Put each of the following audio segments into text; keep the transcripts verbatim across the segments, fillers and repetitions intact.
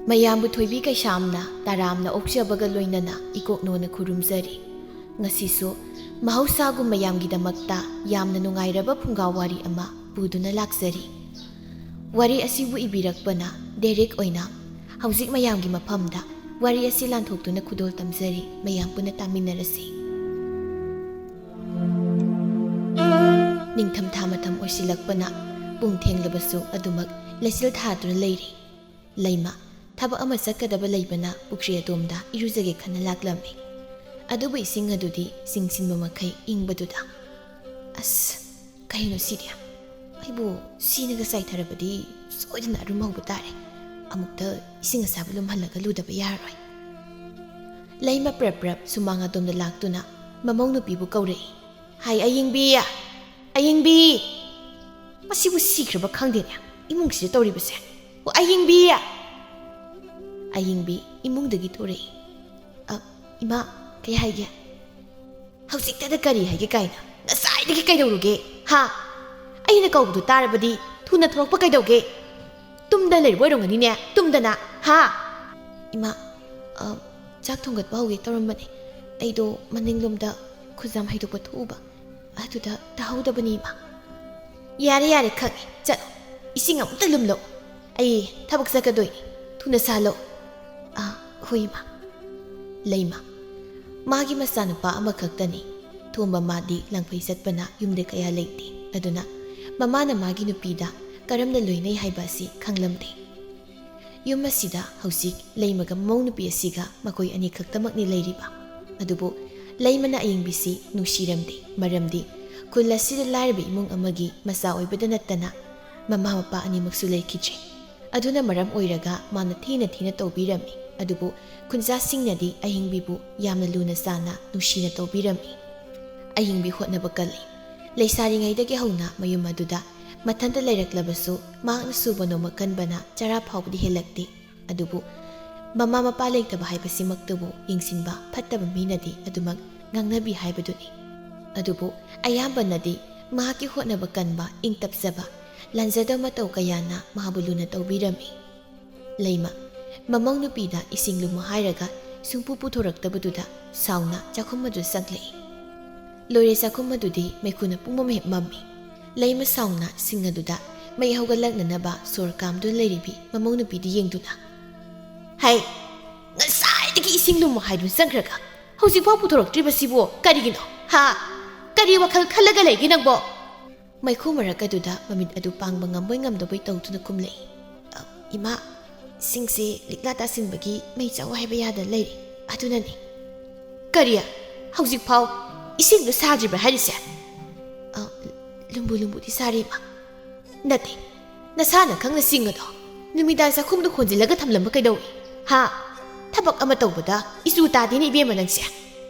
ꯃꯌꯥꯝꯕꯨ ꯊꯣꯏꯕꯤ ꯀꯩꯁꯥꯝꯅ ꯇꯔꯥꯝꯅ ꯑꯣꯛꯆꯕꯒ ꯂꯣꯏꯅꯅ ꯏꯀꯣꯛꯅꯣꯅ ꯈꯨꯔꯨꯝꯖꯔꯤ꯫ ꯉꯁꯤꯁꯨ ꯃꯍꯧꯁꯥꯒꯨꯝ ꯃꯌꯥꯝꯒꯤꯗꯃꯛꯇ ꯌꯥꯝꯅ ꯅꯨꯡꯉꯥꯏꯔꯕ ꯐꯨꯡꯒꯥ ꯋꯥꯔꯤ ꯑꯃ ꯄꯨꯗꯨꯅ ꯂꯥꯛꯆꯔꯤ꯫ ꯋꯥꯔꯤ ꯑꯁꯤꯕꯨ ꯏꯕꯤꯔꯛꯄꯅ ꯗꯦꯔꯦꯛ ꯑꯣꯏꯅ ꯍꯧꯖꯤꯛ ꯃꯌꯥꯝꯒꯤ ꯃꯐꯝꯗ ꯋꯥꯔꯤ ꯑꯁꯤ ꯂꯥꯟꯊꯣꯛꯇꯨꯅ ꯈꯨꯗꯣꯜ ꯇꯝꯖꯔꯤ꯫ ꯃꯌꯥꯝ ꯄꯨꯟꯅ ꯇꯥꯃꯤꯟꯅꯔꯁꯤ꯫ ꯅꯤꯡꯊꯝꯊꯥ ꯃꯇꯝ ꯑꯣꯏꯁꯤꯜꯂꯛꯄꯅ ꯄꯨꯡ ꯊꯦꯡꯂꯕꯁꯨ ꯑꯗꯨꯃꯛ ꯂꯩꯆꯤꯜ ꯊꯥꯗꯨꯅ ꯂꯩꯔꯤ꯫ ꯂꯩꯃ ꯊꯕꯛ ꯑꯃ ꯆꯠꯀꯗꯕ ꯂꯩꯕꯅ ꯄꯨꯈ꯭ꯔꯤ ꯑꯗꯣꯝꯗ ꯏꯔꯨꯖꯒꯦ ꯈꯟꯅ ꯂꯥꯛꯂꯝꯃꯤ꯫ ꯑꯗꯨꯕꯨ ꯏꯁꯤꯡ ꯑꯗꯨꯗꯤ ꯆꯤꯡꯁꯤꯟꯕ ꯃꯈꯩ ꯏꯪꯕꯗꯨꯗ, "ꯑꯁ, ꯀꯩꯅꯣ ꯁꯤꯗꯤ? ꯑꯩꯕꯨ ꯁꯤꯅꯒ ꯆꯥꯏꯊꯔꯕꯗꯤ ꯁꯣꯏꯗꯅ ꯑꯔꯨꯝ ꯍꯧꯕ ꯇꯥꯔꯦ꯫ ꯑꯃꯨꯛꯇ ꯏꯁꯤꯡ ꯑꯁꯥꯕ ꯂꯨꯝꯍꯜꯂꯒ ꯂꯨꯗꯕ ꯌꯥꯔꯔꯣꯏ꯫" ꯂꯩꯃ ꯄ꯭ꯔꯞ ꯄ꯭ꯔꯞ ꯁꯨꯃꯥꯡ ꯑꯗꯣꯝꯗ ꯂꯥꯛꯇꯨꯅ ꯃꯃꯧ ꯅꯨꯄꯤꯕꯨ ꯀꯧꯔꯛꯏ꯫ "ꯍꯥꯏ ꯑꯌꯤꯡꯕꯤ! ꯑꯌꯤꯡꯕꯤ!" ꯃꯁꯤꯕꯨ ꯁꯤꯈ꯭ꯔꯕ ꯈꯪꯗꯦꯅꯦ, ꯏꯃꯨꯡꯁꯤꯗ ꯇꯧꯔꯤꯕꯁꯦ꯫ "ꯑꯣ, ꯑꯌꯤꯡꯕꯤ!" ꯑꯌꯤꯡꯕꯤ ꯏꯃꯨꯡꯗꯒꯤ ꯊꯣꯔꯛꯏ꯫ "ꯑ, ꯏꯃꯥ, ꯀꯩ ꯍꯥꯏꯒꯦ?" "ꯍꯧꯖꯤꯛꯇꯗ ꯀꯔꯤ ꯍꯥꯏꯒꯦ ꯀꯥꯏꯅ? ꯉꯁꯥꯏꯗꯒꯤ ꯀꯩꯗꯧꯔꯨꯒꯦ? ꯍꯥ? ꯑꯩꯅ ꯀꯧꯕꯗꯨ ꯇꯥꯔꯕꯗꯤ ꯊꯨꯅ ꯊꯣꯔꯛꯄ ꯀꯩꯗꯧꯒꯦ? ꯇꯨꯝꯗ ꯂꯩꯔꯕ ꯑꯣꯏꯔꯝꯒꯅꯤꯅꯦ, ꯇꯨꯝꯗꯅ, ꯍꯥ?" "ꯏꯃꯥ, ꯑ, ꯆꯥꯛ ꯊꯣꯡꯒꯠꯄ ꯍꯧꯒꯦ ꯇꯧꯔꯝꯕꯅꯦ꯫ ꯑꯩꯗꯣ ꯃꯅꯤꯡꯂꯣꯝꯗ ꯈꯨꯖꯥꯝ ꯍꯩꯗꯣꯛꯄ ꯊꯣꯛꯎꯕ, ꯑꯗꯨꯗ ꯇꯥꯍꯧꯗꯕꯅꯤ, ꯏꯃꯥ꯫" "ꯌꯥꯔꯦ, ꯌꯥꯔꯦ, ꯈꯪꯉꯦ꯫ ꯆꯠꯂꯣ, ꯏꯁꯤꯡ ꯑꯃꯨꯛꯇ ꯂꯨꯝꯂꯛꯎ꯫ ꯑꯩ ꯊꯕꯛ ꯆꯠꯀꯗꯣꯏꯅꯤ꯫ ꯊꯨꯅ ꯁꯥꯜꯂꯣ꯫" "ꯑꯥ, ꯍꯣꯏ, ꯏꯃꯥ꯫" ꯂꯩꯃ, ꯃꯥꯒꯤ ꯃꯆꯥꯅꯨꯄꯥ ꯑꯃꯈꯛꯇꯅꯤ꯫ ꯊꯣꯝꯕ ꯃꯥꯗꯤ ꯂꯪꯐꯩ ꯆꯠꯄꯅ ꯌꯨꯝꯗ ꯀꯌꯥ ꯂꯩꯇꯦ꯫ ꯑꯗꯨꯅ ꯃꯃꯥꯅ ꯃꯥꯒꯤ ꯅꯨꯄꯤꯗ ꯀꯔꯝꯅ ꯂꯣꯏꯅꯩ ꯍꯥꯏꯕ ꯑꯁꯤ ꯈꯪꯂꯝꯗꯦ꯫ ꯌꯨꯝ ꯑꯁꯤꯗ ꯍꯧꯖꯤꯛ ꯂꯩꯃꯒ ꯃꯃꯧ ꯅꯨꯄꯤ ꯑꯁꯤꯒ ꯃꯈꯣꯏ ꯑꯅꯤ ꯈꯛꯇꯃꯛꯅꯤ ꯂꯩꯔꯤꯕ꯫ ꯑꯗꯨꯕꯨ ꯂꯩꯃꯅ ꯑꯌꯤꯡꯕꯤꯁꯤ ꯅꯨꯡꯁꯤꯔꯝꯗꯦ, ꯃꯔꯝꯗꯤ ꯈꯨꯜ ꯑꯁꯤꯗ ꯂꯥꯏꯔꯕ ꯏꯃꯨꯡ ꯑꯃꯒꯤ ꯃꯆꯥ ꯑꯣꯏꯕꯗ ꯅꯠꯇꯅ ꯃꯃꯥ ꯃꯄꯥ ꯑꯅꯤꯃꯛꯁꯨ ꯂꯩꯈꯤꯗ꯭ꯔꯦ꯫ ꯑꯗꯨꯅ ꯃꯔꯝ ꯑꯣꯏꯔꯒ ꯃꯥꯅ ꯊꯤꯅ ꯊꯤꯅ ꯇꯧꯕꯤꯔꯝꯃꯤ꯫ ꯑꯗꯨꯕꯨ ꯈꯨꯟꯖꯥꯁꯤꯡꯅꯗꯤ ꯑꯍꯤꯡꯕꯤꯕꯨ ꯌꯥꯝꯅ ꯂꯨꯅ ꯆꯥꯟꯅ ꯅꯨꯡꯁꯤꯅ ꯇꯧꯕꯤꯔꯝꯃꯤ꯫ ꯑꯍꯤꯡꯕꯤ ꯍꯣꯠꯅꯕ ꯀꯜꯂꯤ꯫ ꯂꯩꯁꯥꯔꯤꯉꯩꯗꯒꯤ ꯍꯧꯅ ꯃꯌꯨꯝ ꯑꯗꯨꯗ ꯃꯊꯟꯇ ꯂꯩꯔꯛꯂꯕꯁꯨ, ꯃꯍꯥꯛꯅ ꯁꯨꯕ ꯅꯣꯝꯕ ꯀꯟꯕꯅ ꯆꯔꯥ ꯐꯥꯎꯕꯗꯤ ꯍꯦꯜꯂꯛꯇꯦ꯫ ꯑꯗꯨꯕꯨ ꯃꯃꯥ ꯃꯄꯥ ꯂꯩꯇꯕ ꯍꯥꯏꯕꯁꯤꯃꯛꯇꯕꯨ ꯌꯦꯡꯁꯤꯟꯕ ꯐꯠꯇꯕ ꯃꯤꯅꯗꯤ ꯑꯗꯨꯃꯛ ꯉꯥꯡꯅꯕꯤ ꯍꯥꯏꯕꯗꯨꯅꯤ꯫ ꯑꯗꯨꯕꯨ ꯑꯌꯥꯝꯕꯅꯗꯤ ꯃꯍꯥꯛꯀꯤ ꯍꯣꯠꯅꯕ ꯀꯟꯕ, ꯏꯪ ꯇꯞꯆꯕ, ꯂꯥꯟꯖꯗꯕ ꯃꯇꯧ ꯀꯌꯥꯅ ꯃꯍꯥꯛꯄꯨ ꯂꯨꯅ ꯇꯧꯕꯤꯔꯝꯃꯤ꯫ ꯂꯩꯃ, ꯃꯃꯧ ꯅꯨꯄꯤꯗ ꯏꯁꯤꯡ ꯂꯨꯝꯃꯨ ꯍꯥꯏꯔꯒ ꯁꯨꯡꯄꯨ ꯄꯨꯊꯣꯔꯛꯇꯕꯗꯨꯗ ꯁꯥꯎꯅ ꯆꯥꯛꯈꯨꯝ ꯑꯗꯨ ꯆꯪꯂꯛꯏ꯫ ꯂꯣꯏꯔꯦ, ꯆꯥꯛꯈꯨꯝ ꯑꯗꯨꯗꯤ ꯃꯩꯈꯨꯅ ꯄꯨꯝꯃꯝ ꯍꯦꯛ ꯃꯝꯃꯤ꯫ ꯂꯩꯃ ꯁꯥꯎꯅ ꯁꯤꯡ ꯑꯗꯨꯗ ꯃꯩ ꯍꯧꯒꯠꯂꯛꯅꯅꯕ ꯁꯣꯔ ꯀꯥꯝꯗꯨꯅ ꯂꯩꯔꯤꯕꯤ ꯃꯃꯧ ꯅꯨꯄꯤꯗ ꯌꯦꯡꯗꯨꯅ, "ꯍꯩ, ꯉꯁꯥꯏꯗꯒꯤ ꯏꯁꯤꯡ ꯂꯨꯝꯃꯨ ꯍꯥꯏꯗꯨꯅ ꯆꯪꯈ꯭ꯔꯒ ꯍꯧꯖꯤꯛꯐꯥꯎ ꯄꯨꯊꯣꯔꯛꯇ꯭ꯔꯤꯕꯁꯤꯕꯨ ꯀꯔꯤꯒꯤꯅꯣ? ꯍꯥ? ꯀꯔꯤ ꯋꯥꯈꯜ ꯈꯜꯂꯒ ꯂꯩꯒꯦ ꯅꯪꯕꯣ?" ꯃꯩꯈꯨ ꯃꯔꯛ ꯑꯗꯨꯗ ꯃꯃꯤꯠ ꯑꯗꯨ ꯄꯥꯡꯕ ꯉꯝꯕꯣꯏ ꯉꯝꯗꯕꯣꯏ ꯇꯧꯗꯨꯅ ꯈꯨꯝꯂꯛꯏ꯫ "ꯑ, ꯏꯃꯥ, ꯏꯁꯤꯡꯁꯦ ꯂꯤꯛꯂꯥ ꯇꯥꯁꯤꯟꯕꯒꯤ ꯃꯩ ꯆꯥꯎ ꯍꯥꯏꯕ ꯌꯥꯗꯅ ꯂꯩꯔꯤ, ꯑꯗꯨꯅꯅꯤ꯫" "ꯀꯔꯤ? ꯍꯧꯖꯤꯛꯐꯥꯎ ꯏꯁꯤꯡꯗꯨ ꯁꯥꯗ꯭ꯔꯤꯕ꯭ꯔꯥ ꯍꯥꯏꯔꯤꯁꯦ?" "ꯑ, ꯂꯨꯝꯕꯨ ꯂꯨꯝꯕꯨꯗꯤ ꯁꯥꯔꯤ, ꯏꯃꯥ꯫" "ꯅꯠꯇꯦ, ꯅꯁꯥꯅ ꯈꯪꯅ ꯁꯤꯡ ꯑꯗꯣ ꯅꯨꯃꯤꯗꯥꯡ ꯆꯥꯛꯈꯨꯝꯗ ꯍꯣꯟꯖꯤꯜꯂꯒ ꯊꯝꯂꯝꯕ ꯀꯩꯗꯧꯏ? ꯍꯥ? ꯊꯕꯛ ꯑꯃ ꯇꯧꯕꯗ ꯏꯆꯨ ꯇꯥꯗꯦꯅꯦ ꯏꯕꯦꯝꯃ ꯅꯪꯁꯦ꯫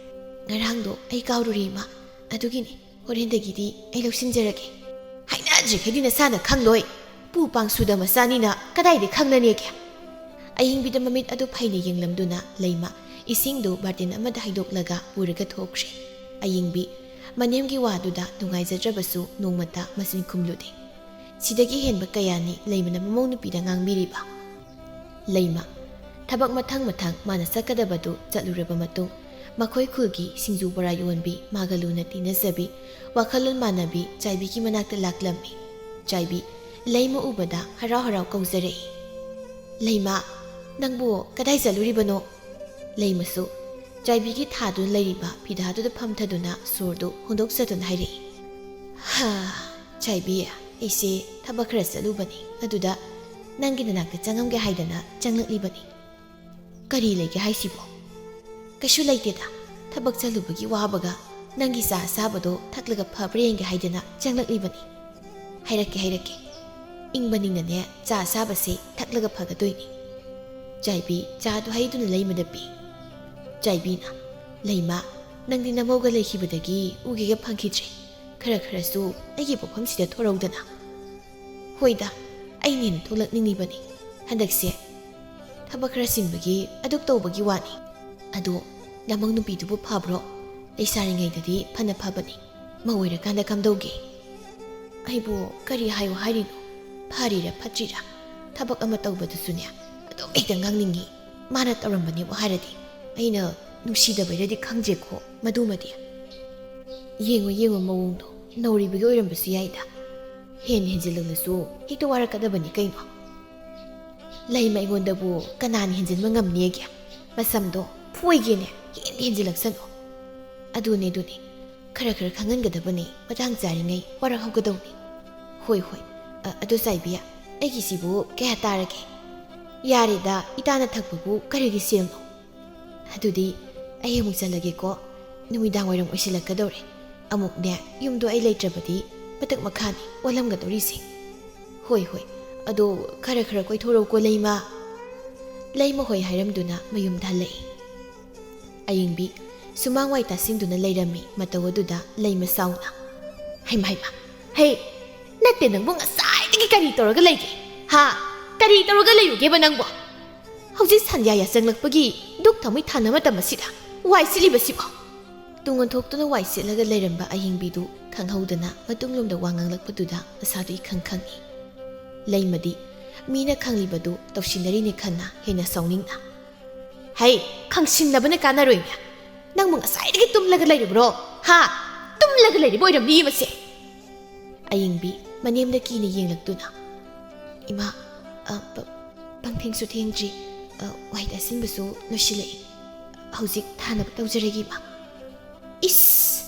ꯉꯔꯥꯡꯗꯣ ꯑꯩ ꯀꯥꯎꯔꯨꯔꯦ, ꯏꯃꯥ, ꯑꯗꯨꯒꯤꯅꯤ꯫ ꯍꯣꯔꯦꯟꯗꯒꯤꯗꯤ ꯑꯩ ꯂꯧꯁꯤꯟꯖꯔꯒꯦ꯫" "ꯍꯥꯏꯅꯗ꯭ꯔꯤꯈꯩꯗꯤ ꯅꯁꯥꯅ ꯈꯪꯂꯣꯏ꯫ ꯄꯨ ꯄꯥꯡ ꯁꯨꯗ ꯃꯆꯥꯅꯤꯅ ꯀꯗꯥꯏꯗ ꯈꯪꯅꯅꯦꯒꯦ?" ꯑꯌꯤꯡꯕꯤꯗ ꯃꯃꯤꯠ ꯑꯗꯨ ꯐꯩꯅ ꯌꯦꯡꯂꯝꯗꯨꯅ ꯂꯩꯃ ꯏꯁꯤꯡꯗꯨ ꯕꯥꯔꯇꯤꯟ ꯑꯃꯗ ꯍꯩꯗꯣꯛꯂꯒ ꯄꯨꯔꯒ ꯊꯣꯛꯈ꯭ꯔꯦ꯫ ꯑꯌꯤꯡꯕꯤ ꯃꯅꯦꯝꯒꯤ ꯋꯥꯗꯨꯗ ꯅꯨꯡꯉꯥꯏꯖꯗ꯭ꯔꯕꯁꯨ ꯅꯣꯡꯃꯇ ꯃꯆꯤꯟ ꯈꯨꯝꯂꯨꯗꯦ꯫ ꯁꯤꯗꯒꯤ ꯍꯦꯟꯕ ꯀꯌꯥꯅꯤ ꯂꯩꯃꯅ ꯃꯃꯧ ꯅꯨꯄꯤꯗ ꯉꯥꯡꯕꯤꯔꯤꯕ꯫ ꯂꯩꯃ ꯊꯕꯛ ꯃꯊꯪ ꯃꯊꯪ ꯃꯥꯅ ꯆꯠꯀꯗꯕꯗꯨ ꯆꯠꯂꯨꯔꯕ ꯃꯇꯨꯡ, ꯃꯈꯣꯏ ꯈꯨꯜꯒꯤ ꯁꯤꯡꯖꯨ ꯕꯣꯔꯥ ꯌꯣꯟꯕꯤ ꯃꯥꯒ ꯂꯨꯅ ꯇꯤꯟꯅꯖꯕꯤ, ꯋꯥꯈꯜꯂꯣꯟ ꯃꯥꯟꯅꯕꯤ ꯆꯥꯏꯕꯤꯒꯤ ꯃꯅꯥꯛꯇ ꯂꯥꯛꯂꯝꯃꯤ꯫ ꯆꯥꯏꯕꯤ ꯂꯩꯃ ꯎꯕꯗ ꯍꯔꯥꯎ ꯍꯔꯥꯎ ꯀꯧꯖꯔꯛꯏ, "ꯂꯩꯃ, ꯅꯪꯕꯨ ꯀꯗꯥꯏ ꯆꯠꯂꯨꯔꯤꯕꯅꯣ?" ꯂꯩꯃꯁꯨ ꯆꯥꯏꯕꯤꯒꯤ ꯊꯥꯗꯨꯅ ꯂꯩꯔꯤꯕ ꯐꯤꯗꯥꯗꯨꯗ ꯐꯝꯊꯗꯨꯅ ꯁꯣꯔꯗꯨ ꯍꯣꯟꯗꯣꯛꯆꯗꯨꯅ ꯍꯥꯏꯔꯛꯏ, "ꯍꯥ, ꯆꯥꯏꯕꯤ, ꯑꯩꯁꯦ ꯊꯕꯛ ꯈꯔ ꯆꯠꯂꯨꯕꯅꯤ, ꯑꯗꯨꯗ ꯅꯪꯒꯤ ꯅꯅꯥꯛꯇ ꯆꯪꯉꯝꯒꯦ ꯍꯥꯏꯗꯅ ꯆꯪꯂꯛꯂꯤꯕꯅꯤ꯫" "ꯀꯔꯤ ꯂꯩꯒꯦ ꯍꯥꯏꯁꯤꯕꯣ?" "ꯀꯩꯁꯨ ꯂꯩꯇꯦꯗ, ꯊꯕꯛ ꯆꯠꯂꯨꯕꯒꯤ ꯋꯥꯕꯒ ꯅꯪꯒꯤ ꯆꯥ ꯑꯁꯥꯕꯗꯣ ꯊꯛꯂꯒ ꯐꯕ꯭ꯔꯥ ꯌꯦꯡꯒꯦ ꯍꯥꯏꯗꯅ ꯆꯪꯂꯛꯂꯤꯕꯅꯤ꯫" "ꯍꯥꯏꯔꯛꯀꯦ, ꯍꯥꯏꯔꯛꯀꯦ꯫ ꯏꯪꯕꯅꯤꯅꯅꯦ, ꯆꯥ ꯑꯁꯥꯕꯁꯦ ꯊꯛꯂꯒ ꯐꯒꯗꯣꯏꯅꯤ꯫" ꯆꯥꯏꯕꯤ ꯆꯥꯗꯨ ꯍꯩꯗꯨꯅ ꯂꯩꯃꯗ ꯄꯤ꯫ ꯆꯥꯏꯕꯤꯅ, "ꯂꯩꯃ, ꯅꯪꯗꯤ ꯅꯃꯧꯒ ꯂꯩꯈꯤꯕꯗꯒꯤ ꯎꯒꯦꯒ ꯐꯪꯈꯤꯗ꯭ꯔꯦ꯫ ꯈꯔ ꯈꯔꯁꯨ ꯑꯩꯒꯤ ꯄꯣꯛꯐꯝꯁꯤꯗ ꯊꯣꯔꯧꯗꯅ꯫" "ꯍꯣꯏꯗ, ꯑꯩꯅ ꯍꯦꯟꯅ ꯊꯣꯛꯂꯛꯅꯤꯡꯉꯤꯕꯅꯤ꯫ ꯍꯟꯗꯛꯁꯦ ꯊꯕꯛ ꯈꯔ ꯆꯤꯟꯕꯒꯤ ꯑꯗꯨꯛ ꯇꯧꯕꯒꯤ ꯋꯥꯅꯤ꯫ ꯑꯗꯣ ꯅꯃꯧ ꯅꯨꯄꯤꯗꯨꯕꯨ ꯐꯕ꯭ꯔꯣ? ꯂꯩꯁꯥꯔꯤꯉꯩꯗꯗꯤ ꯐꯅ ꯐꯕꯅꯤ꯫ ꯃꯧ ꯑꯣꯏꯔꯀꯥꯟꯗ ꯀꯝꯗꯧꯒꯦ?" "ꯑꯩꯕꯨ ꯀꯔꯤ ꯍꯥꯏꯌꯨ ꯍꯥꯏꯔꯤꯅꯣ? ꯐꯔꯤꯔꯥ ꯐꯠꯇ꯭ꯔꯤꯔꯥ? ꯊꯕꯛ ꯑꯃ ꯇꯧꯕꯗꯨꯁꯨꯅꯦ, ꯑꯗꯨꯝ ꯍꯦꯛꯇ ꯉꯥꯡꯅꯤꯡꯉꯤ꯫ ꯃꯥꯅ ꯇꯧꯔꯝꯕꯅꯦꯕꯨ ꯍꯥꯏꯔꯗꯤ ꯑꯩꯅ ꯅꯨꯡꯁꯤꯗꯕꯩꯔꯗꯤ ꯈꯪꯗ꯭ꯔꯦꯀꯣ ꯃꯗꯨꯃꯗꯤ꯫ ꯌꯦꯡꯉꯣ ꯌꯦꯡꯉꯣ ꯃꯑꯣꯡꯗꯣ, ꯅꯧꯔꯤꯕꯒꯤ ꯑꯣꯏꯔꯝꯕꯁꯨ ꯌꯥꯏꯗ꯫ ꯍꯦꯟꯅ ꯍꯦꯟꯖꯤꯜꯂꯛꯂꯁꯨ ꯍꯦꯛꯇ ꯋꯥꯔꯛꯀꯗꯕꯅꯤ ꯀꯩꯅꯣ꯫ ꯂꯩꯃ ꯑꯩꯉꯣꯟꯗꯕꯨ ꯀꯅꯥꯅ ꯍꯦꯟꯖꯤꯟꯕ ꯉꯝꯅꯦꯒꯦ? ꯃꯁꯝꯗꯣ ꯐꯣꯏꯒꯦꯅꯦ, ꯍꯦꯟꯅ ꯍꯦꯟꯖꯤꯜꯂꯛꯁꯅꯨ꯫ ꯑꯗꯨꯅꯦ ꯑꯗꯨꯅꯦ, ꯈꯔ ꯈꯔ ꯈꯪꯍꯟꯒꯗꯕꯅꯤ, ꯃꯇꯥꯡ ꯆꯥꯔꯤꯉꯩ ꯋꯥꯔꯛꯍꯧꯒꯗꯧꯅꯤ꯫ ꯍꯣꯏ ꯍꯣꯏ꯫ ꯑ, ꯑꯗꯨ ꯆꯥꯏꯕꯤ, ꯑꯩꯒꯤꯁꯤꯕꯨ ꯀꯌꯥ ꯇꯥꯔꯒꯦ? ꯌꯥꯔꯦꯗ, ꯏꯇꯥꯅ ꯊꯛꯄꯕꯨ ꯀꯔꯤꯒꯤ ꯁꯦꯜꯅꯣ? ꯑꯗꯨꯗꯤ ꯑꯩ ꯑꯃꯨꯛ ꯆꯠꯂꯒꯦꯀꯣ, ꯅꯨꯃꯤꯗꯥꯡ ꯋꯥꯏꯔꯝ ꯑꯣꯏꯁꯤꯜꯂꯛꯀꯗꯧꯔꯦ꯫ ꯑꯃꯨꯛꯅꯦ, ꯌꯨꯝꯗꯣ ꯑꯩ ꯂꯩꯇ꯭ꯔꯕꯗꯤ ꯃꯊꯛ ꯃꯈꯥꯅꯤ ꯑꯣꯜꯂꯝꯒꯗꯧꯔꯤꯁꯦ꯫ ꯍꯣꯏ ꯍꯣꯏ꯫ ꯑꯗꯣ ꯈꯔ ꯈꯔ ꯀꯣꯏꯊꯣꯔꯛꯎꯀꯣ ꯂꯩꯃ꯫ ꯂꯩꯃ ꯍꯣꯏ ꯍꯥꯏꯔꯝꯗꯨꯅ ꯃꯌꯨꯝꯗ ꯍꯜꯂꯛꯏ꯫ ꯑꯌꯤꯡꯕꯤ ꯁꯨꯃꯥꯡ ꯋꯥꯏ ꯇꯥꯁꯤꯟꯗꯨꯅ ꯂꯩꯔꯝꯃꯤ꯫ ꯃꯇꯧ ꯑꯗꯨꯗ ꯂꯩꯃ ꯁꯥꯎꯅ, "ꯍꯩꯃ ꯍꯩꯃ, ꯍꯦ, ꯅꯠꯇꯦ, ꯅꯪꯕꯨ ꯉꯁꯥꯏꯗꯒꯤ ꯀꯔꯤ ꯇꯧꯔꯒ ꯂꯩꯒꯦ? ꯍꯥ? ꯀꯔꯤ ꯇꯧꯔꯒ ꯂꯩꯔꯨꯒꯦꯕ ꯅꯪꯕꯣ? ꯍꯧꯖꯤꯛ ꯁꯟꯌꯥ ꯌꯥ ꯆꯪꯂꯛꯄꯒꯤ ꯗꯨꯛ ꯊꯥꯎꯃꯩ ꯊꯥꯅ ꯃꯇꯝ ꯑꯁꯤꯗ ꯋꯥꯏ ꯁꯤꯠꯂꯤꯕꯁꯤꯕꯣ?" ꯇꯨꯡ ꯑꯣꯟꯊꯣꯛꯇꯨꯅ ꯋꯥꯏ ꯁꯤꯠꯂꯒ ꯂꯩꯔꯝꯕ ꯑꯌꯤꯡꯕꯤꯗꯨ ꯈꯪꯍꯧꯗꯅ ꯃꯇꯨꯡꯂꯣꯝꯗ ꯋꯥ ꯉꯥꯡꯂꯛꯄꯗꯨꯗ ꯃꯁꯥꯗꯨ ꯏꯈꯪ ꯈꯪꯏ꯫ ꯂꯩꯃꯗꯤ ꯃꯤꯅ ꯈꯪꯂꯤꯕꯗꯨ ꯇꯧꯁꯤꯟꯅꯔꯤꯅꯦ ꯈꯟꯅ ꯍꯦꯟꯅ ꯁꯥꯎꯅꯤꯡꯅ, "ꯍꯩ, ꯈꯪꯁꯤꯟꯅꯕꯅ ꯀꯥꯟꯅꯔꯣꯏꯅꯦ꯫ ꯅꯪꯕꯨ ꯉꯁꯥꯏꯗꯒꯤ ꯇꯨꯝꯂꯒ ꯂꯩꯔꯤꯕ꯭ꯔꯣ? ꯍꯥ? ꯇꯨꯝꯂꯒ ꯂꯩꯔꯤꯕ ꯑꯣꯏꯔꯝꯅꯤ ꯃꯁꯦ꯫" ꯑꯌꯤꯡꯕꯤ ꯃꯅꯦꯝꯅ ꯀꯤꯅ ꯌꯦꯡꯂꯛꯇꯨꯅ, "ꯏꯃꯥ, ꯑ, ꯄ-, ꯄꯪꯊꯦꯡꯁꯨ ꯊꯦꯡꯗ꯭ꯔꯤ, ꯑ, ꯋꯥꯏ ꯇꯥꯁꯤꯟꯕꯁꯨ ꯂꯣꯏꯁꯤꯜꯂꯛꯏ꯫ ꯍꯧꯖꯤꯛ ꯊꯥꯅꯕ ꯇꯧꯖꯔꯒꯦ, ꯏꯃꯥ꯫" "ꯏꯁ!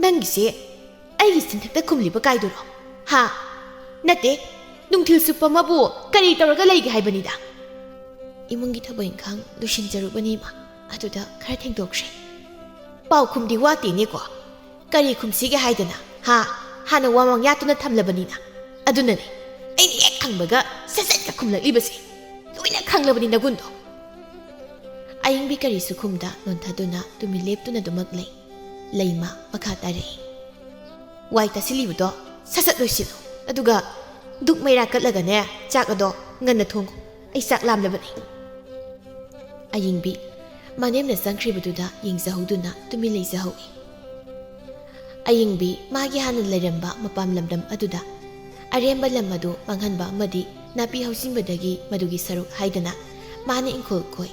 ꯅꯪꯒꯤꯁꯦ ꯑꯩꯒꯤ ꯆꯤꯟꯊꯛꯇ ꯈꯨꯝꯂꯤꯕ ꯀꯥꯏꯗꯨꯔꯣ? ꯍꯥ? ꯅꯠꯇꯦ, ꯅꯨꯡꯊꯤꯜ ꯆꯨꯞꯄ ꯑꯃꯕꯨ ꯀꯔꯤ ꯇꯧꯔꯒ ꯂꯩꯒꯦ ꯍꯥꯏꯕꯅꯤꯗ?" "ꯏꯃꯨꯡꯒꯤ ꯊꯕꯛ ꯏꯪꯈꯥꯡ ꯂꯣꯏꯁꯤꯟꯖꯔꯨꯕꯅꯤ, ꯏꯃꯥ꯫ ꯑꯗꯨꯗ ꯈꯔ ꯊꯦꯡꯗꯣꯛꯈ꯭ꯔꯦ꯫ ꯄꯥꯎꯈꯨꯝꯗꯤ ꯋꯥꯠꯇꯦꯅꯦꯀꯣ꯫ ꯀꯔꯤ ꯈꯨꯝꯁꯤꯒꯦ ꯍꯥꯏꯗꯅ, ꯍꯥ? ꯍꯥꯟꯅ ꯋꯥꯃꯥꯡ ꯌꯥꯠꯇꯨꯅ ꯊꯝꯂꯕꯅꯤꯅ꯫ ꯑꯗꯨꯅꯅꯦ ꯑꯩꯅ ꯍꯦꯛ ꯍꯪꯕꯒ ꯁꯠ ꯁꯠꯀ ꯈꯨꯝꯂꯛꯂꯤꯕꯁꯦ꯫ ꯂꯣꯏꯅ ꯈꯪꯂꯕꯅꯤ ꯅꯒꯨꯟꯗꯣ꯫" ꯑꯌꯤꯡꯕꯤ ꯀꯔꯤꯁꯨ ꯈꯨꯝꯗ ꯅꯣꯟꯊꯗꯨꯅ ꯇꯨꯃꯤꯟ ꯂꯦꯞꯇꯨꯅ ꯑꯗꯨꯃꯛ ꯂꯩ꯫ ꯂꯩꯃ ꯃꯈꯥ ꯇꯥꯔꯛꯏ, "ꯋꯥꯏ ꯇꯥꯁꯤꯜꯂꯤꯕꯗꯣ ꯁꯠ ꯁꯠ ꯂꯣꯏꯁꯤꯜꯂꯨ꯫ ꯑꯗꯨꯒ ꯗꯨꯛ ꯃꯩꯔꯥ ꯀꯠꯂꯒꯅꯦ, ꯆꯥꯛ ꯑꯗꯣ ꯉꯟꯅ ꯊꯣꯡꯉꯨ꯫ ꯑꯩ ꯆꯥꯛ ꯂꯥꯝꯂꯕꯅꯤ꯫" ꯑꯌꯤꯡꯕꯤ ꯃꯅꯦꯝꯅ ꯆꯪꯈ꯭ꯔꯤꯕꯗꯨꯗ ꯌꯦꯡꯖꯍꯧꯗꯨꯅ ꯇꯨꯃꯤꯟ ꯂꯩꯖꯍꯧꯏ꯫ ꯑꯌꯤꯡꯕꯤ ꯃꯥꯒꯤ ꯍꯥꯟꯅ ꯂꯩꯔꯝꯕ ꯃꯄꯥꯝ ꯂꯝꯗꯝ ꯑꯗꯨꯗ ꯑꯔꯦꯝꯕ ꯂꯝ ꯑꯗꯨ ꯃꯥꯡꯍꯟꯕ ꯑꯃꯗꯤ ꯅꯥꯄꯤ ꯍꯧꯖꯤꯟꯕꯗꯒꯤ ꯃꯗꯨꯒꯤ ꯁꯔꯨꯛ ꯍꯥꯏꯗꯅ ꯃꯥꯅ ꯏꯪꯈꯣꯜ ꯀꯣꯏ꯫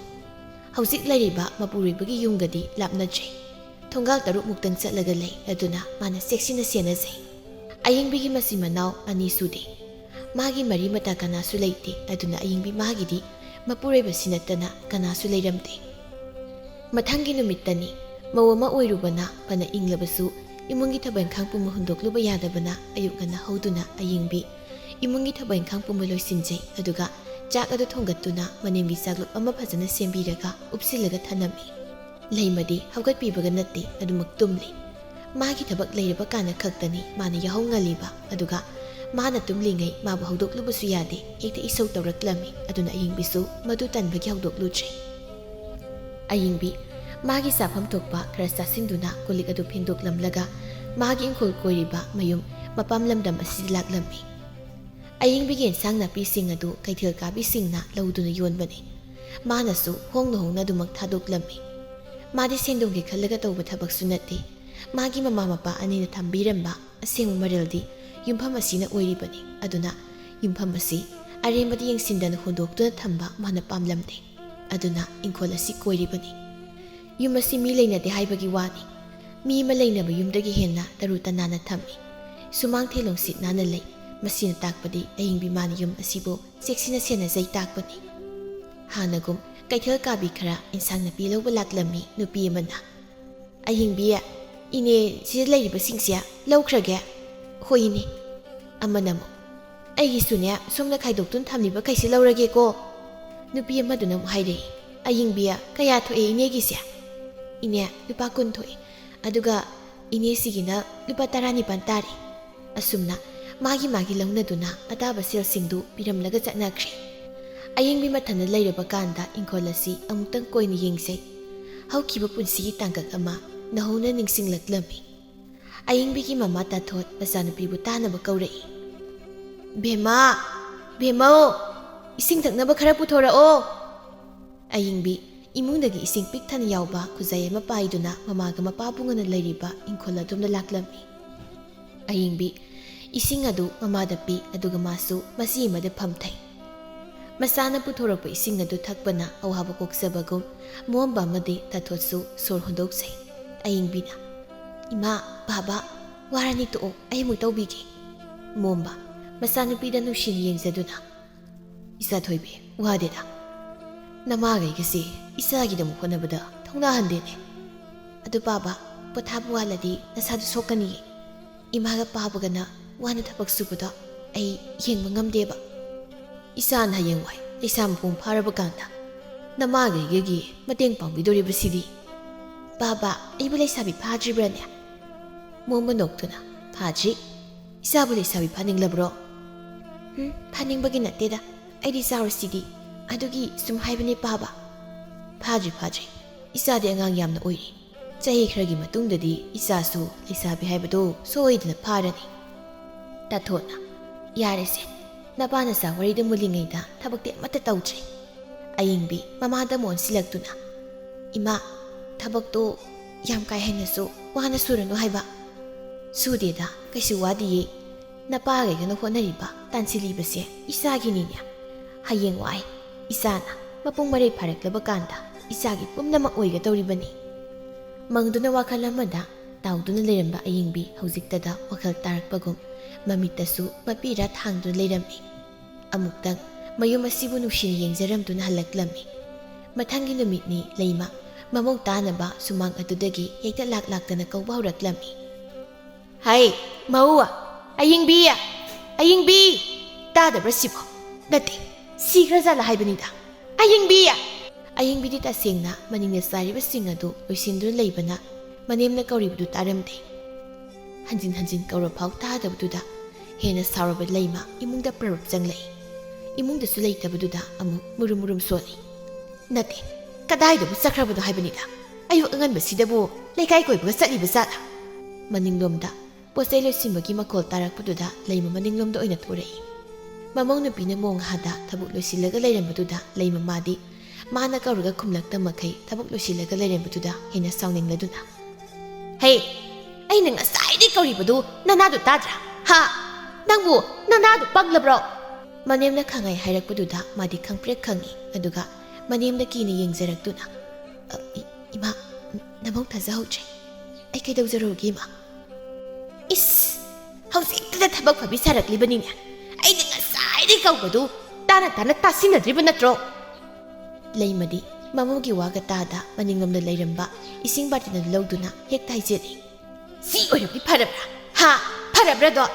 ꯍꯧꯖꯤꯛ ꯂꯩꯔꯤꯕ ꯃꯄꯨꯔꯣꯏꯕꯒꯤ ꯌꯨꯝꯒꯗꯤ ꯂꯥꯞꯅꯗ꯭ꯔꯦ꯫ ꯊꯣꯡꯒꯥꯜ ꯇꯔꯨꯛꯃꯨꯛꯇꯪ ꯆꯠꯂꯒ ꯂꯩ, ꯑꯗꯨꯅ ꯃꯥꯅ ꯆꯦꯛꯁꯤꯟꯅ ꯁꯦꯟꯅꯖꯩ꯫ ꯑꯌꯤꯡꯕꯤꯒꯤ ꯃꯆꯤꯟ ꯃꯅꯥꯎ ꯑꯅꯤ ꯁꯨꯗꯦ꯫ ꯃꯥꯒꯤ ꯃꯔꯤ ꯃꯇꯥ ꯀꯅꯥꯁꯨ ꯂꯩꯇꯦ, ꯑꯗꯨꯅ ꯑꯌꯤꯡꯕꯤ ꯃꯥꯒꯤꯗꯤ ꯃꯄꯨꯔꯣꯏꯕꯁꯤ ꯅꯠꯇꯅ ꯀꯅꯥꯁꯨ ꯂꯩꯔꯝꯗꯦ꯫ ꯃꯊꯪꯒꯤ ꯅꯨꯃꯤꯠꯇꯅꯤ꯫ ꯃꯧ ꯑꯃ ꯑꯣꯏꯔꯨꯕꯅ ꯐꯅ ꯏꯪꯂꯕꯁꯨ ꯏꯃꯨꯡꯒꯤ ꯊꯕꯛ ꯏꯪꯈꯥꯡ ꯄꯨꯝꯕ ꯍꯨꯟꯗꯣꯛꯂꯨꯕ ꯌꯥꯗꯕꯅ ꯑꯌꯨꯛ ꯉꯟꯅ ꯍꯧꯗꯨꯅ ꯑꯌꯤꯡꯕꯤ ꯏꯃꯨꯡꯒꯤ ꯊꯕꯛ ꯏꯪꯈꯥꯡ ꯄꯨꯝꯕ ꯂꯣꯏꯁꯤꯟꯖꯩ, ꯑꯗꯨꯒ ꯆꯥꯛ ꯑꯗꯨ ꯊꯣꯡꯒꯠꯇꯨꯅ ꯃꯅꯦꯝꯒꯤ ꯆꯥꯛꯂꯨꯛ ꯑꯃ ꯐꯖꯅ ꯁꯦꯝꯕꯤꯔꯒ ꯎꯞꯁꯤꯜꯂꯒ ꯊꯝꯂꯝꯃꯤ꯫ ꯂꯩꯃꯗꯤ ꯍꯧꯒꯠꯄꯤꯕꯒ ꯅꯠꯇꯦ, ꯑꯗꯨꯃꯛ ꯇꯨꯝꯂꯤ꯫ ꯃꯥꯒꯤ ꯊꯕꯛ ꯂꯩꯔꯕ ꯀꯥꯟꯗ ꯈꯛꯇꯅꯤ ꯃꯥꯅ ꯌꯥꯍꯧ ꯉꯜꯂꯤꯕ, ꯑꯗꯨꯒ ꯃꯥꯅ ꯇꯨꯝꯂꯤꯉꯩ ꯃꯥꯕꯨ ꯍꯧꯗꯣꯛꯂꯨꯕꯁꯨ ꯌꯥꯗꯦ, ꯍꯦꯛꯇ ꯏꯁꯧ ꯇꯧꯔꯛꯂꯝꯃꯤ꯫ ꯑꯗꯨꯅ ꯑꯌꯤꯡꯕꯤꯁꯨ ꯃꯗꯨ ꯇꯟꯕꯒꯤ ꯍꯧꯗꯣꯛꯂꯨꯗ꯭ꯔꯦ꯫ ꯑꯌꯤꯡꯕꯤ ꯃꯥꯒꯤ ꯆꯥꯐꯝ ꯊꯣꯛꯄ ꯈꯔ ꯆꯥꯁꯤꯟꯗꯨꯅ ꯀꯣꯜꯂꯤꯛ ꯑꯗꯨ ꯐꯦꯡꯗꯣꯛꯂꯝꯂꯒ ꯃꯥꯒꯤ ꯏꯪꯈꯣꯜ ꯀꯣꯏꯔꯤꯕ ꯃꯌꯨꯝ ꯃꯄꯥꯝ ꯂꯝꯗꯝ ꯑꯁꯤꯗ ꯂꯥꯛꯂꯝꯃꯤ꯫ ꯑꯌꯤꯡꯕꯤꯒꯤ ꯏꯟꯁꯥꯡ ꯅꯥꯄꯤꯁꯤꯡ ꯑꯗꯨ ꯀꯩꯊꯦꯜ ꯀꯥꯕꯤꯁꯤꯡꯅ ꯂꯧꯗꯨꯅ ꯌꯣꯟꯕꯅꯤ꯫ ꯃꯥꯅꯁꯨ ꯍꯣꯡꯅ ꯍꯣꯡꯅ ꯑꯗꯨꯃꯛ ꯊꯥꯗꯣꯛꯂꯝꯃꯤ꯫ ꯃꯥꯗꯤ ꯁꯦꯟꯗꯣꯡꯒꯤ ꯈꯜꯂꯒ ꯇꯧꯕ ꯊꯕꯛꯁꯨ ꯅꯠꯇꯦ꯫ ꯃꯥꯒꯤ ꯃꯃꯥ ꯃꯄꯥ ꯑꯅꯤꯅ ꯊꯝꯕꯤꯔꯝꯕ ꯑꯁꯦꯡꯕ ꯃꯔꯜꯗꯤ ꯌꯨꯝꯐꯝ ꯑꯁꯤꯅ ꯑꯣꯏꯔꯤꯕꯅꯤ꯫ ꯑꯗꯨꯅ ꯌꯨꯝꯐꯝ ꯑꯁꯤ ꯑꯔꯦꯝꯕꯗ ꯌꯦꯡꯁꯤꯟꯗꯅ ꯍꯨꯟꯗꯣꯛꯇꯨꯅ ꯊꯝꯕ ꯃꯥꯅ ꯄꯥꯝꯂꯝꯗꯦ꯫ ꯑꯗꯨꯅ ꯏꯪꯈꯣꯜ ꯑꯁꯤ ꯀꯣꯏꯔꯤꯕꯅꯤ꯫ ꯌꯨꯝ ꯑꯁꯤ ꯃꯤ ꯂꯩꯅꯗꯦ ꯍꯥꯏꯕꯒꯤ ꯋꯥꯅꯤ꯫ ꯃꯤ ꯑꯃ ꯂꯩꯅꯕ ꯌꯨꯝꯗꯒꯤ ꯍꯦꯟꯅ ꯇꯔꯨ ꯇꯅꯥꯟꯅ ꯊꯝꯃꯤ꯫ ꯁꯨꯃꯥꯡ ꯊꯦꯂꯣꯡꯁꯤꯠ ꯅꯥꯟꯅ ꯂꯩ꯫ ꯃꯁꯤꯅ ꯇꯥꯛꯄꯗꯤ ꯑꯌꯤꯡꯕꯤ ꯃꯥꯅ ꯌꯨꯝ ꯑꯁꯤꯕꯨ ꯆꯦꯛꯁꯤꯟꯅ ꯁꯦꯟꯅꯖꯩ ꯇꯥꯛꯄꯅꯤ꯫ ꯍꯥꯟꯅꯒꯨꯝ ꯀꯩꯊꯦꯜ ꯀꯥꯕꯤ ꯈꯔ ꯏꯟꯁꯥꯡ ꯅꯥꯄꯤ ꯂꯧꯕ ꯂꯥꯛꯂꯝꯃꯤ ꯅꯨꯄꯤ ꯑꯃꯅ꯫ "ꯑꯌꯤꯡꯕꯤ, ꯏꯅꯦ, ꯁꯤꯗ ꯂꯩꯔꯤꯕꯁꯤꯡꯁꯦ ꯂꯧꯈ꯭ꯔꯒꯦ?" "ꯍꯣꯏ ꯏꯅꯦ꯫" ꯑꯃꯅ ꯑꯃꯨꯛ, "ꯑꯩꯒꯤꯁꯨꯅꯦ, ꯁꯣꯝꯅ ꯈꯥꯏꯗꯣꯛꯇꯨꯅ ꯊꯝꯂꯤꯕꯈꯩꯁꯦ ꯂꯧꯔꯒꯦꯀꯣ꯫" ꯅꯨꯄꯤ ꯑꯃꯗꯨꯅ ꯑꯃꯨꯛ ꯍꯥꯏꯔꯛꯏ, "ꯑꯌꯤꯡꯕꯤ, ꯀꯌꯥ ꯊꯣꯛꯑꯦ ꯏꯅꯦꯒꯤꯁꯦ?" "ꯏꯅꯦ, ꯂꯨꯄꯥ ꯀꯨꯟ ꯊꯣꯛꯑꯦ꯫ ꯑꯗꯨꯒ ꯏꯅꯦꯁꯤꯒꯤꯅ ꯂꯨꯄꯥ ꯇꯔꯥꯅꯤꯄꯥꯟ ꯇꯥꯔꯦ꯫" ꯑꯁꯨꯝꯅ ꯃꯥꯒꯤ ꯃꯥꯒꯤ ꯂꯧꯅꯗꯨꯅ ꯑꯇꯥꯕ ꯁꯦꯜꯁꯤꯡꯗꯨ ꯄꯤꯔꯝꯂꯒ ꯆꯠꯅꯈ꯭ꯔꯦ꯫ ꯑꯌꯤꯡꯕꯤ ꯃꯊꯟꯗ ꯂꯩꯔꯕ ꯀꯥꯟꯗ ꯏꯪꯈꯣꯜ ꯑꯁꯤ ꯑꯃꯨꯛꯇꯪ ꯀꯣꯏꯅ ꯌꯦꯡꯖꯩ꯫ ꯍꯧꯈꯤꯕ ꯄꯨꯟꯁꯤꯒꯤ ꯇꯥꯡꯀꯛ ꯑꯃ ꯅꯧꯍꯧꯅ ꯅꯤꯡꯁꯤꯡꯂꯛꯂꯝꯃꯤ꯫ ꯑꯌꯤꯡꯕꯤꯒꯤ ꯃꯃꯥ ꯇꯥꯊꯣꯠ ꯃꯆꯥꯅꯨꯄꯤꯕꯨ ꯇꯥꯅꯕ ꯀꯧꯔꯛꯏ꯫ "ꯕꯦꯝꯃ, ꯕꯦꯝꯃꯧ, ꯏꯁꯤꯡ ꯊꯛꯅꯕ ꯈꯔ ꯄꯨꯊꯣꯔꯛꯑꯣ꯫" ꯑꯌꯤꯡꯕꯤ ꯏꯃꯨꯡꯗꯒꯤ ꯏꯁꯤꯡ ꯄꯤꯛ ꯊꯟꯅ ꯌꯥꯎꯕ ꯈꯨꯖꯥꯏ ꯑꯃ ꯄꯥꯏꯗꯨꯅ ꯃꯃꯥꯒ ꯃꯄꯥꯕꯨꯡꯒꯅ ꯂꯩꯔꯤꯕ ꯏꯪꯈꯣꯜ ꯑꯗꯣꯝꯗ ꯂꯥꯛꯂꯝꯃꯤ꯫ ꯑꯌꯤꯡꯕꯤ ꯏꯁꯤꯡ ꯑꯗꯨ ꯃꯃꯥꯗ ꯄꯤ, ꯑꯗꯨꯒ ꯃꯥꯁꯨ ꯃꯆꯤ ꯑꯃꯗ ꯐꯝꯊꯩ꯫ ꯃꯆꯥꯅ ꯄꯨꯊꯣꯔꯛꯄ ꯏꯁꯤꯡ ꯑꯗꯨ ꯊꯛꯄꯅ ꯑꯋꯥꯕ ꯀꯣꯛꯆꯕꯒꯨꯝ ꯃꯣꯝꯕ ꯑꯃꯗꯤ ꯇꯥꯊꯣꯠꯁꯨ ꯁꯣꯔ ꯍꯣꯟꯗꯣꯛꯆꯩ꯫ ꯑꯌꯤꯡꯕꯤꯅ, "ꯏꯃꯥ, ꯕꯥꯕꯥ, ꯋꯥꯔꯅꯤ ꯇꯣꯛꯑꯣ, ꯑꯩ ꯑꯃꯨꯛ ꯇꯧꯕꯤꯒꯦ꯫" ꯃꯣꯝꯕ, ꯃꯆꯥꯅꯨꯄꯤꯗ ꯅꯨꯡꯁꯤꯅ ꯌꯦꯡꯖꯗꯨꯅ, "ꯏꯆꯥ ꯊꯣꯏꯕꯤ, ꯋꯥꯗꯦꯗ꯫ ꯅꯃꯥꯈꯩꯒꯁꯦ ꯏꯆꯥꯒꯤꯗꯃꯛ ꯍꯣꯠꯅꯕꯗ ꯊꯧꯅꯥ ꯍꯟꯗꯦꯅꯦ꯫ ꯑꯗꯨ ꯕꯥꯕꯥ, ꯄꯣꯊꯥꯕ ꯋꯥꯠꯂꯗꯤ ꯅꯁꯥꯗꯨ ꯁꯣꯛꯀꯅꯤꯌꯦ꯫ ꯏꯃꯥꯒ ꯄꯥꯕꯒꯅ ꯋꯥꯅ ꯊꯕꯛ ꯁꯨꯕꯗꯣ ꯑꯩ ꯌꯦꯡꯕ ꯉꯝꯗꯦꯕ꯫ ꯏꯆꯥꯅ ꯍꯌꯦꯡꯋꯥꯏ ꯂꯩꯁꯥ ꯃꯄꯨꯡ ꯐꯥꯔꯕ ꯀꯥꯟꯗ ꯅꯃꯥꯈꯩꯒꯒꯤ ꯃꯇꯦꯡ ꯄꯥꯡꯕꯤꯗꯣꯔꯤꯕꯁꯤꯗꯤ꯫" "ꯕꯥꯕꯥ, ꯑꯩꯕꯨ ꯂꯩꯁꯥꯕꯤ ꯐꯥꯗ꯭ꯔꯤꯕ꯭ꯔꯥꯅꯦ?" ꯃꯣꯝꯕ ꯅꯣꯛꯇꯨꯅ, "ꯐꯥꯗ꯭ꯔꯤ꯫ ꯏꯆꯥꯕꯨ ꯂꯩꯁꯥꯕꯤ ꯐꯥꯅꯤꯡꯂꯕ꯭ꯔꯣ?" "ꯎꯝ, ꯐꯥꯅꯤꯡꯕꯒꯤ ꯅꯠꯇꯦꯗ꯫ ꯑꯩꯗꯤ ꯆꯥꯎꯔꯁꯤꯗꯤ꯫ ꯑꯗꯨꯒꯤ ꯁꯨꯝ ꯍꯥꯏꯕꯅꯦ ꯕꯥꯕꯥ꯫" "ꯐꯥꯗ꯭ꯔꯤ, ꯐꯥꯗ꯭ꯔꯤ꯫ ꯏꯆꯥꯗꯤ ꯑꯉꯥꯡ ꯌꯥꯝꯅ ꯑꯣꯏꯔꯤ꯫ ꯆꯍꯤ ꯈꯔꯒꯤ ꯃꯇꯨꯡꯗꯗꯤ ꯏꯆꯥꯁꯨ ꯂꯩꯁꯥꯕꯤ ꯍꯥꯏꯕꯗꯣ ꯁꯣꯏꯗꯅ ꯐꯥꯔꯅꯤ꯫" ꯇꯥꯊꯣꯠꯅ, "ꯌꯥꯔꯦꯁꯦ, ꯅꯄꯥ ꯅꯆꯥ ꯋꯥꯔꯤꯗ ꯃꯨꯜꯂꯤꯉꯩꯗ ꯊꯕꯛꯇꯤ ꯑꯃꯠꯇ ꯇꯧꯗ꯭ꯔꯦ꯫" ꯑꯌꯤꯡꯕꯤ ꯃꯃꯥꯗ ꯃꯣꯟꯁꯤꯜꯂꯛꯇꯨꯅ, "ꯏꯃꯥ, ꯊꯕꯛꯇꯣ ꯌꯥꯝ ꯀꯥ ꯍꯦꯟꯅꯁꯨ ꯋꯥꯅ ꯁꯨꯔꯅꯨ ꯍꯥꯏꯕ꯫" "ꯁꯨꯗꯦꯗ, ꯀꯩꯁꯨ ꯋꯥꯗꯤꯌꯦ꯫ ꯅꯄꯥꯈꯩꯒꯅ ꯍꯣꯠꯅꯔꯤꯕ, ꯇꯥꯟꯁꯤꯜꯂꯤꯕꯁꯦ ꯏꯆꯥꯒꯤꯅꯤꯅꯦ꯫ ꯍꯌꯦꯡꯋꯥꯏ ꯏꯆꯥꯅ ꯃꯄꯨꯡ ꯃꯔꯩ ꯐꯥꯔꯛꯂꯕ ꯀꯥꯟꯗ ꯏꯆꯥꯒꯤ ꯄꯨꯝꯅꯃꯛ ꯑꯣꯏꯒꯗꯧꯔꯤꯕꯅꯤ꯫" ꯃꯪꯗꯨꯅ ꯋꯥꯈꯜ ꯑꯃꯗ ꯇꯥꯎꯗꯨꯅ ꯂꯩꯔꯝꯕ ꯑꯌꯤꯡꯕꯤ ꯍꯧꯖꯤꯛꯇꯗ ꯋꯥꯈꯜ ꯇꯥꯔꯛꯄꯒꯨꯝ ꯃꯃꯤꯠꯇꯁꯨ ꯃꯄꯤꯔꯥ ꯊꯥꯡꯗꯨꯅ ꯂꯩꯔꯝꯃꯤ꯫ ꯑꯃꯨꯛꯇꯪ ꯃꯌꯨꯝ ꯑꯁꯤꯕꯨ ꯅꯨꯡꯁꯤꯅ ꯌꯦꯡꯖꯔꯝꯗꯨꯅ ꯍꯜꯂꯛꯂꯝꯃꯤ꯫ ꯃꯊꯪꯒꯤ ꯅꯨꯃꯤꯠꯅꯤ ꯂꯩꯃ ꯃꯃꯧ ꯇꯥꯅꯕ ꯁꯨꯃꯥꯡ ꯑꯗꯨꯗꯒꯤ ꯍꯦꯛꯇ ꯂꯥꯛ ꯂꯥꯛꯇꯅ ꯀꯧꯕ ꯍꯧꯔꯛꯂꯝꯃꯤ꯫ "ꯍꯩ, ꯃꯧ! ꯑꯌꯤꯡꯕꯤ! ꯑꯌꯤꯡꯕꯤ! ꯇꯥꯗꯕ꯭ꯔꯥ ꯁꯤꯕꯣ? ꯅꯠꯇꯦ, ꯁꯤꯈ꯭ꯔꯖꯥꯠꯂ ꯍꯥꯏꯕꯅꯤꯗ꯫ ꯑꯌꯤꯡꯕꯤ!" ꯑꯌꯤꯡꯕꯤꯗꯤ ꯇꯁꯦꯡꯅ ꯃꯅꯤꯡꯗ ꯆꯥꯔꯤꯕꯁꯤꯡ ꯑꯗꯨ ꯂꯣꯏꯁꯤꯟꯗꯨꯅ ꯂꯩꯕꯅ ꯃꯅꯦꯝꯅ ꯀꯧꯔꯤꯕꯗꯨ ꯇꯥꯔꯝꯗꯦ꯫ ꯍꯟꯖꯤꯟ ꯍꯟꯖꯤꯟ ꯀꯧꯔꯐꯥꯎ ꯇꯥꯗꯕꯗꯨꯗ ꯍꯦꯟꯅ ꯁꯥꯎꯔꯕ ꯂꯩꯃ ꯏꯃꯨꯡꯗ ꯄ꯭ꯔꯞ ꯆꯪꯂꯛꯏ꯫ ꯏꯃꯨꯡꯗꯁꯨ ꯂꯩꯇꯕꯗꯨꯗ ꯑꯃꯨꯛ ꯃꯨꯔꯨꯝ ꯃꯨꯔꯨꯝ ꯁꯣꯜꯂꯤ꯫ "ꯅꯠꯇꯦ, ꯀꯗꯥꯏꯗꯕꯨ ꯆꯠꯈ꯭ꯔꯕꯅꯣ ꯍꯥꯏꯕꯅꯤꯗ? ꯑꯌꯨꯛ ꯑꯉꯟꯕꯁꯤꯗꯕꯨ ꯂꯩꯀꯥꯏ ꯀꯣꯏꯕꯒ ꯆꯠꯂꯤꯕ ꯖꯥꯠꯂ?" ꯃꯅꯤꯡꯂꯣꯝꯗ ꯄꯣꯠ ꯆꯩ ꯂꯣꯏꯁꯤꯟꯕꯒꯤ ꯃꯈꯣꯜ ꯇꯥꯔꯛꯄꯗꯨꯗ ꯂꯩꯃ ꯃꯅꯤꯡꯂꯣꯝꯗ ꯑꯣꯏꯅ ꯊꯣꯔꯛꯏ꯫ ꯃꯃꯧ ꯅꯨꯄꯤꯅ ꯃꯣꯡ ꯍꯥꯗ ꯊꯕꯛ ꯂꯣꯏꯁꯤꯜꯂꯒ ꯂꯩꯔꯝꯕꯗꯨꯗ ꯂꯩꯃ ꯃꯥꯗꯤ ꯃꯥꯅ ꯀꯧꯔꯒ ꯈꯨꯝꯂꯛꯇ ꯃꯈꯩ ꯊꯕꯛ ꯂꯣꯏꯁꯤꯜꯂꯒ ꯂꯩꯔꯝꯕꯗꯨꯗ ꯍꯦꯟꯅ ꯁꯥꯎꯅꯤꯡꯂꯗꯨꯅ, "ꯍꯦ, ꯑꯩꯅ ꯉꯁꯥꯏꯗꯩ ꯀꯧꯔꯤꯕꯗꯨ ꯅꯅꯥꯗꯨ ꯇꯥꯗ꯭ꯔꯥ? "ꯍꯥ? ꯅꯪꯕꯨ ꯅꯅꯥꯗꯨ ꯄꯪꯂꯕ꯭ꯔꯣ?" ꯃꯅꯦꯝꯅ ꯈꯪꯍꯥꯏ ꯍꯥꯏꯔꯛꯄꯗꯨꯗ ꯃꯥꯗꯤ ꯈꯪꯄ꯭ꯔꯦꯛ ꯈꯪꯉꯤ꯫ ꯑꯗꯨꯒ ꯃꯅꯦꯝꯗ ꯀꯤꯅ ꯌꯦꯡꯖꯔꯛꯇꯨꯅ, "ꯑ, ꯏ-, ꯏꯃꯥ, ꯅꯃꯧ ꯊꯥꯖꯍꯧꯗ꯭ꯔꯦ꯫ ꯑꯩ ꯀꯩꯗꯧꯖꯔꯨꯒꯦ, ꯏꯃꯥ?" "ꯏꯁ, ꯍꯧꯖꯤꯛꯇꯗ ꯊꯕꯛ ꯐꯕꯤ ꯁꯥꯔꯛꯂꯤꯕꯅꯤꯅꯦ꯫ ꯑꯩꯅ ꯉꯁꯥꯏꯗꯩ ꯀꯧꯕꯗꯨ ꯇꯥꯅ ꯇꯥꯅ ꯇꯥꯁꯤꯟꯅꯗ꯭ꯔꯤꯕ ꯅꯠꯇ꯭ꯔꯣ?" ꯂꯩꯃꯗꯤ ꯃꯃꯧꯒꯤ ꯋꯥꯒ ꯇꯥꯗ ꯃꯅꯤꯡꯂꯣꯝꯗ ꯂꯩꯔꯝꯕ ꯏꯁꯤꯡ ꯕꯥꯔꯇꯤꯟ ꯑꯗꯨ ꯂꯧꯗꯨꯅ ꯍꯦꯛꯇ ꯍꯥꯏꯖꯤꯜꯂꯤ꯫ "ꯁꯤ ꯑꯣꯏꯔꯕꯗꯤ ꯐꯔꯕ꯭ꯔꯥ? ꯍꯥ? ꯐꯔꯕ꯭ꯔꯥꯗꯣ?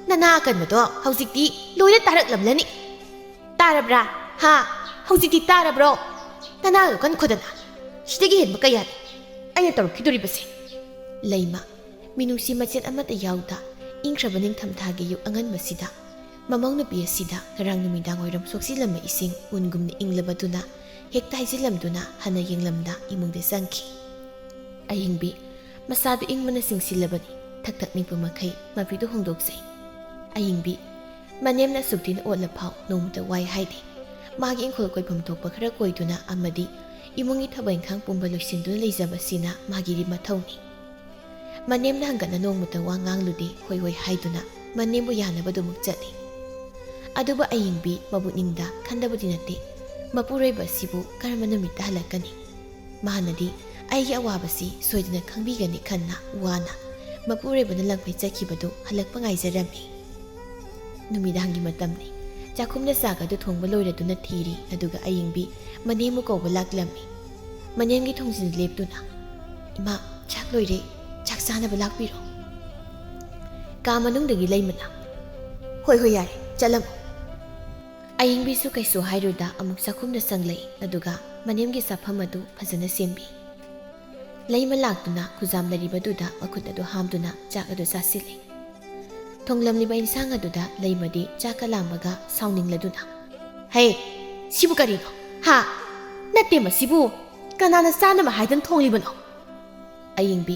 ꯅꯅꯥ ꯑꯀꯟꯕꯗꯣ ꯍꯧꯖꯤꯛꯇꯤ ꯂꯣꯏꯅ ꯇꯥꯔꯛꯂꯝꯂꯅꯤ꯫ ꯇꯥꯔꯕ꯭ꯔꯥ? ꯍꯥ? ꯍꯧꯖꯤꯛꯇꯤ ꯇꯥꯔꯕ꯭ꯔꯣ? ꯅꯅꯥꯗꯣ ꯀꯟꯈꯣꯗꯅ꯫ ꯁꯤꯗꯒꯤ ꯍꯦꯟꯕ ꯀꯌꯥ ꯂꯩ ꯑꯩꯅ ꯇꯧꯔꯛꯈꯤꯗꯣꯔꯤꯕꯁꯦ?" ꯂꯩꯃ, ꯃꯤꯅꯨꯡꯁꯤ ꯃꯆꯦꯠ ꯑꯃꯠꯇ ꯌꯥꯎꯗ, ꯏꯪꯈ꯭ꯔꯕ ꯅꯤꯡꯊꯝꯊꯥꯒꯤ ꯑꯌꯨꯛ ꯑꯉꯟꯕꯁꯤꯗ ꯃꯃꯧ ꯅꯨꯄꯤ ꯑꯁꯤꯗ ꯉꯔꯥꯡ ꯅꯨꯃꯤꯗꯥꯡ ꯋꯥꯏꯔꯝ ꯁꯣꯛꯆꯤꯜꯂꯝꯕ ꯏꯁꯤꯡ ꯎꯟꯒꯨꯝꯅ ꯏꯪꯂꯕꯗꯨꯅ ꯍꯦꯛꯇ ꯍꯩꯖꯤꯜꯂꯝꯗꯨꯅ ꯍꯟꯅ ꯌꯦꯡꯂꯝꯗ ꯏꯃꯨꯡꯗ ꯆꯪꯈꯤ꯫ ꯑꯌꯤꯡꯕꯤ, ꯃꯁꯥꯗꯨ ꯏꯪꯕꯅ ꯆꯤꯡꯁꯤꯜꯂꯕꯅꯤ꯫ ꯊꯛ ꯊꯛ ꯅꯤꯛꯄ ꯃꯈꯩ ꯃꯄꯤꯗꯨ ꯍꯣꯡꯗꯣꯛꯆꯩ꯫ ꯑꯌꯤꯡꯕꯤ, ꯃꯅꯦꯝꯅ ꯑꯁꯨꯛ ꯊꯤꯅ ꯑꯣꯠꯂ ꯐꯥꯎ ꯅꯣꯡꯃꯇ ꯋꯥꯏ ꯍꯥꯏꯗꯦ꯫ ꯃꯥꯒꯤ ꯏꯪꯈꯣꯜ ꯀꯣꯏꯐꯝ ꯊꯣꯛꯄ ꯈꯔ ꯀꯣꯏꯗꯨꯅ ꯑꯃꯗꯤ ꯏꯃꯨꯡꯒꯤ ꯊꯕꯛ ꯏꯪꯈꯥꯡ ꯄꯨꯝꯕ ꯂꯣꯏꯁꯤꯟꯗꯨꯅ ꯂꯩꯖꯕꯁꯤꯅ ꯃꯥꯒꯤꯗꯤ ꯃꯊꯧꯅꯤ꯫ ꯃꯅꯦꯝꯅ ꯍꯪꯒꯠꯅ ꯅꯣꯡꯃꯇ ꯋꯥ ꯉꯥꯡꯂꯨꯗꯦ, ꯍꯣꯏ ꯍꯣꯏ ꯍꯥꯏꯗꯨꯅ ꯃꯅꯦꯝꯕꯨ ꯌꯥꯅꯕꯗꯨꯃꯛ ꯆꯠꯂꯤ꯫ ꯑꯗꯨꯕꯨ ꯑꯌꯤꯡꯕꯤ ꯃꯕꯨꯛꯅꯤꯡꯗ ꯈꯟꯗꯕꯗꯤ ꯅꯠꯇꯦ, ꯃꯄꯨꯔꯣꯏꯕ ꯑꯁꯤꯕꯨ ꯀꯔꯝꯕ ꯅꯨꯃꯤꯠꯇ ꯍꯜꯂꯛꯀꯅꯤ? ꯃꯥꯅꯗꯤ ꯑꯩꯒꯤ ꯑꯋꯥꯕꯁꯤ ꯁꯣꯏꯗꯅ ꯈꯪꯕꯤꯒꯅꯤ ꯈꯟꯅ ꯋꯥꯅ ꯃꯄꯨꯔꯣꯏꯕꯅ ꯂꯪꯐꯩ ꯆꯠꯈꯤꯕꯗꯨ ꯍꯜꯂꯛꯄ ꯉꯥꯏꯖꯔꯝꯃꯤ꯫ ꯅꯨꯃꯤꯗꯥꯡꯒꯤ ꯃꯇꯝꯅꯤ꯫ ꯆꯥꯛꯈꯨꯝꯗ ꯆꯥꯛ ꯑꯗꯨ ꯊꯣꯡꯕ ꯂꯣꯏꯔꯗꯨꯅ ꯊꯤꯔꯤ, ꯑꯗꯨꯒ ꯑꯌꯤꯡꯕꯤ ꯃꯅꯦꯝꯕꯨ ꯀꯧꯕ ꯂꯥꯛꯂꯝꯃꯤ꯫ ꯃꯅꯦꯝꯒꯤ ꯊꯣꯡꯖꯤꯟꯗ ꯂꯦꯞꯇꯨꯅ, "ꯏꯃꯥ, ꯆꯥꯛ ꯂꯣꯏꯔꯦ, ꯆꯥꯛ ꯆꯥꯅꯕ ꯂꯥꯛꯄꯤꯔꯣ꯫" ꯀꯥ ꯃꯅꯨꯡꯗꯒꯤ ꯂꯩꯃꯅ, "ꯍꯣꯏ ꯍꯣꯏ, ꯌꯥꯔꯦ, ꯆꯠꯂꯝꯃꯣ꯫" ꯑꯌꯤꯡꯕꯤꯁꯨ ꯀꯩꯁꯨ ꯍꯥꯏꯔꯨꯗ ꯑꯃꯨꯛ ꯆꯥꯛꯈꯨꯝꯗ ꯆꯪꯂꯛꯏ, ꯑꯗꯨꯒ ꯃꯅꯦꯝꯒꯤ ꯆꯥꯐꯝ ꯑꯗꯨ ꯐꯖꯅ ꯁꯦꯝꯕꯤ꯫ ꯂꯩꯃ ꯂꯥꯛꯇꯨꯅ ꯈꯨꯖꯥꯝ ꯂꯩꯔꯤꯕꯗꯨꯗ ꯃꯈꯨꯠ ꯑꯗꯨ ꯍꯥꯝꯗꯨꯅ ꯆꯥꯛ ꯑꯗꯨ ꯆꯥꯁꯤꯜꯂꯤ꯫ ꯊꯣꯡꯂꯝꯂꯤꯕ ꯏꯟꯁꯥꯡ ꯑꯗꯨꯗ ꯂꯩꯃꯗꯤ ꯆꯥꯛꯀ ꯂꯥꯝꯕꯒ ꯁꯥꯎꯅꯤꯡꯂꯗꯨꯅ, "ꯍꯦ, ꯁꯤꯕꯨ ꯀꯔꯤꯅꯣ? ꯍꯥ? ꯅꯠꯇꯦ, ꯃꯁꯤꯕꯨ ꯀꯅꯥꯅ ꯆꯥꯅꯕ ꯍꯥꯏꯗꯨꯅ ꯊꯣꯡꯂꯤꯕꯅꯣ?" ꯑꯌꯤꯡꯕꯤ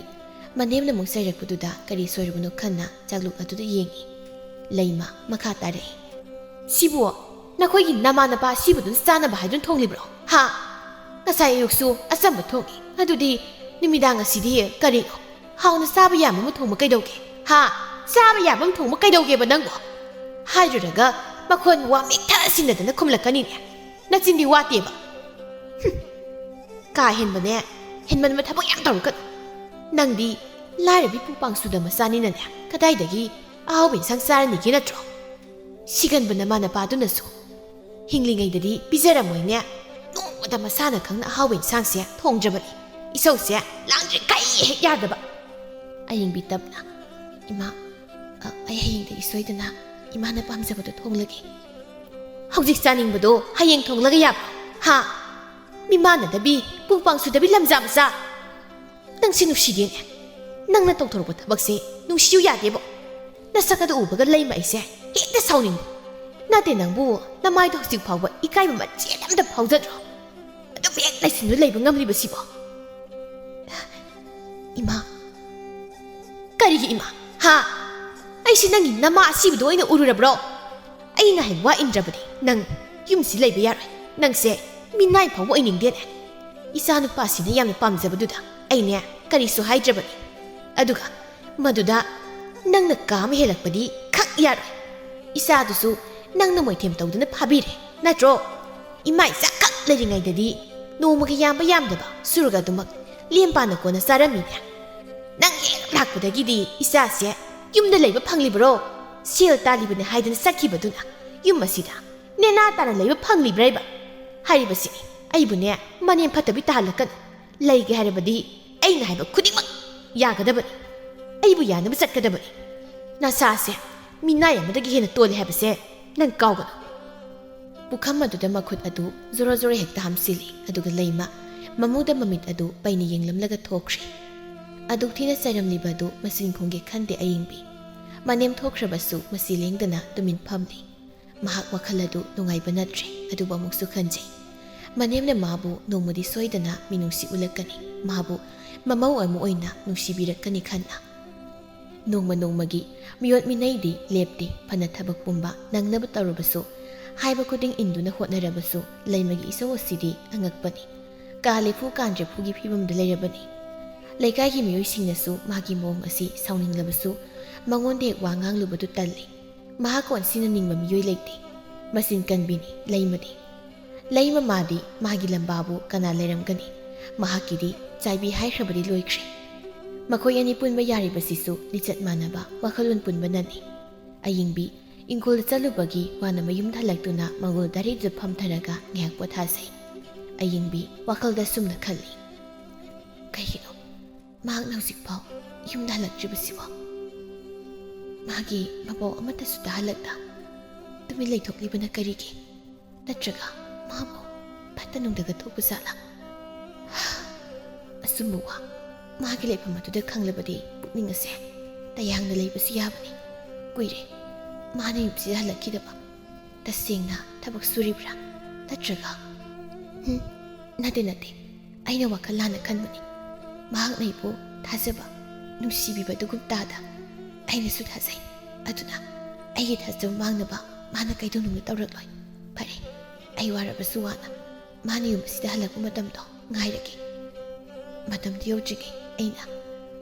ꯃꯅꯦꯝꯅ ꯑꯃꯨꯛ ꯆꯩꯔꯛꯄꯗꯨꯗ ꯀꯔꯤ ꯁꯣꯏꯔꯕꯅꯣ ꯈꯟꯅ ꯆꯥꯛꯂꯨꯛ ꯑꯗꯨꯗ ꯌꯦꯡꯉꯤ꯫ ꯂꯩꯃ ꯃꯈꯥ ꯇꯥꯔꯛꯏ, "ꯁꯤꯕꯨ ꯅꯈꯣꯏꯒꯤ ꯅꯃꯥ ꯅꯄꯥ ꯑꯁꯤꯕꯨꯗꯨꯅ ꯆꯥꯅꯕ ꯍꯥꯏꯗꯨꯅ ꯊꯣꯡꯂꯤꯕ꯭ꯔꯣ? ꯍꯥ? ꯉꯁꯥꯏ ꯑꯌꯨꯛꯁꯨ ꯑꯆꯝꯕ ꯊꯣꯡꯉꯤ, ꯑꯗꯨꯗꯤ ꯅꯨꯃꯤꯗꯥꯡ ꯑꯁꯤꯗꯤ ꯀꯔꯤꯅꯣ? ꯍꯥꯎꯅ ꯆꯥꯕ ꯌꯥꯕ ꯑꯃ ꯊꯣꯡꯕ ꯀꯩꯗꯧꯒꯦ? ꯍꯥ?" ꯆꯥꯕ ꯌꯥꯕ ꯑꯃ ꯊꯣꯡꯕ ꯀꯩꯗꯧꯒꯦꯕ ꯅꯪꯕꯣ? ꯍꯥꯏꯔꯨꯔꯒ ꯃꯈꯣꯟ ꯋꯥ ꯃꯤꯛꯊ ꯁꯤꯟꯅꯗꯅ ꯈꯨꯝꯂꯛꯀꯅꯤꯅꯦ꯫ ꯅꯆꯤꯟꯗꯤ ꯋꯥꯠꯇꯦꯕ꯫ ꯍꯨꯝ꯫ ꯀꯥ ꯍꯦꯟꯕꯅꯦ, ꯍꯦꯟꯃꯟꯕ ꯊꯕꯛ ꯌꯥꯝ ꯇꯧꯔꯛꯀꯅꯨ꯫ ꯅꯪꯗꯤ ꯂꯥꯏꯔꯕꯤ ꯄꯨ ꯄꯥꯡꯁꯨꯗ ꯃꯆꯥꯅꯤꯅꯅꯦ, ꯀꯗꯥꯏꯗꯒꯤ ꯑꯍꯥꯎꯕ ꯏꯟꯁꯥꯡ ꯆꯥꯔꯅꯤꯒꯦ ꯅꯠꯇ꯭ꯔꯣ? ꯁꯤꯒꯟꯕ ꯅꯃꯥ ꯅꯄꯥꯗꯨꯅꯁꯨ ꯍꯤꯡꯂꯤꯉꯩꯗꯗꯤ ꯄꯤꯖꯔꯝꯃꯣꯏꯅꯦ꯫ ꯅꯣꯡꯃꯗ ꯃꯁꯥꯅ ꯈꯪꯅ ꯑꯍꯥꯎꯕ ꯏꯟꯁꯥꯡꯁꯦ ꯊꯣꯡꯗ꯭ꯔꯕꯅꯤ꯫ ꯏꯁꯧꯁꯦ ꯂꯥꯡꯗ꯭ꯔꯤꯈꯩ ꯍꯦꯛ ꯌꯥꯗꯕ꯫ ꯑꯌꯤꯡꯕꯤ ꯇꯞꯅ, "ꯏꯃꯥ, ꯑ, ꯑꯩ ꯍꯌꯦꯡꯗꯒꯤ ꯁꯣꯏꯗꯅ ꯏꯃꯥꯅ ꯄꯥꯝꯖꯕꯗꯣ ꯊꯣꯡꯂꯒꯦ꯫" "ꯍꯧꯖꯤꯛ ꯆꯥꯅꯤꯡꯕꯗꯣ ꯍꯌꯦꯡ ꯊꯣꯡꯂꯒ ꯌꯥꯕ꯭ꯔꯣ? ꯍꯥ? ꯃꯤꯃꯥꯟꯅꯗꯕꯤ, ꯄꯨ ꯄꯥꯡꯁꯨꯗꯕꯤ ꯂꯝꯖꯥ ꯃꯆꯥ! ꯅꯪꯁꯦ ꯅꯨꯡꯁꯤꯗꯦꯅꯦ꯫ ꯅꯪꯅ ꯇꯧꯊꯣꯔꯛꯄ ꯊꯕꯛꯁꯦ ꯅꯨꯡꯁꯤꯌꯨ ꯌꯥꯗꯦꯕꯣ꯫ ꯅꯁꯛ ꯑꯗꯨ ꯎꯕꯒ ꯂꯩꯃ ꯑꯩꯁꯦ ꯍꯦꯛꯇ ꯁꯥꯎꯅꯤꯡꯕ꯫ ꯅꯠꯇꯦ ꯅꯪꯕꯨ, ꯅꯃꯥꯏꯗꯣ ꯍꯧꯖꯤꯛ ꯐꯥꯎꯕ ꯏꯀꯥꯏꯕ ꯃꯆꯦꯠ ꯑꯝꯇ ꯐꯥꯎꯖꯗ꯭ꯔꯣ? ꯑꯗꯨꯝ ꯍꯦꯛ ꯂꯩꯁꯤꯟꯗꯨꯅ ꯂꯩꯕ ꯉꯝꯂꯤꯕꯁꯤꯕꯣ?" "ꯏꯃꯥ꯫" "ꯀꯔꯤꯒꯤ ꯏꯃꯥ? ꯍꯥ? ꯑꯩꯁꯤ ꯅꯪꯒꯤ ꯅꯃꯥ ꯑꯁꯤꯕꯗꯣ ꯑꯣꯏꯅ ꯎꯔꯨꯔꯕ꯭ꯔꯣ? ꯑꯩꯅ ꯍꯥꯏꯕ ꯋꯥ ꯏꯟꯗ꯭ꯔꯕꯗꯤ ꯅꯪ ꯌꯨꯝꯁꯤ ꯂꯩꯕ ꯌꯥꯔꯣꯏ꯫ ꯅꯪꯁꯦ ꯃꯤꯅꯥꯏ ꯐꯥꯎꯕ ꯑꯣꯏꯅꯤꯡꯗꯦꯅꯦ꯫ ꯏꯆꯥ ꯅꯨꯄꯥꯁꯤꯅ ꯌꯥꯝꯅ ꯄꯥꯝꯖꯕꯗꯨꯗ ꯑꯩꯅꯦ ꯀꯔꯤꯁꯨ ꯍꯥꯏꯗ꯭ꯔꯕꯅꯤ꯫ ꯑꯗꯨꯒ ꯃꯗꯨꯗ ꯅꯪꯅ ꯀꯥ ꯑꯃ ꯍꯦꯜꯂꯛꯄꯗꯤ ꯈꯛ ꯌꯥꯔꯣꯏ꯫ ꯏꯆꯥꯗꯨꯁꯨ ꯅꯪꯅ ꯃꯣꯏꯊꯦꯝ ꯇꯧꯗꯨꯅ ꯐꯥꯕꯤꯔꯦ ꯅꯠꯇ꯭ꯔꯣ? ꯏꯃꯥ ꯏꯆꯥ ꯈꯛ ꯂꯩꯔꯤꯉꯩꯗꯗꯤ ꯅꯣꯡꯃꯒꯤ ꯌꯥꯝꯕ ꯌꯥꯝꯗꯕ ꯁꯨꯔꯒ ꯑꯗꯨꯃꯛ ꯂꯦꯝ ꯄꯥꯅ ꯀꯣꯟꯅ ꯆꯥꯔꯝꯃꯤꯅꯦ꯫ ꯅꯪ ꯍꯦꯛ ꯂꯥꯛꯄꯗꯒꯤꯗꯤ ꯏꯆꯥꯁꯦ ꯌꯨꯝꯗ ꯂꯩꯕ ꯐꯪꯂꯤꯕ꯭ꯔꯣ? ꯁꯦꯜ ꯇꯥꯜꯂꯤꯕꯅꯦ ꯍꯥꯏꯗꯅ ꯆꯠꯈꯤꯕꯗꯨꯅ ꯌꯨꯝ ꯑꯁꯤꯗ ꯅꯦꯅꯥ ꯇꯥꯅ ꯂꯩꯕ ꯐꯪꯂꯤꯕ꯭ꯔꯥ ꯍꯥꯏꯕ? ꯍꯥꯏꯔꯤꯕꯁꯤꯅꯤ, ꯑꯩꯕꯨꯅꯦ ꯃꯅꯦꯝ ꯐꯠꯇꯕꯤ ꯇꯥꯍꯜꯂꯛꯀꯅꯨ꯫ ꯂꯩꯒꯦ ꯍꯥꯏꯔꯕꯗꯤ ꯑꯩꯅ ꯍꯥꯏꯕ ꯈꯨꯗꯤꯡꯃꯛ ꯌꯥꯒꯗꯕꯅꯤ꯫ ꯑꯩꯕꯨ ꯌꯥꯅꯕ ꯆꯠꯀꯗꯕꯅꯤ꯫ ꯅꯁꯥꯁꯦ ꯃꯤꯅꯥꯏ ꯑꯃꯗꯒꯤ ꯍꯦꯟꯅ ꯇꯣꯜꯂꯦ ꯍꯥꯏꯕꯁꯦ ꯅꯪ ꯀꯥꯎꯒꯅꯨ꯫" ꯄꯨꯈꯝ ꯑꯗꯨꯗ ꯃꯈꯨꯠ ꯑꯗꯨ ꯖꯣꯔꯣ ꯖꯣꯔꯣ ꯍꯦꯛꯇ ꯍꯥꯝꯖꯤꯜꯂꯤ, ꯑꯗꯨꯒ ꯂꯩꯃ ꯃꯃꯨꯗ ꯃꯃꯤꯠ ꯑꯗꯨ ꯄꯩꯅ ꯌꯦꯡꯂꯝꯂꯒ ꯊꯣꯛꯈ꯭ꯔꯦ꯫ ꯑꯗꯨꯛ ꯊꯤꯅ ꯆꯩꯔꯝꯂꯤꯕ ꯑꯗꯨ ꯃꯆꯤꯟ ꯈꯨꯝꯒꯦ ꯈꯟꯗꯦ ꯑꯌꯤꯡꯕꯤ꯫ ꯃꯅꯦꯝ ꯊꯣꯛꯈ꯭ꯔꯕꯁꯨ ꯃꯆꯤ ꯂꯦꯡꯗꯅ ꯇꯨꯃꯤꯟ ꯐꯝꯂꯤ꯫ ꯃꯍꯥꯛ ꯋꯥꯈꯜ ꯑꯗꯨ ꯅꯨꯡꯉꯥꯏꯕ ꯅꯠꯇ꯭ꯔꯦ, ꯑꯗꯨꯕꯨ ꯑꯃꯨꯛꯁꯨ ꯈꯟꯖꯩ꯫ ꯃꯅꯦꯝꯅ ꯃꯥꯕꯨ ꯅꯣꯡꯃꯗꯤ ꯁꯣꯏꯗꯅ ꯃꯤꯅꯨꯡꯁꯤ ꯎꯠꯂꯛꯀꯅꯤ, ꯃꯥꯕꯨ ꯃꯃꯧ ꯑꯃ ꯑꯣꯏꯅ ꯅꯨꯡꯁꯤꯕꯤꯔꯛꯀꯅꯤ ꯈꯟꯅ꯫ ꯅꯣꯡꯃ ꯅꯣꯡꯃꯒꯤ ꯃꯤꯑꯣꯠ ꯃꯤꯅꯩꯗꯤ ꯂꯦꯞꯇꯦ, ꯐꯅ ꯊꯕꯛ ꯄꯨꯝꯕ ꯅꯪꯅꯕ ꯇꯧꯔꯕꯁꯨ, ꯍꯥꯏꯕ ꯈꯨꯗꯤꯡ ꯏꯟꯗꯨꯅ ꯍꯣꯠꯅꯔꯕꯁꯨ, ꯂꯩꯃꯒꯤ ꯏꯁꯧ ꯑꯁꯤꯗꯤ ꯑꯉꯛꯄꯅꯤ꯫ ꯀꯥ ꯂꯦꯐꯨ ꯀꯥꯟꯗ꯭ꯔꯦꯐꯨꯒꯤ ꯐꯤꯕꯝꯗ ꯂꯩꯔꯕꯅꯤ꯫ ꯂꯩꯀꯥꯏꯒꯤ ꯃꯤꯑꯣꯏꯁꯤꯡꯅꯁꯨ ꯃꯥꯒꯤ ꯃꯑꯣꯡ ꯑꯁꯤ ꯁꯥꯎꯅꯤꯡꯂꯕꯁꯨ, ꯃꯉꯣꯟꯗ ꯍꯦꯛ ꯋꯥ ꯉꯥꯡꯂꯨꯕꯗꯨ ꯇꯜꯂꯤ꯫ ꯃꯍꯥꯛ ꯑꯣꯟꯁꯤꯟꯅꯅꯤꯡꯕ ꯃꯤꯑꯣꯏ ꯂꯩꯇꯦ꯫ ꯃꯆꯤꯟ ꯀꯟꯕꯤꯅꯤ ꯂꯩꯃꯗꯤ꯫ ꯂꯩꯃ ꯃꯥꯗꯤ ꯃꯥꯒꯤ ꯂꯝꯕꯥꯕꯨ ꯀꯅꯥ ꯂꯩꯔꯝꯒꯅꯤ? ꯃꯍꯥꯛꯀꯤꯗꯤ ꯆꯥꯏꯕꯤ ꯍꯥꯏꯈ꯭ꯔꯕꯗꯤ ꯂꯣꯏꯈ꯭ꯔꯦ꯫ ꯃꯈꯣꯏ ꯑꯅꯤ ꯄꯨꯟꯕ ꯌꯥꯔꯤꯕꯁꯤꯁꯨ ꯂꯤꯆꯠ ꯃꯥꯟꯅꯕ, ꯋꯥꯈꯜꯂꯣꯟ ꯄꯨꯟꯕꯅꯅꯤ꯫ ꯑꯌꯤꯡꯕꯤ ꯏꯪꯈꯣꯜꯗ ꯆꯠꯂꯨꯕꯒꯤ ꯋꯥꯅ ꯃꯌꯨꯝꯗ ꯍꯜꯂꯛꯇꯨꯅ ꯃꯪꯒꯣꯜ ꯗꯥꯏꯔꯤꯗꯨꯗ ꯐꯝꯊꯔꯒ ꯉꯥꯏꯍꯥꯛ ꯄꯣꯊꯥꯖꯩ꯫ ꯑꯌꯤꯡꯕꯤ ꯋꯥꯈꯜꯗ ꯑꯁꯨꯝꯅ ꯈꯜꯂꯤ, "ꯀꯩꯒꯤꯅꯣ ꯃꯍꯥꯛꯅ ꯍꯧꯖꯤꯛꯐꯥꯎ ꯌꯨꯝꯗ ꯍꯜꯂꯛꯇ꯭ꯔꯤꯕꯁꯤꯕꯣ? ꯃꯥꯒꯤ ꯃꯄꯥꯎ ꯑꯃꯠꯇꯁꯨ ꯇꯥꯍꯜꯂꯛꯇ ꯇꯨꯃꯤꯟ ꯂꯩꯊꯣꯛꯂꯤꯕꯅ ꯀꯔꯤꯒꯤ? ꯅꯠꯇ꯭ꯔꯒ ꯃꯥꯕꯨ ꯐꯠꯇ ꯅꯨꯡꯗꯒ ꯊꯣꯛꯄ ꯖꯥꯠꯂꯥ?" ꯑꯆꯨꯝꯕ ꯋꯥ ꯃꯥꯒꯤ ꯂꯩꯐꯝ ꯑꯗꯨꯗ ꯈꯪꯂꯕꯗꯤ ꯄꯨꯛꯅꯤꯡ ꯑꯁꯦ ꯇꯌꯥꯡꯅ ꯂꯩꯕꯁꯨ ꯌꯥꯕꯅꯤ꯫ ꯀꯨꯏꯔꯦ ꯃꯥꯅ ꯌꯨꯝꯁꯤꯗ ꯍꯜꯂꯛꯈꯤꯗꯕ꯫ ꯇꯁꯦꯡꯅ ꯊꯕꯛ ꯁꯨꯔꯤꯕ꯭ꯔꯥ? ꯅꯠꯇ꯭ꯔꯒ? ꯍꯨꯝ, ꯅꯠꯇꯦ, ꯅꯠꯇꯦ꯫ ꯑꯩꯅ ꯋꯥꯈꯜ ꯂꯥꯟꯅ ꯈꯟꯕꯅꯤ꯫ ꯃꯍꯥꯛꯅ ꯑꯩꯕꯨ ꯊꯥꯖꯕ, ꯅꯨꯡꯁꯤꯕꯤꯕ ꯑꯗꯨꯒꯨꯝ ꯇꯥꯗ ꯑꯩꯅꯁꯨ ꯊꯥꯖꯩ꯫ ꯑꯗꯨꯅ ꯑꯩꯒꯤ ꯊꯥꯖꯕ ꯃꯥꯡꯅꯕ ꯃꯥꯅ ꯀꯩꯗꯧꯅꯨꯡꯗ ꯇꯧꯔꯛꯂꯣꯏ꯫ ꯐꯔꯦ, ꯑꯩ ꯋꯥꯔꯕꯁꯨ ꯋꯥꯅ ꯃꯥꯅ ꯌꯨꯝ ꯑꯁꯤꯗ ꯍꯜꯂꯛꯄ ꯃꯇꯝꯗꯣ ꯉꯥꯏꯔꯒꯦ꯫ ꯃꯇꯝꯗꯨ ꯌꯧꯗ꯭ꯔꯤꯉꯩ ꯑꯩꯅ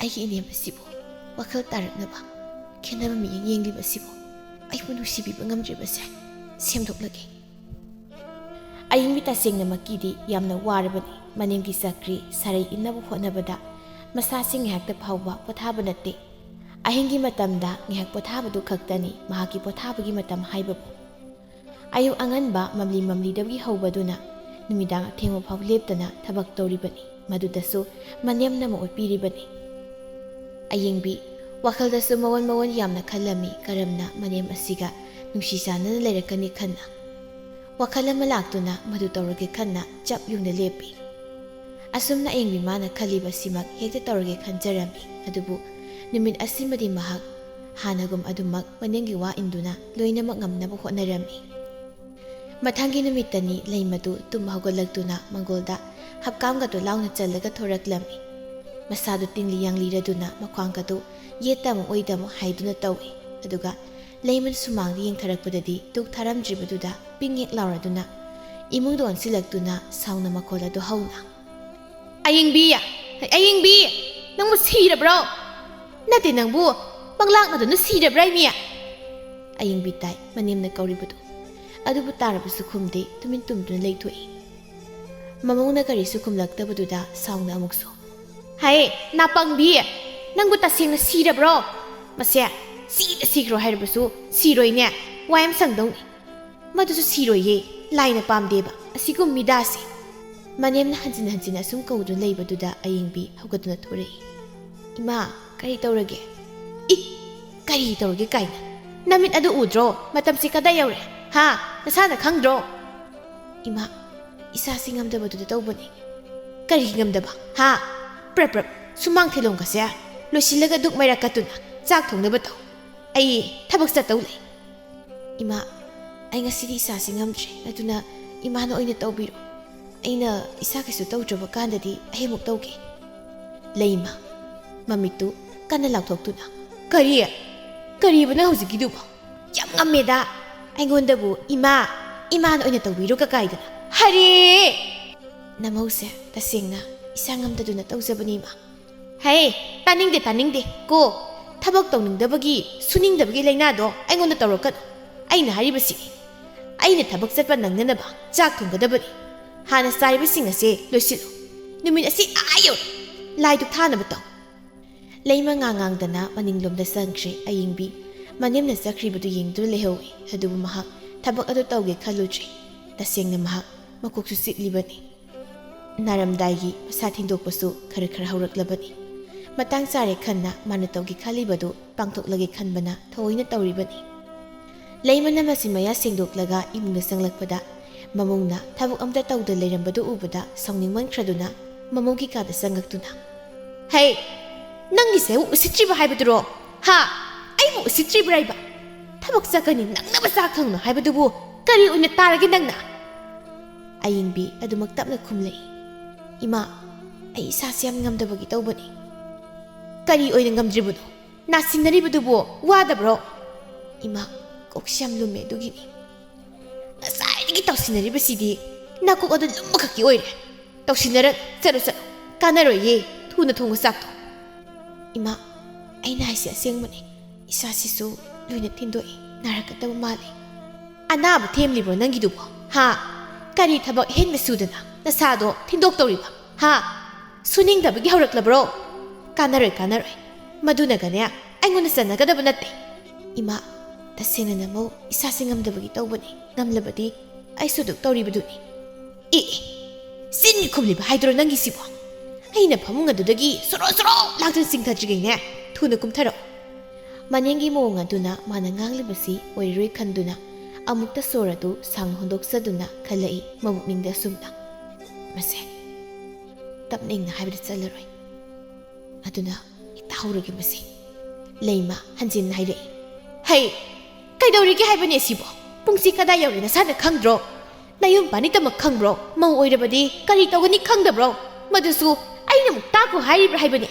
ꯑꯩꯒꯤ ꯏꯅꯦꯝ ꯑꯁꯤꯕꯨ ꯋꯥꯈꯜ ꯇꯥꯔꯛꯅꯕ ꯈꯦꯠꯅꯕ ꯃꯤꯠꯌꯦꯡ ꯌꯦꯡꯂꯤꯕꯁꯤꯕꯨ, ꯑꯩꯕꯨ ꯅꯨꯡꯁꯤꯕꯤꯕ ꯉꯝꯗ꯭ꯔꯤꯕꯁꯦ ꯁꯦꯝꯗꯣꯛꯂꯒꯦ꯫ ꯑꯌꯤꯡꯕꯤ ꯇꯁꯦꯡꯅꯃꯛꯀꯤꯗꯤ ꯌꯥꯝꯅ ꯋꯥꯔꯕꯅꯤ꯫ ꯃꯅꯦꯝꯒꯤ ꯆꯀ꯭ꯔꯤ ꯁꯥꯔꯩ ꯏꯟꯅꯕ ꯍꯣꯠꯅꯕꯗ ꯃꯁꯥꯁꯤ ꯉꯥꯏꯍꯥꯛꯇ ꯐꯥꯎꯕ ꯄꯣꯊꯥꯕ ꯅꯠꯇꯦ꯫ ꯑꯍꯤꯡꯒꯤ ꯃꯇꯝꯗ ꯉꯥꯏꯍꯥꯛ ꯄꯣꯊꯥꯕꯗꯨ ꯈꯛꯇꯅꯤ ꯃꯍꯥꯛꯀꯤ ꯄꯣꯊꯥꯕꯒꯤ ꯃꯇꯝ ꯍꯥꯏꯕꯕꯨ꯫ ꯑꯌꯨꯛ ꯑꯉꯟꯕ ꯃꯝꯂꯤ ꯃꯝꯂꯤꯗꯒꯤ ꯍꯧꯕꯗꯨꯅ ꯅꯨꯃꯤꯗꯥꯡ ꯑꯊꯦꯡꯕ ꯐꯥꯎ ꯂꯦꯞꯇꯅ ꯊꯕꯛ ꯇꯧꯔꯤꯕꯅꯤ꯫ ꯃꯗꯨꯗꯁꯨ ꯃꯅꯦꯝꯅ ꯃꯍꯨꯠ ꯄꯤꯔꯤꯕꯅꯤ꯫ ꯑꯌꯤꯡꯕꯤ ꯋꯥꯈꯜꯗꯁꯨ ꯃꯑꯣꯟ ꯃꯑꯣꯟ ꯌꯥꯝꯅ ꯈꯜꯂꯝꯃꯤ꯫ ꯀꯔꯝꯅ ꯃꯅꯦꯝ ꯑꯁꯤꯒ ꯅꯨꯡꯁꯤ ꯆꯥꯟꯅꯅ ꯂꯩꯔꯛꯀꯅꯤ ꯈꯟꯅ꯫ ꯋꯥꯈꯜ ꯑꯃ ꯂꯥꯛꯇꯨꯅ ꯃꯗꯨ ꯇꯧꯔꯒꯦ ꯈꯟꯅ ꯆꯞ ꯌꯨꯡꯅ ꯂꯦꯞꯄꯤ꯫ ꯑꯁꯨꯝꯅ ꯑꯌꯤꯡꯕꯤ ꯃꯥꯅ ꯈꯜꯂꯤꯕꯁꯤꯃꯛ ꯍꯦꯛꯇ ꯇꯧꯔꯒꯦ ꯈꯟꯖꯔꯝꯃꯤ꯫ ꯑꯗꯨꯕꯨ ꯅꯨꯃꯤꯠ ꯑꯁꯤꯃꯗꯤ ꯃꯍꯥꯛ ꯍꯥꯟꯅꯒꯨꯝ ꯑꯗꯨꯃꯛ ꯃꯅꯦꯝꯒꯤ ꯋꯥ ꯏꯟꯗꯨꯅ ꯂꯣꯏꯅꯃꯛ ꯉꯝꯅꯕ ꯍꯣꯠꯅꯔꯝꯃꯤ꯫ ꯃꯊꯪꯒꯤ ꯅꯨꯃꯤꯠꯇꯅꯤ ꯂꯩꯃꯗꯨ ꯇꯨꯝ ꯍꯧꯒꯠꯂꯛꯇꯨꯅ ꯃꯪꯒꯣꯜꯗ ꯍꯞꯀꯥꯝꯒꯗꯨ ꯂꯥꯎꯅ ꯆꯜꯂꯒ ꯊꯣꯔꯛꯂꯝꯃꯤ꯫ ꯃꯁꯥꯗꯨ ꯇꯤꯡꯂꯤ ꯌꯥꯡꯂꯤꯔꯗꯨꯅ ꯃꯈ꯭ꯋꯥꯡꯒꯗꯨ ꯌꯦꯠꯇ ꯑꯃꯨꯛ ꯑꯣꯏꯗ ꯑꯃꯨꯛ ꯍꯥꯏꯗꯨꯅ ꯇꯧꯏ꯫ ꯑꯗꯨꯒ ꯂꯩꯃꯟ ꯁꯨꯃꯥꯡꯗ ꯌꯦꯡꯊꯔꯛꯄꯗꯗꯤ ꯗꯨꯛ ꯊꯥꯔꯝꯗ꯭ꯔꯤꯕꯗꯨꯗ ꯄꯤꯡ ꯍꯦꯛ ꯂꯥꯎꯔꯗꯨꯅ ꯏꯃꯨꯡꯗ ꯑꯣꯟꯁꯤꯜꯂꯛꯇꯨꯅ ꯁꯥꯎꯅ ꯃꯈꯣꯜ ꯑꯗꯨ ꯍꯧꯅ, "ꯑꯌꯤꯡꯕꯤ! ꯑꯌꯤꯡꯕꯤ! ꯅꯪꯕꯨ ꯁꯤꯔꯕ꯭ꯔꯣ? ꯅꯠꯇꯦ, ꯅꯪꯕꯨ ꯂꯥꯛꯅꯗꯨꯅ ꯁꯤꯔꯕ꯭ꯔꯥ, ꯏꯃꯤ?" ꯑꯌꯤꯡꯕꯤ ꯇꯥꯏ ꯃꯅꯦꯝꯅ ꯀꯧꯔꯤꯕꯗꯨ꯫ ꯑꯗꯨꯕꯨ ꯇꯥꯔꯕꯁꯨ ꯈꯨꯝꯗꯦ, ꯇꯨꯃꯤꯟ ꯇꯨꯝꯗꯨꯅ ꯂꯩꯊꯣꯛꯏ꯫ ꯃꯃꯧꯅ ꯀꯔꯤꯁꯨ ꯈꯨꯝꯂꯛꯇꯕꯗꯨꯗ ꯁꯥꯎꯅ ꯑꯃꯨꯛꯁꯨ, "ꯍꯥꯏ, ꯅꯥꯄꯪꯕꯤ! ꯅꯪꯕꯨ ꯇꯁꯦꯡꯅ ꯁꯤꯔꯕ꯭ꯔꯣ? ꯃꯁꯦ, ꯁꯤꯗ ꯁꯤꯈ꯭ꯔꯣ ꯍꯥꯏꯔꯕꯁꯨ ꯁꯤꯔꯣꯏꯅꯦ꯫ ꯋꯥ ꯌꯥꯝ ꯁꯪꯗꯧꯅꯤ꯫ ꯃꯗꯨꯁꯨ ꯁꯤꯔꯣꯏꯌꯦ꯫ ꯂꯥꯏꯅ ꯄꯥꯝꯗꯦꯕ ꯑꯁꯤꯒꯨꯝ ꯃꯤꯗꯥꯁꯦ꯫" ꯃꯅꯦꯝꯅ ꯍꯟꯖꯤꯟ ꯍꯟꯖꯤꯟ ꯑꯁꯨꯝ ꯀꯧꯗꯨꯅ ꯂꯩꯕꯗꯨꯗ ꯑꯌꯤꯡꯕꯤ ꯍꯧꯒꯠꯇꯨꯅ ꯊꯣꯔꯛꯏ꯫ "ꯏꯃꯥ, ꯀꯔꯤ ꯇꯧꯔꯒꯦ?" "ꯏ, ꯀꯔꯤ ꯇꯧꯔꯒꯦ ꯀꯥꯏꯅ? ꯅꯃꯤꯠ ꯑꯗꯨ ꯎꯗ꯭ꯔꯣ? ꯃꯇꯝꯁꯤ ꯀꯗꯥꯏ ꯌꯧꯔꯦ? ꯍꯥ? ꯅꯁꯥꯅ ꯈꯪꯗ꯭ꯔꯣ?" "ꯏꯃꯥ, ꯏꯁꯥꯁꯤ ꯉꯝꯗꯕꯗꯨꯗ ꯇꯧꯕꯅꯤ꯫" "ꯀꯔꯤꯒꯤ ꯉꯝꯗꯕ? ꯍꯥ? ꯄ꯭ꯔꯞ ꯄ꯭ꯔꯞ ꯁꯨꯃꯥꯡ ꯊꯤꯂꯣꯡꯒꯁꯦ ꯂꯣꯏꯁꯤꯜꯂꯒ ꯗꯨꯛ ꯃꯩꯔꯥ ꯀꯠꯇꯨꯅ ꯆꯥꯛ ꯊꯣꯡꯅꯕ ꯇꯧ꯫ ꯑꯩ ꯊꯕꯛ ꯆꯠꯇꯧ ꯂꯩ꯫" "ꯏꯃꯥ, ꯑꯩ ꯉꯁꯤꯗꯤ ꯏꯁꯥꯁꯤ ꯉꯝꯗ꯭ꯔꯦ, ꯑꯗꯨꯅ ꯏꯃꯥꯅ ꯑꯣꯏꯅ ꯇꯧꯕꯤꯔꯣ꯫ ꯑꯩꯅ ꯏꯁꯥ ꯀꯩꯁꯨ ꯇꯧꯗ꯭ꯔꯕ ꯀꯥꯟꯗꯗꯤ ꯑꯩ ꯑꯃꯨꯛ ꯇꯧꯒꯦ꯫" ꯂꯩꯃ, ꯃꯃꯤꯠꯇꯨ ꯀꯟꯅ ꯂꯥꯎꯊꯣꯛꯇꯨꯅ, "ꯀꯔꯤ? ꯀꯔꯤꯕ ꯅꯪ ꯍꯧꯖꯤꯛꯀꯤꯗꯨꯕꯣ? ꯌꯥꯝ ꯉꯝꯃꯦꯗ꯫ ꯑꯩꯉꯣꯟꯗꯕꯨ ꯏꯃꯥ, ꯏꯃꯥꯅ ꯑꯣꯏꯅ ꯇꯧꯕꯤꯔꯣ ꯀꯀꯥꯏꯗꯅ꯫ ꯍꯔꯦ!" "ꯅꯃꯧꯁꯦ ꯇꯁꯦꯡꯅ ꯏꯁꯥ ꯉꯝꯗꯗꯨꯅ ꯇꯧꯖꯕꯅꯤ, ꯏꯃꯥ꯫" "ꯍꯦ, ꯇꯥꯅꯤꯡꯗꯦ, ꯇꯥꯅꯤꯡꯗꯦ ꯀꯣ꯫ ꯊꯕꯛ ꯇꯧꯅꯤꯡꯗꯕꯒꯤ, ꯁꯨꯅꯤꯡꯗꯕꯒꯤ ꯂꯥꯏꯅꯥꯗꯣ ꯑꯩꯉꯣꯟꯗ ꯇꯧꯔꯛꯀꯅꯨ꯫ ꯑꯩꯅ ꯍꯥꯏꯔꯤꯕꯁꯤ, ꯑꯩꯅ ꯊꯕꯛ ꯆꯠꯄ ꯅꯪꯅꯅꯕ ꯆꯥꯛ ꯊꯣꯡꯒꯗꯕꯅꯤ꯫ ꯍꯥꯟꯅ ꯆꯥꯔꯤꯕꯁꯤꯡ ꯑꯁꯦ ꯂꯣꯏꯁꯤꯜꯂꯨ꯫ ꯅꯨꯃꯤꯠ ꯑꯁꯤ ꯑꯥ ꯌꯧꯔꯦ꯫ ꯂꯥꯏ ꯙꯨꯛ ꯊꯥꯅꯕ ꯇꯧ꯫" ꯂꯩꯃ ꯉꯥꯡ ꯉꯥꯡꯗꯅ ꯃꯅꯤꯡꯂꯣꯝꯗ ꯆꯪꯈ꯭ꯔꯦ꯫ ꯑꯌꯤꯡꯕꯤ ꯃꯅꯦꯝꯅ ꯆꯠꯈ꯭ꯔꯤꯕꯗꯨ ꯌꯦꯡꯗꯨꯅ ꯂꯩꯍꯧꯏ꯫ ꯑꯗꯨꯕꯨ ꯃꯍꯥꯛ ꯊꯕꯛ ꯑꯗꯨ ꯇꯧꯒꯦ ꯈꯜꯂꯨꯗ꯭ꯔꯦ꯫ ꯇꯁꯦꯡꯅ ꯃꯍꯥꯛ ꯃꯀꯣꯛꯁꯨ ꯆꯤꯛꯂꯤꯕꯅꯤ꯫ ꯅꯥꯔꯝꯗꯥꯏꯒꯤ ꯃꯁꯥ ꯊꯤꯟꯗꯣꯛꯄꯁꯨ ꯈꯔ ꯈꯔ ꯍꯧꯔꯛꯂꯕꯅꯤ꯫ ꯃꯇꯥꯡ ꯆꯥꯔꯦ ꯈꯟꯅ ꯃꯥꯅ ꯇꯧꯒꯦ ꯈꯜꯂꯤꯕꯗꯨ ꯄꯥꯡꯊꯣꯛꯂꯒꯦ ꯈꯟꯕꯅ ꯊꯑꯣꯏꯅ ꯇꯧꯔꯤꯕꯅꯤ꯫ ꯂꯩꯃꯅ ꯃꯆꯤꯟ ꯃꯌꯥ ꯁꯦꯡꯗꯣꯛꯂꯒ ꯏꯃꯨꯡꯗ ꯆꯪꯂꯛꯄꯗ, ꯃꯃꯧꯅ ꯊꯕꯛ ꯑꯝꯇ ꯇꯧꯗ ꯂꯩꯔꯝꯕꯗꯨ ꯎꯕꯗ ꯁꯥꯎꯅꯤꯡꯃꯟꯈ꯭ꯔꯗꯨꯅ ꯃꯃꯧꯒꯤ ꯀꯥꯗ ꯆꯪꯉꯛꯇꯨꯅ, "ꯍꯦ, ꯅꯪꯒꯤꯁꯦ ꯎꯁꯤꯠꯇ꯭ꯔꯤꯕ ꯍꯥꯏꯕꯗꯨꯔꯣ? ꯍꯥ? ꯑꯩꯕꯨ ꯎꯁꯤꯠꯇ꯭ꯔꯤꯕ꯭ꯔꯥ ꯏꯕ? ꯊꯕꯛ ꯆꯠꯀꯅꯤ ꯅꯪꯅꯕ ꯆꯥꯛ ꯊꯣꯡꯅꯨ ꯍꯥꯏꯕꯗꯨꯕꯨ ꯀꯔꯤ ꯑꯣꯏꯅ ꯇꯥꯔꯒꯦ ꯅꯪꯅ?" ꯑꯌꯤꯡꯕꯤ ꯑꯗꯨꯃꯛ ꯇꯞꯅ ꯈꯨꯝꯂꯛꯏ, "ꯏꯃꯥ, ꯑꯩ ꯏꯁꯥꯁꯦ ꯌꯥꯝ ꯉꯝꯗꯕꯒꯤ ꯇꯧꯕꯅꯤ꯫" "ꯀꯔꯤ ꯑꯣꯏꯅ ꯉꯝꯗ꯭ꯔꯤꯕꯅꯣ? ꯅꯥꯁꯤꯟꯅꯔꯤꯕꯗꯨꯕꯨ ꯋꯥꯗꯕ꯭ꯔꯣ?" "ꯏꯃꯥ, ꯀꯣꯛꯁꯤ ꯌꯥꯝ ꯂꯨꯝꯃꯦ, ꯑꯗꯨꯒꯤꯅꯤ꯫" "ꯉꯁꯥꯏꯗꯒꯤ ꯇꯧꯁꯤꯟꯅꯔꯤꯕꯁꯤꯗꯤ ꯅꯀꯣꯛ ꯑꯗꯨ ꯂꯨꯝꯕꯈꯛꯀꯤ ꯑꯣꯏꯔꯦ꯫ ꯇꯧꯁꯤꯟꯅꯔ ꯆꯠꯂꯨ, ꯆꯠꯂꯨ꯫ ꯀꯥꯟꯅꯔꯣꯏꯌꯦ꯫ ꯊꯨꯅ ꯊꯣꯡꯉꯨ ꯆꯥꯛꯇꯣ꯫" "ꯏꯃꯥ, ꯑꯩꯅ ꯍꯥꯏꯁꯦ ꯑꯁꯦꯡꯕꯅꯤ꯫ ꯏꯁꯥꯁꯤꯁꯨ ꯂꯣꯏꯅ ꯊꯤꯟꯗꯣꯛꯏ꯫ ꯅꯥꯔꯛꯀꯗꯕ ꯃꯥꯜꯂꯤ꯫ ꯑꯅꯥꯕ ꯊꯦꯝꯂꯤꯕ꯭ꯔꯣ ꯅꯪꯒꯤꯗꯨꯕꯣ? ꯍꯥ? ꯀꯔꯤ ꯊꯕꯛ ꯑꯍꯦꯟꯕ ꯁꯨꯗꯅ ꯅꯁꯥꯗꯣ ꯊꯤꯟꯗꯣꯛꯇꯧꯔꯤꯕ? ꯍꯥ? ꯁꯨꯅꯤꯡꯗꯕꯒꯤ ꯍꯧꯔꯛꯂꯕ꯭ꯔꯣ? ꯀꯥꯟꯅꯔꯣꯏ, ꯀꯥꯟꯅꯔꯣꯏ꯫ ꯃꯗꯨꯅꯒꯅꯦ ꯑꯩꯉꯣꯟꯗ ꯆꯟꯅꯒꯗꯕ ꯅꯠꯇꯦ꯫ ꯏꯃꯥ, ꯇꯁꯦꯡꯅ ꯅꯃꯧ ꯏꯁꯥꯁꯦ ꯉꯝꯗꯕꯒꯤ ꯇꯧꯕꯅꯤ꯫ ꯉꯝꯂꯕꯗꯤ ꯑꯩꯁꯨ ꯑꯗꯨꯛ ꯇꯧꯔꯤꯕꯗꯨꯅꯤ꯫ ꯑꯦ, ꯑꯦ, ꯆꯤꯟꯒꯤ ꯈꯨꯝꯂꯤꯕ ꯍꯥꯏꯗꯨꯔꯣ ꯅꯪꯒꯤꯁꯤꯕꯣ? ꯑꯩꯅ ꯐꯃꯨꯡ ꯑꯗꯨꯗꯒꯤ ꯁꯣꯔꯣ ꯁꯣꯔꯣ ꯂꯥꯛꯇꯨꯅ ꯆꯤꯡꯊꯗ꯭ꯔꯤꯉꯩꯅꯦ, ꯊꯨꯅ ꯀꯨꯝꯊꯔꯛꯎ꯫ ꯃꯅꯦꯝꯒꯤ ꯃꯑꯣꯡ ꯑꯗꯨꯅ ꯃꯥꯅ ꯉꯥꯡꯂꯤꯕꯁꯤ ꯑꯣꯏꯔꯔꯣꯏ ꯈꯟꯗꯨꯅ ꯑꯃꯨꯛꯇ ꯁꯣꯔ ꯑꯗꯨ ꯁꯥꯡꯅ ꯍꯣꯟꯗꯣꯛꯆꯗꯨꯅ ꯈꯜꯂꯛꯏ ꯃꯕꯨꯛꯅꯤꯡꯗ ꯑꯁꯨꯝꯅ, "ꯃꯁꯦ ꯇꯞꯅ ꯏꯪꯅ ꯍꯥꯏꯕꯗ ꯆꯜꯂꯔꯣꯏ꯫ ꯑꯗꯨꯅ ꯍꯦꯛꯇ ꯍꯧꯔꯒꯦ ꯃꯁꯦ꯫" ꯂꯩꯃ ꯍꯟꯖꯤꯟꯅ ꯍꯥꯏꯔꯛꯏ, "ꯍꯩ, ꯀꯩꯗꯧꯔꯤꯒꯦ ꯍꯥꯏꯕꯅꯦ ꯁꯤꯕꯣ? ꯄꯨꯡꯁꯤ ꯀꯗꯥꯏ ꯌꯧꯔꯦ ꯅꯁꯥꯅ ꯈꯪꯗ꯭ꯔꯣ? ꯅꯌꯨꯝ ꯄꯥꯅꯤꯇꯃꯛ ꯈꯪꯕ꯭ꯔꯣ? ꯃꯧ ꯑꯣꯏꯔꯕꯗꯤ ꯀꯔꯤ ꯇꯧꯒꯅꯤ ꯈꯪꯗꯕ꯭ꯔꯣ? ꯃꯗꯨꯁꯨ ꯑꯩꯅ ꯑꯃꯨꯛ ꯇꯥꯛꯈꯣ ꯍꯥꯏꯔꯤꯕ꯭ꯔꯥ ꯍꯥꯏꯕꯅꯦ?"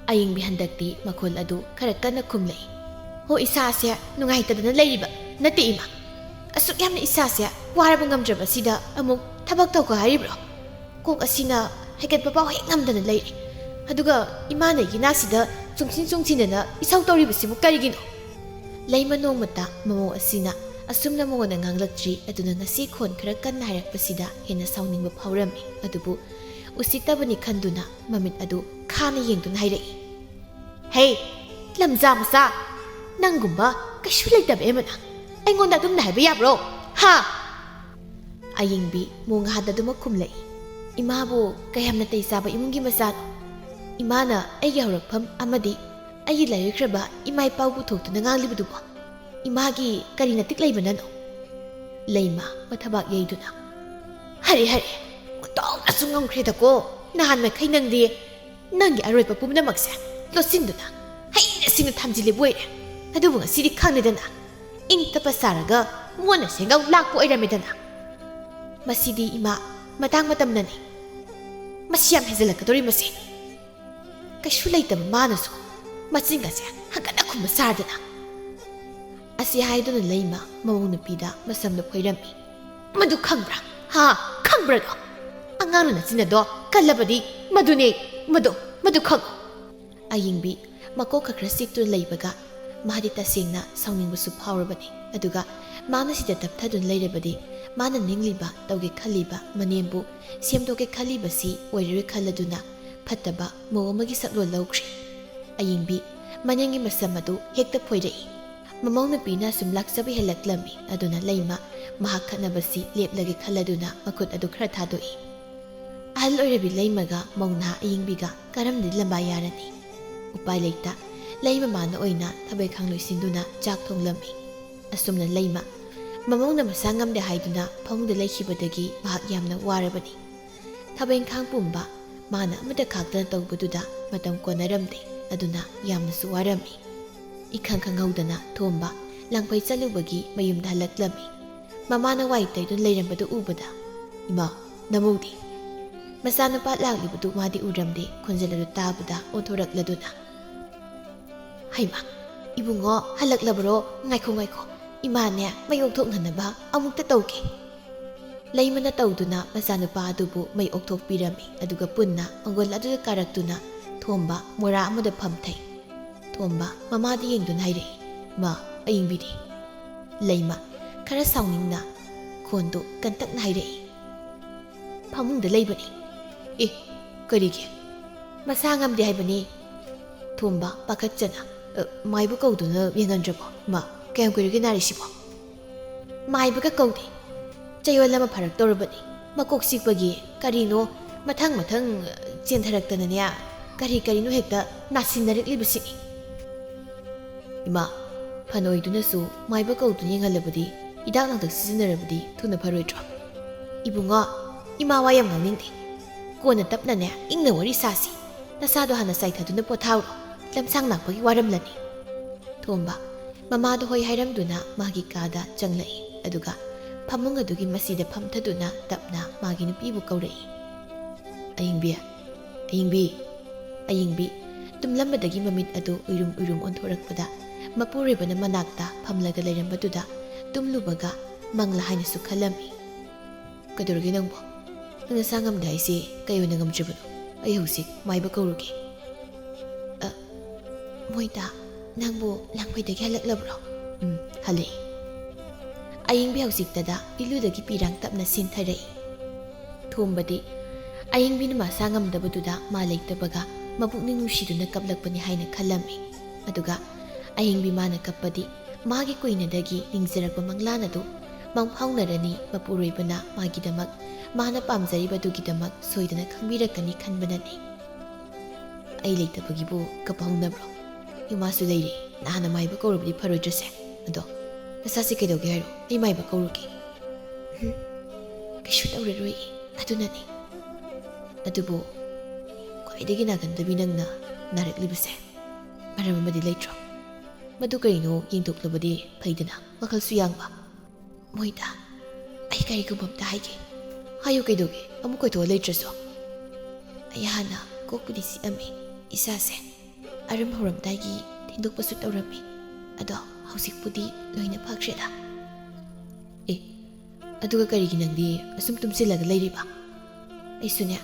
ꯑꯌꯤꯡꯕꯤ ꯍꯟꯗꯛꯇꯤ ꯃꯈꯣꯜ ꯑꯗꯨ ꯈꯔ ꯀꯟꯅ ꯈꯨꯝꯂꯛꯏ꯫ "ꯍꯣ, ꯏꯁꯥꯁꯦ ꯅꯨꯡꯉꯥꯏꯇꯗꯅ ꯂꯩꯔꯤꯕ ꯅꯠꯇꯦ ꯏꯃꯥ꯫ ꯑꯁꯨꯛ ꯌꯥꯝꯅ ꯏꯁꯥꯁꯦ ꯋꯥꯔꯕ ꯉꯝꯗ꯭ꯔꯕꯁꯤꯗ ꯑꯃꯨꯛ ꯊꯕꯛ ꯇꯧꯈꯣ ꯍꯥꯏꯔꯤꯕ꯭ꯔꯣ? ꯀꯣꯛ ꯑꯁꯤꯅ ꯍꯥꯏꯒꯠꯄ ꯐꯥꯎ ꯍꯦꯛ ꯉꯝꯗꯅ ꯂꯩꯔꯦ꯫ ꯑꯗꯨꯒ ꯏꯃꯥꯅ ꯏꯅꯥꯛꯁꯤꯗ ꯆꯨꯡꯁꯤꯟ ꯆꯨꯡꯁꯤꯟꯗꯅ ꯏꯁꯧ ꯇꯧꯔꯤꯕꯁꯤꯕꯨ ꯀꯔꯤꯒꯤꯅꯣ?" ꯂꯩꯃ ꯅꯣꯡꯃꯇ ꯃꯃꯧ ꯑꯁꯤꯅ ꯑꯁꯨꯝꯅ ꯃꯉꯣꯟꯗ ꯉꯥꯡꯂꯛꯇ꯭ꯔꯤ, ꯑꯗꯨꯅ ꯉꯁꯤ ꯈꯣꯟ ꯈꯔ ꯀꯟꯅ ꯍꯥꯏꯔꯛꯄꯁꯤꯗ ꯍꯦꯟꯅ ꯁꯥꯎꯅꯤꯡꯕ ꯐꯥꯎꯔꯝꯃꯤ꯫ ꯑꯗꯨꯕꯨ ꯎꯁꯤꯠꯇꯕꯅꯤ ꯈꯟꯗꯨꯅ ꯃꯃꯤꯠ ꯑꯗꯨ ꯈꯥꯅ ꯌꯦꯡꯗꯨꯅ ꯍꯥꯏꯔꯛꯏ, "ꯍꯦ, ꯂꯝꯖꯥ ꯃꯆꯥ, ꯅꯪꯒꯨꯝꯕ ꯀꯩꯁꯨ ꯂꯩꯇꯕ ꯑꯃꯅ ꯑꯩꯉꯣꯟꯗ ꯑꯗꯨꯝꯅ ꯍꯥꯏꯕ ꯌꯥꯕ꯭ꯔꯣ? ꯍꯥ?" ꯑꯌꯤꯡꯕꯤ ꯃꯣꯡꯍꯥꯗ ꯑꯗꯨꯃꯛ ꯈꯨꯝꯂꯛꯏ, "ꯏꯃꯥꯕꯨ ꯀꯌꯥꯝ ꯅꯥꯇꯩ ꯆꯥꯕ ꯏꯃꯨꯡꯒꯤ ꯃꯆꯥꯅꯣ? ꯏꯃꯥꯅ ꯑꯩꯒꯤ ꯍꯧꯔꯛꯐꯝ ꯑꯃꯗꯤ ꯑꯩꯒꯤ ꯂꯥꯏꯑꯣꯏꯈ꯭ꯔꯕ ꯏꯃꯥ ꯏꯄꯥꯕꯨ ꯊꯣꯛꯇꯨꯅ ꯉꯥꯡꯂꯤꯕꯗꯨꯕꯣ? ꯏꯃꯥꯒꯤ ꯀꯔꯤ ꯅꯇꯤꯛ ꯂꯩꯕꯅꯅꯣ?" ꯂꯩꯃ ꯃꯊꯕꯥꯛ ꯌꯩꯗꯨꯅ, "ꯍꯔꯦ, ꯍꯔꯦ, ꯑꯣꯟꯊꯣꯛꯅꯁꯨ ꯉꯝꯈ꯭ꯔꯦꯗꯀꯣ꯫ ꯅꯍꯥꯟ ꯃꯈꯩ ꯅꯪꯗꯤ ꯅꯪꯒꯤ ꯑꯔꯣꯏꯕ ꯄꯨꯝꯅꯃꯛꯁꯦ ꯂꯣꯠꯁꯤꯟꯗꯨꯅ ꯍꯩꯅ ꯁꯤꯡꯅ ꯊꯝꯖꯤꯜꯂꯤꯕ ꯑꯣꯏꯔꯦ꯫ ꯑꯗꯨꯕꯨ ꯉꯁꯤꯗꯤ ꯈꯪꯂꯦꯗꯅ, ꯏꯪ ꯇꯞꯄ ꯁꯥꯔꯒ ꯃꯣꯟꯅ ꯁꯦꯡꯒꯥꯎ ꯂꯥꯛꯄ ꯑꯣꯏꯔꯝꯃꯦꯗꯅ꯫ ꯃꯁꯤꯗꯤ ꯏꯃꯥ, ꯃꯇꯥꯡ ꯃꯇꯝꯅꯅꯤ꯫ ꯃꯁꯤ ꯌꯥꯝ ꯍꯦꯟꯖꯜꯂꯛꯀꯗꯧꯔꯤ ꯃꯁꯤ꯫ ꯀꯩꯁꯨ ꯂꯩꯇꯕ ꯃꯥꯅꯁꯨ ꯃꯆꯤꯟꯒꯁꯦ ꯍꯪꯒꯠꯅ ꯈꯨꯝꯕ ꯁꯥꯗꯅ꯫" ꯑꯁꯤ ꯍꯥꯏꯗꯨꯅ ꯂꯩꯃ ꯃꯃꯧ ꯅꯨꯄꯤꯗ ꯃꯁꯝꯗꯨ ꯐꯣꯏꯔꯝꯃꯤ꯫ "ꯃꯗꯨ ꯈꯪꯕ꯭ꯔꯥ? ꯍꯥ? ꯈꯪꯕ꯭ꯔꯥꯗꯣ? ꯑꯉꯥꯡꯅ ꯅꯆꯤꯟ ꯑꯗꯣ ꯀꯜꯂꯕꯗꯤ ꯃꯗꯨꯅꯦ, ꯃꯗꯨ, ꯃꯗꯨ ꯈꯪꯉꯨ꯫" ꯑꯌꯤꯡꯕꯤ ꯃꯀꯣꯛ ꯈꯔ ꯈꯔ ꯆꯤꯛꯇꯨꯅ ꯂꯩꯕꯒ ꯃꯥꯗꯤ ꯇꯁꯦꯡꯅ ꯁꯥꯎꯅꯤꯡꯕꯁꯨ ꯐꯥꯎꯔꯕꯅꯤ꯫ ꯑꯗꯨꯒ ꯃꯥꯅ ꯁꯤꯗ ꯇꯞꯊꯗꯨꯅ ꯂꯩꯔꯕꯗꯤ ꯃꯥꯅ ꯅꯤꯡꯂꯤꯕ, ꯇꯧꯒꯦ ꯈꯜꯂꯤꯕ ꯃꯅꯦꯝꯕꯨ ꯁꯦꯝꯗꯣꯛꯀꯦ ꯈꯜꯂꯤꯕꯁꯤ ꯑꯣꯏꯔꯔꯣꯏ ꯈꯜꯂꯗꯨꯅ ꯐꯠꯇꯕ ꯃꯧ ꯑꯃꯒꯤ ꯁꯛꯂꯣꯟ ꯂꯧꯈ꯭ꯔꯦ꯫ ꯑꯌꯤꯡꯕꯤ ꯃꯅꯦꯝꯒꯤ ꯃꯁꯝ ꯑꯗꯨ ꯍꯦꯛꯇ ꯐꯣꯏꯔꯛꯏ꯫ ꯃꯃꯧ ꯅꯨꯄꯤꯅ ꯁꯨꯝ ꯂꯥꯛꯆꯕ ꯍꯦꯜꯂꯛꯂꯝꯃꯤ꯫ ꯑꯗꯨꯅ ꯂꯩꯃ ꯃꯍꯥꯛ ꯈꯠꯅꯕꯁꯤ ꯂꯦꯞꯂꯒꯦ ꯈꯜꯂꯗꯨꯅ ꯃꯈꯨꯠ ꯑꯗꯨ ꯈꯔ ꯊꯥꯗꯣꯛꯏ꯫ ꯑꯍꯜ ꯑꯣꯏꯔꯕꯤ ꯂꯩꯃꯒ ꯃꯧ ꯅꯍꯥ ꯑꯌꯤꯡꯕꯤꯒ ꯀꯔꯝꯗꯤ ꯂꯝꯕꯥ ꯌꯥꯔꯅꯤ? ꯎꯄꯥꯏ ꯂꯩꯇ ꯂꯩꯃ ꯃꯥꯅ ꯑꯣꯏꯅ ꯊꯕꯛ ꯏꯪꯈꯥꯡ ꯂꯣꯏꯁꯤꯟꯗꯨꯅ ꯆꯥꯛ ꯊꯣꯡꯂꯝꯃꯤ꯫ ꯑꯁꯨꯝꯅ ꯂꯩꯃ ꯃꯃꯧꯅ ꯃꯁꯥ ꯉꯝꯗꯦ ꯍꯥꯏꯗꯨꯅ ꯐꯃꯨꯡꯗ ꯂꯩꯈꯤꯕꯗꯒꯤ ꯃꯍꯥꯛ ꯌꯥꯝꯅ ꯋꯥꯔꯕꯅꯤ꯫ ꯊꯕꯛ ꯏꯪꯈꯥꯡ ꯄꯨꯝꯕ ꯃꯥꯅ ꯑꯃꯠꯇ ꯈꯥꯛꯇꯅ ꯇꯧꯕꯗꯨꯗ ꯃꯇꯝ ꯀꯣꯟꯅꯔꯝꯗꯦ꯫ ꯑꯗꯨꯅ ꯌꯥꯝꯅꯁꯨ ꯋꯥꯔꯝꯃꯤ꯫ ꯏꯈꯪ ꯈꯪꯍꯧꯗꯅ ꯊꯣꯝꯕ ꯂꯥꯡꯐꯩ ꯆꯠꯂꯨꯕꯒꯤ ꯃꯌꯨꯝꯗ ꯍꯜꯂꯛꯂꯝꯃꯤ꯫ ꯃꯃꯥꯅ ꯋꯥꯏ ꯇꯩꯗꯨꯅ ꯂꯩꯔꯝꯕꯗꯨ ꯎꯕꯗ, "ꯏꯃꯥ, ꯅꯃꯧꯗꯤ?" ꯃꯆꯥꯅꯨꯄꯥ ꯂꯥꯛꯂꯤꯕꯗꯨ ꯃꯥꯗꯤ ꯎꯔꯝꯗꯦ꯫ ꯈꯣꯟꯖꯦꯜ ꯑꯗꯨ ꯇꯥꯕꯗ ꯑꯣꯟꯊꯣꯔꯛꯂꯗꯨꯅ, "ꯍꯩꯃꯥ, ꯏꯕꯨꯡꯉꯣ ꯍꯜꯂꯛꯂꯕꯔꯣ? ꯉꯥꯏꯈꯣ, ꯉꯥꯏꯈꯣ, ꯏꯃꯥꯅꯦ ꯃꯩ ꯑꯣꯛꯊꯣꯛꯅꯅꯕ ꯑꯃꯨꯛꯇ ꯇꯧꯒꯦ꯫" ꯂꯩꯃꯅ ꯇꯧꯗꯨꯅ ꯃꯆꯥꯅꯨꯄꯥ ꯑꯗꯨꯕꯨ ꯃꯩ ꯑꯣꯛꯊꯣꯛꯄꯤꯔꯝꯃꯤ꯫ ꯑꯗꯨꯒ ꯄꯨꯟꯅ ꯃꯪꯒꯣꯜ ꯑꯗꯨꯗ ꯀꯥꯔꯛꯇꯨꯅ ꯊꯣꯝꯕ ꯃꯣꯔꯥ ꯑꯃꯗ ꯐꯝꯊꯩ꯫ ꯊꯣꯝꯕ ꯃꯃꯥꯗ ꯌꯦꯡꯗꯨꯅ ꯍꯥꯏꯔꯛꯏ, "ꯃꯥ, ꯑꯌꯤꯡꯕꯤꯗꯤ?" ꯂꯩꯃ ꯈꯔ ꯁꯥꯎꯅꯤꯡꯅ ꯈꯣꯟꯗꯨ ꯀꯟꯇꯛꯅ ꯍꯥꯏꯔꯛꯏ, "ꯐꯃꯨꯡꯗ ꯂꯩꯕꯅꯤ꯫" "ꯑꯦ, ꯀꯔꯤꯒꯤ?" "ꯃꯁꯥ ꯉꯝꯗꯦ ꯍꯥꯏꯕꯅꯤ꯫" ꯊꯣꯝꯕ ꯄꯥꯈꯠꯆꯅ, "ꯑ, ꯃꯥꯏꯕ ꯀꯧꯗꯨꯅ ꯌꯦꯡꯍꯟꯗ꯭ꯔꯕꯣ? ꯃꯥ, ꯀꯌꯥꯝ ꯀꯨꯏꯔꯒꯦ ꯅꯥꯔꯤꯁꯤꯕꯣ?" "ꯃꯥꯏꯕꯒ ꯀꯧꯗꯦ꯫ ꯆꯌꯣꯜ ꯑꯃ ꯐꯔꯛ ꯇꯧꯔꯕꯅꯤ꯫ ꯃꯀꯣꯛ ꯆꯤꯛꯄꯒꯤ ꯀꯔꯤꯅꯣ ꯃꯊꯪ ꯃꯊꯪ ꯆꯦꯟꯊꯔꯛꯇꯅꯅꯦ, ꯀꯔꯤ ꯀꯔꯤꯅꯣ ꯍꯦꯛꯇ ꯅꯥꯁꯤꯟꯅꯔꯛꯂꯤꯕꯁꯤꯅꯤ꯫" "ꯏꯃꯥ, ꯐꯅ ꯑꯣꯏꯗꯨꯅꯁꯨ ꯃꯥꯏꯕ ꯀꯧꯗꯨꯅ ꯌꯦꯡꯍꯜꯂꯕꯗꯤ, ꯍꯤꯗꯥꯛ ꯂꯥꯡꯊꯛ ꯁꯤꯖꯤꯟꯅꯔꯕꯗꯤ ꯊꯨꯅ ꯐꯔꯣꯏꯗ꯭ꯔꯣ?" "ꯏꯕꯨꯡꯉꯣ, ꯏꯃꯥ ꯋꯥ ꯌꯥꯝ ꯉꯥꯡꯅꯤꯡꯗꯦ꯫ ꯀꯣꯟꯅ ꯇꯞꯅꯅꯦ, ꯏꯪꯅ ꯋꯥꯔꯤ ꯁꯥꯁꯤ꯫ ꯅꯁꯥꯗꯣ ꯍꯥꯟꯅ ꯆꯥꯏꯊꯗꯨꯅ ꯄꯣꯊꯥꯎꯔꯣ꯫ ꯂꯝꯁꯥꯡ ꯂꯥꯛꯄꯒꯤ ꯋꯥꯔꯝꯂꯅꯤ꯫" ꯊꯣꯝꯕ ꯃꯃꯥꯗ ꯍꯣꯏ ꯍꯥꯏꯔꯝꯗꯨꯅ ꯃꯥꯒꯤ ꯀꯥꯗ ꯆꯪꯂꯛꯏ꯫ ꯑꯗꯨꯒ ꯐꯃꯨꯡ ꯑꯗꯨꯒꯤ ꯃꯁꯤꯗ ꯐꯝꯊꯗꯨꯅ ꯇꯞꯅ ꯃꯥꯒꯤ ꯅꯨꯄꯤꯕꯨ ꯀꯧꯔꯛꯏ꯫ "ꯑꯌꯤꯡꯕꯤ, ꯑꯌꯤꯡꯕꯤ꯫" ꯑꯌꯤꯡꯕꯤ ꯇꯨꯝꯂꯝꯕꯗꯒꯤ ꯃꯃꯤꯠ ꯑꯗꯨ ꯎꯏꯔꯨꯝ ꯎꯏꯔꯨꯝ ꯑꯣꯟꯊꯣꯔꯛꯄꯗ, ꯃꯄꯨꯔꯣꯏꯕꯅ ꯃꯅꯥꯛꯇ ꯐꯝꯂꯒ ꯂꯩꯔꯝꯕꯗꯨꯗ ꯇꯨꯝꯂꯨꯕꯒ ꯃꯪꯂꯥ ꯍꯥꯏꯅꯁꯨ ꯈꯜꯂꯝꯃꯤ꯫ "ꯀꯩꯗꯧꯔꯒꯦ ꯅꯪꯕꯣ? ꯅꯪ ꯅꯁꯥ ꯉꯝꯗꯦ ꯍꯥꯏꯁꯦ ꯀꯩ ꯑꯣꯏꯅ ꯉꯝꯗ꯭ꯔꯤꯕꯅꯣ? ꯑꯩ ꯍꯧꯖꯤꯛ ꯃꯥꯏꯕ ꯀꯧꯔꯨꯒꯦ꯫" "ꯑ, "ꯃꯣꯏꯗ, ꯅꯪꯕꯨ ꯂꯥꯡꯐꯩꯗꯒꯤ ꯍꯜꯂꯛꯂꯕ꯭ꯔꯣ?" "ꯎꯝ, ꯍꯜꯂꯛꯏ꯫" ꯑꯌꯤꯡꯕꯤ ꯍꯧꯖꯤꯛꯇꯗ ꯏꯂꯨꯗꯒꯤ ꯄꯤꯔꯥꯡ ꯇꯞꯅ ꯁꯤꯟꯊꯔꯛꯏ꯫ ꯊꯣꯝꯕꯗꯤ ꯑꯌꯤꯡꯕꯤꯅ ꯃꯁꯥ ꯉꯝꯗꯕꯗꯨꯗ ꯃꯥ ꯂꯩꯇꯕꯒ ꯃꯄꯨꯛꯅꯤꯡ ꯅꯨꯡꯁꯤꯗꯨꯅ ꯀꯞꯂꯛꯄꯅꯤ ꯍꯥꯏꯅ ꯈꯜꯂꯝꯃꯤ꯫ ꯑꯗꯨꯒ ꯑꯌꯤꯡꯕꯤ ꯃꯥꯅ ꯀꯞꯄꯗꯤ ꯃꯥꯒꯤ ꯀꯨꯏꯅꯗꯒꯤ ꯅꯤꯡꯖꯔꯛꯄ ꯃꯪꯂꯥꯟ ꯑꯗꯨ ꯃꯪꯐꯥꯎꯅꯔꯅꯤ, ꯃꯄꯨꯔꯣꯏꯕꯅ ꯃꯥꯒꯤꯗꯃꯛ, ꯃꯥꯅ ꯄꯥꯝꯖꯔꯤꯕꯗꯨꯒꯤꯗꯃꯛ ꯁꯣꯏꯗꯅ ꯈꯪꯕꯤꯔꯛꯀꯅꯤ ꯈꯟꯕꯅꯅꯤ꯫ "ꯑꯩ ꯂꯩꯇꯕꯒꯤꯕꯨ ꯀꯞꯄ ꯍꯧꯅꯕ꯭ꯔꯣ? ꯏꯃꯥꯁꯨ ꯂꯩꯔꯤ, ꯅꯍꯥꯟꯅ ꯃꯥꯏꯕ ꯀꯧꯔꯕꯗꯤ ꯐꯔꯣꯏꯗ꯭ꯔꯁꯦ? ꯑꯗꯣ ꯅꯁꯥꯁꯦ ꯀꯩꯗꯧꯒꯦ ꯍꯥꯏꯔꯣ? ꯑꯩ ꯃꯥꯏꯕ ꯀꯧꯔꯨꯒꯦ?" "ꯍꯨꯝ, ꯀꯩꯁꯨ ꯇꯧꯔꯔꯣꯏ, ꯑꯗꯨꯅꯅꯤ꯫ ꯑꯗꯨꯕꯨ ꯈ꯭ꯋꯥꯏꯗꯒꯤ ꯅꯥꯒꯟꯗꯕꯤ ꯅꯪꯅ ꯅꯥꯔꯛꯂꯤꯕꯁꯦ ꯃꯔꯝ ꯑꯃꯗꯤ ꯂꯩꯇ꯭ꯔꯣ? ꯃꯗꯨ ꯀꯔꯤꯅꯣ ꯌꯦꯡꯊꯣꯛꯂꯕꯗꯤ ꯐꯩꯗꯅ, ꯋꯥꯈꯜꯁꯨ ꯌꯥꯡꯕ꯫" "ꯃꯣꯏꯗ, ꯑꯩ ꯀꯔꯤꯒꯨꯝꯕ ꯑꯝꯇ ꯍꯥꯏꯒꯦ꯫" "ꯍꯥꯏꯌꯨ, ꯀꯩꯗꯧꯒꯦ? ꯑꯃꯨꯛ ꯀꯣꯏꯊꯣꯛꯑ ꯂꯩꯇ꯭ꯔꯁꯨ꯫" "ꯑꯩ ꯍꯥꯟꯅ ꯀꯣꯛꯄꯨꯗꯤ ꯆꯤꯛꯑꯝꯃꯤ ꯏꯁꯥꯁꯦ, ꯑꯔꯨꯝ ꯍꯧꯔꯝꯗꯥꯏꯒꯤ ꯊꯤꯟꯗꯣꯛꯄꯁꯨ ꯇꯧꯔꯝꯃꯤ꯫ ꯑꯗꯣ ꯍꯧꯖꯤꯛꯄꯨꯗꯤ ꯂꯣꯏꯅ ꯐꯈ꯭ꯔꯦꯗ꯫" "ꯑꯦ, ꯑꯗꯨꯒ ꯀꯔꯤꯒꯤ ꯅꯪꯗꯤ ꯑꯁꯨꯝ ꯇꯨꯝꯁꯤꯜꯂꯒ ꯂꯩꯔꯤꯕ?" "ꯑꯩꯁꯨꯅꯦ,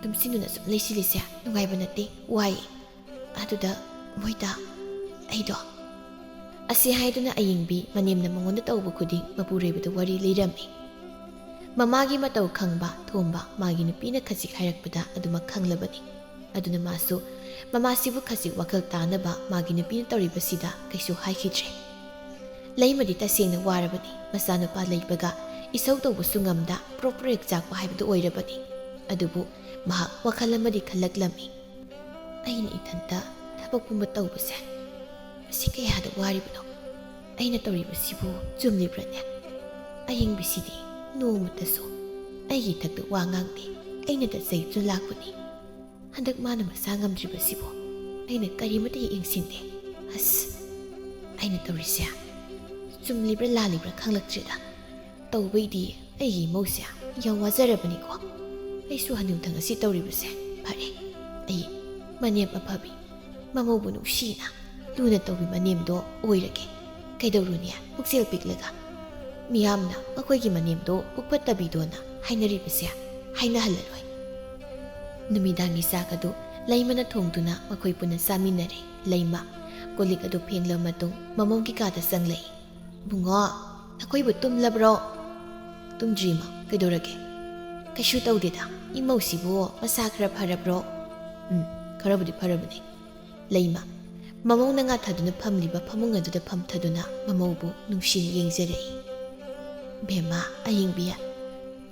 ꯇꯨꯝꯁꯤꯟꯗꯨꯅ ꯁꯨꯝ ꯂꯩꯁꯤꯜꯂꯤꯁꯦ ꯅꯨꯡꯉꯥꯏꯕ ꯅꯠꯇꯦ, ꯋꯥꯏ꯫ ꯑꯗꯨꯗ ꯃꯣꯏꯗ, ꯑꯩꯗꯣ꯫" ꯑꯁꯤ ꯍꯥꯏꯗꯨꯅ ꯑꯌꯤꯡꯕꯤ ꯃꯅꯦꯝꯅ ꯃꯉꯣꯟꯗ ꯇꯧꯕ ꯈꯨꯗꯤꯡ ꯃꯄꯨꯔꯣꯏꯕꯗ ꯋꯥꯔꯤ ꯂꯤꯔꯝꯃꯤ꯫ ꯃꯃꯥꯒꯤ ꯃꯇꯧ ꯈꯪꯕ ꯊꯣꯝꯕ ꯃꯥꯒꯤ ꯅꯨꯄꯤꯅ ꯈꯖꯤꯛ ꯍꯥꯏꯔꯛꯄꯗ ꯑꯗꯨꯃꯛ ꯈꯪꯂꯕꯅꯤ꯫ ꯑꯗꯨꯅ ꯃꯥꯁꯨ ꯃꯃꯥꯁꯤꯕꯨ ꯈꯖꯤꯛ ꯋꯥꯈꯜ ꯇꯥꯅꯕ ꯃꯥꯒꯤ ꯅꯨꯄꯤꯅ ꯇꯧꯔꯤꯕꯁꯤꯗ ꯀꯩꯁꯨ ꯍꯥꯏꯈꯤꯗ꯭ꯔꯦ꯫ ꯂꯩꯃꯗꯤ ꯇꯁꯦꯡꯅ ꯋꯥꯔꯕꯅꯤ꯫ ꯃꯆꯥꯅꯨꯄꯥ ꯂꯩꯕꯒ ꯏꯁꯧ ꯇꯧꯕꯁꯨ ꯉꯝꯗ ꯄ꯭ꯔꯣꯛ ꯄ꯭ꯔꯦꯛ ꯆꯥꯛꯄ ꯍꯥꯏꯕꯗꯨ ꯑꯣꯏꯔꯕꯅꯤ꯫ ꯑꯗꯨꯕꯨ ꯃꯍꯥꯛ ꯋꯥꯈꯜ ꯑꯃꯗꯤ ꯈꯜꯂꯛꯂꯝꯃꯤ꯫ "ꯑꯩꯅ ꯏꯊꯟꯇ ꯊꯕꯛ ꯄꯨꯝꯕ ꯇꯧꯕꯁꯦ, ꯃꯁꯤ ꯀꯌꯥꯗ ꯋꯥꯔꯤꯕꯅꯣ? ꯑꯩꯅ ꯇꯧꯔꯤꯕꯁꯤꯕꯨ ꯆꯨꯝꯂꯤꯕ꯭ꯔꯅꯦ? ꯑꯌꯤꯡꯕꯤꯁꯤꯗꯤ ꯅꯣꯡꯃꯇꯁꯨ ꯑꯩꯒꯤ ꯏꯊꯛꯇ ꯋꯥ ꯉꯥꯡꯗꯦ, ꯑꯩꯅꯗ ꯆꯩꯗꯨꯅ ꯂꯥꯛꯄꯅꯤ꯫ ꯍꯟꯗꯛ ꯃꯥꯅ ꯃꯁꯥ ꯉꯝꯗ꯭ꯔꯤꯕꯁꯤꯕꯨ ꯑꯩꯅ ꯀꯔꯤꯃꯠꯇ ꯍꯦꯛ ꯌꯦꯡꯁꯤꯟꯗꯦ꯫ ꯑꯁ, ꯑꯩꯅ ꯇꯧꯔꯤꯁꯦ ꯆꯨꯝꯂꯤꯕ꯭ꯔꯥ ꯂꯥꯜꯂꯤꯕ꯭ꯔꯥ ꯈꯪꯂꯛꯇ꯭ꯔꯦꯗ꯫ ꯇꯧꯕꯩꯗꯤ ꯑꯩꯒꯤ ꯏꯃꯧꯁꯦ ꯌꯥꯝ ꯋꯥꯖꯔꯕꯅꯤꯀꯣ꯫ ꯑꯩꯁꯨ ꯍꯅꯨꯊꯪ ꯑꯁꯤ ꯇꯧꯔꯤꯕꯁꯦ ꯐꯔꯦ꯫ ꯑꯩ ꯃꯅꯦꯝ ꯑꯐꯕꯤ, ꯃꯃꯧꯕꯨ ꯅꯨꯡꯁꯤꯅ ꯂꯨꯅ ꯇꯧꯕꯤ ꯃꯅꯦꯝꯗꯣ ꯑꯣꯏꯔꯒꯦ꯫ ꯀꯩꯗꯧꯔꯨꯅꯤ, ꯄꯨꯛꯆꯦꯜ ꯄꯤꯛꯂꯒ꯫ ꯃꯤꯌꯥꯝꯅ ꯃꯈꯣꯏꯒꯤ ꯃꯅꯦꯝꯗꯣ ꯄꯨꯛ ꯐꯠꯇꯕꯤꯗꯣꯅ ꯍꯥꯏꯅꯔꯤꯕꯁꯦ ꯍꯥꯏꯅꯍꯜꯂꯔꯣꯏ꯫" ꯅꯨꯃꯤꯗꯥꯡꯒꯤ ꯆꯥꯛ ꯑꯗꯨ ꯂꯩꯃꯅ ꯊꯣꯡꯗꯨꯅ ꯃꯈꯣꯏ ꯄꯨꯟꯅ ꯆꯥꯃꯤꯟꯅꯔꯦ꯫ ꯂꯩꯃ ꯀꯣꯜ ꯂꯤꯛ ꯑꯗꯨ ꯐꯦꯡꯂꯕ ꯃꯇꯨꯡ ꯃꯃꯧꯒꯤ ꯀꯥꯗ ꯆꯪꯂꯛꯏ꯫ "ꯕꯨꯡꯉꯣ, ꯅꯈꯣꯏꯕꯨ ꯇꯨꯝꯂꯕ꯭ꯔꯣ?" "ꯇꯨꯝꯗ꯭ꯔꯤꯃ, ꯀꯩꯗꯧꯔꯒꯦ?" "ꯀꯩꯁꯨ ꯇꯧꯗꯦꯗ꯫ ꯏꯃꯧꯁꯤꯕꯨ ꯃꯁꯥ ꯈꯔ ꯐꯔꯕ꯭ꯔꯣ?" "ꯎꯝ, ꯈꯔꯕꯨꯗꯤ ꯐꯔꯕꯅꯦ꯫" ꯂꯩꯃ ꯃꯃꯧꯅ ꯉꯥꯊꯗꯨꯅ ꯐꯝꯂꯤꯕ ꯐꯃꯨꯡ ꯑꯗꯨꯗ ꯐꯝꯊꯗꯨꯅ ꯃꯃꯧꯕꯨ ꯅꯨꯡꯁꯤꯅ ꯌꯦꯡꯖꯔꯛꯏ꯫ "ꯕꯦꯝꯃ ꯑꯌꯤꯡꯕꯤ,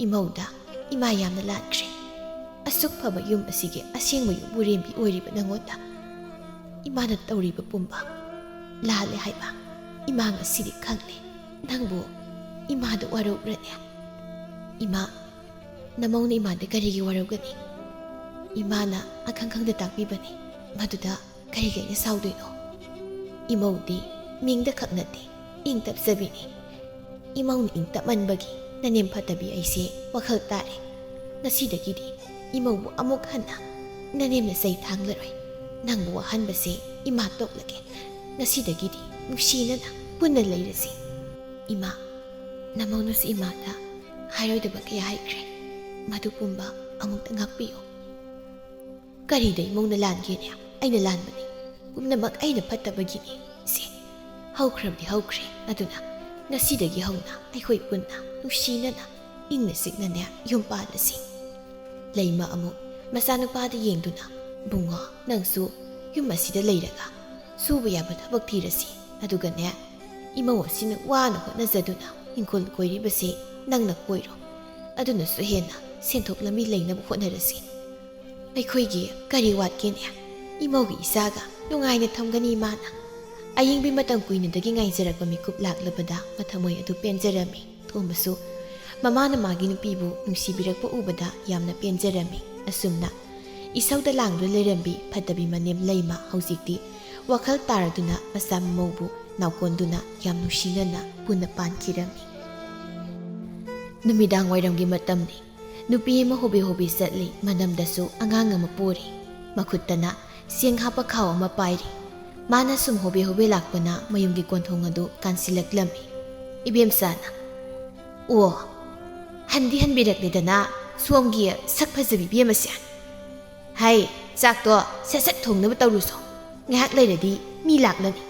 ꯏꯃꯧꯗ ꯏꯃꯥ ꯌꯥꯝꯅ ꯂꯥꯟꯈ꯭ꯔꯦ꯫ ꯑꯁꯨꯛ ꯐꯕ ꯌꯨꯝ ꯑꯁꯤꯒꯤ ꯑꯁꯦꯡꯕ ꯌꯨꯝꯕꯨꯔꯦꯝꯕꯤ ꯑꯣꯏꯔꯤꯕ ꯅꯉꯣꯟꯗ ꯏꯃꯥꯅ ꯇꯧꯔꯤꯕ ꯄꯨꯝꯕ ꯂꯥꯜꯂꯦ ꯍꯥꯏꯕ ꯏꯃꯥ ꯉꯁꯤꯗꯤ ꯈꯪꯂꯦ꯫ ꯅꯪꯕꯨ ꯏꯃꯥꯗ ꯋꯥꯔꯧꯕ꯭ꯔꯅꯦ? ꯏꯃꯥ, ꯅꯃꯧꯅ ꯏꯃꯥꯗ ꯀꯔꯤꯒꯤ ꯋꯥꯔꯧꯒꯅꯤ? ꯏꯃꯥꯅ ꯑꯈꯪ ꯈꯪꯗ ꯇꯥꯛꯄꯤꯕꯅꯤ꯫ ꯃꯗꯨꯗ ꯀꯔꯤꯒꯤ ꯑꯩꯅ ꯁꯥꯎꯗꯣꯏꯅꯣ? ꯏꯃꯧꯗꯤ ꯃꯤꯡꯗ ꯈꯛ ꯅꯠꯇꯦ, ꯏꯪ ꯇꯞꯆꯕꯤꯅꯤ꯫ ꯏꯃꯧꯅ ꯏꯪ ꯇꯞꯃꯟꯕꯒꯤ ꯅꯅꯦꯝ ꯐꯠꯇꯕꯤ ꯑꯩꯁꯦ ꯋꯥꯈꯜ ꯇꯥꯔꯦ꯫ ꯉꯁꯤꯗꯒꯤꯗꯤ ꯏꯃꯧꯕꯨ ꯑꯃꯨꯛ ꯍꯟꯅ ꯅꯅꯦꯝꯅ ꯆꯩ ꯊꯥꯡꯂꯔꯣꯏ꯫ ꯅꯪꯕꯨ ꯋꯥꯍꯟꯕꯁꯦ ꯏꯃꯥ ꯇꯣꯛꯂꯒꯦ꯫ ꯉꯁꯤꯗꯒꯤꯗꯤ ꯅꯨꯡꯁꯤꯅꯅ ꯄꯨꯟꯅ ꯂꯩꯔꯁꯤ꯫" "ꯏꯃꯥ, ꯅꯃꯧꯅꯁꯨ ꯏꯃꯥꯗ ꯍꯥꯏꯔꯣꯏꯗꯕ ꯀꯌꯥ ꯍꯥꯏꯈ꯭ꯔꯦ꯫ ꯃꯗꯨ ꯄꯨꯝꯕ ꯑꯃꯨꯛꯇ ꯉꯥꯛꯄꯤꯌꯨ꯫" "ꯀꯔꯤꯗ ꯏꯃꯧꯅ ꯂꯥꯟꯒꯦꯅꯦ? ꯑꯩꯅ ꯂꯥꯟꯕꯅꯤ꯫ ꯄꯨꯝꯅꯃꯛ ꯑꯩꯅ ꯐꯠꯇꯕꯒꯤꯅꯤ꯫ ꯁꯦ, ꯍꯧꯈ꯭ꯔꯕꯗꯤ ꯍꯧꯈ꯭ꯔꯦ꯫ ꯑꯗꯨꯅ ꯉꯁꯤꯗꯒꯤ ꯍꯧꯅ ꯑꯩꯈꯣꯏ ꯄꯨꯟꯅ ꯅꯨꯡꯁꯤꯅꯅ ꯏꯪꯅ ꯆꯤꯛꯅꯅꯦ ꯌꯨꯝ ꯄꯥꯜꯂꯁꯤ꯫" ꯂꯩꯃ ꯑꯃꯨꯛ ꯃꯆꯥꯅꯨꯄꯥꯗ ꯌꯦꯡꯗꯨꯅ, "ꯕꯨꯡꯉꯣ, ꯅꯪꯁꯨ ꯌꯨꯝ ꯑꯁꯤꯗ ꯂꯩꯔꯒ ꯁꯨꯕ ꯌꯥꯕ ꯊꯕꯛ ꯊꯤꯔꯁꯤ꯫ ꯑꯗꯨꯒꯅꯦ, ꯏꯃꯧ ꯑꯁꯤꯅ ꯋꯥꯅ ꯍꯣꯠꯅꯖꯗꯨꯅ ꯏꯪꯈꯣꯜ ꯀꯣꯏꯔꯤꯕꯁꯤ ꯅꯪꯅ ꯀꯣꯏꯔꯣ꯫ ꯑꯗꯨꯅꯁꯨ ꯍꯦꯟꯅ ꯁꯦꯟꯊꯣꯛ ꯂꯝꯕꯤ ꯂꯩꯅꯕ ꯍꯣꯠꯅꯔꯁꯤ꯫ ꯑꯩꯈꯣꯏꯒꯤ ꯀꯔꯤ ꯋꯥꯠꯀꯦꯅꯦ? ꯏꯃꯧꯒꯤ ꯏꯆꯥꯒ ꯅꯨꯡꯉꯥꯏꯅ ꯊꯝꯒꯅꯤ ꯃꯥꯅ꯫" ꯑꯌꯤꯡꯕꯤ ꯃꯇꯝ ꯀꯨꯏꯅꯗꯒꯤ ꯉꯥꯏꯖꯔꯛꯄ ꯃꯤꯀꯨꯞ ꯂꯥꯛꯂꯕꯗ ꯃꯊꯃꯣꯏ ꯑꯗꯨ ꯄꯦꯟꯖꯔꯝꯃꯤ꯫ ꯊꯣꯝꯕꯁꯨ ꯃꯃꯥꯅ ꯃꯥꯒꯤ ꯅꯨꯄꯤꯕꯨ ꯅꯨꯡꯁꯤꯕꯤꯔꯛꯄ ꯎꯕꯗ ꯌꯥꯝꯅ ꯄꯦꯟꯖꯔꯝꯃꯤ꯫ ꯑꯁꯨꯝꯅ ꯏꯁꯧꯗ ꯂꯥꯡꯗꯨꯅ ꯂꯩꯔꯝꯕꯤ ꯐꯠꯇꯕꯤ ꯃꯅꯦꯝ ꯂꯩꯃ ꯍꯧꯖꯤꯛꯇꯤ ꯋꯥꯈꯜ ꯇꯥꯔꯗꯨꯅ ꯃꯆꯥ ꯃꯃꯧꯕꯨ ꯅꯥꯎꯀꯣꯟꯗꯨꯅ ꯌꯥꯝ ꯅꯨꯡꯁꯤꯅꯅ ꯄꯨꯟꯅ ꯄꯥꯟꯈꯤꯔꯝꯃꯤ꯫ ꯅꯨꯃꯤꯗꯥꯡ ꯋꯥꯏꯔꯝꯒꯤ ꯃꯇꯝꯅꯤ꯫ ꯅꯨꯄꯤ ꯑꯃ ꯍꯣꯕꯦ ꯍꯣꯕꯦ ꯆꯠꯂꯤ, ꯃꯅꯝꯗꯁꯨ ꯑꯉꯥꯡ ꯑꯃ ꯄꯣꯔꯤ꯫ ꯃꯈꯨꯠꯇꯅ ꯆꯦꯡ ꯍꯥꯞꯄ ꯈꯥꯎ ꯑꯃ ꯄꯥꯏꯔꯤ꯫ ꯃꯥꯅ ꯁꯨꯝ ꯍꯣꯕꯦ ꯍꯣꯕꯦ ꯂꯥꯛꯄꯅ ꯃꯌꯨꯝꯒꯤ ꯀꯣꯟꯊꯣꯡ ꯑꯗꯨ ꯀꯥꯟꯁꯤꯜꯂꯛꯂꯝꯃꯤ꯫ ꯏꯕꯦꯝꯆꯥꯅ, "ꯑꯣ, ꯍꯟꯗꯤ ꯍꯟꯕꯤꯔꯛꯂꯦꯗꯅ ꯁꯣꯝꯒꯤ ꯁꯛ ꯐꯖꯕꯤ ꯏꯕꯦꯝ ꯑꯁꯦ꯫ ꯍꯥꯏ, "ꯆꯥꯛꯇꯣ ꯁꯠ ꯁꯠ ꯊꯣꯡꯅꯕ ꯇꯧꯔꯨꯁꯣ, ꯉꯥꯏꯍꯥꯛ ꯂꯩꯔꯗꯤ ꯃꯤ ꯂꯥꯛꯂꯅꯤ꯫"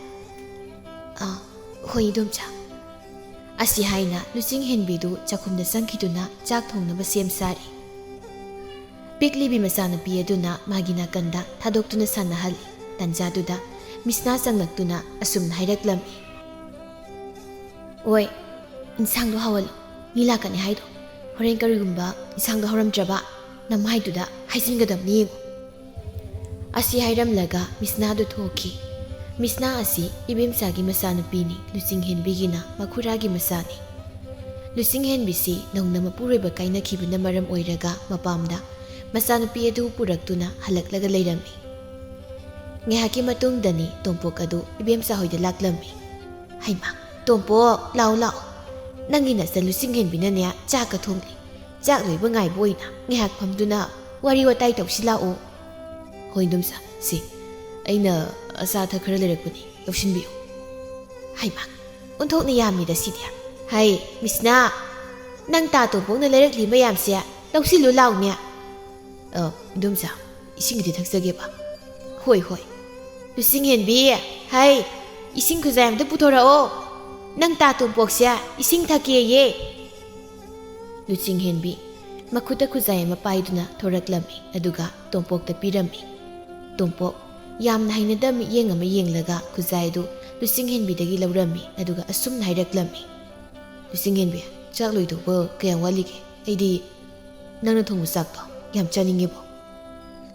"ꯑꯥ, ꯍꯣꯏ ꯏꯗꯣꯝꯆꯥ꯫" ꯑꯁꯤ ꯍꯥꯏꯅ ꯂꯨꯆꯤꯡ ꯍꯦꯟꯕꯤꯗꯨ ꯆꯥꯛꯈꯨꯝꯗ ꯆꯪꯈꯤꯗꯨꯅ ꯆꯥꯛ ꯊꯣꯡꯅꯕ ꯁꯦꯝ ꯁꯥꯔꯤ꯫ ꯄꯤꯛꯂꯤꯕꯤ ꯃꯆꯥꯅꯨꯄꯤ ꯑꯗꯨꯅ ꯃꯥꯒꯤ ꯅꯥꯀꯟꯗ ꯊꯥꯗꯣꯛꯇꯨꯅ ꯁꯥꯟꯅꯍꯜꯂꯤ꯫ ꯇꯟꯖꯥꯗꯨꯗ ꯃꯤꯁꯅꯥ ꯆꯪꯂꯛꯇꯨꯅ ꯑꯁꯨꯝꯅ ꯍꯥꯏꯔꯛꯂꯝꯃꯤ, "ꯑꯣꯏ, ꯏꯟꯁꯥꯡꯗꯣ ꯍꯥꯎꯍꯜꯂꯨ, ꯃꯤ ꯂꯥꯛꯀꯅꯤ ꯍꯥꯏꯗꯣ꯫ ꯍꯣꯔꯦꯟ ꯀꯔꯤꯒꯨꯝꯕ ꯏꯟꯁꯥꯡꯗꯣ ꯍꯥꯎꯔꯝꯗ꯭ꯔꯕ, ꯅꯃꯥꯏꯗꯨꯗ ꯍꯥꯏꯖꯤꯟꯒꯗꯕꯅꯤ ꯌꯦꯡꯉꯨ꯫" ꯑꯁꯤ ꯍꯥꯏꯔꯝꯂꯒ ꯃꯤꯁꯅꯥꯗꯨ ꯊꯣꯛꯈꯤ꯫ ꯃꯤꯁꯅꯥ ꯑꯁꯤ ꯏꯕꯦꯝꯆꯥꯒꯤ ꯃꯆꯥꯅꯨꯄꯤꯅꯤ, ꯂꯨꯆꯤꯡ ꯍꯦꯟꯕꯤꯒꯤꯅ ꯃꯈꯨꯔꯥꯒꯤ ꯃꯆꯥꯅꯤ꯫ ꯂꯨꯆꯤꯡ ꯍꯦꯟꯕꯤꯁꯤ ꯅꯧꯅ ꯃꯄꯨꯔꯣꯏꯕ ꯀꯥꯏꯅꯈꯤꯕꯅ ꯃꯔꯝ ꯑꯣꯏꯔꯒ ꯃꯄꯥꯝꯗ ꯃꯆꯥꯅꯨꯄꯤ ꯑꯗꯨ ꯄꯨꯔꯛꯇꯨꯅ ꯍꯜꯂꯛꯂꯒ ꯂꯩꯔꯝꯃꯤ꯫ ꯉꯥꯏꯍꯥꯛꯀꯤ ꯃꯇꯨꯡꯗꯅꯤ ꯇꯣꯝꯄꯣꯛ ꯑꯗꯨ ꯏꯕꯦꯝꯆꯥ ꯍꯣꯏꯗ ꯂꯥꯛꯂꯝꯃꯤ꯫ "ꯍꯩꯃꯥ, ꯇꯣꯝꯄꯣꯛ, ꯂꯥꯛꯑꯣ, ꯂꯥꯛꯑꯣ꯫ ꯅꯪꯒꯤ ꯅꯆꯟ ꯂꯨꯆꯤꯡ ꯍꯦꯟꯕꯤꯅꯅꯦ ꯆꯥꯛꯀ ꯊꯣꯡꯂꯤ꯫ ꯆꯥꯛ ꯂꯣꯏꯕ ꯉꯥꯏꯕ ꯑꯣꯏꯅ ꯉꯥꯏꯍꯥꯛ ꯐꯝꯗꯨꯅ ꯋꯥꯔꯤ ꯋꯥꯇꯥꯏ ꯇꯧꯁꯤ ꯂꯥꯛꯑꯣ꯫" "ꯍꯣꯏ ꯏꯗꯣꯝꯆꯥ, ꯁꯤ ꯑꯩꯅ ꯑꯆꯥ ꯑꯊꯛ ꯈꯔ ꯂꯩꯔꯛꯄꯅꯤ, ꯂꯧꯁꯤꯟꯕꯤꯌꯨ꯫" "ꯍꯩꯃꯥ, ꯑꯣꯟꯊꯣꯛꯅ ꯌꯥꯝꯃꯤꯗ ꯁꯤꯗꯤ꯫ ꯍꯩ, ꯃꯤꯁꯅꯥ, ꯅꯪ ꯇꯥ ꯇꯣꯝꯄꯣꯛꯅ ꯂꯩꯔꯛꯂꯤ ꯃꯌꯥꯝꯁꯦ ꯂꯧꯁꯤꯜꯂꯨ ꯂꯥꯎꯅꯦ꯫" "ꯑ, ꯏꯗꯣꯝꯆꯥ, ꯏꯁꯤꯡ ꯈꯤꯇ ꯊꯛꯆꯒꯦꯕ꯫" "ꯍꯣꯏ, ꯍꯣꯏ꯫ ꯂꯨꯆꯤꯡ ꯍꯦꯟꯕꯤ, ꯍꯩ, ꯏꯁꯤꯡ ꯈꯨꯖꯥꯏ ꯑꯝꯇ ꯄꯨꯊꯣꯔꯛꯑꯣ꯫ ꯅꯪ ꯇꯥ ꯇꯣꯝꯄꯣꯛꯁꯦ ꯏꯁꯤꯡ ꯊꯛꯀꯦꯌꯦ꯫" ꯂꯨꯆꯤꯡ ꯍꯦꯟꯕꯤ ꯃꯈꯨꯠꯇ ꯈꯨꯖꯥꯏ ꯑꯃ ꯄꯥꯏꯗꯨꯅ ꯊꯣꯔꯛꯂꯝꯃꯤ, ꯑꯗꯨꯒ ꯇꯣꯝꯄꯣꯛꯇ ꯄꯤꯔꯝꯃꯤ꯫ ꯇꯣꯝꯄꯣꯛ ꯌꯥꯝꯅ ꯍꯩꯅꯗꯕ ꯃꯤꯠꯌꯦꯡ ꯑꯃ ꯌꯦꯡꯂꯒ ꯈꯨꯖꯥꯏꯗꯨ ꯂꯨꯆꯤꯡ ꯍꯦꯟꯕꯤꯗꯒꯤ ꯂꯧꯔꯝꯃꯤ, ꯑꯗꯨꯒ ꯑꯁꯨꯝꯅ ꯍꯥꯏꯔꯛꯂꯝꯃꯤ, "ꯂꯨꯆꯤꯡ ꯍꯦꯟꯕꯤ, ꯆꯥꯛ ꯂꯣꯏꯗꯧꯕ ꯀꯌꯥꯝ ꯋꯥꯠꯂꯤꯒꯦ? ꯑꯩꯗꯤ ꯅꯪꯅ ꯊꯣꯡꯕ ꯆꯥꯛꯇꯣ ꯌꯥꯝ ꯆꯥꯅꯤꯡꯉꯦꯕꯣ꯫"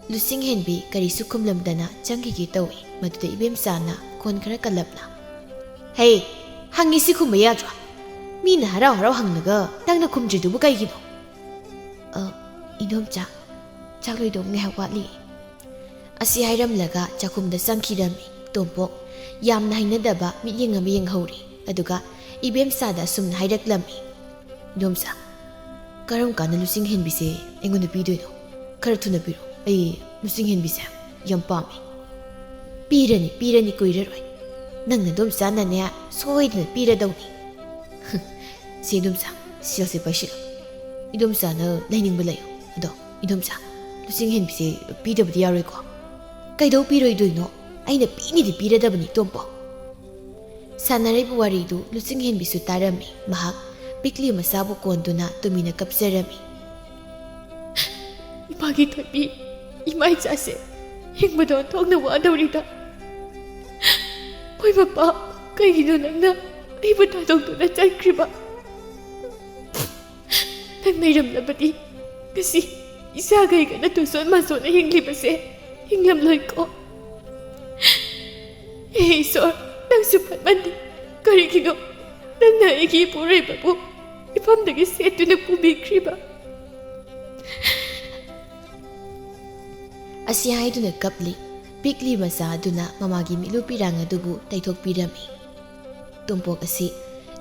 ꯂꯨꯆꯤꯡ ꯍꯦꯟꯕꯤ ꯀꯔꯤꯁꯨ ꯈꯨꯝꯂꯝꯗꯅ ꯆꯪꯈꯤꯒꯦ ꯇꯧꯏ꯫ ꯃꯗꯨꯗ ꯏꯕꯦꯝꯆꯥꯅ ꯈꯣꯟ ꯈꯔ ꯀꯜꯂꯞꯅ, "ꯍꯦ, ꯍꯪꯉꯤꯁꯤ ꯈꯨꯝꯕ ꯌꯥꯗ꯭ꯔꯣ? ꯃꯤꯅ ꯍꯔꯥꯎ ꯍꯔꯥꯎ ꯍꯪꯂꯒ ꯅꯪꯅ ꯈꯨꯝꯗ꯭ꯔꯤꯗꯨꯕꯨ ꯀꯩꯒꯤꯅꯣ?" "ꯑ, ꯏꯗꯣꯝꯆꯥ, ꯆꯥꯛ ꯂꯣꯏꯗꯧ ꯉꯥꯏꯍꯥꯛ ꯋꯥꯠꯂꯤ꯫" ꯑꯁꯤ ꯍꯥꯏꯔꯝꯂꯒ ꯆꯥꯛꯈꯨꯝꯗ ꯆꯪꯈꯤꯔꯝꯃꯤ꯫ ꯇꯣꯝꯄꯣꯛ ꯌꯥꯝꯅ ꯍꯩꯅꯗꯕ ꯃꯤꯠꯌꯦꯡ ꯑꯃ ꯌꯦꯡꯍꯧꯔꯤ꯫ ꯑꯗꯨꯒ ꯏꯕꯦꯝꯆꯥꯗ ꯑꯁꯨꯝꯅ ꯍꯥꯏꯔꯛꯂꯝꯃꯤ, "ꯏꯗꯣꯝꯆꯥ, ꯀꯔꯝ ꯀꯥꯟꯗ ꯂꯨꯆꯤꯡ ꯍꯦꯟꯕꯤꯁꯦ ꯑꯩꯉꯣꯟꯗ ꯄꯤꯗꯣꯏꯅꯣ? ꯈꯔ ꯊꯨꯅ ꯄꯤꯔꯣ꯫ ꯑꯩ ꯂꯨꯆꯤꯡ ꯍꯦꯟꯕꯤꯁꯦ ꯌꯥꯝ ꯄꯥꯝꯃꯤ꯫" "ꯄꯤꯔꯅꯤ, ꯄꯤꯔꯅꯤ, ꯀꯨꯏꯔꯔꯣꯏ꯫ ꯅꯪ ꯅꯗꯣꯝꯆꯥꯅꯅꯦ ꯁꯣꯏꯗꯅ ꯄꯤꯔꯗꯧꯅꯤ꯫" "ꯁꯤ ꯏꯗꯣꯝꯆꯥ, ꯁꯦꯜꯁꯦ ꯄꯥꯏꯁꯤꯜꯂꯨ꯫ ꯏꯗꯣꯝꯆꯥꯅ ꯂꯩꯅꯤꯡꯕ ꯂꯩꯌꯨ꯫ ꯑꯗꯣ ꯏꯗꯣꯝꯆꯥ, ꯂꯨꯆꯤꯡꯍꯦꯟꯕꯤꯁꯦ ꯄꯤꯗꯕꯗꯤ ꯌꯥꯔꯣꯏꯀꯣ꯫ ꯀꯩꯗꯧ ꯄꯤꯔꯣꯏꯗꯣꯏꯅꯣ? ꯑꯩꯅ ꯄꯤꯅꯤꯗꯤ ꯄꯤꯔꯗꯕꯅꯤ, ꯇꯣꯝꯄꯣꯛ꯫ ꯁꯥꯟꯅꯔꯤꯕ ꯋꯥꯔꯤꯗꯨ ꯂꯨꯆꯤꯡꯍꯦꯟꯕꯤꯁꯨ ꯇꯥꯔꯝꯃꯤ꯫ ꯃꯍꯥꯛ ꯄꯤꯛꯂꯤ ꯃꯆꯥꯕꯨ ꯀꯣꯟꯗꯨꯅ ꯇꯨꯃꯤꯟꯅ ꯀꯞꯆꯔꯝꯃꯤ꯫ "ꯏꯃꯥꯒꯤ ꯊꯣꯏꯕꯤ, ꯏꯃꯥ ꯏꯆꯥꯁꯦ ꯍꯤꯡꯕꯗ ꯑꯣꯟꯊꯣꯛꯅ ꯋꯥꯗꯧꯔꯤꯗ꯫ ꯃꯣꯏ ꯃꯄꯥ, ꯀꯩꯒꯤꯅꯣ ꯅꯪꯅ ꯑꯩꯕꯨ ꯊꯥꯗꯣꯛꯇꯨꯅ ꯆꯠꯈ꯭ꯔꯤꯕ? ꯅꯪ ꯂꯩꯔꯝꯂꯕꯗꯤ ꯉꯁꯤ ꯏꯆꯥꯒ ꯑꯩꯒꯅ ꯇꯨꯁꯣꯟ ꯃꯥꯁꯣꯟꯅ ꯍꯤꯡꯂꯤꯕꯁꯦ ꯍꯤꯡꯂꯝꯂꯣꯏꯀꯣ꯫ ꯍꯦ ꯏꯁꯣꯔ, ꯅꯪꯁꯨ ꯐꯠꯃꯟꯗꯦ꯫ ꯀꯔꯤꯒꯤꯅꯣ ꯅꯪꯅ ꯑꯩꯒꯤ ꯏꯄꯨꯔꯣꯏꯕꯕꯨ ꯏꯐꯝꯗꯒꯤ ꯁꯦꯠꯇꯨꯅ ꯄꯨꯕꯤꯈ꯭ꯔꯤꯕ?" ꯑꯁꯤ ꯍꯥꯏꯗꯨꯅ ꯀꯞꯂꯤ꯫ ꯄꯤꯛꯂꯤ ꯃꯆꯥ ꯑꯗꯨꯅ ꯃꯃꯥꯒꯤ ꯃꯤꯠꯂꯨ ꯄꯤꯔꯥꯡ ꯑꯗꯨꯕꯨ ꯇꯩꯊꯣꯛꯄꯤꯔꯝꯃꯤ꯫ ꯇꯣꯝꯄꯣꯛ ꯑꯁꯤ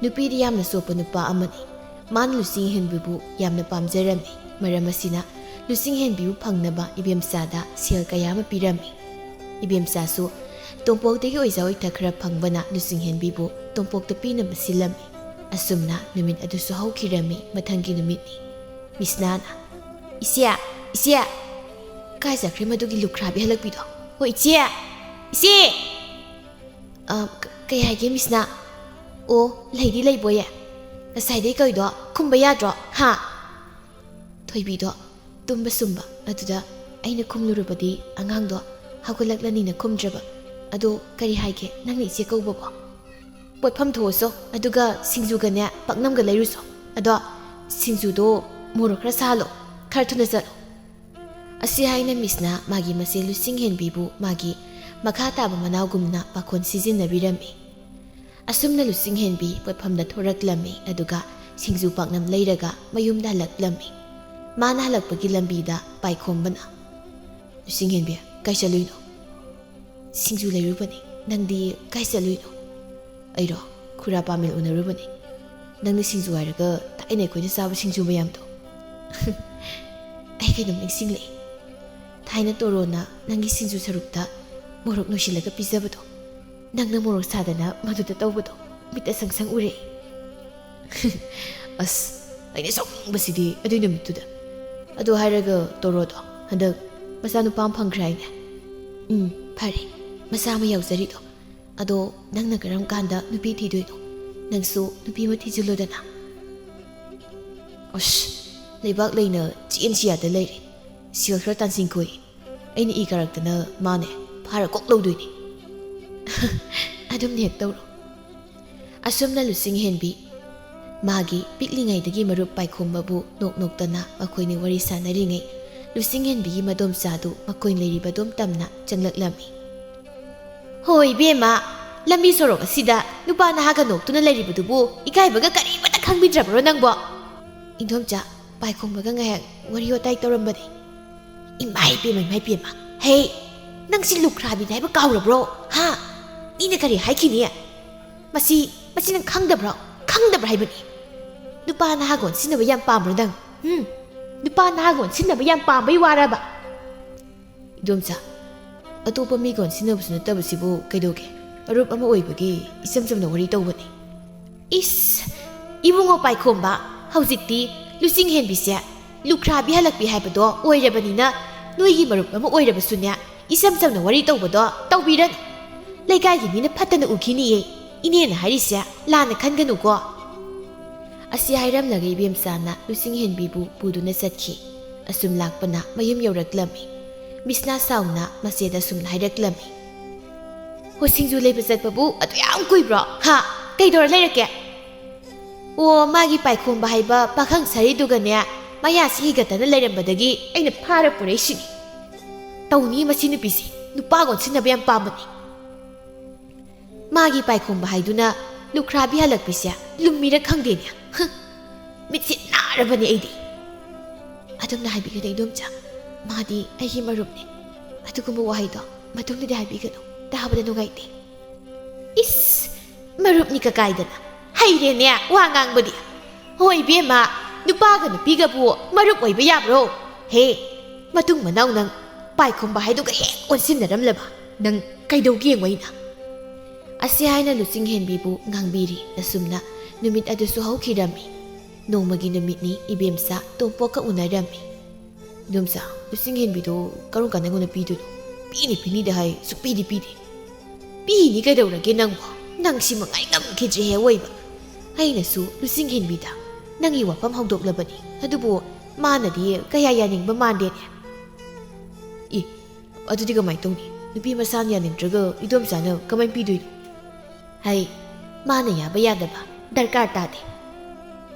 ꯅꯨꯄꯤꯗꯤ ꯌꯥꯝꯅ ꯆꯣꯞꯄ ꯅꯨꯄꯥ ꯑꯃꯅꯤ꯫ ꯃꯥꯅ ꯂꯨꯆꯤꯡꯍꯦꯟꯕꯤꯕꯨ ꯌꯥꯝꯅ ꯄꯥꯝꯖꯔꯝꯃꯤ꯫ ꯃꯔꯝ ꯑꯁꯤꯅ ꯂꯨꯆꯤꯡꯍꯦꯟꯕꯤꯕꯨ ꯐꯪꯅꯕ ꯏꯕꯦꯝꯆꯥꯗ ꯁꯦꯜ ꯀꯌꯥ ꯑꯃ ꯄꯤꯔꯝꯃꯤ꯫ ꯏꯕꯦꯝꯆꯥꯁꯨ ꯇꯣꯝꯄꯣꯛꯇꯒꯤ ꯑꯣꯏꯖ ꯑꯣꯏꯊꯛ ꯈꯔ ꯐꯪꯕꯅ ꯂꯨꯆꯤꯡꯍꯦꯟꯕꯤꯕꯨ ꯇꯣꯝꯄꯣꯛꯇ ꯄꯤꯅꯕ ꯁꯤꯜꯂꯝꯃꯤ꯫ ꯑꯁꯨꯝꯅ ꯅꯨꯃꯤꯠ ꯑꯗꯨꯁꯨ ꯍꯧꯈꯤꯔꯝꯃꯤ꯫ ꯃꯊꯪꯒꯤ ꯅꯨꯃꯤꯠꯅꯤ꯫ ꯃꯤꯁꯅꯥꯅ, "ꯏꯆꯦ, ꯏꯆꯦ!" "ꯀꯥꯏ ꯆꯠꯈ꯭ꯔꯦ ꯃꯗꯨꯒꯤ ꯂꯨꯈ꯭ꯔꯥꯕꯤ ꯍꯜꯂꯛꯄꯤꯗꯣ?" "ꯍꯣ ꯏꯆꯦ! ꯏꯆꯦ!" "ꯑ, ꯀ-, ꯀꯩ ꯍꯥꯏꯒꯦ ꯃꯤꯁꯅꯥ?" "ꯑꯣ, ꯂꯩꯗꯤ ꯂꯩꯕꯣꯌꯦ꯫ ꯉꯁꯥꯏꯗꯩ ꯀꯧꯏꯗꯣ ꯈꯨꯝꯕ ꯌꯥꯗ꯭ꯔꯣ, ꯍꯥ?" ꯊꯣꯏꯕꯤꯗꯣ ꯇꯨꯝꯕ ꯁꯨꯝꯕ ꯑꯗꯨꯗ ꯑꯩꯅ ꯈꯨꯝꯂꯨꯔꯕꯗꯤ ꯑꯉꯥꯡꯗꯣ ꯍꯧꯒꯠꯂꯛꯂꯅꯤꯅ ꯈꯨꯝꯗ꯭ꯔꯕ꯫ "ꯑꯗꯣ ꯀꯔꯤ ꯍꯥꯏꯒꯦ ꯅꯪꯅ ꯏꯆꯦ ꯀꯧꯕꯕꯣ?" "ꯄꯣꯠꯐꯝ ꯊꯣꯛꯎꯁꯣ, ꯑꯗꯨꯒ ꯁꯤꯡꯖꯨꯒꯅꯦ ꯄꯥꯛꯅꯝꯒ ꯂꯩꯔꯨꯁꯣ꯫ ꯑꯗꯣ ꯁꯤꯡꯖꯨꯗꯣ ꯃꯣꯔꯣꯛ ꯈꯔ ꯁꯥꯍꯜꯂꯣ, ꯈꯔ ꯊꯨꯅ ꯆꯠꯂꯣ꯫" ꯑꯁꯤ ꯍꯥꯏꯅ ꯃꯤꯁꯅ ꯃꯥꯒꯤ ꯃꯆꯦ ꯂꯨꯆꯤꯡꯍꯦꯟꯕꯤꯕꯨ ꯃꯥꯒꯤ ꯃꯈꯥ ꯇꯥꯕ ꯃꯅꯥꯎꯒꯨꯝꯅ ꯄꯥꯈꯣꯟ ꯁꯤꯖꯤꯟꯅꯕꯤꯔꯝꯃꯤ꯫ ꯑꯁꯨꯝꯅ ꯂꯨꯆꯤꯡꯍꯦꯟꯕꯤ ꯄꯣꯠꯐꯝꯗ ꯊꯣꯔꯛꯂꯝꯃꯤ, ꯑꯗꯨꯒ ꯁꯤꯡꯖꯨ ꯄꯥꯛꯅꯝ ꯂꯩꯔꯒ ꯃꯌꯨꯝꯗ ꯍꯜꯂꯛꯂꯝꯃꯤ꯫ ꯃꯥꯅ ꯍꯜꯂꯛꯄꯒꯤ ꯂꯝꯕꯤꯗ ꯄꯥꯏꯈꯣꯝꯕꯅ, "ꯂꯨꯆꯤꯡꯍꯦꯟꯕꯤ, ꯀꯥꯏ ꯆꯠꯂꯨꯏꯅꯣ?" "ꯁꯤꯡꯖꯨ ꯂꯩꯔꯨꯕꯅꯤ꯫ ꯅꯪꯗꯤ ꯀꯥꯏ ꯆꯠꯂꯨꯏꯅꯣ?" "ꯑꯩꯔꯣ? ꯈꯨꯔꯥ ꯄꯥꯃꯦꯜ ꯎꯅꯔꯨꯕꯅꯤ꯫ ꯅꯪꯅ ꯁꯤꯡꯖꯨ ꯍꯥꯏꯔꯒ ꯊꯥꯏꯅ ꯑꯩꯈꯣꯏꯅ ꯆꯥꯕ ꯁꯤꯡꯖꯨ ꯃꯌꯥꯝꯗꯣ꯫" "ꯑꯩ ꯀꯩꯅꯣꯝ ꯅꯤꯡꯁꯤꯡꯂꯛꯑꯦ꯫ ꯊꯥꯏꯅ ꯇꯣꯔꯣꯅ ꯅꯪꯒꯤ ꯁꯤꯡꯖꯨ ꯁꯔꯨꯛꯇ ꯃꯣꯔꯣꯛ ꯅꯣꯏꯁꯤꯜꯂꯒ ꯄꯤꯖꯕꯗꯣ꯫ ꯅꯪꯅ ꯃꯣꯔꯣꯛ ꯁꯥꯗꯅ ꯃꯗꯨꯗ ꯇꯧꯕꯗꯣ ꯃꯤꯠꯇ ꯁꯪ ꯁꯪ ꯎꯔꯦ꯫" "ꯑꯁ, ꯑꯩꯅ ꯁꯥꯎꯅꯤꯡꯕꯁꯤꯗꯤ ꯑꯗꯨꯏ ꯅꯨꯃꯤꯠꯇꯨꯗ꯫ ꯑꯗꯨ ꯍꯥꯏꯔꯒ ꯇꯣꯔꯣꯗꯣ ꯍꯟꯗꯛ ꯃꯆꯥꯅꯨꯄꯥ ꯑꯃ ꯐꯪꯈ꯭ꯔꯦ ꯍꯥꯏꯅꯦ꯫ ꯎꯝ, ꯐꯔꯦ, ꯃꯆꯥ ꯑꯃ ꯌꯥꯎꯖꯔꯤꯗꯣ꯫ ꯑꯗꯣ ꯅꯪꯅ ꯀꯔꯝ ꯀꯥꯟꯗ ꯅꯨꯄꯤ ꯊꯤꯗꯣꯏꯅꯣ? ꯅꯪꯁꯨ ꯅꯨꯄꯤ ꯑꯃ ꯊꯤꯖꯤꯜꯂꯣꯗꯅ꯫ ꯑꯁ, ꯂꯩꯕꯥꯛ ꯂꯩꯅ ꯆꯦꯟꯁꯤ ꯌꯥꯗ ꯂꯩꯔꯦ꯫ ꯁꯦꯜ ꯈꯔ ꯇꯥꯟꯁꯤꯟꯈꯣꯏ꯫ ꯑꯩꯅ ꯏ ꯀꯥꯔꯛꯇꯅ ꯃꯥꯅꯦ ꯐꯥꯔ ꯀꯣꯛ ꯂꯧꯗꯣꯏꯅꯤ꯫ ꯑꯗꯨꯝꯅ ꯍꯦꯛ ꯇꯧꯔꯣ꯫ ꯑꯁꯨꯝꯅ ꯂꯨꯆꯤꯡ ꯍꯦꯟꯕꯤ ꯃꯥꯒꯤ ꯄꯤꯛꯂꯤꯉꯩꯗꯒꯤ ꯃꯔꯨꯞ ꯄꯥꯏꯈꯣꯝꯕꯕꯨ ꯅꯣꯛ ꯅꯣꯛꯇꯅ ꯃꯈꯣꯏꯅꯤ ꯋꯥꯔꯤ ꯁꯥꯟꯅꯔꯤꯉꯩ, ꯂꯨꯆꯤꯡ ꯍꯦꯟꯕꯤꯒꯤ ꯃꯗꯣꯝꯆꯥꯗꯨ ꯃꯈꯣꯏ ꯂꯩꯔꯤꯕꯗꯣꯝ ꯇꯝꯅ ꯆꯪꯂꯛꯂꯝꯃꯤ꯫ "ꯍꯣꯏ ꯏꯕꯦꯝꯃ, ꯂꯝꯕꯤ ꯁꯣꯔꯣꯛ ꯑꯁꯤꯗ ꯅꯨꯄꯥ ꯅꯍꯥꯒ ꯅꯣꯛꯇꯨꯅ ꯂꯩꯔꯤꯕꯗꯨꯕꯨ ꯏꯀꯥꯏꯕꯒ ꯀꯔꯤꯃꯠꯇ ꯈꯪꯕꯤꯗ꯭ꯔꯕ꯭ꯔꯣ ꯅꯪꯕꯣ?" ꯏꯟꯗꯣꯝꯆꯥ ꯄꯥꯏꯈꯣꯝꯕꯒ ꯉꯥꯏꯍꯥꯛ ꯋꯥꯔꯤ ꯋꯥꯇꯥꯏ ꯇꯧꯔꯝꯕꯅꯤ꯫ "ꯏꯃꯥ ꯏꯕꯦꯝꯃ, ꯏꯃꯥ ꯏꯕꯦꯝꯃ, ꯍꯦ, ꯅꯪꯁꯤ ꯂꯨꯈ꯭ꯔꯥꯕꯤꯅꯤ ꯍꯥꯏꯕ ꯀꯥꯎꯔꯕ꯭ꯔꯣ? ꯍꯥ? ꯃꯤꯅ ꯀꯔꯤ ꯍꯥꯏꯈꯤꯅꯤ? ꯃꯁꯤ, ꯃꯁꯤ ꯅꯪ ꯈꯪꯗꯕ꯭ꯔꯣ? ꯈꯪꯗꯕ꯭ꯔꯥ ꯍꯥꯏꯕꯅꯤ꯫ ꯅꯨꯄꯥ ꯅꯍꯥꯒ ꯑꯣꯟꯁꯤꯟꯅꯕ ꯌꯥꯝ ꯄꯥꯝꯕ꯭ꯔꯣ ꯅꯪ? ꯎꯝ? ꯅꯨꯄꯥ ꯅꯍꯥꯒ ꯑꯣꯟꯁꯤꯟꯅꯕ ꯌꯥꯝ ꯄꯥꯝꯕꯩ ꯋꯥꯔꯕ?" "ꯏꯗꯣꯝꯆꯥ, ꯑꯇꯣꯞꯄ ꯃꯤꯒ ꯑꯣꯟꯁꯤꯟꯅꯕꯁꯨ ꯅꯠꯇꯕꯁꯤꯕꯨ ꯀꯩꯗꯧꯒꯦ? ꯃꯔꯨꯞ ꯑꯃ ꯑꯣꯏꯕꯒꯤ ꯏꯆꯝ ꯆꯝꯅ ꯋꯥꯔꯤ ꯇꯧꯕꯅꯤ꯫" "ꯏꯁ, ꯏꯕꯨꯡꯉꯣ ꯄꯥꯏꯈꯣꯝꯕ, ꯍꯧꯖꯤꯛꯇꯤ ꯂꯨꯆꯤꯡ ꯍꯦꯟꯕꯤꯁꯦ ꯂꯨꯈ꯭ꯔꯥꯕꯤ ꯍꯜꯂꯛꯄꯤ ꯍꯥꯏꯕꯗꯣ ꯑꯣꯏꯔꯕꯅꯤꯅ, ꯅꯣꯏꯒꯤ ꯃꯔꯨꯞ ꯑꯃ ꯑꯣꯏꯔꯕꯁꯨꯅꯦ, ꯏꯆꯝ ꯆꯝꯅ ꯋꯥꯔꯤ ꯇꯧꯕꯗꯣ ꯇꯧꯕꯤꯔꯅꯨ꯫ ꯂꯩꯀꯥꯏꯒꯤ ꯃꯤꯅ ꯐꯠꯇꯅ ꯎꯈꯤꯅꯤꯌꯦ꯫ ꯏꯅꯦꯅ ꯍꯥꯏꯔꯤꯁꯦ ꯂꯥꯟꯅ ꯈꯟꯒꯅꯨꯀꯣ꯫" ꯑꯁꯤ ꯍꯥꯏꯔꯝꯂꯒ ꯏꯕꯦꯝꯆꯥꯅ ꯂꯨꯆꯤꯡ ꯍꯦꯟꯕꯤꯕꯨ ꯄꯨꯗꯨꯅ ꯆꯠꯈꯤ꯫ ꯑꯁꯨꯝ ꯂꯥꯛꯄꯅ ꯃꯌꯨꯝ ꯌꯧꯔꯛꯂꯝꯃꯤ꯫ ꯕꯤꯁꯅꯥ ꯁꯥꯎꯅ ꯃꯆꯦꯗ ꯑꯁꯨꯝꯅ ꯍꯥꯏꯔꯛꯂꯝꯃꯤ꯫ "ꯍꯣ, ꯁꯤꯡꯖꯨ ꯂꯩꯕ ꯆꯠꯄꯕꯨ ꯑꯗꯨ ꯌꯥꯝ ꯀꯨꯏꯕ꯭ꯔꯣ? ꯍꯥ? ꯀꯩꯗꯧꯔ ꯂꯩꯔꯛꯀꯦ?" "ꯑꯣ, ꯃꯥꯒꯤ ꯄꯥꯏꯈꯣꯝꯕ ꯍꯥꯏꯕ ꯄꯥꯈꯪ ꯁꯥꯔꯤꯗꯨꯒꯅꯦ ꯃꯌꯥꯁꯤ ꯍꯤꯒꯠꯇꯅ ꯂꯩꯔꯝꯕꯗꯒꯤ ꯑꯩꯅ ꯐꯥꯔ ꯄꯨꯔꯛꯏꯁꯤꯅꯤ꯫ ꯇꯧꯅꯤ ꯃꯁꯤ ꯅꯨꯄꯤꯁꯤ, ꯅꯨꯄꯥꯒ ꯑꯣꯟꯁꯤꯟꯅꯕ ꯌꯥꯝ ꯄꯥꯝꯕꯅꯤ꯫ ꯃꯥꯒꯤ ꯄꯥꯏꯈꯣꯝꯕ ꯍꯥꯏꯗꯨꯅ ꯂꯨꯈ꯭ꯔꯥꯕꯤ ꯍꯜꯂꯛꯄꯤꯁꯦ ꯂꯨꯝꯃꯤꯔ ꯈꯪꯗꯦꯅꯦ꯫ ꯍ, ꯃꯤꯠꯁꯦ ꯅꯥꯔꯕꯅꯦ ꯑꯩꯗꯤ꯫" "ꯑꯗꯨꯝꯅ ꯍꯥꯏꯕꯤꯒꯅꯨ ꯏꯗꯣꯝꯆꯥ, ꯃꯥꯗꯤ ꯑꯩꯒꯤ ꯃꯔꯨꯞꯅꯤ꯫ ꯑꯗꯨꯒꯨꯝꯕ ꯋꯥꯍꯩꯗꯣ ꯃꯇꯨꯡꯗꯗꯤ ꯍꯥꯏꯕꯤꯒꯅꯨ, ꯇꯥꯕꯗ ꯅꯨꯡꯉꯥꯏꯇꯦ꯫" "ꯏꯁ, ꯃꯔꯨꯞꯅꯤ ꯀꯀꯥꯏꯗꯅ ꯍꯩꯔꯦꯅꯦ ꯋꯥ ꯉꯥꯡꯕꯗꯤ꯫ ꯍꯣꯏ ꯏꯕꯦꯝꯃ, ꯅꯨꯄꯥꯒ ꯅꯨꯄꯤꯒꯕꯨ ꯃꯔꯨꯞ ꯑꯣꯏꯕ ꯌꯥꯕ꯭ꯔꯣ? ꯍꯦ, ꯃꯇꯨꯡ ꯃꯅꯥꯎ ꯅꯪ ꯄꯥꯏꯈꯣꯝꯕ ꯍꯥꯏꯗꯨꯒ ꯍꯦꯛ ꯑꯣꯟꯁꯤꯟꯅꯔꯝꯂꯕ ꯅꯪ ꯀꯩꯗꯧꯒꯦ ꯌꯦꯡꯉꯣ ꯑꯩꯅ꯫" ꯑꯁꯤ ꯍꯥꯏꯅ ꯂꯨꯆꯤꯡ ꯍꯦꯟꯕꯤꯕꯨ ꯉꯥꯡꯕꯤꯔꯤ꯫ ꯑꯁꯨꯝꯅ ꯅꯨꯃꯤꯠ ꯑꯗꯨꯁꯨ ꯍꯧꯈꯤꯔꯝꯃꯤ꯫ ꯅꯣꯡꯃꯒꯤ ꯅꯨꯃꯤꯠꯅꯤ꯫ ꯏꯕꯦꯝꯆꯥ ꯇꯣꯝꯄꯣꯛꯀ ꯎꯅꯔꯝꯃꯤ꯫ "ꯏꯗꯣꯝꯆꯥ, ꯂꯨꯆꯤꯡ ꯍꯦꯟꯕꯤꯗꯣ ꯀꯔꯝ ꯀꯥꯟꯗ ꯑꯩꯉꯣꯟꯗ ꯄꯤꯗꯣꯏꯅꯣ? ꯄꯤꯅꯤ ꯄꯤꯅꯤꯗ ꯍꯥꯏ, ꯁꯨꯛꯄꯤꯗꯤ ꯄꯤꯗꯦ꯫ ꯄꯤꯅꯤ ꯀꯩꯗꯧꯔꯒꯦ ꯅꯪꯕꯣ? ꯅꯪ ꯁꯤꯃ ꯉꯥꯏ ꯉꯝꯈꯤꯗ꯭ꯔꯦꯍꯦ ꯑꯋꯣꯏꯕ꯫ ꯑꯩꯅꯁꯨ ꯂꯨꯆꯤꯡ ꯍꯦꯟꯕꯤꯗ ꯅꯪꯒꯤ ꯋꯥꯐꯝ ꯍꯧꯗꯣꯛꯂꯕꯅꯤ, ꯑꯗꯨꯕꯨ ꯃꯥꯅꯗꯤ ꯀꯌꯥ ꯌꯥꯅꯤꯡꯕ ꯃꯥꯟꯗꯦꯅꯦ꯫" "ꯏ, ꯑꯗꯨꯗꯤ ꯀꯃꯥꯏꯅ ꯇꯧꯅꯤ? ꯅꯨꯄꯤ ꯃꯁꯥꯅ ꯌꯥꯅꯤꯡꯗ꯭ꯔꯒ ꯏꯗꯣꯝꯆꯥꯅ ꯀꯃꯥꯏꯅ ꯄꯤꯗꯣꯏꯅꯣ?" "ꯍꯩ, ꯃꯥꯅ ꯌꯥꯕ ꯌꯥꯗꯕ ꯗꯔꯀꯥꯔ ꯇꯥꯗꯦ꯫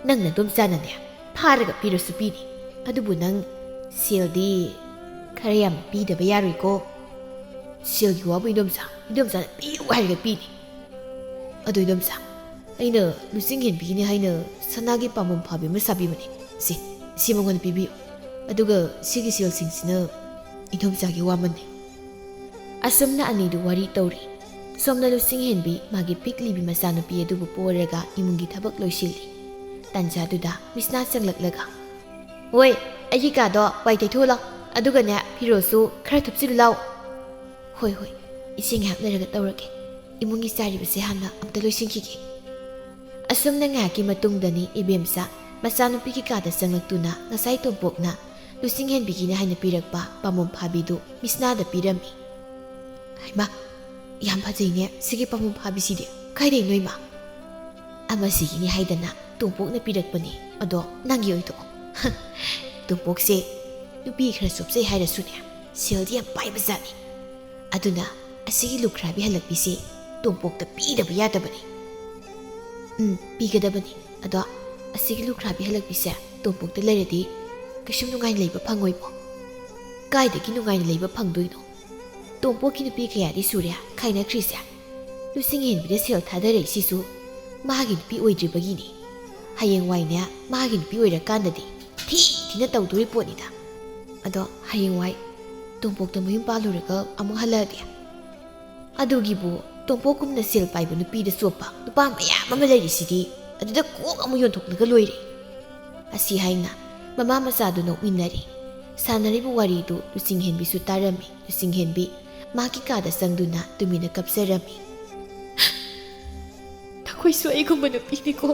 ꯅꯪ ꯅꯗꯣꯝꯆꯥꯅꯅꯦ ꯐꯥꯔꯒ ꯄꯤꯔꯁꯨ ꯄꯤꯅꯤ꯫ ꯑꯗꯨꯕꯨ ꯅꯪ ꯁꯦꯜꯗꯤ ꯈꯔ ꯌꯥꯝ ꯄꯤꯗꯕ ꯌꯥꯔꯣꯏꯀꯣ꯫" "ꯁꯦꯜꯒꯤ ꯋꯥꯕꯨ ꯏꯗꯣꯝꯆꯥ, ꯏꯗꯣꯝꯆꯥꯅ ꯄꯤꯌꯨ ꯍꯥꯏꯔꯒ ꯄꯤꯅꯤ꯫" "ꯑꯗꯨ ꯏꯗꯣꯝꯆꯥ, ꯑꯩꯅ ꯂꯨꯆꯤꯡ ꯍꯦꯟꯕꯤꯒꯤꯅꯤ ꯍꯥꯏꯅ ꯁꯅꯥꯒꯤ ꯄꯥꯝꯕꯣꯝ ꯐꯥꯕꯤ ꯑꯃ ꯁꯥꯕꯤꯕꯅꯤ꯫ ꯁꯤ, ꯁꯤ ꯃꯉꯣꯟꯗ ꯄꯤꯕꯤꯌꯨ꯫ ꯑꯗꯨꯒ ꯁꯤꯒꯤ ꯁꯦꯜꯁꯤꯡꯁꯤꯅ ꯏꯗꯣꯝꯆꯥꯒꯤ ꯋꯥꯃꯟꯅꯤ꯫" ꯑꯁꯨꯝꯅ ꯑꯅꯤꯗꯨ ꯋꯥꯔꯤ ꯇꯧꯔꯤ꯫ ꯁꯣꯝꯅ ꯂꯨꯆꯤꯡ ꯍꯦꯟꯕꯤ ꯃꯥꯒꯤ ꯄꯤꯛꯂꯤꯕꯤ ꯃꯆꯥꯅꯨꯄꯤ ꯑꯗꯨꯕꯨ ꯄꯣꯔꯒ ꯏꯃꯨꯡꯒꯤ ꯊꯕꯛ ꯂꯣꯏꯁꯤꯜꯂꯤ꯫ ꯇꯥꯟꯖꯥꯗꯨꯗ ꯃꯤꯁꯅꯥ ꯆꯪꯂꯛꯂꯒ, "ꯍꯣꯏ, ꯑꯩꯒꯤ ꯀꯥꯗꯣ ꯋꯥꯏ ꯇꯩꯊꯣꯛꯂꯣ, ꯑꯗꯨꯒꯅꯦ ꯐꯤꯔꯣꯜꯁꯨ ꯈꯔ ꯊꯨꯞꯆꯤꯜꯂꯨ ꯂꯥꯎ꯫" "ꯍꯣꯏ, ꯍꯣꯏ, ꯏꯆꯦ ꯉꯥꯏꯍꯥꯛ ꯂꯩꯔꯒ ꯇꯧꯔꯒꯦ꯫ ꯏꯃꯨꯡꯒꯤ ꯆꯥꯏꯔꯤꯕꯁꯦ ꯍꯥꯟꯅ ꯑꯝꯇ ꯂꯣꯏꯁꯤꯟꯈꯤꯒꯦ꯫" ꯑꯁꯨꯝꯅ ꯉꯥꯏꯍꯥꯛꯀꯤ ꯃꯇꯨꯡꯗꯅꯤ ꯏꯕꯦꯝꯆꯥ ꯃꯆꯥꯅꯨꯄꯤꯒꯤ ꯀꯥꯗ ꯆꯪꯂꯛꯇꯨꯅ ꯉꯁꯥꯏ ꯇꯣꯝꯄꯣꯛꯅ ꯂꯨꯆꯤꯡ ꯍꯦꯟꯕꯤꯒꯤꯅꯤ ꯍꯥꯏꯅ ꯄꯤꯔꯛꯄ ꯄꯥꯝꯕꯣꯝ ꯐꯥꯕꯤꯗꯨ ꯃꯤꯁꯅꯥꯗ ꯄꯤꯔꯝꯃꯤ꯫ "ꯍꯩꯃꯥ, ꯌꯥꯝ ꯐꯖꯩꯅꯦ ꯁꯤꯒꯤ ꯄꯥꯝꯕꯣꯝ ꯐꯥꯕꯤꯁꯤꯗꯤ꯫ ꯀꯥꯏꯗꯩꯅꯣ ꯏꯃꯥ?" "ꯑꯃ ꯁꯤꯒꯤꯅꯤ ꯍꯥꯏꯗꯅ ꯇꯣꯝꯄꯣꯛꯅ ꯄꯤꯔꯛꯄꯅꯤ꯫ ꯑꯗꯣ ꯅꯪꯒꯤ ꯑꯣꯏꯊꯣꯛꯑꯣ꯫" ꯇꯣꯝꯄꯣꯛꯁꯦ ꯅꯨꯄꯤ ꯈꯔ ꯆꯣꯞꯆꯩ ꯍꯥꯏꯔꯁꯨꯅꯦ, ꯁꯦꯜꯗꯤ ꯌꯥꯝ ꯄꯥꯏꯕ ꯖꯥꯠꯅꯤ꯫ ꯑꯗꯨꯅ ꯑꯁꯤꯒꯤ ꯂꯨꯈ꯭ꯔꯥꯕꯤ ꯍꯜꯂꯛꯄꯤꯁꯦ ꯇꯣꯝꯄꯣꯛꯇ ꯄꯤꯗꯕ ꯌꯥꯗꯕꯅꯤ꯫ "ꯎꯝ, ꯄꯤꯒꯗꯕꯅꯤ꯫ ꯑꯗꯣ ꯑꯁꯤꯒꯤ ꯂꯨꯈ꯭ꯔꯥꯕꯤ ꯍꯜꯂꯛꯄꯤꯁꯦ ꯇꯣꯝꯄꯣꯛꯇ ꯂꯩꯔꯗꯤ ꯀꯩꯁꯨꯝ ꯅꯨꯡꯉꯥꯏꯅ ꯂꯩꯕ ꯐꯪꯉꯣꯏꯕꯣ꯫" "ꯀꯥꯏꯗꯒꯤ ꯅꯨꯡꯉꯥꯏꯅ ꯂꯩꯕ ꯐꯪꯗꯣꯏꯅꯣ? ꯇꯣꯝꯄꯣꯛꯀꯤ ꯅꯨꯄꯤ ꯀꯌꯥꯗꯤ ꯁꯨꯔꯦ ꯈꯥꯏꯅꯈ꯭ꯔꯤꯁꯦ꯫ ꯂꯨꯆꯤꯡ ꯍꯦꯟꯕꯤꯗ ꯁꯦꯜ ꯊꯥꯗꯔꯛꯏꯁꯤꯁꯨ ꯃꯥꯒꯤ ꯅꯨꯄꯤ ꯑꯣꯏꯗ꯭ꯔꯤꯕꯒꯤꯅꯤ꯫ ꯍꯌꯦꯡꯋꯥꯏꯅꯦ ꯃꯥꯒꯤ ꯅꯨꯄꯤ ꯑꯣꯏꯔꯀꯥꯟꯗꯗꯤ ꯊꯤ ꯊꯤꯅ ꯇꯧꯗꯣꯔꯤ ꯄꯣꯠꯅꯤꯗ꯫ ꯑꯗꯣ ꯍꯌꯦꯡꯋꯥꯏ ꯇꯣꯝꯄꯣꯛꯇ ꯃꯌꯨꯝ ꯄꯥꯜꯂꯨꯔꯒ ꯑꯃꯨꯛ ꯍꯜꯂꯛꯑꯗꯤ?" "ꯑꯗꯨꯒꯤꯕꯨ ꯇꯣꯝꯄꯣꯛꯀꯨꯝꯅ ꯁꯦꯜ ꯄꯥꯏꯕ ꯅꯨꯄꯤꯗ ꯆꯣꯞꯄ ꯅꯨꯄꯥ ꯃꯌꯥꯝ ꯑꯃ ꯂꯩꯔꯤꯁꯤꯗꯤ, ꯑꯗꯨꯗ ꯀꯣꯛ ꯑꯃꯨꯛ ꯌꯣꯟꯊꯣꯛꯂꯒ ꯂꯣꯏꯔꯦ꯫" ꯑꯁꯤ ꯍꯥꯏꯅ ꯃꯃꯥ ꯃꯆꯥꯗꯨ ꯅꯣꯛꯃꯤꯟꯅꯔꯤ꯫ ꯁꯥꯟꯅꯔꯤꯕ ꯋꯥꯔꯤꯗꯨ ꯂꯨꯆꯤꯡꯍꯦꯟꯕꯤꯁꯨ ꯇꯥꯔꯝꯃꯤ꯫ ꯂꯨꯆꯤꯡꯍꯦꯟꯕꯤ ꯃꯥꯒꯤ ꯀꯥꯗ ꯆꯪꯗꯨꯅ ꯇꯨꯃꯤꯟꯅ ꯀꯞꯆꯔꯝꯃꯤ꯫ "ꯅꯈꯣꯏꯁꯨ ꯑꯩꯒꯨꯝꯕ ꯅꯨꯄꯤꯅꯤꯀꯣ꯫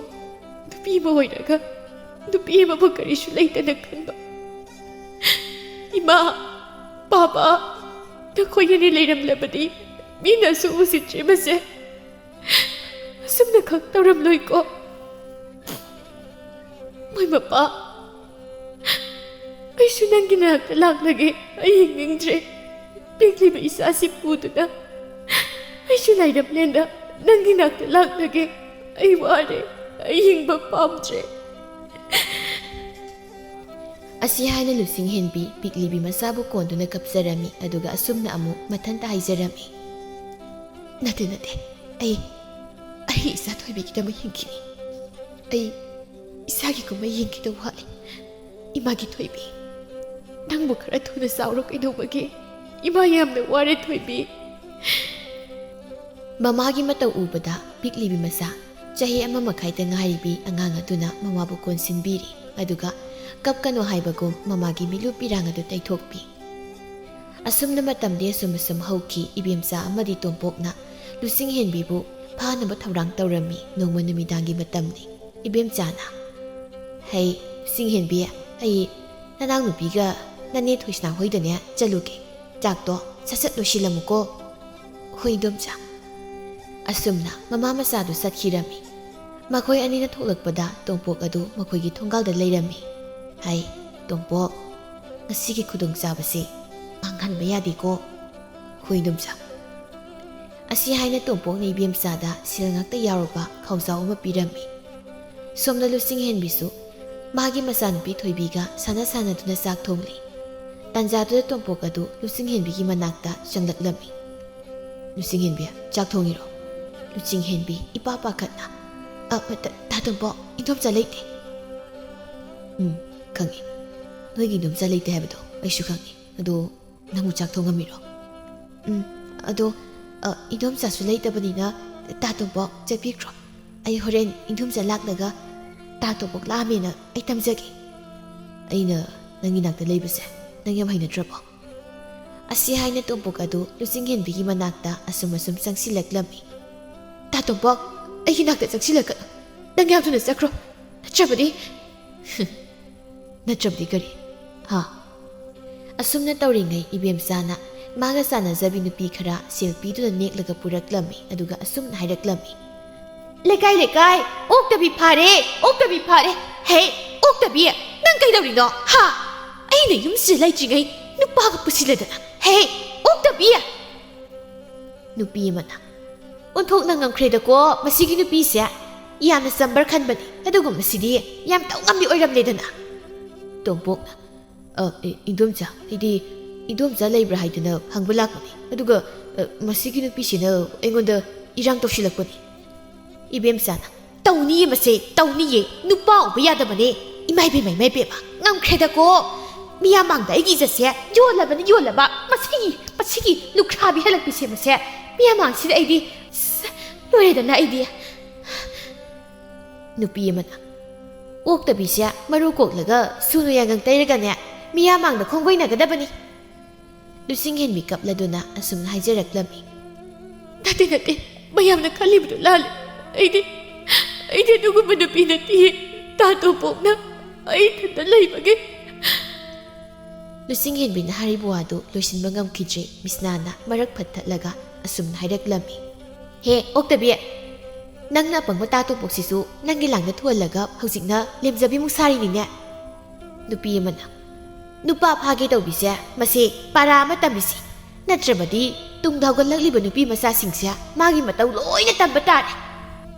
ꯅꯨꯄꯤ ꯑꯃ ꯑꯣꯏꯔꯒ ꯅꯨꯄꯤ ꯑꯃꯕꯨ ꯀꯔꯤꯁꯨ ꯂꯩꯇꯅ ꯈꯟꯕ꯫ ꯏꯃꯥ, ꯄꯥꯕ, ꯅꯈꯣꯏ ꯑꯅꯤ ꯂꯩꯔꯝꯂꯕꯗꯤ ꯃꯤꯅꯁꯨ ꯎꯁꯤꯠꯇ꯭ꯔꯤꯕꯁꯦ ꯑꯁꯨꯝꯅ ꯈꯛ ꯇꯧꯔꯝꯂꯣꯏꯀꯣ꯫ ꯃꯣꯏ ꯃꯄꯥ, ꯑꯩꯁꯨ ꯅꯪꯒꯤ ꯅꯥꯛꯇ ꯂꯥꯛꯂꯒꯦ꯫ ꯑꯩ ꯍꯤꯡꯅꯤꯡꯗ꯭ꯔꯦ꯫ ꯄꯤꯛꯂꯤꯕ ꯏꯆꯥꯁꯤ ꯄꯨꯗꯨꯅ ꯑꯩꯁꯨ ꯂꯥꯏꯔꯝꯂꯦꯟꯗ ꯅꯪꯒꯤ ꯅꯥꯛꯇ ꯂꯥꯛꯂꯒꯦ꯫ ꯑꯩ ꯋꯥꯔꯦ꯫ ꯑꯩ ꯍꯤꯡꯕ ꯄꯥꯝꯗ꯭ꯔꯦ꯫ ꯑꯁꯤ ꯍꯥꯏꯅ ꯂꯨꯆꯤꯡꯍꯦꯟꯕꯤ ꯄꯤꯛꯂꯤꯕꯤ ꯃꯆꯥꯕꯨ ꯀꯣꯟꯗꯨꯅ ꯀꯞꯆꯔꯝꯃꯤ꯫ ꯑꯗꯨꯒ ꯑꯁꯨꯝꯅ ꯑꯃꯨꯛ ꯃꯊꯟꯇ ꯍꯥꯏꯖꯔꯝꯃꯤ, "ꯅꯠꯇꯦ, ꯅꯠꯇꯦ, ꯑꯩ, ꯑꯩ ꯏꯆꯥ ꯊꯣꯏꯕꯤꯒꯤꯗꯃꯛ ꯍꯤꯡꯈꯤꯅꯤ꯫ ꯑꯩ ꯏꯆꯥꯒꯤ ꯀꯨꯝꯍꯩ ꯌꯦꯡꯈꯤꯗꯧ ꯋꯥꯠꯂꯤ꯫ ꯏꯃꯥꯒꯤ ꯊꯣꯏꯕꯤ, ꯅꯪꯕꯨ ꯈꯔ ꯊꯨꯅ ꯆꯥꯎꯔꯣ꯫ ꯀꯩꯗꯧꯕꯒꯤ? ꯏꯃꯥ ꯌꯥꯝꯅ ꯋꯥꯔꯦ, ꯊꯣꯏꯕꯤ꯫" ꯃꯃꯥꯒꯤ ꯃꯇꯧ ꯎꯕꯗ ꯄꯤꯛꯂꯤꯕꯤ ꯃꯆꯥ ꯆꯍꯤ ꯑꯃ ꯃꯈꯥꯏꯗ ꯉꯥꯏꯔꯤꯕꯤ ꯑꯉꯥꯡ ꯑꯗꯨꯅ ꯃꯃꯥꯕꯨ ꯀꯣꯟꯁꯤꯟꯕꯤꯔꯤ꯫ ꯑꯗꯨꯒ ꯀꯞꯀꯅꯨ ꯍꯥꯏꯕꯒꯨꯝ ꯃꯃꯥꯒꯤ ꯃꯤꯠꯂꯨ ꯄꯤꯔꯥꯡ ꯑꯗꯨ ꯇꯩꯊꯣꯛꯄꯤ꯫ ꯑꯁꯨꯝꯅ ꯃꯇꯝꯗꯤ ꯑꯁꯨꯝ ꯑꯁꯨꯝ ꯍꯧꯈꯤ꯫ ꯏꯕꯦꯝꯆꯥ ꯑꯃꯗꯤ ꯇꯣꯝꯄꯣꯛꯅ ꯂꯨꯆꯤꯡꯍꯦꯟꯕꯤꯕꯨ ꯐꯥꯅꯕ ꯊꯧꯔꯥꯡ ꯇꯧꯔꯝꯃꯤ꯫ ꯅꯣꯡꯃ ꯅꯨꯃꯤꯗꯥꯡꯒꯤ ꯃꯇꯝꯅꯤ꯫ ꯏꯕꯦꯝꯆꯥꯅ, "ꯍꯩ, ꯂꯨꯆꯤꯡꯍꯦꯟꯕꯤ, ꯑꯩ ꯅꯅꯥꯎꯅꯨꯄꯤꯒ ꯅꯅꯦ ꯊꯣꯏꯁꯅꯥ ꯍꯣꯏꯗꯅꯦ ꯆꯠꯂꯨꯒꯦ꯫ ꯆꯥꯛꯇꯣ ꯁꯠ ꯁꯠ ꯂꯣꯏꯁꯤꯜꯂꯝꯃꯨꯀꯣ꯫" "ꯍꯣꯏ, ꯏꯗꯣꯝꯆꯥ꯫" ꯑꯁꯨꯝꯅ ꯃꯃꯥ ꯃꯆꯥꯗꯨ ꯆꯠꯈꯤꯔꯝꯃꯤ꯫ ꯃꯈꯣꯏ ꯑꯅꯤꯅ ꯊꯣꯛꯂꯛꯄꯗ ꯇꯣꯝꯄꯣꯛ ꯑꯗꯨ ꯃꯈꯣꯏꯒꯤ ꯊꯣꯡꯒꯥꯜꯗ ꯂꯩꯔꯝꯃꯤ꯫ "ꯍꯩ, ꯇꯣꯝꯄꯣꯛ, ꯉꯁꯤꯒꯤ ꯈꯨꯗꯣꯡꯆꯥꯕꯁꯤ ꯃꯥꯡꯍꯟꯕ ꯌꯥꯗꯦꯀꯣ꯫" "ꯍꯣꯏ, ꯏꯗꯣꯝꯆꯥ꯫" ꯑꯁꯤ ꯍꯥꯏꯅ ꯇꯣꯝꯄꯣꯛꯅ ꯏꯕꯦꯝꯆꯥꯗ ꯁꯦꯜ ꯉꯥꯛꯇ ꯌꯥꯎꯔꯕ ꯈꯥꯎꯖꯥꯎ ꯑꯃ ꯄꯤꯔꯝꯃꯤ꯫ ꯁꯣꯝꯗ ꯂꯨꯆꯤꯡꯍꯦꯟꯕꯤꯁꯨ ꯃꯥꯒꯤ ꯃꯆꯥꯅꯨꯄꯤ ꯊꯣꯏꯕꯤꯒ ꯁꯥꯟꯅ ꯁꯥꯟꯅꯗꯨꯅ ꯆꯥꯛ ꯊꯣꯡꯂꯤ꯫ ꯇꯥꯟꯖꯥꯗꯨꯗ ꯇꯣꯝꯄꯣꯛ ꯑꯗꯨ ꯂꯨꯆꯤꯡꯍꯦꯟꯕꯤꯒꯤ ꯃꯅꯥꯛꯇ ꯆꯪꯂꯛꯂꯝꯃꯤ꯫ "ꯂꯨꯆꯤꯡꯍꯦꯟꯕꯤ, ꯆꯥꯛ ꯊꯣꯡꯉꯤꯔꯣ?" ꯂꯨꯆꯤꯡꯍꯦꯟꯕꯤ ꯏꯄꯥ ꯄꯥꯈꯠꯅ, "ꯑ, ꯇ-, ꯇꯥ ꯇꯣꯝꯄꯣꯛ, ꯏꯟꯗꯣꯝꯆꯥ ꯂꯩꯇꯦ꯫" "ꯎꯝ, ꯈꯪꯉꯤ꯫ ꯅꯣꯏꯒꯤ ꯏꯟꯗꯣꯝꯆꯥ ꯂꯩꯇꯦ ꯍꯥꯏꯕꯗꯣ ꯑꯩꯁꯨ ꯈꯪꯉꯤ꯫ ꯑꯗꯣ ꯅꯪꯕꯨ ꯆꯥꯛ ꯊꯣꯡꯉꯝꯃꯤꯔꯣ?" "ꯎꯝ, ꯑꯗꯣ, ꯑ, ꯏꯟꯗꯣꯝꯆꯥꯁꯨ ꯂꯩꯇꯕꯅꯤꯅ ꯇꯥ ꯇꯣꯝꯄꯣꯛ ꯆꯠꯄꯤꯈ꯭ꯔꯣ꯫ ꯑꯩ ꯍꯣꯔꯦꯟ ꯏꯟꯗꯣꯝꯆꯥ ꯂꯥꯛꯂꯒ ꯇꯥ ꯇꯣꯝꯄꯣꯛ ꯂꯥꯛꯑꯝꯃꯦꯅ ꯑꯩ ꯇꯝꯖꯒꯦ꯫" "ꯑꯩꯅ ꯅꯪꯒꯤ ꯅꯥꯛꯇ ꯂꯩꯕꯁꯦ ꯅꯪ ꯌꯥꯝ ꯍꯩꯅꯗ꯭ꯔꯕꯣ?" ꯑꯁꯤ ꯍꯥꯏꯅ ꯇꯣꯝꯄꯣꯛ ꯑꯗꯨ ꯂꯨꯆꯤꯡꯍꯦꯟꯕꯤꯒꯤ ꯃꯅꯥꯛꯇ ꯑꯁꯨꯝ ꯑꯁꯨꯝ ꯆꯪꯁꯤꯜꯂꯛꯂꯝꯃꯤ꯫ "ꯇꯥ ꯇꯣꯝꯄꯣꯛ, ꯑꯩꯒꯤ ꯅꯥꯛꯇ ꯆꯪꯁꯤꯜꯂꯛꯀꯅꯨ꯫ ꯅꯪ ꯌꯥꯝ ꯊꯨꯅ ꯆꯠꯈ꯭ꯔꯣ꯫ ꯅꯠꯇ꯭ꯔꯕꯗꯤ..." "ꯅꯠꯇ꯭ꯔꯕꯗꯤ ꯀꯔꯤ? ꯍꯥ?" ꯑꯁꯨꯝꯅ ꯇꯧꯔꯤꯉꯩ ꯏꯕꯦꯝꯆꯥꯅ ꯃꯥꯒ ꯆꯥꯟꯅꯖꯕꯤ ꯅꯨꯄꯤ ꯈꯔ ꯁꯦꯜ ꯄꯤꯗꯨꯅ ꯅꯦꯛꯂꯒ ꯄꯨꯔꯛꯂꯝꯃꯤ, ꯑꯗꯨꯒ ꯑꯁꯨꯝꯅ ꯍꯥꯏꯔꯛꯂꯝꯃꯤ, "ꯂꯩꯀꯥꯏ, ꯂꯩꯀꯥꯏ, ꯑꯣꯛꯇꯕꯤ ꯐꯥꯔꯦ, ꯑꯣꯛꯇꯕꯤ ꯐꯥꯔꯦ꯫ ꯍꯦ, ꯑꯣꯛꯇꯕꯤ, ꯅꯪ ꯀꯩꯗꯧꯔꯤꯅꯣ? ꯍꯥ? ꯑꯩꯅ ꯌꯨꯝꯁꯤꯗ ꯂꯩꯇ꯭ꯔꯤꯉꯩ ꯅꯨꯄꯥꯒ ꯄꯨꯁꯤꯜꯂꯗꯅ꯫ ꯍꯦ, ꯑꯣꯛꯇꯕꯤ!" ꯅꯨꯄꯤ ꯑꯃꯅ, "ꯑꯣꯟꯊꯣꯛꯅ ꯉꯝꯈ꯭ꯔꯦꯗꯀꯣ ꯃꯁꯤꯒꯤ ꯅꯨꯄꯤꯁꯦ꯫ ꯌꯥꯝꯅ ꯆꯝꯕꯔ ꯈꯟꯕꯅꯤ, ꯑꯗꯨꯒꯨꯝꯕꯁꯤꯗꯤ ꯌꯥꯝ ꯇꯧ ꯉꯝꯕꯤ ꯑꯣꯏꯔꯝꯂꯦꯗꯅ꯫" ꯇꯣꯝꯄꯣꯛꯅ, "ꯑ, ꯑꯦ, ꯏꯟꯗꯣꯝꯆꯥ, ꯑꯩꯗꯤ ꯏꯟꯗꯣꯝꯆꯥ ꯂꯩꯕ꯭ꯔꯥ ꯍꯥꯏꯗꯅ ꯍꯪꯕ ꯂꯥꯛꯄꯅꯤ꯫ ꯑꯗꯨꯒ, ꯑ, ꯃꯁꯤꯒꯤ ꯅꯨꯄꯤꯁꯤꯅ ꯑꯩꯉꯣꯟꯗ ꯏꯔꯥꯡ ꯇꯧꯁꯤꯜꯂꯛꯄꯅꯤ꯫" ꯏꯕꯦꯝꯆꯥꯅ, "ꯇꯧꯅꯤꯌꯦ ꯃꯁꯦ, ꯇꯧꯅꯤꯌꯦ꯫ ꯅꯨꯄꯥ ꯎꯕ ꯌꯥꯗꯕꯅꯦ꯫ ꯏꯃꯥ ꯏꯕꯦꯝꯃ, ꯏꯃꯥ ꯏꯕꯦꯝꯃ, ꯉꯝꯈ꯭ꯔꯦꯗꯀꯣ꯫ ꯃꯤꯌꯥꯝ ꯃꯥꯡꯗ ꯑꯩꯒꯤ ꯏꯖꯠꯁꯦ ꯌꯣꯜꯂꯕꯅꯤ, ꯌꯣꯜꯂꯕ꯫ ꯃꯁꯤꯒꯤ, ꯃꯁꯤꯒꯤ ꯂꯨꯈ꯭ꯔꯥꯕꯤ ꯍꯜꯂꯛꯄꯤꯁꯦ ꯃꯁꯦ꯫ ꯃꯤꯌꯥꯝ ꯃꯥꯡꯁꯤꯗ ꯑꯩꯗꯤ, ꯑꯁ, ꯂꯣꯏꯔꯦꯗꯅ ꯑꯩꯗꯤ꯫" ꯅꯨꯄꯤ ꯑꯃꯅ, "ꯑꯣꯛꯇꯕꯤꯁꯦ ꯃꯔꯨ ꯀꯣꯛꯂꯒ ꯁꯨꯅꯨ ꯌꯥꯏꯉꯪ ꯇꯩꯔꯒꯅꯦ, ꯃꯤꯌꯥꯝ ꯃꯥꯡꯗ ꯈꯣꯡꯒꯣꯏꯅꯒꯗꯕꯅꯤ꯫" ꯂꯨꯆꯤꯡꯍꯦꯟꯕꯤ ꯀꯞꯂꯗꯨꯅ ꯑꯁꯨꯝꯅ ꯍꯥꯏꯖꯔꯛꯂꯝꯃꯤ, "ꯅꯠꯇꯦ, ꯅꯠꯇꯦ, ꯃꯌꯥꯝꯅ ꯈꯜꯂꯤꯕꯗꯨ ꯂꯥꯜꯂꯦ꯫ ꯑꯩꯗꯤ, ꯑꯩꯗꯤ ꯑꯗꯨꯒꯨꯝꯕ ꯅꯨꯄꯤ ꯅꯠꯇꯤꯌꯦ꯫ ꯇꯥ ꯇꯣꯝꯄꯣꯛꯅ ꯑꯩ ꯏꯊꯟꯇ ꯂꯩꯕꯒꯤ꯫" ꯂꯨꯆꯤꯡꯍꯦꯟꯕꯤꯅ ꯍꯥꯏꯔꯤꯕ ꯋꯥꯗꯨ ꯂꯣꯏꯁꯤꯟꯕ ꯉꯝꯈꯤꯗ꯭ꯔꯦ꯫ ꯃꯤꯁꯅꯥꯅ ꯃꯔꯛ ꯐꯠꯊꯠꯂꯒ ꯑꯁꯨꯝꯅ ꯍꯥꯏꯔꯛꯂꯝꯃꯤ, "ꯍꯦ, ꯑꯣꯛꯇꯕꯤ, ꯅꯪꯅ ꯑꯄꯪꯕ ꯇꯥ ꯇꯣꯝꯄꯣꯛꯁꯤꯁꯨ ꯅꯪꯒꯤ ꯂꯥꯡꯗ ꯊꯨꯍꯜꯂꯒ ꯍꯧꯖꯤꯛꯅ ꯂꯦꯝꯖꯕꯤꯃꯨꯛ ꯁꯥꯔꯤꯅꯤꯅꯦ꯫" ꯅꯨꯄꯤ ꯑꯃꯅ, "ꯅꯨꯄꯥ ꯐꯥꯒꯦ ꯇꯧꯕꯤꯁꯦ ꯃꯁꯤ ꯄꯥꯔꯥ ꯑꯃ ꯇꯝꯕꯤꯁꯤ, ꯅꯠꯇ꯭ꯔꯕꯗꯤ ꯇꯨꯡꯗ ꯍꯧꯒꯠꯂꯛꯂꯤꯕ ꯅꯨꯄꯤ ꯃꯆꯥꯁꯤꯡꯁꯦ ꯃꯥꯒꯤ ꯃꯇꯧ ꯂꯣꯏꯅ ꯇꯝꯕ ꯇꯥꯔꯦ꯫"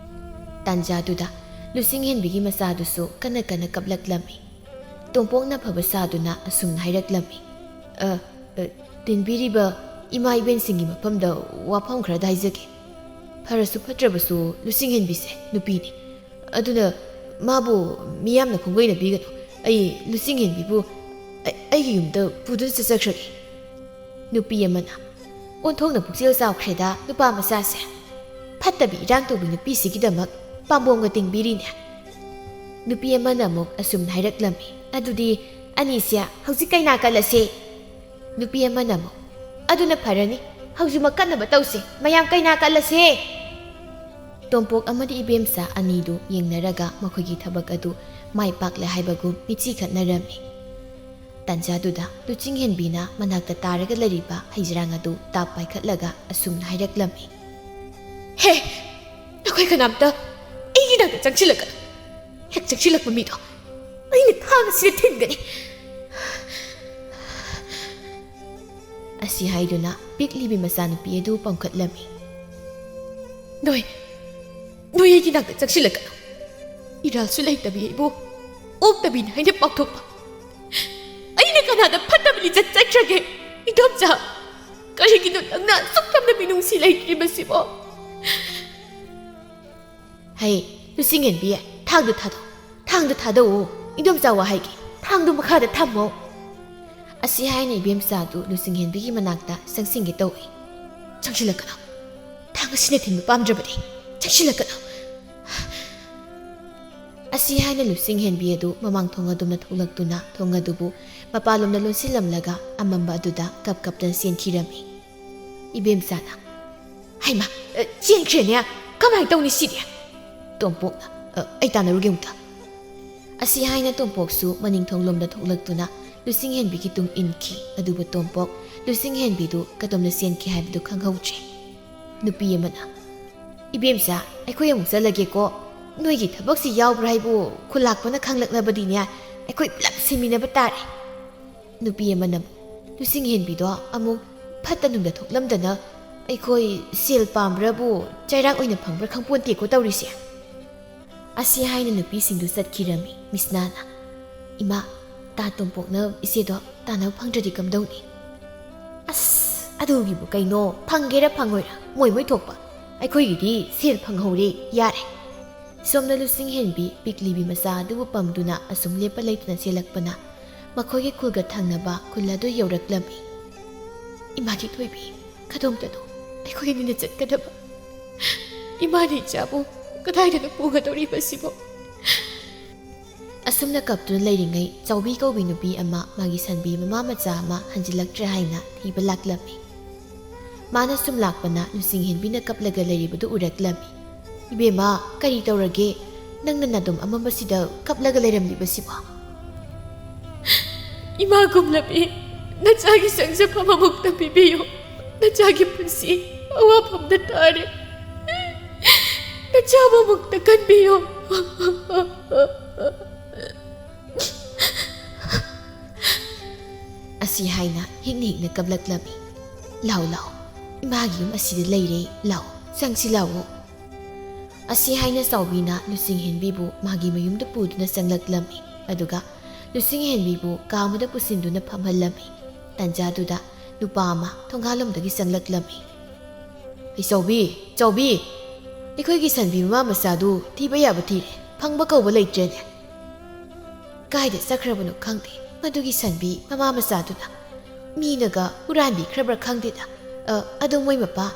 ꯇꯥꯟꯖꯥꯗꯨꯗ ꯂꯨꯆꯤꯡꯍꯦꯟꯕꯤꯒꯤ ꯃꯆꯥꯗꯨꯁꯨ ꯀꯟꯅ ꯀꯟꯅ ꯀꯞꯂꯛꯂꯝꯃꯤ꯫ ꯇꯣꯝꯄꯣꯛꯅ ꯐꯕ ꯁꯥꯗꯨꯅ ꯑꯁꯨꯝꯅ ꯍꯥꯏꯔꯛꯂꯝꯃꯤ, "ꯑ, ꯑ, ꯇꯤꯟꯕꯤꯔꯤꯕ ꯏꯃꯥ ꯏꯕꯦꯟꯁꯤꯡꯒꯤ ꯃꯐꯝꯗ ꯋꯥꯐꯝ ꯈꯔꯗ ꯍꯥꯏꯖꯒꯦ꯫ ꯐꯔꯁꯨ ꯐꯠꯇ꯭ꯔꯕꯁꯨ ꯂꯨꯆꯤꯡꯍꯦꯟꯕꯤꯁꯦ ꯅꯨꯄꯤꯅꯤ꯫ ꯑꯗꯨꯅ ꯃꯥꯕꯨ ꯃꯤꯌꯥꯝꯅ ꯈꯣꯡꯒꯣꯏꯅꯕꯤꯒꯅꯨ꯫ ꯑꯩ ꯂꯨꯆꯤꯡꯍꯦꯟꯕꯤꯕꯨ ꯑꯩ-, ꯑꯩꯒꯤ ꯌꯨꯝꯗ ꯄꯨꯗꯨꯅ ꯆꯠꯆꯈ꯭ꯔꯒꯦ꯫" ꯅꯨꯄꯤ ꯑꯃꯅ, "ꯑꯣꯟꯊꯣꯛꯅ ꯄꯨꯛꯆꯦꯜ ꯆꯥꯎꯈ꯭ꯔꯦꯗ ꯅꯨꯄꯥ ꯃꯆꯥꯁꯦ꯫ ꯐꯠꯇꯕꯤ ꯏꯔꯥꯡ ꯇꯧꯕꯤ ꯅꯨꯄꯤꯁꯤꯒꯤꯗꯃꯛ ꯄꯥꯝꯕꯣꯝꯒ ꯇꯤꯡꯕꯤꯔꯤꯅꯦ꯫" ꯅꯨꯄꯤ ꯑꯃꯅ ꯑꯃꯨꯛ ꯑꯁꯨꯝꯅ ꯍꯥꯏꯔꯛꯂꯝꯃꯤ, "ꯑꯗꯨꯗꯤ ꯑꯅꯤꯁꯦ ꯍꯧꯖꯤꯛ ꯀꯩꯅꯥ ꯀꯠꯂꯁꯦ꯫" ꯅꯨꯄꯤ ꯑꯃꯅ ꯑꯃꯨꯛ, "ꯑꯗꯨꯅ ꯐꯔꯅꯤ, ꯍꯧꯖꯤꯛꯃꯛ ꯀꯠꯅꯕ ꯇꯧꯁꯦ, ꯃꯌꯥꯝ ꯀꯩꯅꯥ ꯀꯠꯂꯁꯦ꯫" ꯇꯣꯝꯄꯣꯛ ꯑꯃꯗꯤ ꯏꯕꯦꯝꯆꯥ ꯑꯅꯤꯗꯨ ꯌꯦꯡꯅꯔꯒ ꯃꯈꯣꯏꯒꯤ ꯊꯕꯛ ꯑꯗꯨ ꯃꯥꯏ ꯄꯥꯛꯂꯦ ꯍꯥꯏꯕꯒꯨꯝ ꯃꯤꯠꯆꯤ ꯈꯠꯅꯔꯝꯃꯤ꯫ ꯇꯥꯟꯖꯥꯗꯨꯗ ꯂꯨꯆꯤꯡꯍꯦꯟꯕꯤꯅ ꯃꯅꯥꯛꯇ ꯇꯥꯔꯒ ꯂꯩꯔꯤꯕ ꯍꯩꯖꯤꯔꯥꯡ ꯑꯗꯨ ꯇꯥꯞ ꯄꯥꯏꯈꯠꯂꯒ ꯑꯁꯨꯝꯅ ꯍꯥꯏꯔꯛꯂꯝꯃꯤ꯫ "ꯍꯦ, ꯅꯈꯣꯏ ꯀꯅꯥꯝꯇ ꯑꯩꯒꯤ ꯅꯥꯛꯇ ꯆꯪꯁꯤꯜꯂꯛꯀꯅꯨ꯫ ꯍꯦꯛ ꯆꯪꯁꯤꯜꯂꯛꯄ ꯃꯤꯗꯣ ꯑꯩꯅ ꯊꯥꯡ ꯑꯁꯤꯅ ꯊꯤꯟꯒꯅꯤ!" ꯑꯁꯤ ꯍꯥꯏꯗꯨꯅ ꯄꯤꯛꯂꯤꯕꯤ ꯃꯆꯥꯅꯨꯄꯤ ꯑꯗꯨ ꯄꯝꯈꯠꯂꯝꯃꯤ꯫ "ꯅꯣꯏ, ꯅꯣꯏ ꯑꯩꯒꯤ ꯅꯥꯛꯇ ꯆꯪꯁꯤꯜꯂꯛꯀꯅꯨ꯫ ꯏꯔꯥꯜꯁꯨ ꯂꯩꯇꯕꯤ ꯑꯩꯕꯨ ꯑꯣꯛꯇꯕꯤꯅꯤ ꯍꯥꯏꯅ ꯄꯥꯎꯊꯣꯛꯄ ꯑꯩꯅ ꯀꯅꯥꯗ ꯐꯠꯇꯕ ꯂꯤꯆꯠ ꯆꯠꯈ꯭ꯔꯒꯦ? ꯏꯗꯣꯝꯆꯥ, ꯀꯔꯤꯒꯤꯅꯣ ꯅꯪꯅ ꯑꯁꯨꯛ ꯌꯥꯝꯅ ꯃꯤꯅꯨꯡꯁꯤ ꯂꯩꯇ꯭ꯔꯤꯕꯁꯤꯕꯣ?" "ꯍꯩ, ꯂꯨꯆꯤꯡꯍꯦꯟꯕꯤ, ꯊꯥꯡꯗꯨ ꯊꯥꯗꯣꯛ, ꯊꯥꯡꯗꯨ ꯊꯥꯗꯣꯛꯎ꯫ ꯏꯗꯣꯝꯆꯥ ꯋꯥ ꯍꯥꯏꯒꯦ, ꯊꯥꯡꯗꯨ ꯃꯈꯥꯗ ꯊꯝꯃꯣ!" ꯑꯁꯤ ꯍꯥꯏꯅ ꯏꯕꯦꯝꯆꯥꯗꯨ ꯂꯨꯆꯤꯡꯍꯦꯟꯕꯤꯒꯤ ꯃꯅꯥꯛꯇ ꯆꯪꯁꯤꯟꯒꯦ ꯇꯧꯏ꯫ "ꯆꯪꯁꯤꯜꯂꯛꯀꯅꯨ꯫ ꯊꯥꯡ ꯑꯁꯤꯅ ꯊꯤꯟꯕ ꯄꯥꯝꯗ꯭ꯔꯕꯗꯤ ꯆꯪꯁꯤꯜꯂꯛꯀꯅꯨ!" ꯑꯁꯤ ꯍꯥꯏꯅ ꯂꯨꯆꯤꯡꯍꯦꯟꯕꯤ ꯑꯗꯨ ꯃꯃꯥꯡ ꯊꯣꯡ ꯑꯗꯣꯝꯗ ꯊꯣꯛꯂꯛꯇꯨꯅ ꯊꯣꯡ ꯑꯗꯨꯕꯨ ꯃꯄꯥꯟꯂꯣꯝꯗ ꯂꯣꯟꯁꯤꯜꯂꯝꯂꯒ ꯑꯃꯝꯕ ꯑꯗꯨꯗ ꯀꯞ ꯀꯞꯇꯅ ꯆꯦꯟꯈꯤꯔꯝꯃꯤ꯫ ꯏꯕꯦꯝꯆꯥꯅ, "ꯍꯩꯃꯥ, ꯑ, ꯆꯦꯟꯈ꯭ꯔꯦꯅꯦ꯫ ꯀꯃꯥꯏꯅ ꯇꯧꯅꯤ ꯁꯤꯗꯤ?" ꯇꯣꯝꯄꯣꯛꯅ, "ꯑ, ꯑꯩ ꯇꯥꯟꯅꯔꯨꯒꯦ ꯑꯃꯨꯛꯇ!" ꯑꯁꯤ ꯍꯥꯏꯅ ꯇꯣꯝꯄꯣꯛꯁꯨ ꯃꯅꯤꯡ ꯊꯣꯡꯂꯣꯝꯗ ꯊꯣꯛꯂꯛꯇꯨꯅ ꯂꯨꯆꯤꯡꯍꯦꯟꯕꯤꯒꯤ ꯇꯨꯡ ꯏꯟꯈꯤ꯫ ꯑꯗꯨꯕꯨ ꯇꯣꯝꯄꯣꯛ ꯂꯨꯆꯤꯡꯍꯦꯟꯕꯤꯗꯨ ꯀꯗꯣꯝꯗ ꯆꯦꯟꯈꯤ ꯍꯥꯏꯕꯗꯨ ꯈꯪꯍꯧꯗ꯭ꯔꯦ꯫ ꯅꯨꯄꯤ ꯑꯃꯅ, "ꯏꯕꯦꯝꯆꯥ, ꯑꯩꯈꯣꯏ ꯑꯃꯨꯛ ꯆꯠꯂꯒꯦꯀꯣ꯫ ꯅꯣꯏꯒꯤ ꯊꯕꯛꯁꯤ ꯌꯥꯎꯕ꯭ꯔꯥ ꯍꯥꯏꯕꯨ ꯈꯨꯂꯥꯛꯄꯅ ꯈꯪꯂꯛꯂꯕꯗꯤꯅꯦ, ꯑꯩꯈꯣꯏ ꯄꯨꯂꯞ ꯁꯤꯃꯤꯟꯅꯕ ꯇꯥꯔꯦ꯫" ꯅꯨꯄꯤ ꯑꯃꯅ, "ꯂꯨꯆꯤꯡꯍꯦꯟꯕꯤꯗꯣ ꯑꯃꯨꯛ ꯐꯠꯇ ꯅꯨꯡꯗ ꯊꯣꯛꯂꯝꯗꯅ ꯑꯩꯈꯣꯏ ꯁꯦꯜ ꯄꯥꯝꯕ꯭ꯔꯥꯕꯨ ꯆꯩꯔꯥꯛ ꯑꯣꯏꯅ ꯐꯪꯕ꯭ꯔꯥ ꯈꯪꯄꯣꯟꯇꯦꯀꯣ ꯇꯧꯔꯤꯁꯦ꯫" ꯑꯁꯤ ꯍꯥꯏꯅ ꯅꯨꯄꯤꯁꯤꯡꯗꯨ ꯆꯠꯈꯤꯔꯝꯃꯤ꯫ ꯃꯤꯁꯅꯥꯅ, "ꯏꯃꯥ, ꯇꯥ ꯇꯣꯝꯄꯣꯛꯅ ꯏꯆꯦꯗꯣ ꯇꯥꯟꯅꯕ ꯐꯪꯗ꯭ꯔꯗꯤ ꯀꯝꯗꯧꯅꯤ?" "ꯑꯁ, ꯑꯗꯨꯒꯤꯕꯨ ꯀꯩꯅꯣ, ꯐꯪꯒꯦꯔꯥ ꯐꯪꯉꯣꯏꯔꯥ, ꯃꯣꯏ ꯃꯣꯏ ꯊꯣꯛꯄ꯫ ꯑꯩꯈꯣꯏꯒꯤꯗꯤ ꯁꯦꯜ ꯐꯪꯍꯧꯔꯦ, ꯌꯥꯔꯦ꯫" ꯁꯣꯝꯗ ꯂꯨꯆꯤꯡꯍꯦꯟꯕꯤ ꯄꯤꯛꯂꯤꯕꯤ ꯃꯆꯥ ꯑꯗꯨꯕꯨ ꯄꯝꯗꯨꯅ ꯑꯁꯨꯝ ꯂꯦꯞꯄ ꯂꯩꯇꯅ ꯆꯦꯜꯂꯛꯄꯅ ꯃꯈꯣꯏꯒꯤ ꯈꯨꯜꯒ ꯊꯪꯅꯕ ꯈꯨꯜ ꯑꯗꯨ ꯌꯧꯔꯛꯂꯝꯃꯤ꯫ "ꯏꯃꯥꯒꯤ ꯊꯣꯏꯕꯤ, ꯀꯗꯣꯝꯗꯅꯣ ꯑꯩꯈꯣꯏ ꯑꯅꯤꯅ ꯆꯠꯀꯗꯕ? ꯏꯃꯥꯅ ꯏꯆꯥꯕꯨ ꯀꯗꯥꯏꯗꯅꯣ ꯄꯨꯒꯗꯧꯔꯤꯕꯁꯤꯕꯣ?" ꯑꯁꯨꯝꯅ ꯀꯞꯇꯨꯅ ꯂꯩꯔꯤꯉꯩ ꯆꯥꯎꯕꯤ ꯀꯧꯕꯤ ꯅꯨꯄꯤ ꯑꯃ ꯃꯥꯒꯤ ꯁꯟꯕꯤ ꯃꯃꯥ ꯃꯆꯥ ꯑꯃ ꯍꯟꯖꯤꯜꯂꯛꯇ꯭ꯔꯦ ꯍꯥꯏꯅ ꯊꯤꯕ ꯂꯥꯛꯂꯝꯃꯤ꯫ ꯃꯥꯅ ꯁꯨꯝ ꯂꯥꯛꯄꯅ ꯂꯨꯆꯤꯡꯍꯦꯟꯕꯤꯅ ꯀꯞꯂꯒ ꯂꯩꯔꯤꯕꯗꯨ ꯎꯔꯛꯂꯝꯃꯤ꯫ "ꯏꯕꯦꯝꯃ, ꯀꯔꯤ ꯇꯧꯔꯒꯦ? ꯅꯪꯅ ꯅꯥꯗꯨꯝ ꯑꯃꯝꯕꯁꯤꯗ ꯀꯞꯂꯒ ꯂꯩꯔꯝꯂꯤꯕꯁꯤꯕꯣ?" ꯏꯃꯥ ꯒꯨꯝꯂꯕꯤ, ꯅꯆꯥꯒꯤ ꯆꯪꯖꯐꯝ ꯑꯃꯨꯛꯇ ꯄꯤꯕꯤꯌꯨ꯫ ꯅꯆꯥꯒꯤ ꯄꯨꯟꯁꯤ ꯑꯋꯥꯐꯝꯗ ꯇꯥꯔꯦ꯫ ꯅꯆꯥꯕꯨ ꯑꯃꯨꯛꯇ ꯀꯟꯕꯤꯌꯨ꯫ ꯑꯁꯤ ꯍꯥꯏꯅ ꯍꯤꯛꯅ ꯍꯤꯛꯅ ꯀꯞꯂꯛꯂꯝꯃꯤ꯫ "ꯂꯥꯎ, ꯂꯥꯎ, ꯏꯃꯥꯒꯤ ꯌꯨꯝ ꯑꯁꯤꯗ ꯂꯩꯔꯦ, ꯂꯥꯎ, ꯆꯪꯁꯤ ꯂꯥꯎꯑꯣ"꯫ ꯑꯁꯤ ꯍꯥꯏꯅ ꯆꯥꯎꯕꯤꯅ ꯂꯨꯆꯤꯡꯍꯦꯟꯕꯤꯕꯨ ꯃꯥꯒꯤ ꯃꯌꯨꯝꯗ ꯄꯨꯗꯨꯅ ꯆꯪꯂꯛꯂꯝꯃꯤ꯫ ꯑꯗꯨꯒ ꯂꯨꯆꯤꯡꯍꯦꯟꯕꯤꯕꯨ ꯀꯥ ꯑꯃꯗ ꯄꯨꯁꯤꯟꯗꯨꯅ ꯐꯝꯍꯜꯂꯝꯃꯤ꯫ ꯇꯟꯖꯥꯗꯨꯗ ꯅꯨꯄꯥ ꯑꯃ ꯊꯣꯡꯒꯥꯜꯂꯣꯝꯗꯒꯤ ꯆꯪꯂꯛꯂꯝꯃꯤ꯫ "ꯑꯩ ꯆꯥꯎꯕꯤ, ꯆꯥꯎꯕꯤ, ꯑꯩꯈꯣꯏꯒꯤ ꯁꯟꯕꯤ ꯃꯃꯥ ꯃꯆꯥꯗꯨ ꯊꯤꯕ ꯌꯥꯕ ꯊꯤꯔꯦ, ꯐꯪꯕ ꯀꯧꯕ ꯂꯩꯇ꯭ꯔꯦꯅꯦ꯫ ꯀꯥꯏꯗ ꯆꯠꯈ꯭ꯔꯕꯅꯣ ꯈꯪꯗꯦ ꯃꯗꯨꯒꯤ ꯁꯟꯕꯤ ꯃꯃꯥ ꯃꯆꯥꯗꯨꯅ꯫ ꯃꯤꯅꯒ ꯍꯨꯔꯥꯟꯕꯤꯈ꯭ꯔꯕ꯭ꯔꯥ ꯈꯪꯗꯦꯗ꯫ ꯑ, ꯑꯗꯣ ꯃꯣꯏ ꯃꯄꯥ,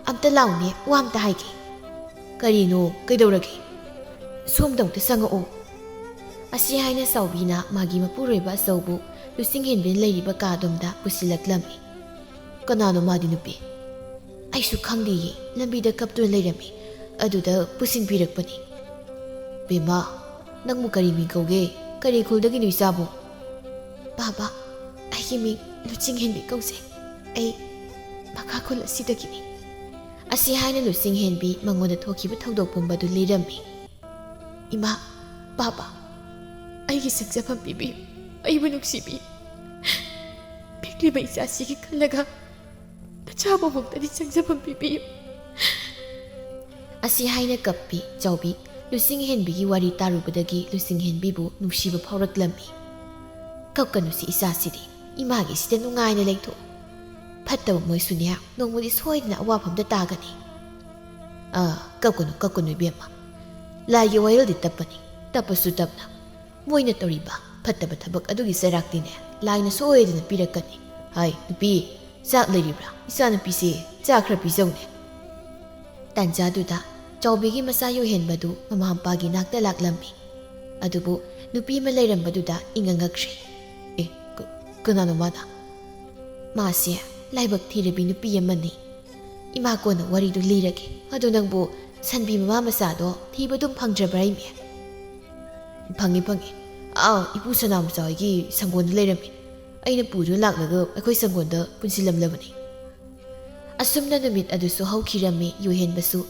ꯑꯝꯇ ꯂꯥꯎꯅꯦ, ꯋꯥ ꯑꯝꯇ ꯍꯥꯏꯒꯦ"꯫ "ꯀꯔꯤꯅꯣ? ꯀꯩꯗꯧꯔꯒꯦ? ꯁꯣꯝꯗ ꯑꯝꯇ ꯆꯪꯉꯛꯑꯣ"꯫ ꯑꯁꯤ ꯍꯥꯏꯅ ꯆꯥꯎꯕꯤꯅ ꯃꯥꯒꯤ ꯃꯄꯨꯔꯣꯏꯕ ꯑꯆꯧꯕꯨ ꯂꯨꯆꯤꯡꯍꯦꯟꯕꯤꯅ ꯂꯩꯔꯤꯕ ꯀꯥꯗꯣꯝꯗ ꯄꯨꯁꯤꯜꯂꯛꯂꯝꯃꯤ꯫ "ꯀꯅꯥꯅꯣ ꯃꯥꯗꯤ, ꯅꯨꯄꯤ?" "ꯑꯩꯁꯨ ꯈꯪꯗꯦꯌꯦ, ꯂꯝꯕꯤꯗ ꯀꯞꯇꯨꯅ ꯂꯩꯔꯝꯃꯤ, ꯑꯗꯨꯗ ꯄꯨꯁꯤꯟꯕꯤꯔꯛꯄꯅꯤ"꯫ "ꯕꯦꯝꯃ, ꯅꯪꯕꯨ ꯀꯔꯤ ꯃꯤꯡ ꯀꯧꯒꯦ? ꯀꯔꯤ ꯈꯨꯜꯗꯒꯤꯅꯣ ꯏꯆꯥꯕꯨ?" "ꯕꯥꯕꯥ, ꯑꯩꯒꯤ ꯃꯤꯡ ꯂꯨꯆꯤꯡꯍꯦꯟꯕꯤ ꯀꯧꯖꯩ꯫ ꯑꯩ ꯃꯈꯥ ꯈꯨꯜ ꯑꯁꯤꯗꯒꯤꯅꯤ"꯫ ꯑꯁꯤ ꯍꯥꯏꯅ ꯂꯨꯆꯤꯡꯍꯦꯟꯕꯤ ꯃꯉꯣꯟꯗ ꯊꯣꯛꯈꯤꯕ ꯊꯧꯗꯣꯛ ꯄꯨꯝꯕꯗꯨ ꯂꯤꯔꯝꯃꯤ꯫ "ꯏꯃꯥ, ꯕꯥꯕꯥ, ꯑꯩꯒꯤ ꯁꯛꯆꯐꯝ ꯄꯤꯕꯤꯌꯨ, ꯑꯩꯕꯨ ꯅꯨꯡꯁꯤꯕꯤꯌꯨ꯫ ꯄꯤꯛꯂꯤꯕ ꯏꯆꯥꯁꯤꯒꯤ ꯈꯜꯂꯒ ꯅꯆꯥꯕꯨꯃꯛꯇꯗꯤ ꯆꯪꯖꯐꯝ ꯄꯤꯕꯤꯌꯨ"꯫ ꯑꯁꯤ ꯍꯥꯏꯅ ꯀꯞꯄꯤ ꯆꯥꯎꯕꯤ꯫ ꯂꯨꯆꯤꯡꯍꯦꯟꯕꯤꯒꯤ ꯋꯥꯔꯤ ꯇꯥꯔꯨꯕꯗꯒꯤ ꯂꯨꯆꯤꯡꯍꯦꯟꯕꯤꯕꯨ ꯅꯨꯡꯁꯤꯕ ꯐꯥꯎꯔꯛꯂꯝꯃꯤ꯫ "ꯀꯞꯀꯅꯨꯁꯤ ꯏꯆꯥꯁꯤꯗꯤ, ꯏꯃꯥꯒꯤꯁꯤꯗ ꯅꯨꯡꯉꯥꯏꯅ ꯂꯩꯊꯣꯛꯎ꯫ ꯐꯠꯇꯕ ꯃꯣꯏꯁꯨꯅꯦ, ꯅꯣꯡꯃꯗꯤ ꯁꯣꯏꯗꯅ ꯑꯋꯥꯐꯝꯗ ꯇꯥꯒꯅꯤ"꯫ "ꯑꯥ, ꯀꯞꯀꯅꯨ, ꯀꯞꯀꯅꯨ ꯏꯕꯦꯝꯃ꯫ ꯂꯥꯏꯒꯤ ꯋꯥꯌꯦꯜꯗꯤ ꯇꯞꯄꯅꯤ, ꯇꯞꯄꯁꯨ ꯇꯞꯅ꯫ ꯃꯣꯏꯅ ꯇꯧꯔꯤꯕ ꯐꯠꯇꯕ ꯊꯕꯛ ꯑꯗꯨꯒꯤ ꯆꯩꯔꯥꯛꯇꯤꯅꯦ, ꯂꯥꯏꯅ ꯁꯣꯏꯗꯅ ꯄꯤꯔꯛꯀꯅꯤ꯫ ꯍꯥꯏ, ꯅꯨꯄꯤ, ꯆꯥꯛ ꯂꯩꯔꯤꯕ꯭ꯔꯥ? ꯏꯆꯥꯅꯨꯄꯤꯁꯦ ꯆꯥꯛ ꯈꯔ ꯄꯤꯖꯧꯅꯦ"꯫ ꯇꯥꯟꯖꯥꯗꯨꯗ ꯆꯥꯎꯕꯤꯒꯤ ꯃꯆꯥ ꯌꯣꯏꯍꯦꯟꯕꯗꯨ ꯃꯃꯥ ꯃꯄꯥꯒꯤ ꯅꯥꯛꯇ ꯂꯥꯛꯂꯝꯃꯤ꯫ ꯑꯗꯨꯕꯨ ꯅꯨꯄꯤ ꯑꯃ ꯂꯩꯔꯝꯕꯗꯨꯗ ꯏꯉꯛ ꯉꯛꯈ꯭ꯔꯦ꯫ "ꯑꯦ, ꯀ-, ꯀꯅꯥꯅꯣ ꯃꯥꯅ?" "ꯃꯥꯁꯦ ꯂꯥꯏꯕꯛ ꯊꯤꯔꯕꯤ ꯅꯨꯄꯤ ꯑꯃꯅꯤ꯫ ꯏꯃꯥ ꯀꯣꯟꯅ ꯋꯥꯔꯤꯗꯨ ꯂꯤꯔꯒꯦ꯫ ꯑꯗꯣ ꯅꯪꯕꯨ ꯁꯟꯕꯤ ꯃꯃꯥ ꯃꯆꯥꯗꯣ ꯊꯤꯕ ꯑꯗꯨꯝ ꯐꯪꯗ꯭ꯔꯕ꯭ꯔꯥ, ꯏꯃꯦ?" "ꯐꯪꯉꯤ, ꯐꯪꯉꯤ꯫ ꯑꯥ, ꯏꯄꯨ ꯁꯅꯥꯃꯆꯥ ꯍꯣꯏꯒꯤ ꯁꯪꯒꯣꯟꯗ ꯂꯩꯔꯝꯃꯤ꯫ ꯑꯩꯅ ꯄꯨꯗꯨꯅ ꯂꯥꯛꯂꯒ ꯑꯩꯈꯣꯏ ꯁꯪꯒꯣꯟꯗ ꯄꯨꯟꯁꯤꯜꯂꯝꯂꯕꯅꯤ꯫ ꯑꯁꯨꯝꯅ ꯅꯨꯃꯤꯠ ꯑꯗꯨꯁꯨ ꯍꯧꯈꯤꯔꯝꯃꯤ꯫ ꯌꯨꯍꯦꯟꯕꯁꯨ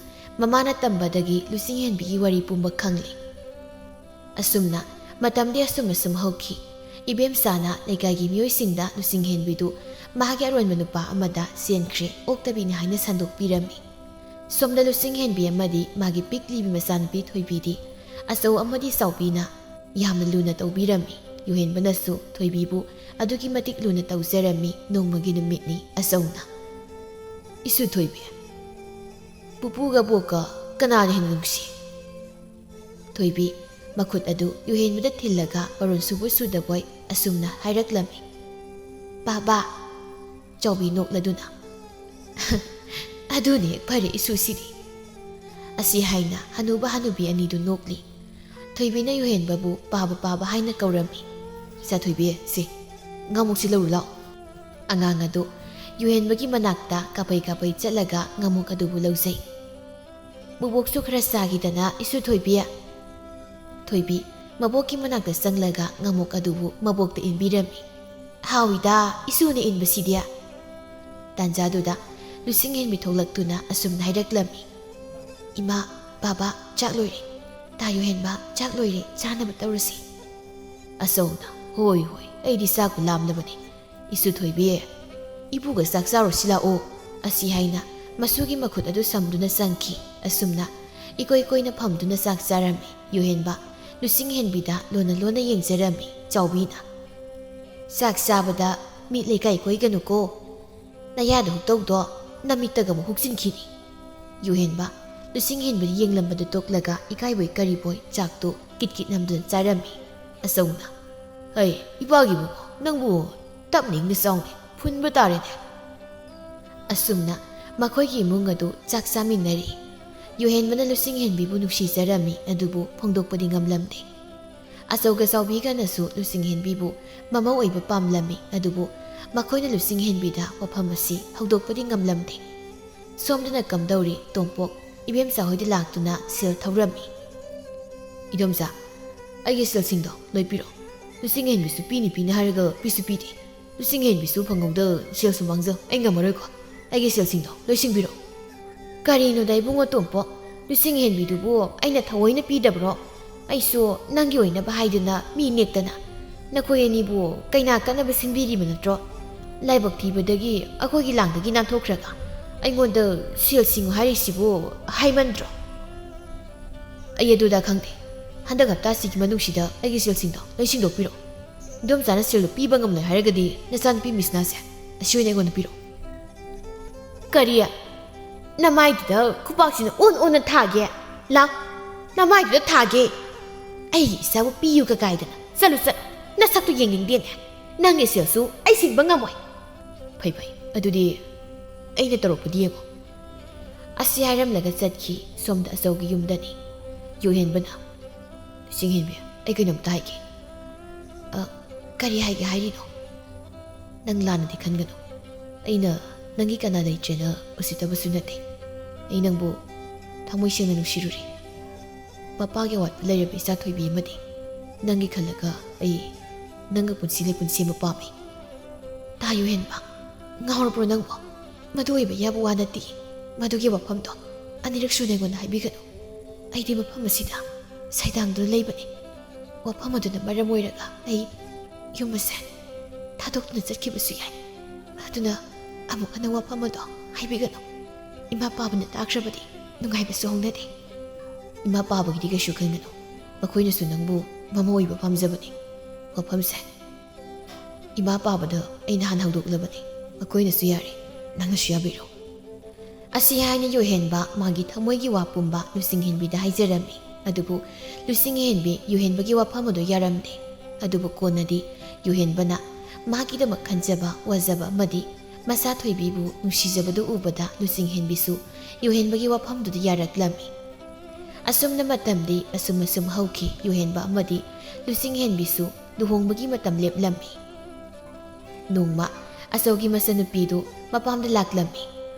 ꯃꯃꯥꯅ ꯇꯝꯕꯗꯒꯤ ꯂꯨꯆꯤꯡꯍꯦꯟꯕꯤꯒꯤ ꯋꯥꯔꯤ ꯄꯨꯝꯕ ꯈꯪꯂꯦ꯫ ꯑꯁꯨꯝꯅ ꯃꯇꯝꯗꯤ ꯑꯁꯨꯝ ꯑꯁꯨꯝ ꯍꯧꯈꯤ꯫ ꯏꯕꯦꯝꯆꯥꯅ ꯂꯩꯀꯥꯏꯒꯤ ꯃꯤꯑꯣꯏꯁꯤꯡꯗ ꯂꯨꯆꯤꯡꯍꯦꯟꯕꯤꯗꯨ ꯃꯍꯥꯛꯀꯤ ꯑꯔꯣꯟꯕ ꯅꯨꯄꯥ ꯑꯃꯗ ꯆꯦꯟꯈ꯭ꯔꯦ, ꯑꯣꯛꯇꯕꯤꯅꯤ ꯍꯥꯏꯅ ꯁꯟꯗꯣꯛꯄꯤꯔꯝꯃꯤ꯫ ꯁꯣꯝꯗ ꯂꯨꯆꯤꯡꯍꯦꯟꯕꯤ ꯑꯃꯗꯤ ꯃꯥꯒꯤ ꯄꯤꯛꯂꯤꯕꯤ ꯃꯆꯥꯅꯨꯄꯤ ꯊꯣꯏꯕꯤꯗꯤ ꯑꯆꯧ ꯑꯃꯗꯤ ꯆꯥꯎꯕꯤꯅ ꯌꯥꯝꯅ ꯂꯨꯅ ꯇꯧꯕꯤꯔꯝꯃꯤ꯫ ꯌꯨꯍꯦꯟꯕꯅꯁꯨ ꯊꯣꯏꯕꯤꯕꯨ ꯑꯗꯨꯛꯀꯤ ꯃꯇꯤꯛ ꯂꯨꯅ ꯇꯧꯖꯔꯝꯃꯤ꯫ ꯅꯣꯡꯃꯒꯤ ꯅꯨꯃꯤꯠꯅꯤ꯫ ꯑꯆꯧꯅ, "ꯏꯁꯨ ꯊꯣꯏꯕꯤ, ꯄꯨꯄꯨꯒ ꯕꯣꯛꯀ ꯀꯅꯥꯅ ꯍꯦꯟꯅ ꯅꯨꯡꯁꯤ?" ꯊꯣꯏꯕꯤ ꯃꯈꯨꯠ ꯑꯗꯨ ꯌꯨꯍꯦꯟꯕꯗ ꯊꯤꯜꯂꯒ ꯃꯔꯣꯟ ꯁꯨꯕꯣꯏ ꯁꯨꯗꯕꯣꯏ ꯑꯁꯨꯝꯅ ꯍꯥꯏꯔꯛꯂꯝꯃꯤ, "ꯕꯥꯕꯥ!" ꯆꯥꯎꯕꯤ ꯅꯣꯛꯂꯗꯨꯅ, "ꯑꯗꯨꯅ ꯍꯦꯛ ꯐꯔꯦ ꯏꯁꯨꯁꯤꯗꯤ"꯫ ꯑꯁꯤ ꯍꯥꯏꯅ ꯍꯅꯨꯕ ꯍꯅꯨꯕꯤ ꯑꯅꯤꯗꯨ ꯅꯣꯛꯂꯤ꯫ ꯊꯣꯏꯕꯤꯅ ꯌꯨꯍꯦꯟꯕꯕꯨ "ꯄꯥꯕ, ꯄꯥꯕ" ꯍꯥꯏꯅ ꯀꯧꯔꯝꯃꯤ꯫ "ꯁꯥ ꯊꯣꯏꯕꯤ, ꯁꯦ, ꯉꯥꯃꯨꯛꯁꯤ ꯂꯧꯔꯨ ꯂꯥꯎ"꯫ ꯑꯉꯥꯡ ꯑꯗꯨ ꯌꯨꯍꯦꯟꯕꯒꯤ ꯃꯅꯥꯛꯇ ꯀꯥꯄꯩ ꯀꯥꯄꯩ ꯆꯠꯂꯒ ꯉꯥꯃꯨꯛ ꯑꯗꯨꯕꯨ ꯂꯧꯖꯩ꯫ "ꯃꯕꯣꯛꯁꯨ ꯈꯔ ꯆꯥꯈꯤꯗꯅ, ꯏꯁꯨ ꯊꯣꯏꯕꯤ"꯫ ꯊꯣꯏꯕꯤ ꯃꯕꯣꯛꯀꯤ ꯃꯅꯥꯛꯇ ꯆꯪꯂꯒ ꯉꯥꯃꯨꯛ ꯑꯗꯨꯕꯨ ꯃꯕꯣꯛꯇ ꯏꯟꯕꯤꯔꯝꯃꯤ꯫ "ꯍꯥꯎꯏꯗ, ꯏꯁꯨꯅ ꯏꯟꯕꯁꯤꯗꯤ"꯫ ꯇꯥꯟꯖꯥꯗꯨꯗ ꯂꯨꯆꯤꯡꯍꯦꯟꯕꯤ ꯊꯣꯛꯂꯛꯇꯨꯅ ꯑꯁꯨꯝꯅ ꯍꯥꯏꯔꯛꯂꯝꯃꯤ, "ꯏꯃꯥ, ꯕꯥꯕꯥ, ꯆꯥꯛ ꯂꯣꯏꯔꯦ꯫ ꯇꯥ ꯌꯨꯍꯦꯟꯕ, ꯆꯥꯛ ꯂꯣꯏꯔꯦ, ꯆꯥꯅꯕ ꯇꯧꯔꯁꯤ"꯫ ꯑꯆꯧꯅ, "ꯍꯣꯏ, ꯍꯣꯏ, ꯑꯩꯗꯤ ꯆꯥꯛꯄꯨ ꯂꯥꯝꯂꯕꯅꯤ꯫ ꯏꯁꯨ ꯊꯣꯏꯕꯤ, ꯏꯄꯨꯒ ꯆꯥꯛ ꯆꯥꯔꯨꯁꯤ ꯂꯥꯛꯑꯣ"꯫ ꯑꯁꯤ ꯍꯥꯏꯅ ꯃꯁꯨꯒꯤ ꯃꯈꯨꯠ ꯑꯗꯨ ꯁꯝꯗꯨꯅ ꯆꯪꯈꯤ꯫ ꯑꯁꯨꯝꯅ ꯏꯀꯣꯏ ꯀꯣꯏꯅ ꯐꯝꯗꯨꯅ ꯆꯥꯛ ꯆꯥꯔꯝꯃꯤ꯫ ꯌꯨꯍꯦꯟꯕ ꯂꯨꯆꯤꯡꯍꯦꯟꯕꯤꯗ ꯂꯣꯟꯅ ꯂꯣꯟꯅ ꯌꯦꯡꯖꯔꯝꯃꯤ꯫ ꯆꯥꯎꯕꯤꯅ, "ꯆꯥꯛ ꯆꯥꯕꯗ ꯃꯤ ꯂꯩꯀꯥꯏ ꯀꯣꯏꯒꯅꯨꯀꯣ꯫ ꯅꯌꯥꯗ ꯍꯨꯛꯇꯧꯗꯣ ꯅꯃꯤꯠꯇꯒ ꯑꯃꯨꯛ ꯍꯨꯛꯆꯤꯟꯈꯤꯅꯤ"꯫ ꯌꯨꯍꯦꯟꯕ ꯂꯨꯆꯤꯡꯍꯦꯟꯕꯗ ꯌꯦꯡꯂꯝꯕꯗꯨ ꯇꯣꯛꯂꯒ ꯏꯀꯥꯏꯕꯣꯏ ꯀꯔꯤꯕꯣꯏ ꯆꯥꯛꯇꯨ ꯀꯤꯠ ꯀꯤꯠ ꯅꯝꯗꯨꯅ ꯆꯥꯔꯝꯃꯤ꯫ ꯑꯆꯧꯅ, "ꯍꯩ, ꯏꯄꯥꯒꯤ ꯏꯕꯨꯡꯉꯣ, ꯅꯪꯕꯨ ꯇꯞꯅ ꯏꯪꯅ ꯆꯥꯎꯅꯦ, ꯐꯨꯟꯕ ꯇꯥꯔꯦꯅꯦ"꯫ ꯑꯁꯨꯝꯅ ꯃꯈꯣꯏꯒꯤ ꯏꯃꯨꯡ ꯑꯗꯨ ꯆꯥꯛ ꯆꯥꯃꯤꯟꯅꯔꯤ꯫ ꯌꯨꯍꯦꯟꯕꯅ ꯂꯨꯆꯤꯡꯍꯦꯟꯕꯤꯕꯨ ꯅꯨꯡꯁꯤꯖꯔꯝꯃꯤ, ꯑꯗꯨꯕꯨ ꯐꯣꯡꯗꯣꯛꯄꯗꯤ ꯉꯝꯂꯝꯗꯦ꯫ ꯑꯆꯧꯒ ꯆꯥꯎꯕꯤꯒꯅꯁꯨ ꯂꯨꯆꯤꯡꯍꯦꯟꯕꯤꯕꯨ ꯃꯃꯧ ꯑꯣꯏꯕ ꯄꯥꯝꯂꯝꯃꯤ, ꯑꯗꯨꯕꯨ ꯃꯈꯣꯏꯅ ꯂꯨꯆꯤꯡꯍꯦꯟꯕꯤꯗ ꯋꯥꯐꯝ ꯑꯁꯤ ꯍꯧꯗꯣꯛꯄꯗꯤ ꯉꯝꯂꯝꯗꯦ꯫ ꯁꯣꯝꯗꯅ ꯀꯝꯗꯧꯔꯤ, ꯇꯣꯝꯄꯣꯛ ꯏꯕꯦꯝꯆꯥ ꯍꯣꯏꯗ ꯂꯥꯛꯇꯨꯅ ꯁꯤꯜ ꯊꯧꯔꯝꯃꯤ꯫ "ꯏꯗꯣꯝꯆꯥ, ꯑꯩꯒꯤ ꯁꯤꯜꯁꯤꯡꯗꯣ ꯂꯣꯏ ꯄꯤꯔꯛꯑꯣ꯫ ꯂꯨꯆꯤꯡꯍꯦꯟꯕꯤꯁꯨ ꯄꯤꯅꯤ ꯄꯤꯅꯤ ꯍꯥꯏꯔꯒ ꯄꯤꯁꯨ ꯄꯤꯗꯦ꯫ ꯂꯨꯆꯤꯡ ꯍꯦꯟꯕꯤꯁꯨ ꯐꯪꯍꯧꯗ ꯁꯦꯜꯁꯨ ꯃꯥꯡꯖꯧ꯫ ꯑꯩ ꯉꯝꯃꯔꯣꯏꯀꯣ꯫ ꯑꯩꯒꯤ ꯁꯦꯜꯁꯤꯡꯗꯣ ꯂꯣꯏ ꯁꯤꯡꯕꯤꯔꯣ꯫ ꯀꯔꯤꯅꯣꯗ ꯏꯕꯨꯡꯉꯣ ꯇꯣꯝꯄꯣ? ꯂꯨꯆꯤꯡ ꯍꯦꯟꯕꯤꯗꯨꯕꯨ ꯑꯩꯅ ꯊꯑꯣꯏꯅ ꯄꯤꯗꯕ꯭ꯔꯣ? ꯑꯩꯁꯨ ꯅꯪꯒꯤ ꯑꯣꯏꯅꯕ ꯍꯥꯏꯗꯨꯅ ꯃꯤ ꯅꯦꯛꯇꯅ꯫ ꯅꯈꯣꯏ ꯑꯅꯤꯕꯨ ꯀꯩꯅꯥ ꯀꯠꯅꯕ ꯁꯤꯟꯕꯤꯔꯤꯕ ꯅꯠꯇ꯭ꯔꯣ? ꯂꯥꯏꯕꯛ ꯊꯤꯕꯗꯒꯤ ꯑꯩꯈꯣꯏꯒꯤ ꯂꯥꯡꯗꯒꯤ ꯅꯥꯟꯊꯣꯛꯈ꯭ꯔꯒ ꯑꯩꯉꯣꯟꯗ ꯁꯦꯜ ꯁꯤꯡꯉꯨ ꯍꯥꯏꯔꯤꯁꯤꯕꯨ ꯍꯥꯏꯃꯟꯗ꯭ꯔꯣ? ꯑꯩ ꯑꯗꯨꯗ ꯈꯪꯗꯦ꯫ ꯍꯟꯗꯛ ꯍꯞꯇꯥꯁꯤꯒꯤ ꯃꯅꯨꯡꯁꯤꯗ ꯑꯩꯒꯤ ꯁꯦꯜꯁꯤꯡꯗꯣ ꯂꯣꯏ ꯁꯤꯡꯗꯣꯛꯄꯤꯔꯣ꯫ ꯏꯗꯣꯝꯆꯥꯅ ꯁꯦꯜꯗꯣ ꯄꯤꯕ ꯉꯝꯂꯣꯏ ꯍꯥꯏꯔꯒꯗꯤ ꯅꯆꯥꯅꯨꯄꯤ ꯃꯤꯁꯅꯥꯁꯦ ꯑꯁꯤ ꯑꯣꯏꯅ ꯑꯩꯉꯣꯟꯗ ꯄꯤꯔꯣ꯫ ꯀꯔꯤ? ꯅꯃꯥꯏꯗꯨꯗ ꯈꯨꯄꯥꯛꯁꯤꯅ ꯑꯣꯟ ꯑꯣꯟꯅ ꯊꯥꯒꯦ? ꯂꯥꯎ, ꯅꯃꯥꯏꯗꯨꯗ ꯊꯥꯒꯦ꯫ ꯑꯩꯒꯤ ꯏꯆꯥꯕꯨ ꯄꯤꯌꯨꯒ ꯀꯥꯏꯗꯅ꯫ ꯆꯠꯂꯨ, ꯆꯠꯂꯨ, ꯅꯁꯛꯇꯨ ꯌꯦꯡꯅꯤꯡꯗꯦꯅꯦ꯫ ꯅꯪꯒꯤ ꯁꯦꯜꯁꯨ ꯑꯩ ꯁꯤꯡꯕ ꯉꯝꯃꯣꯏ꯫ ꯐꯩ, ꯐꯩ, ꯑꯗꯨꯗꯤ ꯑꯩꯅ ꯇꯧꯔꯛꯄꯗꯤ ꯌꯦꯡꯉꯣ꯫ ꯑꯁꯤ ꯍꯥꯏꯔꯝꯂꯒ ꯆꯠꯈꯤ꯫ ꯁꯣꯝꯗ ꯑꯆꯧꯒꯤ ꯌꯨꯝꯗꯅꯤ꯫ ꯌꯨꯍꯦꯟꯕꯅ, "ꯂꯨꯆꯤꯡ ꯍꯦꯟꯕꯤ, ꯑꯩ ꯀꯩꯅꯣꯝꯇ ꯍꯥꯏꯒꯦ꯫" "ꯑ, ꯀꯔꯤ ꯍꯥꯏꯒꯦ ꯍꯥꯏꯔꯤꯅꯣ?" "ꯅꯪ ꯂꯥꯟꯅꯗꯤ ꯈꯟꯒꯅꯨ꯫ ꯑꯩꯅ ꯅꯪꯒꯤ ꯀꯅꯥ ꯂꯩꯇ꯭ꯔꯦꯅ ꯎꯁꯤꯠꯇꯕꯁꯨ ꯅꯠꯇꯦ꯫ ꯑꯩ ꯅꯪꯕꯨ ꯊꯃꯣꯏ ꯁꯦꯡꯅ ꯅꯨꯡꯁꯤꯔꯨꯔꯦ꯫ ꯃꯄꯥꯒꯤ ꯑꯋꯥꯠꯄ ꯂꯩꯔꯕ ꯏꯆꯥ ꯊꯣꯏꯕꯤ ꯑꯃꯗꯤ ꯅꯪꯒꯤ ꯈꯜꯂꯒ ꯑꯩ ꯅꯪꯒ ꯄꯨꯟꯁꯤ ꯂꯩꯄꯨꯟ ꯁꯦꯝꯕ ꯄꯥꯝꯃꯤ꯫" "ꯇꯥ ꯌꯨꯍꯦꯟꯕ, ꯉꯥꯎꯔꯕ꯭ꯔꯣ ꯅꯪꯕꯣ? ꯃꯗꯨ ꯑꯣꯏꯕ ꯌꯥꯕ ꯋꯥ ꯅꯠꯇꯦ꯫ ꯃꯗꯨꯒꯤ ꯋꯥꯐꯝꯗꯣ ꯑꯅꯤꯔꯛ ꯁꯨꯅ ꯑꯩꯉꯣꯟꯗ ꯍꯥꯏꯕꯤꯒꯅꯨ꯫ ꯑꯩꯗꯤ ꯃꯐꯝ ꯑꯁꯤꯗ ꯁꯩꯗꯥꯡꯗꯨꯅ ꯂꯩꯕꯅꯤ꯫ ꯋꯥꯐꯝ ꯑꯗꯨꯅ ꯃꯔꯝ ꯑꯣꯏꯔꯒ ꯑꯩ ꯌꯨꯝ ꯑꯁꯦ ꯊꯥꯗꯣꯛꯇꯨꯅ ꯆꯠꯈꯤꯕꯁꯨ ꯌꯥꯏ꯫ ꯑꯗꯨꯅ ꯑꯃꯨꯛ ꯍꯟꯅ ꯋꯥꯐꯝ ꯑꯗꯣ ꯍꯥꯏꯕꯤꯒꯅꯨ꯫ ꯏꯃꯥ ꯄꯥꯕꯅ ꯇꯥꯈ꯭ꯔꯕꯗꯤ ꯅꯨꯡꯉꯥꯏꯕꯁꯨ ꯍꯧꯅꯗꯦ꯫" "ꯏꯃꯥ ꯄꯥꯕꯒꯤꯗꯤ ꯀꯩꯁꯨ ꯈꯟꯒꯅꯨ꯫ ꯃꯈꯣꯏꯅꯁꯨ ꯅꯪꯕꯨ ꯃꯃꯧ ꯑꯣꯏꯕ ꯄꯥꯝꯖꯕꯅꯤ꯫ ꯋꯥꯐꯝꯁꯦ ꯏꯃꯥ ꯄꯥꯕꯗ ꯑꯩ ꯅꯍꯥꯟ ꯍꯧꯗꯣꯛꯂꯕꯅꯤ꯫ ꯃꯈꯣꯏꯅꯁꯨ ꯌꯥꯔꯦ, ꯅꯪꯅꯁꯨ ꯌꯥꯕꯤꯔꯣ꯫" ꯑꯁꯤ ꯍꯥꯏꯅ ꯌꯨꯍꯦꯟꯕ ꯃꯥꯒꯤ ꯊꯃꯣꯏꯒꯤ ꯋꯥ ꯄꯨꯝꯕ ꯂꯨꯆꯤꯡꯍꯦꯟꯕꯤꯗ ꯍꯥꯏꯖꯔꯝꯃꯤ꯫ ꯑꯗꯨꯕꯨ ꯂꯨꯆꯤꯡꯍꯦꯟꯕꯤ ꯌꯨꯍꯦꯟꯕꯒꯤ ꯋꯥꯐꯝ ꯑꯗꯨ ꯌꯥꯔꯝꯗꯦ꯫ ꯑꯗꯨꯕꯨ ꯀꯣꯟꯅꯗꯤ ꯌꯨꯍꯦꯟꯕꯅ ꯃꯥꯒꯤꯗꯃꯛ ꯈꯟꯖꯕ, ꯋꯥꯖꯕ ꯑꯃꯗꯤ ꯃꯆꯥ ꯊꯣꯏꯕꯤꯕꯨ ꯅꯨꯡꯁꯤꯖꯕꯗꯨ ꯎꯕꯗ ꯂꯨꯆꯤꯡꯍꯦꯟꯕꯤꯁꯨ ꯌꯨꯍꯦꯟꯕꯒꯤ ꯋꯥꯐꯝꯗꯨꯗ ꯌꯥꯔꯛꯂꯝꯃꯤ꯫ ꯑꯁꯨꯝꯅ ꯃꯇꯝꯗꯤ ꯑꯁꯨꯝ ꯑꯁꯨꯝ ꯍꯧꯈꯤ꯫ ꯌꯨꯍꯦꯟꯕ ꯑꯃꯗꯤ ꯂꯨꯆꯤꯡꯍꯦꯟꯕꯤꯁꯨ ꯂꯨꯍꯣꯡꯕꯒꯤ ꯃꯇꯝ ꯂꯦꯞꯂꯝꯃꯤ꯫ ꯅꯣꯡꯃ ꯑꯆꯧꯒꯤ ꯃꯆꯟꯅꯨꯄꯤꯗꯨ ꯃꯄꯥꯝꯗ ꯂꯥꯛꯂꯝꯃꯤ꯫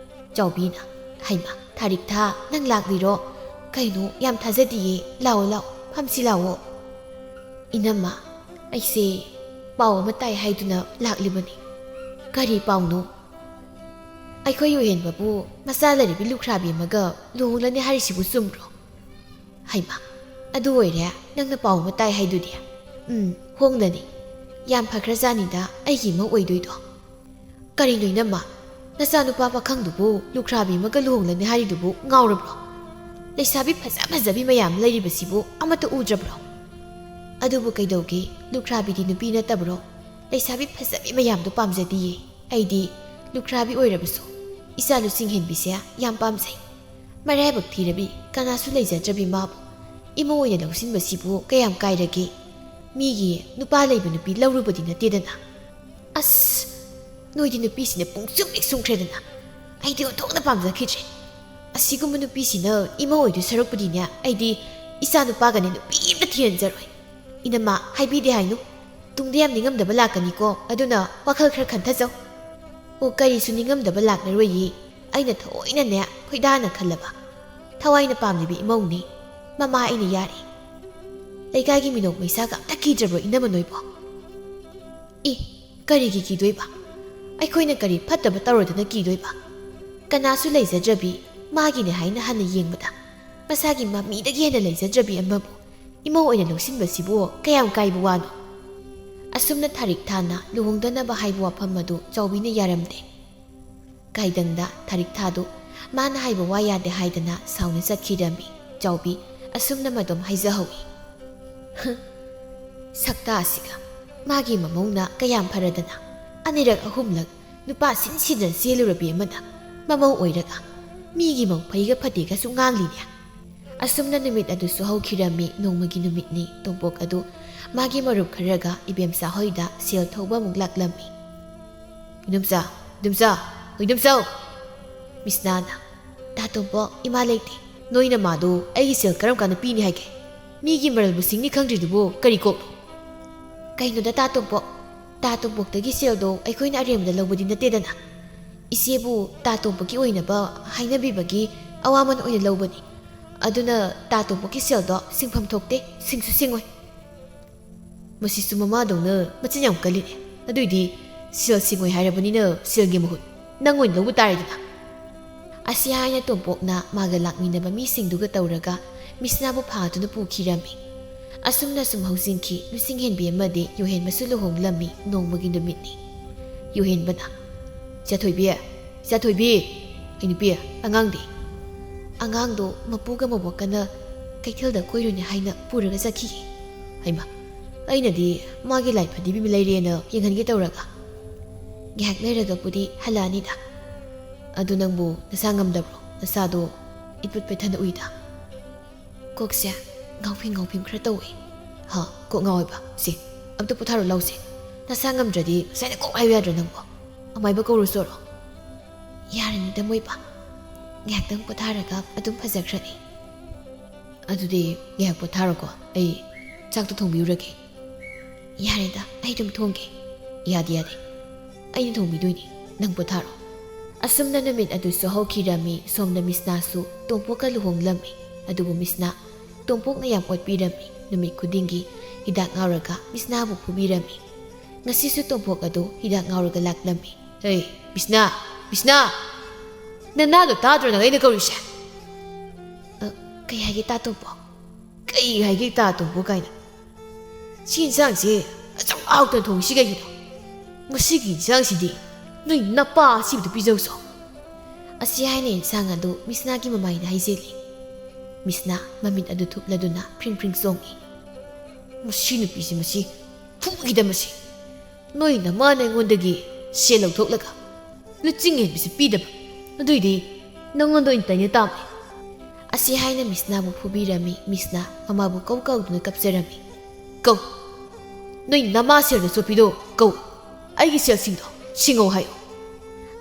ꯆꯥꯎꯕꯤꯅ, "ꯍꯩꯃꯥ, ꯊꯥꯔꯤꯛꯊꯥ, ꯅꯪ ꯂꯥꯛꯂꯤꯔꯣ? ꯀꯩꯅꯣ, ꯌꯥꯝ ꯊꯥꯖꯗꯤꯌꯦ꯫ ꯂꯥꯛꯑꯣ, ꯂꯥꯛꯑꯣ, ꯐꯝꯁꯤ ꯂꯥꯛꯑꯣ꯫" "ꯏꯅꯝꯃ, ꯑꯩꯁꯦ ꯄꯥꯎ ꯑꯃ ꯇꯥꯏ ꯍꯥꯏꯗꯨꯅ ꯂꯥꯛꯂꯤꯕꯅꯤ꯫ ꯀꯔꯤ ꯄꯥꯎꯅꯣ? ꯑꯩꯈꯣꯏ ꯑꯣꯏꯍꯦꯟꯕꯕꯨ ꯃꯆꯥ ꯂꯩꯔꯕꯤ ꯂꯨꯈ꯭ꯔꯥꯕꯤ ꯑꯃꯒ ꯂꯨꯍꯣꯡꯂꯅꯤ ꯍꯥꯏꯔꯤꯁꯤꯕꯨ ꯆꯨꯝꯕ꯭ꯔꯣ? ꯍꯩꯃꯥ, ꯑꯗꯨ ꯑꯣꯏꯔꯦ ꯅꯪꯅ ꯄꯥꯎ ꯑꯃ ꯇꯥꯏ ꯍꯥꯏꯗꯨꯗꯤ꯫ ꯎꯝ, ꯍꯣꯡꯂꯅꯤ꯫ ꯌꯥꯝ ꯐꯈ꯭ꯔꯖꯥꯅꯤꯗ ꯑꯩꯒꯤ ꯏꯃꯧ ꯑꯣꯏꯗꯣꯏꯗꯣ꯫ ꯀꯔꯤꯅꯣ ꯏꯅꯝꯃ? ꯅꯆꯥꯅꯨꯄꯥ ꯄꯥꯈꯪꯗꯨꯕꯨ ꯂꯨꯈ꯭ꯔꯥꯕꯤ ꯑꯃꯒ ꯂꯨꯍꯣꯡꯂꯅꯤ ꯍꯥꯏꯔꯤꯗꯨꯕꯨ ꯉꯥꯎꯔꯕ꯭ꯔꯣ? ꯂꯩꯁꯥꯕꯤ ꯐꯖ ꯐꯖꯕꯤ ꯃꯌꯥꯝ ꯂꯩꯔꯤꯕꯁꯤꯕꯨ ꯑꯃꯠꯇ ꯎꯗ꯭ꯔꯕ꯭ꯔꯣ? ꯑꯗꯨꯕꯨ ꯀꯩꯗꯧꯒꯦ? ꯂꯨꯈ꯭ꯔꯥꯕꯤꯗꯤ ꯅꯨꯄꯤ ꯅꯠꯇꯕ꯭ꯔꯣ? ꯂꯩꯁꯥꯕꯤ ꯐꯖꯕꯤ ꯃꯌꯥꯝꯗꯣ ꯄꯥꯝꯖꯗꯤꯌꯦ꯫ ꯑꯩꯗꯤ ꯂꯨꯈ꯭ꯔꯥꯕꯤ ꯑꯣꯏꯔꯕꯁꯨ ꯏꯆꯥ ꯂꯨꯆꯤꯡ ꯍꯦꯟꯕꯤꯁꯦ ꯌꯥꯝ ꯄꯥꯝꯖꯩ꯫ ꯃꯔꯥꯏꯕꯛ ꯊꯤꯔꯕꯤ ꯀꯅꯥꯁꯨ ꯂꯩꯖꯗ꯭ꯔꯕꯤ ꯃꯥꯕꯨ ꯏꯃꯧ ꯑꯣꯏꯅ ꯂꯧꯁꯤꯟꯕꯁꯤꯕꯨ ꯀꯌꯥꯝ ꯀꯥꯏꯔꯒꯦ? ꯃꯤꯒꯤ ꯅꯨꯄꯥ ꯂꯩꯕ ꯅꯨꯄꯤ ꯂꯧꯔꯨꯕꯗꯤ ꯅꯠꯇꯦꯗꯅ꯫ ꯑꯁ! ꯅꯣꯏꯗꯤ ꯅꯨꯄꯤꯁꯤꯅ ꯄꯨꯡꯁꯨꯝ ꯍꯦꯛ ꯁꯨꯝꯈ꯭ꯔꯦꯗꯅ꯫ ꯑꯩꯗꯤ ꯑꯣꯟꯊꯣꯛꯅ ꯄꯥꯝꯖꯈꯤꯗ꯭ꯔꯦ꯫ ꯑꯁꯤꯒꯨꯝꯕ ꯅꯨꯄꯤꯁꯤꯅ ꯏꯃꯧ ꯑꯣꯏꯗꯣꯏ ꯁꯔꯨꯛꯄꯨꯗꯤꯅꯦ, ꯑꯩꯗꯤ ꯏꯆꯥ ꯅꯨꯄꯥꯒꯅꯦ ꯅꯨꯄꯤ ꯑꯃꯇ ꯊꯤꯍꯟꯖꯔꯣꯏ꯫ ꯏꯅꯝꯃ, ꯍꯥꯏꯕꯤꯗꯦ ꯍꯥꯏꯅꯨ꯫ ꯇꯨꯡꯗ ꯌꯥꯝ ꯅꯤꯡꯉꯝꯗꯕ ꯂꯥꯛꯀꯅꯤꯀꯣ, ꯑꯗꯨꯅ ꯋꯥꯈꯜ ꯈꯔ ꯈꯟꯊꯖꯧ꯫ ꯑꯣ, ꯀꯔꯤꯁꯨ ꯅꯤꯡꯉꯝꯗꯕ ꯂꯥꯛꯂꯔꯣꯏꯌꯦ꯫ ꯑꯩꯅ ꯊꯑꯣꯏꯅꯅꯦ ꯈꯣꯏꯗꯥꯅ ꯈꯜꯂꯕ꯫ ꯊꯋꯥꯏꯅ ꯄꯥꯝꯂꯤꯕ ꯏꯃꯧꯅꯤ꯫ ꯃꯃꯥ ꯑꯩꯅ ꯌꯥꯔꯦ꯫ ꯂꯩꯀꯥꯏꯒꯤ ꯃꯤꯅꯣꯛ ꯃꯩꯁꯥꯒ ꯑꯝꯇ ꯀꯤꯗ꯭ꯔꯕ꯭ꯔꯣ ꯏꯅꯝꯃ ꯅꯣꯏꯕꯣ? ꯏ, ꯀꯔꯤꯒꯤ ꯀꯤꯗꯣꯏꯕ? ꯑꯩꯈꯣꯏꯅ ꯀꯔꯤ ꯐꯠꯇꯕ ꯇꯧꯔꯗꯅ ꯀꯤꯗꯣꯏꯕ? ꯀꯅꯥꯁꯨ ꯂꯩꯖꯗ꯭ꯔꯕꯤ, ꯃꯥꯒꯤꯅꯦ ꯍꯥꯏꯅ ꯍꯟꯅ ꯌꯦꯡꯕꯗ ꯃꯁꯥꯒꯤ ꯃꯃꯤꯗꯒꯤ ꯍꯦꯟꯅ ꯂꯩꯖꯗ꯭ꯔꯕꯤ ꯑꯃꯕꯨ ꯏꯃꯧ ꯑꯣꯏꯅ ꯂꯧꯁꯤꯟꯕꯁꯤꯕꯨ ꯀꯌꯥꯝ ꯀꯥꯏꯕ ꯋꯥꯅꯣ? ꯑꯁꯨꯝꯅ ꯊꯥꯔꯤꯛ ꯊꯥꯅ ꯂꯨꯍꯣꯡꯗꯅꯕ ꯍꯥꯏꯕ ꯋꯥꯐꯝ ꯑꯗꯨ ꯆꯥꯎꯕꯤꯅ ꯌꯥꯔꯝꯗꯦ꯫ ꯀꯥꯏꯗꯪꯗ ꯊꯥꯔꯤꯛ ꯊꯥꯗꯨ ꯃꯥꯅ ꯍꯥꯏꯕ ꯋꯥ ꯌꯥꯗꯦ ꯍꯥꯏꯗꯅ ꯁꯥꯎꯅ ꯆꯠꯈꯤꯔꯝꯃꯤ꯫ ꯆꯥꯎꯕꯤ ꯑꯁꯨꯝꯅ ꯃꯗꯨꯝ ꯍꯥꯏꯖꯍꯧꯏ꯫ ꯍ, ꯁꯛꯇꯥ ꯑꯁꯤꯒ ꯃꯥꯒꯤ ꯃꯃꯧꯅ ꯀꯌꯥꯝ ꯐꯔꯗꯅ ꯑꯅꯤꯔꯛ ꯑꯍꯨꯝꯂꯛ ꯅꯨꯄꯥ ꯁꯤꯟ ꯁꯤꯟꯗꯅ ꯆꯦꯜꯂꯨꯔꯕꯤ ꯑꯃꯅ ꯃꯃꯧ ꯑꯣꯏꯔꯒ ꯃꯤꯒꯤ ꯃꯧ ꯐꯩꯒ ꯐꯠꯇꯦꯒꯁꯨ ꯉꯥꯡꯂꯤꯅꯦ꯫ ꯑꯁꯨꯝꯅ ꯅꯨꯃꯤꯠ ꯑꯗꯨꯁꯨ ꯍꯧꯈꯤꯔꯝꯃꯤ꯫ ꯅꯣꯡꯃꯒꯤ ꯅꯨꯃꯤꯠꯅꯤ꯫ ꯇꯣꯝꯄꯣꯛ ꯑꯗꯨ ꯃꯥꯒꯤ ꯃꯔꯨꯞ ꯈꯔꯒ ꯏꯕꯦꯝꯆꯥ ꯍꯣꯏꯗ ꯁꯦꯜ ꯊꯧꯕ ꯑꯃꯨꯛ ꯂꯥꯛꯂꯝꯃꯤ꯫ "ꯏꯅꯝꯆꯥ, ꯏꯅꯝꯆꯥ, ꯍꯣꯏ ꯏꯅꯝꯆꯥ!" ꯃꯤꯁꯅꯥꯅ, "ꯇꯥ ꯇꯣꯝꯄꯣꯛ, ꯏꯃꯥ ꯂꯩꯇꯦ꯫ ꯅꯣꯏ ꯅꯃꯥꯗꯣ ꯑꯩꯒꯤ ꯁꯦꯜ ꯀꯔꯝ ꯀꯥꯟꯗ ꯄꯤꯅꯤ ꯍꯥꯏꯒꯦ? ꯃꯤꯒꯤ ꯃꯔꯜꯕꯨ ꯁꯤꯡꯅꯤ ꯈꯪꯗ꯭ꯔꯤꯗꯨꯕꯨ ꯀꯔꯤ ꯀꯣꯛꯅꯣ?" "ꯀꯩꯅꯣꯗ ꯇꯥ ꯇꯣꯝꯄꯣꯛ, ꯇꯥ ꯇꯣꯝꯄꯣꯛꯇꯒꯤ ꯁꯦꯜꯗꯣ ꯑꯩꯈꯣꯏꯅ ꯑꯔꯦꯝꯕꯗ ꯂꯧꯕꯗꯤ ꯅꯠꯇꯦꯗꯅ꯫ ꯏꯆꯦꯕꯨ ꯇꯥ ꯇꯣꯝꯄꯣꯛꯀꯤ ꯑꯣꯏꯅꯕ ꯍꯥꯏꯅꯕꯤꯕꯒꯤ ꯑꯋꯥꯃꯟ ꯑꯣꯏꯅ ꯂꯧꯕꯅꯤ꯫ ꯑꯗꯨꯅ ꯇꯥ ꯇꯣꯝꯄꯣꯛꯀꯤ ꯁꯦꯜꯗꯣ ꯁꯤꯡꯐꯝ ꯊꯣꯛꯇꯦ, ꯁꯤꯡꯁꯨ ꯁꯤꯡꯉꯣꯏ꯫" "ꯃꯁꯤꯁꯨ ꯃꯃꯥꯗꯧꯅ ꯃꯆꯤꯟ ꯌꯥꯝ ꯀꯜꯂꯤꯅꯦ꯫ ꯑꯗꯨꯏꯗꯤ ꯁꯦꯜ ꯁꯤꯡꯉꯣꯏ ꯍꯥꯏꯔꯕꯅꯤꯅ ꯁꯦꯜꯒꯤ ꯃꯍꯨꯠ ꯅꯪ ꯑꯣꯏꯅ ꯂꯧꯕ ꯇꯥꯔꯦꯗꯅ"꯫ ꯑꯁꯤ ꯍꯥꯏꯅ ꯇꯣꯝꯄꯣꯛꯅ ꯃꯥꯒ ꯂꯥꯛꯃꯤꯟꯅꯕ ꯃꯤꯁꯤꯡꯗꯨꯒ ꯇꯧꯔꯒ ꯃꯤꯁꯅꯥꯕꯨ ꯐꯥꯗꯨꯅ ꯄꯨꯈꯤꯔꯝꯃꯤ꯫ ꯑꯁꯨꯝꯅ ꯁꯨꯝ ꯍꯧꯖꯤꯟꯈꯤ꯫ ꯂꯨꯆꯤꯡꯍꯦꯟꯕꯤ ꯑꯃꯗꯤ ꯌꯣꯍꯦꯟꯕꯁꯨ ꯂꯨꯍꯣꯡꯂꯝꯃꯤ ꯅꯣꯡꯃꯒꯤ ꯅꯨꯃꯤꯠꯅꯤ꯫ ꯌꯣꯍꯦꯟꯕꯅ, "ꯏꯆꯥꯊꯣꯏꯕꯤ, ꯏꯆꯥꯊꯣꯏꯕꯤ, ꯑꯩ ꯅꯨꯄꯤ, ꯑꯉꯥꯡꯗꯤ?" "ꯑꯉꯥꯡꯗꯣ ꯃꯄꯨꯒ ꯃꯕꯣꯛꯀꯅ ꯀꯩꯊꯦꯜꯗ ꯀꯣꯏꯔꯨꯅꯤ ꯍꯥꯏꯅ ꯄꯨꯔꯒ ꯆꯠꯈꯤꯌꯦ"꯫ "ꯍꯩꯃ, ꯑꯩꯅꯗꯤ ꯃꯥꯒꯤ ꯂꯥꯏ ꯐꯗꯤꯕꯤꯝ ꯂꯩꯔꯦꯅ ꯌꯦꯡꯍꯟꯒꯦ ꯇꯧꯔꯒ꯫ ꯉꯥꯏꯍꯥꯛ ꯂꯩꯔꯒꯕꯨꯗꯤ ꯍꯜꯂꯛꯑꯅꯤꯗ꯫ ꯑꯗꯨ ꯅꯪꯕꯨ ꯅꯁꯥ ꯉꯝꯗꯕ꯭ꯔꯣ? ꯅꯁꯥꯗꯣ ꯏꯠꯄꯠ ꯄꯠꯊꯅ ꯎꯏꯗ"꯫ "ꯀꯣꯛꯁꯦ ꯉꯥꯎꯐꯤꯡ ꯉꯥꯎꯐꯤꯡ ꯈꯔ ꯇꯧꯋꯦ"꯫ "ꯍꯥ, ꯀꯣꯛ ꯉꯥꯎꯋꯦꯕ? ꯁꯦ, ꯑꯝꯇ ꯄꯣꯊꯥꯔꯣ ꯂꯥꯎꯁꯦ꯫ ꯅꯁꯥ ꯉꯝꯗ꯭ꯔꯗꯤ ꯉꯁꯥꯏꯅ ꯀꯣꯛ ꯍꯥꯏꯌꯨ ꯌꯥꯗ꯭ꯔꯣ ꯅꯪꯕꯣ? ꯑꯃꯥꯏꯕ ꯀꯧꯔꯨꯁꯣꯔꯣ?" "ꯌꯥꯔꯅꯤꯗ ꯃꯣꯏꯕ, ꯉꯥꯏꯍꯥꯛꯇꯪ ꯄꯣꯊꯥꯔꯒ ꯑꯗꯨꯝ ꯐꯖꯈ꯭ꯔꯅꯤ"꯫ "ꯑꯗꯨꯗꯤ ꯉꯥꯏꯍꯥꯛ ꯄꯣꯊꯥꯔꯣꯀꯣ, ꯑꯩ ꯆꯥꯛꯇꯣ ꯊꯣꯡꯕꯤꯔꯨꯔꯒꯦ"꯫ "ꯌꯥꯔꯦꯗ, ꯑꯩ ꯑꯗꯨꯝ ꯊꯣꯡꯒꯦ"꯫ "ꯌꯥꯗꯦ, ꯌꯥꯗꯦ, ꯑꯩꯅ ꯊꯣꯡꯕꯤꯗꯣꯏꯅꯤ, ꯅꯪ ꯄꯣꯊꯥꯔꯣ"꯫ ꯑꯁꯨꯝꯅ ꯅꯨꯃꯤꯠ ꯑꯗꯨꯁꯨ ꯍꯧꯈꯤꯔꯝꯃꯤ꯫ ꯁꯣꯝꯗ ꯃꯤꯁꯅꯥꯁꯨ ꯇꯣꯝꯄꯣꯛꯀ ꯂꯨꯍꯣꯡꯂꯝꯃꯤ꯫ ꯑꯗꯨꯕꯨ ꯃꯤꯁꯅꯥ ꯇꯣꯝꯄꯣꯛꯅ ꯌꯥꯝ ꯑꯣꯠꯄꯤꯔꯝꯃꯤ꯫ ꯅꯨꯃꯤꯠ ꯈꯨꯗꯤꯡꯒꯤ ꯍꯤꯗꯥꯛ ꯉꯥꯎꯔꯒ ꯃꯤꯁꯅꯥꯕꯨ ꯐꯨꯕꯤꯔꯝꯃꯤ꯫ ꯉꯁꯤꯁꯨ ꯇꯣꯝꯄꯣꯛ ꯑꯗꯨ ꯍꯤꯗꯥꯛ ꯉꯥꯎꯔꯒ ꯂꯥꯛꯂꯝꯃꯤ꯫ "ꯍꯦ, ꯃꯤꯁꯅꯥ, ꯃꯤꯁꯅꯥ! ꯅꯅꯥꯗꯣ ꯇꯥꯗ꯭ꯔꯣ ꯅꯪ ꯑꯩꯅ ꯀꯧꯔꯤꯁꯦ?" "ꯑ, ꯀꯩ ꯍꯥꯏꯒꯦ ꯇꯥ ꯇꯣꯝꯄꯣꯛ?" "ꯀꯩ ꯍꯥꯏꯒꯦ ꯇꯥ ꯇꯣꯝꯄꯣꯛ ꯀꯥꯏꯅ? ꯁꯤ ꯏꯟꯁꯥꯡꯁꯦ ꯑꯁꯨꯛ ꯍꯥꯎꯇꯅ ꯊꯣꯡꯉꯤꯁꯤ ꯀꯩꯒꯤꯅꯣ? ꯉꯁꯤꯒꯤ ꯏꯟꯁꯥꯡꯁꯤꯗꯤ ꯅꯣꯏ ꯅꯄꯥ ꯑꯁꯤꯕꯗꯨ ꯄꯤꯖꯧꯁꯣ"꯫ ꯑꯁꯤ ꯍꯥꯏꯅ ꯏꯟꯁꯥꯡ ꯑꯗꯨ ꯃꯤꯁꯅꯥꯒꯤ ꯃꯃꯥꯏꯗ ꯍꯩꯖꯤꯜꯂꯤ꯫ ꯃꯤꯁꯅꯥ ꯃꯃꯤꯠ ꯑꯗꯨ ꯊꯨꯞꯂꯗꯨꯅ ꯐ꯭ꯔꯤꯡ ꯐ꯭ꯔꯤꯡ ꯆꯣꯡꯏ꯫ "ꯃꯁꯤ ꯅꯨꯄꯤꯁꯤ, ꯃꯁꯤ ꯐꯨꯈꯤꯗ ꯃꯁꯤ꯫ ꯅꯣꯏ ꯅꯃꯥꯅ ꯑꯩꯉꯣꯟꯗꯒꯤ ꯁꯦꯜ ꯂꯧꯊꯣꯛꯂꯒ ꯂꯨꯆꯤꯡ ꯍꯦꯟꯕꯤꯁꯤ ꯄꯤꯗꯕ, ꯑꯗꯨꯏꯗꯤ ꯅꯪꯉꯣꯟꯗ ꯑꯣꯏꯅ ꯇꯩꯅ ꯇꯥꯕꯅꯤ"꯫ ꯑꯁꯤ ꯍꯥꯏꯅ ꯃꯤꯁꯅꯥꯕꯨ ꯐꯨꯕꯤꯔꯝꯃꯤ꯫ ꯃꯤꯁꯅꯥ ꯃꯃꯥꯕꯨ ꯀꯧ ꯀꯧꯗꯨꯅ ꯀꯞꯆꯔꯝꯃꯤ꯫ "ꯀꯧ, ꯅꯣꯏ ꯅꯃꯥ ꯁꯦꯜꯗ ꯆꯣꯠꯄꯤꯗꯣ ꯀꯧ, ꯑꯩꯒꯤ ꯁꯦꯜꯁꯤꯡꯗꯣ ꯁꯤꯡꯉꯧ ꯍꯥꯏꯌꯨ"꯫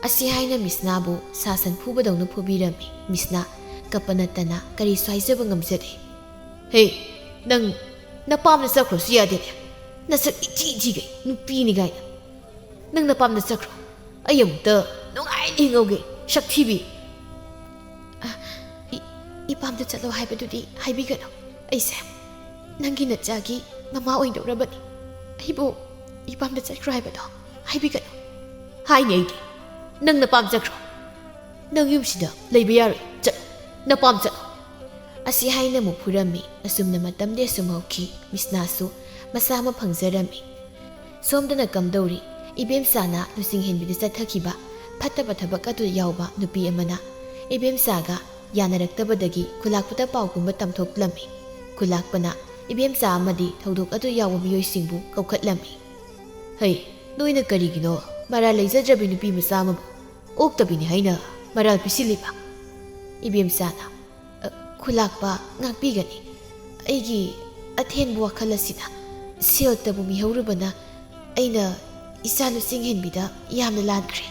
ꯑꯁꯤ ꯍꯥꯏꯅ ꯃꯤꯁꯅꯥꯕꯨ ꯁꯥ ꯁꯟ ꯐꯨꯕꯗꯧꯅ ꯐꯨꯕꯤꯔꯝꯃꯤ꯫ ꯃꯤꯁꯅꯥ ꯀꯞꯄ ꯅꯠꯇꯅ ꯀꯔꯤꯁꯨ ꯍꯥꯏꯖꯕ ꯉꯝꯖꯗꯦ꯫ "ꯍꯦ, ꯅꯪ ꯅꯄꯥꯝꯗ ꯆꯠꯈ꯭ꯔꯁꯨ ꯌꯥꯗꯦꯅꯦ, ꯅꯁꯛ ꯏꯊꯤ ꯊꯤꯒꯩ ꯅꯨꯄꯤꯅꯤ ꯀꯥꯏꯅ꯫ ꯅꯪ ꯅꯄꯥꯝꯗ ꯆꯠꯈ꯭ꯔꯣ, ꯑꯩ ꯑꯃꯨꯛꯇ ꯅꯨꯡꯉꯥꯏꯅ ꯍꯤꯡꯍꯧꯒꯦ, ꯁꯛ ꯊꯤꯕꯤ"꯫ "ꯑ, ꯏ-, ꯏꯄꯥꯝꯗ ꯆꯠꯂꯣ ꯍꯥꯏꯕꯗꯨꯗꯤ ꯍꯥꯏꯕꯤꯒꯅꯨ꯫ ꯑꯩꯁꯦ ꯅꯪꯒꯤ ꯅꯆꯥꯒꯤ ꯃꯃꯥ ꯑꯣꯏꯗꯧꯔꯕꯅꯤ꯫ ꯑꯩꯕꯨ ꯏꯄꯥꯝꯗ ꯆꯠꯈ꯭ꯔꯣ ꯍꯥꯏꯕꯗꯣ ꯍꯥꯏꯕꯤꯒꯅꯨ꯫ ꯍꯥꯏꯅꯤ ꯑꯩꯗꯤ꯫ ꯅꯪ ꯅꯄꯥꯝ ꯆꯠꯈ꯭ꯔꯣ꯫ ꯅꯪ ꯌꯨꯝꯁꯤꯗ ꯂꯩꯕ ꯌꯥꯔꯣꯏ꯫ ꯆꯠꯂꯣ꯫ ꯅꯄꯥꯝ ꯆꯠꯂꯣ꯫ ꯑꯁꯤ ꯍꯥꯏꯅ ꯑꯃꯨꯛ ꯐꯨꯔꯝꯃꯤ꯫ ꯑꯁꯨꯝꯅ ꯃꯇꯝꯗꯤ ꯑꯁꯨꯝ ꯍꯧꯈꯤ꯫ ꯃꯤꯁꯅꯥꯁꯨ ꯃꯆꯥ ꯑꯃ ꯐꯪꯖꯔꯝꯃꯤ꯫ ꯁꯣꯝꯗꯅ ꯀꯝꯗꯧꯔꯤ? ꯏꯕꯦꯝꯆꯥꯅ ꯂꯨꯆꯤꯡꯍꯦꯟꯕꯤꯗ ꯆꯠꯊꯈꯤꯕ ꯐꯠꯇꯕ ꯊꯕꯛ ꯑꯗꯨ ꯌꯥꯎꯕ ꯅꯨꯄꯤ ꯑꯃꯅ ꯏꯕꯦꯝꯆꯥꯒ ꯌꯥꯅꯔꯛꯇꯕꯗꯒꯤ ꯈꯨꯂꯥꯛꯄꯗ ꯄꯥꯎꯒꯨꯝꯕ ꯇꯝꯊꯣꯛꯂꯝꯃꯤ꯫ ꯈꯨꯂꯥꯛꯄꯅ ꯏꯕꯦꯝꯆꯥ ꯑꯃꯗꯤ ꯊꯧꯗꯣꯛ ꯑꯗꯨ ꯌꯥꯎꯕ ꯃꯤꯑꯣꯏꯁꯤꯡꯕꯨ ꯀꯧꯈꯠꯂꯝꯃꯤ꯫ "ꯍꯩ, ꯅꯣꯏꯅ ꯀꯔꯤꯒꯤꯅꯣ ꯃꯔꯥꯜ ꯂꯩꯖꯗ꯭ꯔꯕꯤ ꯅꯨꯄꯤ ꯃꯆꯥ ꯑꯃꯕꯨ ꯑꯣꯛꯇꯕꯤꯅꯤ ꯍꯥꯏꯅ ꯃꯔꯥꯜ ꯄꯤꯁꯤꯜꯂꯤꯕ?" ꯏꯕꯦꯝꯆꯥꯅ, "ꯑ, ꯈꯨꯂꯥꯛꯄ, ꯉꯥꯛꯄꯤꯒꯅꯤ꯫ ꯑꯩꯒꯤ ꯑꯊꯦꯟꯕ ꯋꯥꯈꯜ ꯑꯁꯤꯅ ꯁꯦꯜꯇꯕꯨ ꯃꯤꯍꯧꯔꯨꯕꯅ ꯑꯩꯅ ꯏꯆꯥ ꯂꯨꯆꯤꯡꯍꯦꯟꯕꯤꯗ ꯌꯥꯝꯅ ꯂꯥꯟꯈ꯭ꯔꯦ꯫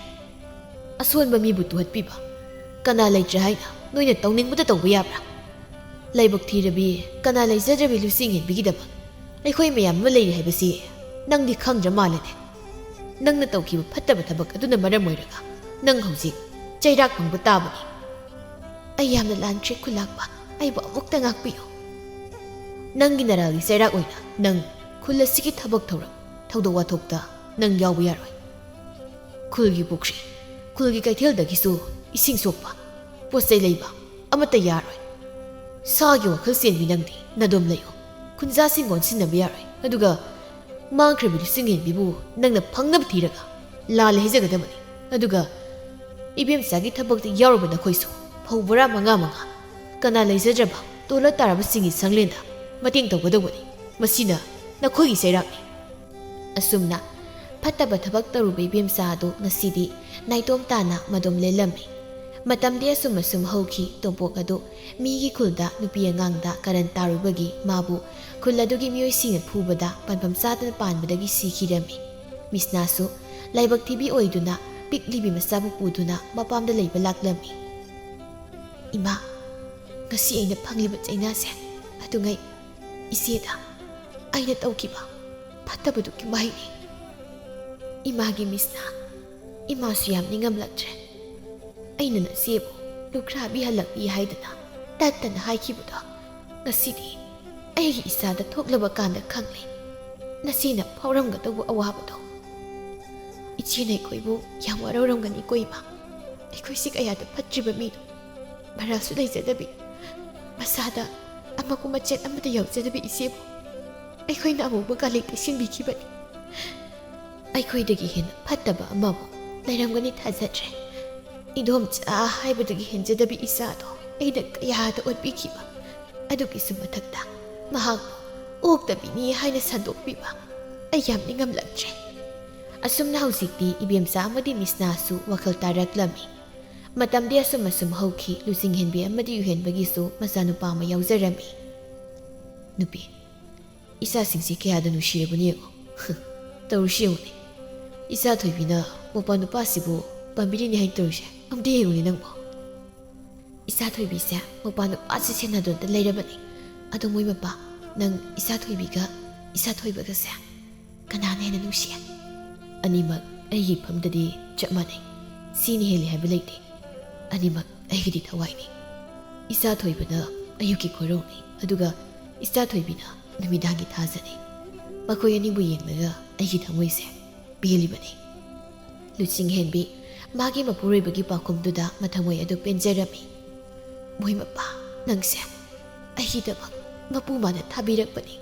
ꯑꯁꯣꯟꯕ ꯃꯤꯕꯨ ꯇꯨꯍꯠꯄꯤꯕ ꯀꯅꯥ ꯂꯩꯇ꯭ꯔꯦ ꯍꯥꯏꯅ ꯅꯣꯏꯅ ꯇꯧꯅꯤꯡꯕꯗ ꯇꯧꯕ ꯌꯥꯕ꯭ꯔꯥ? ꯂꯥꯏꯕꯛ ꯊꯤꯔꯕꯤ, ꯀꯅꯥ ꯂꯩꯖꯗ꯭ꯔꯕꯤ ꯂꯨꯆꯤꯡꯍꯦꯟꯕꯤꯒꯤꯗꯃꯛ ꯑꯩꯈꯣꯏ ꯃꯌꯥꯝ ꯑꯃ ꯂꯩꯔꯤ ꯍꯥꯏꯕꯁꯤ ꯅꯪꯗꯤ ꯈꯪꯗ꯭ꯔ ꯃꯥꯜꯂꯦꯅꯦ꯫ ꯅꯪꯅ ꯇꯧꯈꯤꯕ ꯐꯠꯇꯕ ꯊꯕꯛ ꯑꯗꯨꯅ ꯃꯔꯝ ꯑꯣꯏꯔꯒ ꯅꯪ ꯍꯧꯖꯤꯛ ꯆꯩꯔꯥꯛ ꯐꯪꯕ ꯇꯥꯕꯅꯤ꯫ ꯑꯩ ꯌꯥꯝꯅ ꯂꯥꯟꯈ꯭ꯔꯦ ꯈꯨꯂꯥꯛꯄ, ꯑꯩꯕꯨ ꯑꯃꯨꯛꯇ ꯉꯥꯛꯄꯤꯌꯨ꯫ ꯅꯪꯒꯤ ꯅꯔꯥꯜꯒꯤ ꯆꯩꯔꯥꯛ ꯑꯣꯏꯅ ꯅꯪ ꯈꯨꯜ ꯑꯁꯤꯒꯤ ꯊꯕꯛ ꯊꯧꯔꯝ, ꯊꯧꯗꯣꯛ ꯋꯥꯊꯣꯛꯇ ꯅꯪ ꯌꯥꯎꯕ ꯌꯥꯔꯣꯏ꯫ ꯈꯨꯜꯒꯤ ꯄꯨꯈ꯭ꯔꯤ, ꯈꯨꯜꯒꯤ ꯀꯩꯊꯦꯜꯗꯒꯤꯁꯨ ꯏꯁꯤꯡ ꯁꯣꯛꯄ, ꯄꯣꯠ ꯆꯩ ꯂꯩꯕ ꯑꯃꯠꯇ ꯌꯥꯔꯣꯏ꯫ ꯁꯥꯒꯤ ꯋꯥꯈꯜ ꯆꯦꯟꯕꯤ ꯅꯪꯗꯤ ꯅꯗꯣꯝ ꯂꯩꯌꯨ꯫ ꯈꯨꯟꯖꯥꯁꯤꯡ ꯑꯣꯟꯁꯤꯟꯅꯕ ꯌꯥꯔꯣꯏ꯫ ꯑꯗꯨꯒ ꯃꯥꯡꯈ꯭ꯔꯕꯤ ꯂꯨꯆꯤꯡꯍꯦꯟꯕꯤꯕꯨ ꯅꯪꯅ ꯐꯪꯅꯕ ꯊꯤꯔꯒ ꯂꯥꯜꯂꯦ ꯍꯥꯏꯖꯒꯗꯕꯅꯤ꯫ ꯑꯗꯨꯒ ꯏꯕꯦꯝꯆꯥꯒꯤ ꯊꯕꯛꯇ ꯌꯥꯎꯔꯨꯕ ꯅꯈꯣꯏꯁꯨ ꯐꯧ ꯕꯣꯔꯥ ꯃꯉꯥ ꯃꯉꯥ ꯀꯅꯥ ꯂꯩꯖꯗ꯭ꯔꯕ ꯇꯣꯂꯛ ꯇꯥꯔꯕꯁꯤꯡꯒꯤ ꯁꯪꯂꯦꯟꯗ ꯃꯇꯦꯡ ꯇꯧꯒꯗꯧꯕꯅꯤ꯫ ꯃꯁꯤꯅ ꯅꯈꯣꯏꯒꯤ ꯆꯩꯔꯥꯛꯅꯤ꯫ ꯑꯁꯨꯝꯅ ꯐꯠꯇꯕ ꯊꯕꯛ ꯇꯧꯔꯨꯕ ꯏꯕꯦꯝꯆꯥ ꯑꯗꯨ ꯉꯁꯤꯗꯤ ꯅꯥꯏꯇꯣꯝ ꯇꯥꯅ ꯃꯗꯣꯝ ꯂꯦꯜꯂꯝꯃꯤ꯫ ꯃꯇꯝꯗꯤ ꯑꯁꯨꯝ ꯑꯁꯨꯝ ꯍꯧꯈꯤ꯫ ꯇꯣꯝꯄꯣꯛ ꯑꯗꯨ ꯃꯤꯒꯤ ꯈꯨꯜꯗ ꯅꯨꯄꯤ ꯑꯉꯥꯡꯗ ꯀꯔꯟ ꯇꯥꯔꯨꯕꯒꯤ ꯃꯥꯕꯨ ꯈꯨꯜ ꯑꯗꯨꯒꯤ ꯃꯤꯑꯣꯏꯁꯤꯡꯅ ꯐꯨꯕꯗ ꯄꯟꯐꯝ ꯆꯥꯗꯅ ꯄꯥꯟꯕꯗꯒꯤ ꯁꯤꯈꯤꯔꯝꯃꯤ꯫ ꯃꯤꯁꯅꯥꯁꯨ ꯂꯥꯏꯕꯛ ꯊꯤꯕꯤ ꯑꯣꯏꯗꯨꯅ ꯄꯤꯛꯂꯤꯕꯤ ꯃꯆꯥꯕꯨ ꯄꯨꯗꯨꯅ ꯃꯄꯥꯝꯗ ꯂꯩꯕ ꯂꯥꯛꯂꯝꯃꯤ꯫ "ꯏꯃꯥ, ꯉꯁꯤ ꯑꯩꯅ ꯐꯪꯂꯤꯕ ꯆꯩꯅꯥꯁꯦ ꯑꯗꯨꯉꯩ ꯏꯆꯦꯗ ꯑꯩꯅ ꯇꯧꯈꯤꯕ ꯐꯠꯇꯕꯗꯨꯒꯤ ꯃꯍꯩꯅꯤ꯫ ꯏꯃꯥꯒꯤ ꯃꯤꯁꯅꯥ, ꯏꯃꯥꯁꯨ ꯌꯥꯝ ꯅꯤꯡꯉꯝꯂꯛꯇ꯭ꯔꯦ꯫ ꯑꯩꯅ ꯅꯆꯦꯕꯨ ꯂꯨꯈ꯭ꯔꯥꯕꯤ ꯍꯜꯂꯛꯄꯤ ꯍꯥꯏꯗꯅ ꯇꯠꯇꯅ ꯍꯥꯏꯈꯤꯕꯗꯣ ꯉꯁꯤꯗꯤ ꯑꯩꯒꯤ ꯏꯆꯥꯗ ꯊꯣꯛꯂꯕ ꯀꯥꯟꯗ ꯈꯪꯂꯦ ꯅꯆꯦꯅ ꯐꯥꯎꯔꯝꯒꯗꯧꯕ ꯑꯋꯥꯕꯗꯣ꯫ ꯏꯆꯦꯅ ꯑꯩꯈꯣꯏꯕꯨ ꯌꯥꯝ ꯋꯥꯔꯧꯔꯝꯒꯅꯤꯀꯣ ꯏꯃꯥ꯫ ꯑꯩꯈꯣꯏꯁꯤ ꯀꯌꯥꯗ ꯐꯠꯇ꯭ꯔꯤꯕ ꯃꯤꯅꯣ꯫ ꯚꯔꯥꯁꯨ ꯂꯩꯖꯗꯕꯤ, ꯃꯁꯥꯗ ꯑꯃꯛꯄ ꯃꯆꯦꯠ ꯑꯃꯠꯇ ꯌꯥꯎꯖꯗꯕꯤ ꯏꯆꯦꯕꯨ ꯑꯩꯈꯣꯏꯅ ꯑꯃꯨꯕ ꯀꯥꯂꯦꯛꯇ ꯁꯤꯟꯕꯤꯈꯤꯕꯅꯤ꯫ ꯑꯩꯈꯣꯏꯗꯒꯤ ꯍꯦꯟꯅ ꯐꯠꯇꯕ ꯑꯃꯕꯨ ꯂꯩꯔꯝꯒꯅꯤ ꯊꯥꯖꯗ꯭ꯔꯦ꯫ ꯏꯗꯣꯝꯆꯥ ꯍꯥꯏꯕꯗꯒꯤ ꯍꯦꯟꯖꯗꯕꯤ ꯏꯆꯥꯗꯣ ꯑꯩꯅ ꯀꯌꯥꯗ ꯑꯣꯠꯄꯤꯈꯤꯕ꯫ ꯑꯗꯨꯒꯤꯁꯨ ꯃꯊꯛꯇ ꯃꯍꯥꯛꯄꯨ ꯑꯣꯛꯇꯕꯤꯅꯤ ꯍꯥꯏꯅ ꯁꯟꯗꯣꯛꯄꯤꯕ꯫ ꯑꯩ ꯌꯥꯝ ꯅꯤꯡꯉꯝꯂꯛꯇ꯭ꯔꯦ꯫ ꯑꯁꯨꯝꯅ ꯍꯧꯖꯤꯛꯇꯤ ꯏꯕꯦꯝꯆꯥ ꯑꯃꯗꯤ ꯃꯤꯁꯅꯥꯁꯨ ꯋꯥꯈꯜ ꯇꯥꯔꯛꯂꯝꯃꯤ꯫ ꯃꯇꯝꯗꯤ ꯑꯁꯨꯝ ꯑꯁꯨꯝ ꯍꯧꯈꯤ꯫ ꯂꯨꯆꯤꯡꯍꯦꯟꯕꯤ ꯑꯃꯗꯤ ꯌꯨꯍꯦꯟꯕꯒꯤꯁꯨ ꯃꯆꯥꯅꯨꯄꯥ ꯑꯃ ꯌꯥꯎꯖꯔꯝꯃꯤ꯫ ꯅꯨꯄꯤ, ꯏꯆꯥꯁꯤꯡꯁꯤ ꯀꯌꯥꯗ ꯅꯨꯡꯁꯤꯔꯕꯅꯤ ꯌꯦꯡꯉꯨ꯫ ꯇꯧꯔꯤꯁꯤ ꯌꯦꯡꯉꯨꯅꯦ꯫ ꯏꯆꯥ ꯊꯣꯏꯕꯤꯅ ꯃꯧꯄꯥ ꯅꯨꯄꯥꯁꯤꯕꯨ ꯄꯥꯝꯕꯤꯔꯤꯅꯤ ꯍꯥꯏꯅ ꯇꯧꯔꯤꯁꯦ꯫ ꯑꯝꯇ ꯌꯦꯡꯉꯨꯅꯦ ꯅꯪꯕꯣ꯫ ꯏꯆꯥ ꯊꯣꯏꯕꯤꯁꯦ ꯃꯧꯄꯥ ꯅꯨꯄꯥꯁꯤ ꯁꯦꯟꯅꯗꯨꯅꯇ ꯂꯩꯔꯕꯅꯤ꯫ ꯑꯗꯣ ꯃꯣꯏ ꯃꯄꯥ, ꯅꯪ ꯏꯆꯥ ꯊꯣꯏꯕꯤꯒ ꯏꯆꯥ ꯊꯣꯏꯕꯒꯁꯦ ꯀꯅꯥꯅ ꯍꯦꯟꯅ ꯅꯨꯡꯁꯤ? ꯑꯅꯤꯃꯛ ꯑꯩꯒꯤ ꯏꯐꯝꯗꯗꯤ ꯆꯞ ꯃꯥꯟꯅꯩ꯫ ꯁꯤꯅ ꯍꯦꯜꯂꯤ ꯍꯥꯏꯕ ꯂꯩꯇꯦ꯫ ꯑꯅꯤꯃꯛ ꯑꯩꯒꯤꯗꯤ ꯊꯋꯥꯏꯅꯤ꯫ ꯏꯆꯥ ꯊꯣꯏꯕꯅ ꯑꯌꯨꯛꯀꯤ ꯈꯣꯏꯔꯧꯅꯤ, ꯑꯗꯨꯒ ꯏꯆꯥ ꯊꯣꯏꯕꯤꯅ ꯅꯨꯃꯤꯗꯥꯡꯒꯤ ꯊꯥꯖꯅꯤ꯫ ꯃꯈꯣꯏ ꯑꯅꯤꯕꯨ ꯌꯦꯡꯂꯒ ꯑꯩꯒꯤ ꯊꯃꯣꯏꯁꯦ ꯄꯦꯜꯂꯤꯕꯅꯤ꯫ ꯂꯨꯆꯤꯡꯍꯦꯟꯕꯤ ꯃꯥꯒꯤ ꯃꯄꯨꯔꯣꯏꯕꯒꯤ ꯄꯥꯎꯈꯨꯝꯗꯨꯗ ꯃꯊꯃꯣꯏ ꯑꯗꯨ ꯄꯦꯟꯖꯔꯝꯃꯤ꯫ ꯃꯣꯏ ꯃꯄꯥ, ꯅꯪꯁꯦ ꯑꯩꯒꯤꯗꯃꯛ ꯃꯄꯨ ꯃꯥꯅ ꯊꯥꯕꯤꯔꯛꯄꯅꯤ꯫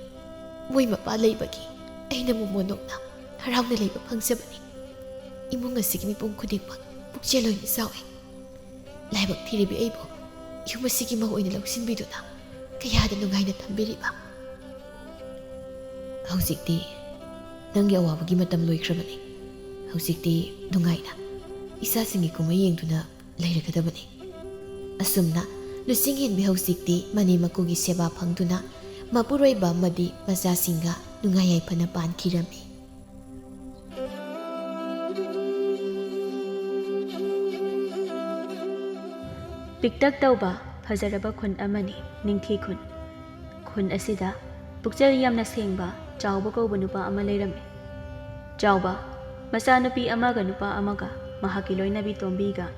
ꯃꯣꯏ ꯃꯄꯥ ꯂꯩꯕꯒꯤ ꯑꯩꯅ ꯃꯣꯃꯣꯟ ꯅꯣꯛꯅ ꯍꯔꯥꯎꯅ ꯂꯩꯕ ꯐꯪꯖꯕꯅꯤ꯫ ꯏꯃꯨꯡ ꯑꯁꯤꯒꯤ ꯃꯤꯄꯨꯝ ꯈꯨꯗꯤꯡꯃꯛ ꯄꯨꯛꯆꯦꯜ ꯑꯣꯏꯅ ꯆꯥꯎꯏ꯫ ꯂꯥꯏꯕꯛ ꯊꯤꯔꯤꯕꯤ ꯑꯩꯕꯨ ꯌꯨꯝ ꯑꯁꯤꯒꯤ ꯃꯧ ꯑꯣꯏꯅ ꯂꯧꯁꯤꯟꯕꯤꯗꯨꯅ ꯀꯌꯥꯗ ꯅꯨꯡꯉꯥꯏꯅ ꯊꯝꯕꯤꯔꯤꯕ꯫ ꯍꯧꯖꯤꯛꯇꯤ ꯅꯪꯒꯤ ꯑꯋꯥꯕꯒꯤ ꯃꯇꯝ ꯂꯣꯏꯈ꯭ꯔꯕꯅꯤ꯫ ꯍꯧꯖꯤꯛꯇꯤ ꯅꯨꯡꯉꯥꯏꯅ ꯏꯆꯥꯁꯤꯡꯒꯤ ꯀꯨꯝꯍꯩ ꯌꯦꯡꯗꯨꯅ ꯂꯩꯔꯒꯗꯕꯅꯤ꯫ ꯑꯁꯨꯝꯅ ꯂꯨꯆꯤꯡꯍꯦꯟꯕꯤ ꯍꯧꯖꯤꯛꯇꯤ ꯃꯅꯦꯝ ꯃꯀꯨꯒꯤ ꯁꯦꯕꯥ ꯐꯪꯗꯨꯅ ꯃꯄꯨꯔꯣꯏꯕ ꯑꯃꯗꯤ ꯃꯆꯥꯁꯤꯡꯒ ꯅꯨꯡꯉꯥꯏ ꯌꯥꯏꯐꯅ ꯄꯥꯟꯈꯤꯔꯝꯃꯤ꯫ ꯄꯤꯛꯇꯛ ꯇꯧꯕ ꯐꯖꯔꯕ ꯈꯨꯟ ꯑꯃꯅꯤ ꯅꯤꯡꯊꯤ ꯈꯨꯟ꯫ ꯈꯨꯟ ꯑꯁꯤꯗ ꯄꯨꯛꯆꯦꯜ ꯌꯥꯝꯅ ꯁꯦꯡꯕ ꯆꯥꯎꯕ ꯀꯧꯕ ꯅꯨꯄꯥ ꯑꯃ ꯂꯩꯔꯝꯃꯤ꯫ ꯆꯥꯎꯕ ꯃꯆꯥꯅꯨꯄꯤ ꯑꯃꯒ ꯅꯨꯄꯥ ꯑꯃꯒ ꯃꯍꯥꯛꯀꯤ ꯂꯣꯏꯅꯕꯤ ꯇꯣꯝꯕꯤꯒ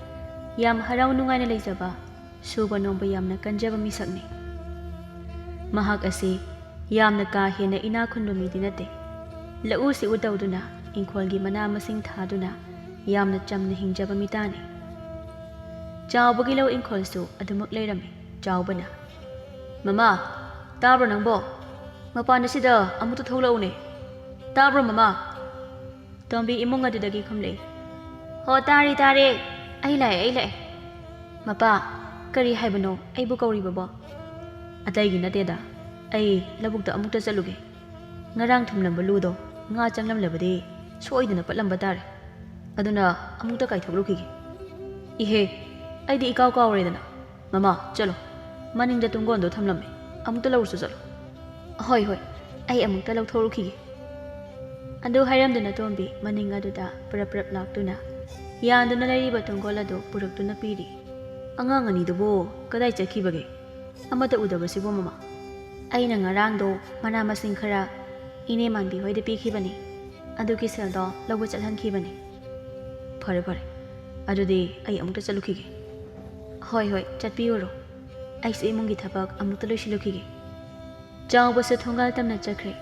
ꯌꯥꯝ ꯍꯔꯥꯎ ꯅꯨꯡꯉꯥꯏꯅ ꯂꯩꯖꯕ, ꯁꯨꯕ ꯅꯣꯝꯕ ꯌꯥꯝꯅ ꯀꯟꯖꯕ ꯃꯤꯁꯛꯅꯤ꯫ ꯃꯍꯥꯛ ꯑꯁꯤ ꯌꯥꯝꯅ ꯀꯥ ꯍꯦꯟꯅ ꯏꯅꯥꯛ ꯈꯨꯟꯕ ꯃꯤꯗꯤ ꯅꯠꯇꯦ꯫ ꯂꯧꯎ ꯁꯤꯡꯎ ꯇꯧꯗꯨꯅ, ꯏꯪꯈꯣꯜꯒꯤ ꯃꯅꯥ ꯃꯁꯤꯡ ꯊꯥꯗꯨꯅ ꯌꯥꯝꯅ ꯆꯝꯅ ꯍꯤꯡꯖꯕ ꯃꯤꯇꯥꯅꯤ꯫ ꯆꯥꯎꯕꯒꯤ ꯂꯧ ꯏꯪꯈꯣꯜꯁꯨ ꯑꯗꯨꯃꯛ ꯂꯩꯔꯝꯃꯤ꯫ ꯆꯥꯎꯕꯅ, "ꯃꯃꯥ, ꯇꯥꯕ꯭ꯔꯣ ꯅꯪꯕꯣ? ꯃꯄꯥꯟ ꯑꯁꯤꯗ ꯑꯃꯨꯛꯇ ꯊꯣꯛꯂꯛꯎꯅꯦ꯫ ꯇꯥꯕ꯭ꯔꯣ ꯃꯃꯥ?" ꯇꯣꯝꯕꯤ ꯏꯃꯨꯡ ꯑꯗꯨꯗꯒꯤ ꯈꯨꯝꯂꯛꯏ, "ꯍꯣ, ꯇꯥꯔꯦ, ꯇꯥꯔꯦ꯫ ꯑꯩ ꯂꯥꯛꯑꯦ, ꯑꯩ ꯂꯥꯛꯑꯦ꯫ ꯃꯄꯥ, ꯀꯔꯤ ꯍꯥꯏꯕꯅꯣ ꯑꯩꯕꯨ ꯀꯧꯔꯤꯕꯕꯣ?" "ꯑꯇꯩꯒꯤ ꯅꯠꯇꯦꯗ, ꯑꯩ ꯂꯧꯕꯨꯛꯇ ꯑꯃꯨꯛꯇ ꯆꯠꯂꯨꯒꯦ꯫ ꯉꯔꯥꯡ ꯊꯝꯂꯝꯕ ꯂꯨꯗꯣ ꯉꯥ ꯆꯪꯂꯝꯂꯕꯗꯤ ꯁꯣꯏꯗꯅ ꯄꯠꯂꯝꯕ ꯇꯥꯔꯦ꯫ ꯑꯗꯨꯅ ꯑꯃꯨꯛꯇ ꯀꯥꯏꯊꯣꯛꯂꯨꯈꯤꯒꯦ꯫ ꯏꯍꯦ, ꯑꯩꯗꯤ ꯏꯀꯥꯎ ꯀꯥꯎꯔꯦꯗꯅ꯫ ꯃꯃꯥ, ꯆꯠꯂꯣ꯫ ꯃꯅꯤꯡꯗ ꯇꯨꯡꯒꯣꯟꯗꯣ ꯊꯝꯂꯝꯃꯦ꯫ ꯑꯃꯨꯛꯇ ꯂꯧꯔꯨꯆꯣ ꯆꯠꯂꯣ꯫" "ꯍꯣꯏ, ꯍꯣꯏ, ꯑꯩ ꯑꯃꯨꯛꯇ ꯂꯧꯊꯣꯛꯂꯨꯈꯤꯒꯦ꯫" ꯑꯗꯨ ꯍꯥꯏꯔꯝꯗꯨꯅ ꯇꯣꯝꯕꯤ ꯃꯅꯤꯡ ꯑꯗꯨꯗ ꯄ꯭ꯔꯞ ꯄ꯭ꯔꯞ ꯂꯥꯛꯇꯨꯅ ꯌꯥꯟꯗꯨꯅ ꯂꯩꯔꯤꯕ ꯇꯨꯡꯒꯣꯜ ꯑꯗꯨ ꯄꯨꯔꯛꯇꯨꯅ ꯄꯤꯔꯤ꯫ "ꯑꯉꯥꯡ ꯑꯅꯤꯗꯨꯕꯨ ꯀꯗꯥꯏ ꯆꯠꯈꯤꯕꯒꯦ? ꯑꯃꯠꯇ ꯎꯗꯕꯁꯤꯕꯨ ꯃꯃꯥ?" "ꯑꯩꯅ ꯉꯔꯥꯡꯗꯣ ꯃꯅꯥ ꯃꯁꯤꯡ ꯈꯔ ꯏꯅꯦ ꯃꯥꯟꯕꯤ ꯍꯣꯏꯗ ꯄꯤꯈꯤꯕꯅꯤ꯫ ꯑꯗꯨꯒꯤ ꯁꯦꯜꯗꯣ ꯂꯧꯕ ꯆꯠꯍꯟꯈꯤꯕꯅꯤ꯫" "ꯐꯔꯦ, ꯐꯔꯦ꯫ ꯑꯗꯨꯗꯤ ꯑꯩ ꯑꯃꯨꯛꯇ ꯆꯠꯂꯨꯈꯤꯒꯦ꯫" "ꯍꯣꯏ, ꯍꯣꯏ, ꯆꯠꯄꯤꯌꯨꯔꯣ꯫ ꯑꯩꯁꯨ ꯏꯃꯨꯡꯒꯤ ꯊꯕꯛ ꯑꯃꯨꯛꯇ ꯂꯣꯏꯁꯤꯜꯂꯨꯈꯤꯒꯦ꯫" ꯆꯥꯎꯕꯁꯨ ꯊꯣꯡꯒꯥꯜ ꯇꯝꯅ ꯆꯠꯈ꯭ꯔꯦ꯫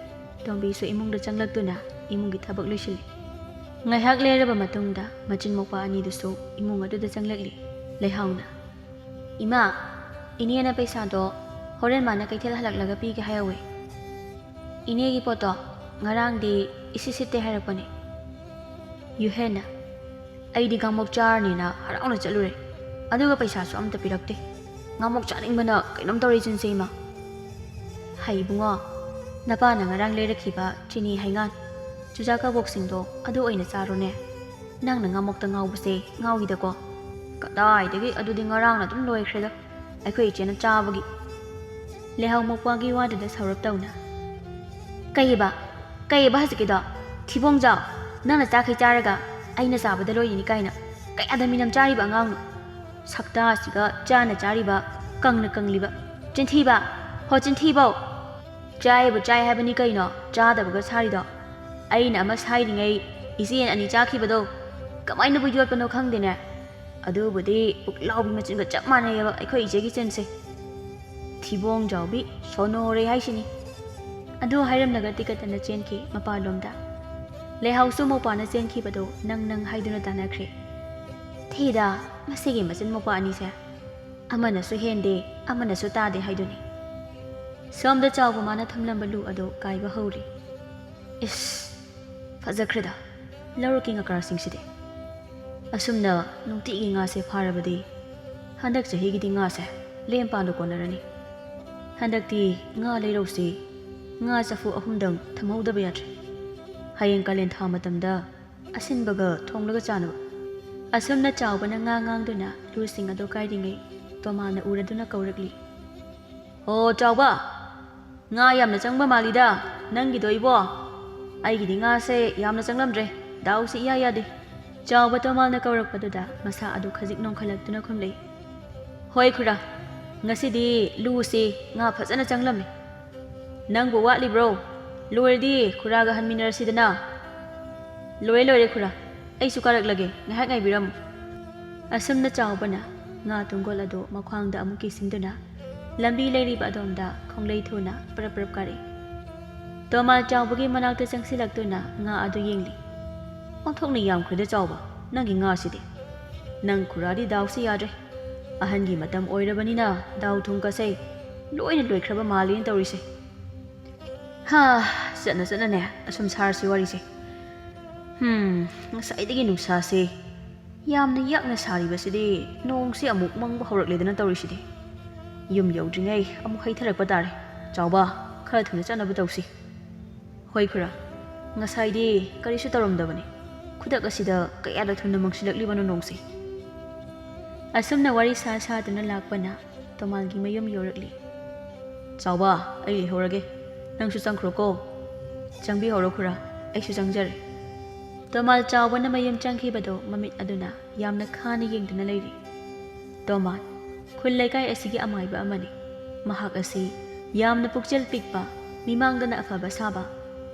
ꯇꯣꯝꯕꯤꯁꯨ ꯏꯃꯨꯡꯗ ꯆꯪꯂꯛꯇꯨꯅ ꯏꯃꯨꯡꯒꯤ ꯊꯕꯛ ꯂꯣꯏꯁꯤꯜꯂꯤ꯫ ꯉꯥꯏꯍꯥꯛ ꯂꯩꯔꯕ ꯃꯇꯨꯡꯗ ꯃꯆꯤꯟ ꯃꯧꯄꯥ ꯑꯅꯤꯗꯨꯁꯨ ꯏꯃꯨꯡ ꯑꯗꯨꯗ ꯆꯪꯂꯛꯂꯤ꯫ ꯂꯩꯍꯥꯎꯅ, "ꯏꯃꯥ, ꯏꯅꯦꯅ ꯄꯩꯁꯥꯗꯣ ꯍꯣꯔꯦꯟ ꯃꯥꯅ ꯀꯩꯊꯦꯜ ꯍꯜꯂꯛꯂꯒ ꯄꯤꯒꯦ ꯍꯥꯏꯍꯧꯋꯦ꯫ ꯏꯅꯦꯒꯤ ꯄꯣꯠꯇꯣ ꯉꯔꯥꯡꯗꯤ ꯏꯁꯤꯠ ꯁꯤꯠꯇꯦ ꯍꯥꯏꯔꯛꯄꯅꯦ꯫" ꯌꯨꯍꯦꯟꯅ, "ꯑꯩꯗꯤ ꯉꯥꯃꯣꯛ ꯆꯥꯔꯅꯤꯅ ꯍꯔꯥꯎꯅ ꯆꯠꯂꯨꯔꯦ꯫ ꯑꯗꯨꯒ ꯄꯩꯁꯥꯁꯨ ꯑꯝꯇ ꯄꯤꯔꯛꯇꯦ꯫ ꯉꯥꯃꯣꯛ ꯆꯥꯅꯤꯡꯕꯅ ꯀꯩꯅꯣꯝ ꯇꯧꯔꯦ ꯏꯆꯤꯟꯁꯦ ꯏꯃꯥ꯫" "ꯍꯩ ꯏꯕꯨꯡꯉꯣ, ꯅꯄꯥꯅ ꯉꯔꯥꯡ ꯂꯩꯔꯛꯈꯤꯕ ꯆꯤꯅꯤ, ꯍꯩꯉꯥꯟ, ꯆꯨꯖꯥꯛ ꯀꯕꯣꯛꯁꯤꯡꯗꯣ ꯑꯗꯨ ꯑꯣꯏꯅ ꯆꯥꯔꯣꯅꯦ꯫ ꯅꯪꯅ ꯉꯥꯃꯣꯛꯇ ꯉꯥꯎꯕꯁꯦ ꯉꯥꯎꯏꯗꯀꯣ꯫" "ꯀꯗꯥꯏꯗꯒꯤ, ꯑꯗꯨꯗꯤ ꯉꯔꯥꯡꯅ ꯑꯗꯨꯝ ꯂꯣꯏꯈ꯭ꯔꯦꯗ, ꯑꯩꯈꯣꯏ ꯏꯆꯦꯅ ꯆꯥꯕꯒꯤ꯫" ꯂꯩꯍꯥꯎ ꯃꯧꯄ꯭ꯋꯥꯒꯤ ꯋꯥꯗꯨꯗ ꯁꯧꯔꯞ ꯇꯧꯅ, "ꯀꯩꯑꯕ? ꯀꯩꯑꯕ ꯍꯧꯖꯤꯛꯀꯤꯗꯣ? ꯊꯤꯕꯣꯡꯖꯥꯎ, ꯅꯪꯅ ꯆꯥꯈꯩ ꯆꯥꯔꯒ ꯑꯩꯅ ꯆꯥꯕꯗ ꯂꯣꯏꯔꯤꯅꯤ ꯀꯥꯏꯅ꯫ ꯀꯌꯥꯗ ꯃꯤꯅꯝ ꯆꯥꯔꯤꯕ ꯑꯉꯥꯡꯅꯣ? ꯁꯛꯇꯥꯁꯤꯒ ꯆꯥꯅ ꯆꯥꯔꯤꯕ, ꯀꯪꯅ ꯀꯪꯂꯤꯕ꯫ ꯆꯤꯟꯊꯤꯕ! ꯍꯣ ꯆꯤꯟꯊꯤꯕꯧ!" "ꯆꯥꯏꯕꯨ ꯆꯥꯏ ꯍꯥꯏꯕꯅꯤ ꯀꯩꯅꯣ ꯆꯥꯗꯕꯒ ꯁꯥꯔꯤꯗꯣ? ꯑꯩꯅ ꯑꯃ ꯁꯥꯏꯔꯤꯉꯩ ꯏꯆꯦꯅ ꯑꯅꯤ ꯆꯥꯈꯤꯕꯗꯣ ꯀꯃꯥꯏꯅꯕꯨ ꯌꯣꯠꯄꯅꯣ ꯈꯪꯗꯦꯅꯦ꯫ ꯑꯗꯨꯕꯨꯗꯤ ꯄꯨꯛꯂꯥꯎꯕꯤ ꯃꯆꯤꯟꯒ ꯆꯞ ꯃꯥꯟꯅꯩꯌꯦꯕ ꯑꯩꯈꯣꯏ ꯏꯆꯦꯒꯤ ꯆꯤꯟꯁꯦ꯫" ꯊꯤꯕꯣꯡ ꯆꯥꯎꯕꯤ, ꯁꯣꯅꯣꯔꯦ ꯍꯥꯏꯁꯤꯅꯤ꯫ ꯑꯗꯨ ꯍꯥꯏꯔꯝꯂꯒ ꯇꯤꯀꯠꯇꯅ ꯆꯦꯟꯈꯤ ꯃꯄꯥꯟꯂꯣꯝꯗ꯫ ꯂꯩꯍꯥꯎꯁꯨ ꯃꯧꯄꯥꯅ ꯆꯦꯟꯈꯤꯕꯗꯣ ꯅꯪ ꯅꯪ ꯍꯥꯏꯗꯨꯅ ꯇꯥꯟꯅꯈ꯭ꯔꯦ꯫ ꯊꯤꯗ, ꯃꯁꯤꯒꯤ ꯃꯆꯤꯟ ꯃꯧꯄꯥ ꯑꯅꯤꯁꯦ꯫ ꯑꯃꯅꯁꯨ ꯍꯦꯟꯗꯦ, ꯑꯃꯅꯁꯨ ꯇꯥꯗꯦ ꯍꯥꯏꯗꯨꯅꯤ꯫ ꯁꯣꯝꯗ ꯆꯥꯎꯕ ꯃꯥꯅ ꯊꯝꯂꯝꯕ ꯂꯨ ꯑꯗꯨ ꯀꯥꯏꯕ ꯍꯧꯔꯤ꯫ ꯏꯁ, ꯐꯖꯈ꯭ꯔꯦꯗ ꯂꯧꯔꯛꯀꯤ ꯉꯀ꯭ꯔꯥꯁꯤꯡꯁꯤꯗꯤ꯫ ꯑꯁꯨꯝꯅ ꯅꯨꯡꯇꯤꯒꯤ ꯉꯥꯁꯦ ꯐꯥꯔꯕꯗꯤ ꯍꯟꯗꯛ ꯆꯍꯤꯒꯤꯗꯤ ꯉꯥꯁꯦ ꯂꯦꯝ ꯄꯥꯟꯗ ꯀꯣꯟꯅꯔꯅꯤ꯫ ꯍꯟꯗꯛꯇꯤ ꯉꯥ ꯂꯩꯔꯧꯁꯤ ꯉꯥ ꯆꯐꯨ ꯑꯍꯨꯝꯗꯪ ꯊꯝꯍꯧꯗꯕ ꯌꯥꯗ꯭ꯔꯦ꯫ ꯍꯌꯦꯡ ꯀꯥꯂꯦꯟ ꯊꯥ ꯃꯇꯝꯗ ꯑꯁꯤꯟꯕꯒ ꯊꯣꯡꯂꯒ ꯆꯥꯅꯕ꯫ ꯑꯁꯨꯝꯅ ꯆꯥꯎꯕꯅ ꯉꯥ ꯉꯥꯡꯗꯨꯅ ꯂꯨꯁꯤꯡ ꯑꯗꯨ ꯀꯥꯏꯔꯤꯉꯩ ꯇꯣꯃꯥꯅ ꯎꯔꯗꯨꯅ ꯀꯧꯔꯛꯂꯤ꯫ "ꯑꯣ ꯆꯥꯎꯕ, ꯉꯥ ꯌꯥꯝꯅ ꯆꯪꯕ ꯃꯥꯜꯂꯤꯗ ꯅꯪꯒꯤꯗꯣ ꯏꯕꯣ꯫ ꯑꯩꯒꯤꯗꯤ ꯉꯥꯁꯦ ꯌꯥꯝꯅ ꯆꯪꯂꯝꯗ꯭ꯔꯦ, ꯗꯥꯎꯁꯤ ꯏꯌꯥ ꯌꯥꯗꯦ꯫" ꯆꯥꯎꯕ ꯇꯣꯃꯥꯜꯅ ꯀꯧꯔꯛꯄꯗꯨꯗ ꯃꯁꯥ ꯑꯗꯨ ꯈꯖꯤꯛ ꯅꯣꯡꯈꯠꯂꯛꯇꯨꯅ ꯈꯨꯝꯂꯛꯏ꯫ "ꯍꯣꯏ ꯈꯨꯔꯥ, ꯉꯁꯤꯗꯤ ꯂꯨꯁꯤ ꯉꯥ ꯐꯖꯅ ꯆꯪꯂꯝꯃꯤ꯫ ꯅꯪꯕꯨ ꯋꯥꯠꯂꯤꯕ꯭ꯔꯣ? ꯂꯣꯏꯔꯗꯤ ꯈꯨꯔꯥꯒ ꯍꯟꯃꯤꯟꯅꯔꯁꯤꯗꯅ꯫" "ꯂꯣꯏꯔꯦ ꯂꯣꯏꯔꯦ ꯈꯨꯔꯥ, ꯑꯩꯁꯨ ꯀꯥꯔꯛꯂꯒꯦ, ꯉꯥꯏꯍꯥꯛ ꯉꯥꯏꯕꯤꯔꯝꯃꯨ꯫" ꯑꯁꯨꯝꯅ ꯆꯥꯎꯕꯅ ꯉꯥ ꯇꯨꯡꯒꯣꯜ ꯑꯗꯨ ꯃꯈ꯭ꯋꯥꯡꯗ ꯑꯃꯨꯛ ꯀꯤꯁꯤꯟꯗꯨꯅ ꯂꯝꯕꯤ ꯂꯩꯔꯤꯕ ꯑꯗꯣꯝꯗ ꯈꯣꯡꯂꯩ ꯊꯨꯅ ꯄꯔꯞ ꯄꯔꯞ ꯀꯥꯔꯛꯏ꯫ ꯇꯣꯃꯥꯜ ꯆꯥꯎꯕꯒꯤ ꯃꯅꯥꯛꯇ ꯆꯪꯁꯤꯜꯂꯛꯇꯨꯅ ꯉꯥ ꯑꯗꯨ ꯌꯦꯡꯂꯤ꯫ "ꯑꯣꯟꯊꯣꯛꯅ ꯌꯥꯝꯈ꯭ꯔꯦꯗ ꯆꯥꯎꯕ, ꯅꯪꯒꯤ ꯉꯥꯁꯤꯗꯤ꯫ ꯅꯪ ꯈꯨꯔꯥꯗꯤ ꯗꯥꯎꯁꯤ ꯌꯥꯗ꯭ꯔꯦ꯫ ꯑꯍꯟꯒꯤ ꯃꯇꯝ ꯑꯣꯏꯔꯕꯅꯤꯅ ꯗꯥꯎ ꯊꯨꯝ ꯀꯁꯩ ꯂꯣꯏꯅ ꯂꯣꯏꯈ꯭ꯔꯕ ꯃꯥꯜꯂꯦꯅ ꯇꯧꯔꯤꯁꯦ꯫" ꯍꯥ, ꯆꯠꯅ ꯆꯠꯅꯅꯦ ꯑꯁꯨꯝ ꯁꯥꯔꯁꯤ ꯋꯥꯔꯤꯁꯦ꯫ ꯍꯝ, ꯉꯁꯥꯏꯗꯒꯤ ꯅꯨꯡꯁꯥꯁꯦ ꯌꯥꯝꯅ ꯌꯥꯛꯅ ꯁꯥꯔꯤꯕꯁꯤꯗꯤ ꯅꯣꯡꯁꯦ ꯑꯃꯨꯛ ꯃꯪꯕ ꯍꯧꯔꯛꯂꯦꯗꯅ ꯇꯧꯔꯤꯁꯤꯗꯤ꯫ ꯌꯨꯝ ꯌꯧꯗ꯭ꯔꯤꯉꯩ ꯑꯃꯨꯛ ꯍꯩꯊꯔꯛꯄ ꯇꯥꯔꯦ꯫ ꯆꯥꯎꯕ, ꯈꯔ ꯊꯨꯅ ꯆꯠꯅꯕ ꯇꯧꯁꯤ꯫ "ꯍꯣꯏ ꯈꯨꯔꯥ, ꯉꯁꯥꯏꯗꯤ ꯀꯔꯤꯁꯨ ꯇꯧꯔꯝꯗꯕꯅꯤ꯫ ꯈꯨꯗꯛ ꯑꯁꯤꯗ ꯀꯌꯥꯗ ꯊꯨꯅ ꯃꯪꯁꯤꯜꯂꯛꯂꯤꯕꯅꯣ ꯅꯣꯡꯁꯦ?" ꯑꯁꯨꯝꯅ ꯋꯥꯔꯤ ꯁꯥ ꯁꯥꯗꯨꯅ ꯂꯥꯛꯄꯅ ꯇꯣꯃꯥꯜꯒꯤ ꯃꯌꯨꯝ ꯌꯧꯔꯛꯂꯤ꯫ "ꯆꯥꯎꯕ, ꯑꯩ ꯂꯩꯍꯧꯔꯒꯦ꯫ ꯅꯪꯁꯨ ꯆꯪꯈ꯭ꯔꯣꯀꯣ꯫" "ꯆꯪꯕꯤꯍꯧꯔꯣ ꯈꯨꯔꯥ, ꯑꯩꯁꯨ ꯆꯪꯖꯔꯦ꯫" ꯇꯣꯃꯥꯜ ꯆꯥꯎꯕꯅ ꯃꯌꯨꯝ ꯆꯪꯈꯤꯕꯗꯣ ꯃꯃꯤꯠ ꯑꯗꯨꯅ ꯌꯥꯝꯅ ꯈꯥꯅ ꯌꯦꯡꯗꯨꯅ ꯂꯩꯔꯤ꯫ ꯇꯣꯃꯥꯜ, ꯈꯨꯜ ꯂꯩꯀꯥꯏ ꯑꯁꯤꯒꯤ ꯑꯃꯥꯏꯕ ꯑꯃꯅꯤ꯫ ꯃꯍꯥꯛ ꯑꯁꯤ ꯌꯥꯝꯅ ꯄꯨꯛꯆꯦꯜ ꯄꯤꯛꯄ, ꯃꯤꯃꯥꯡꯗꯅ ꯑꯐꯕ ꯁꯥꯕ,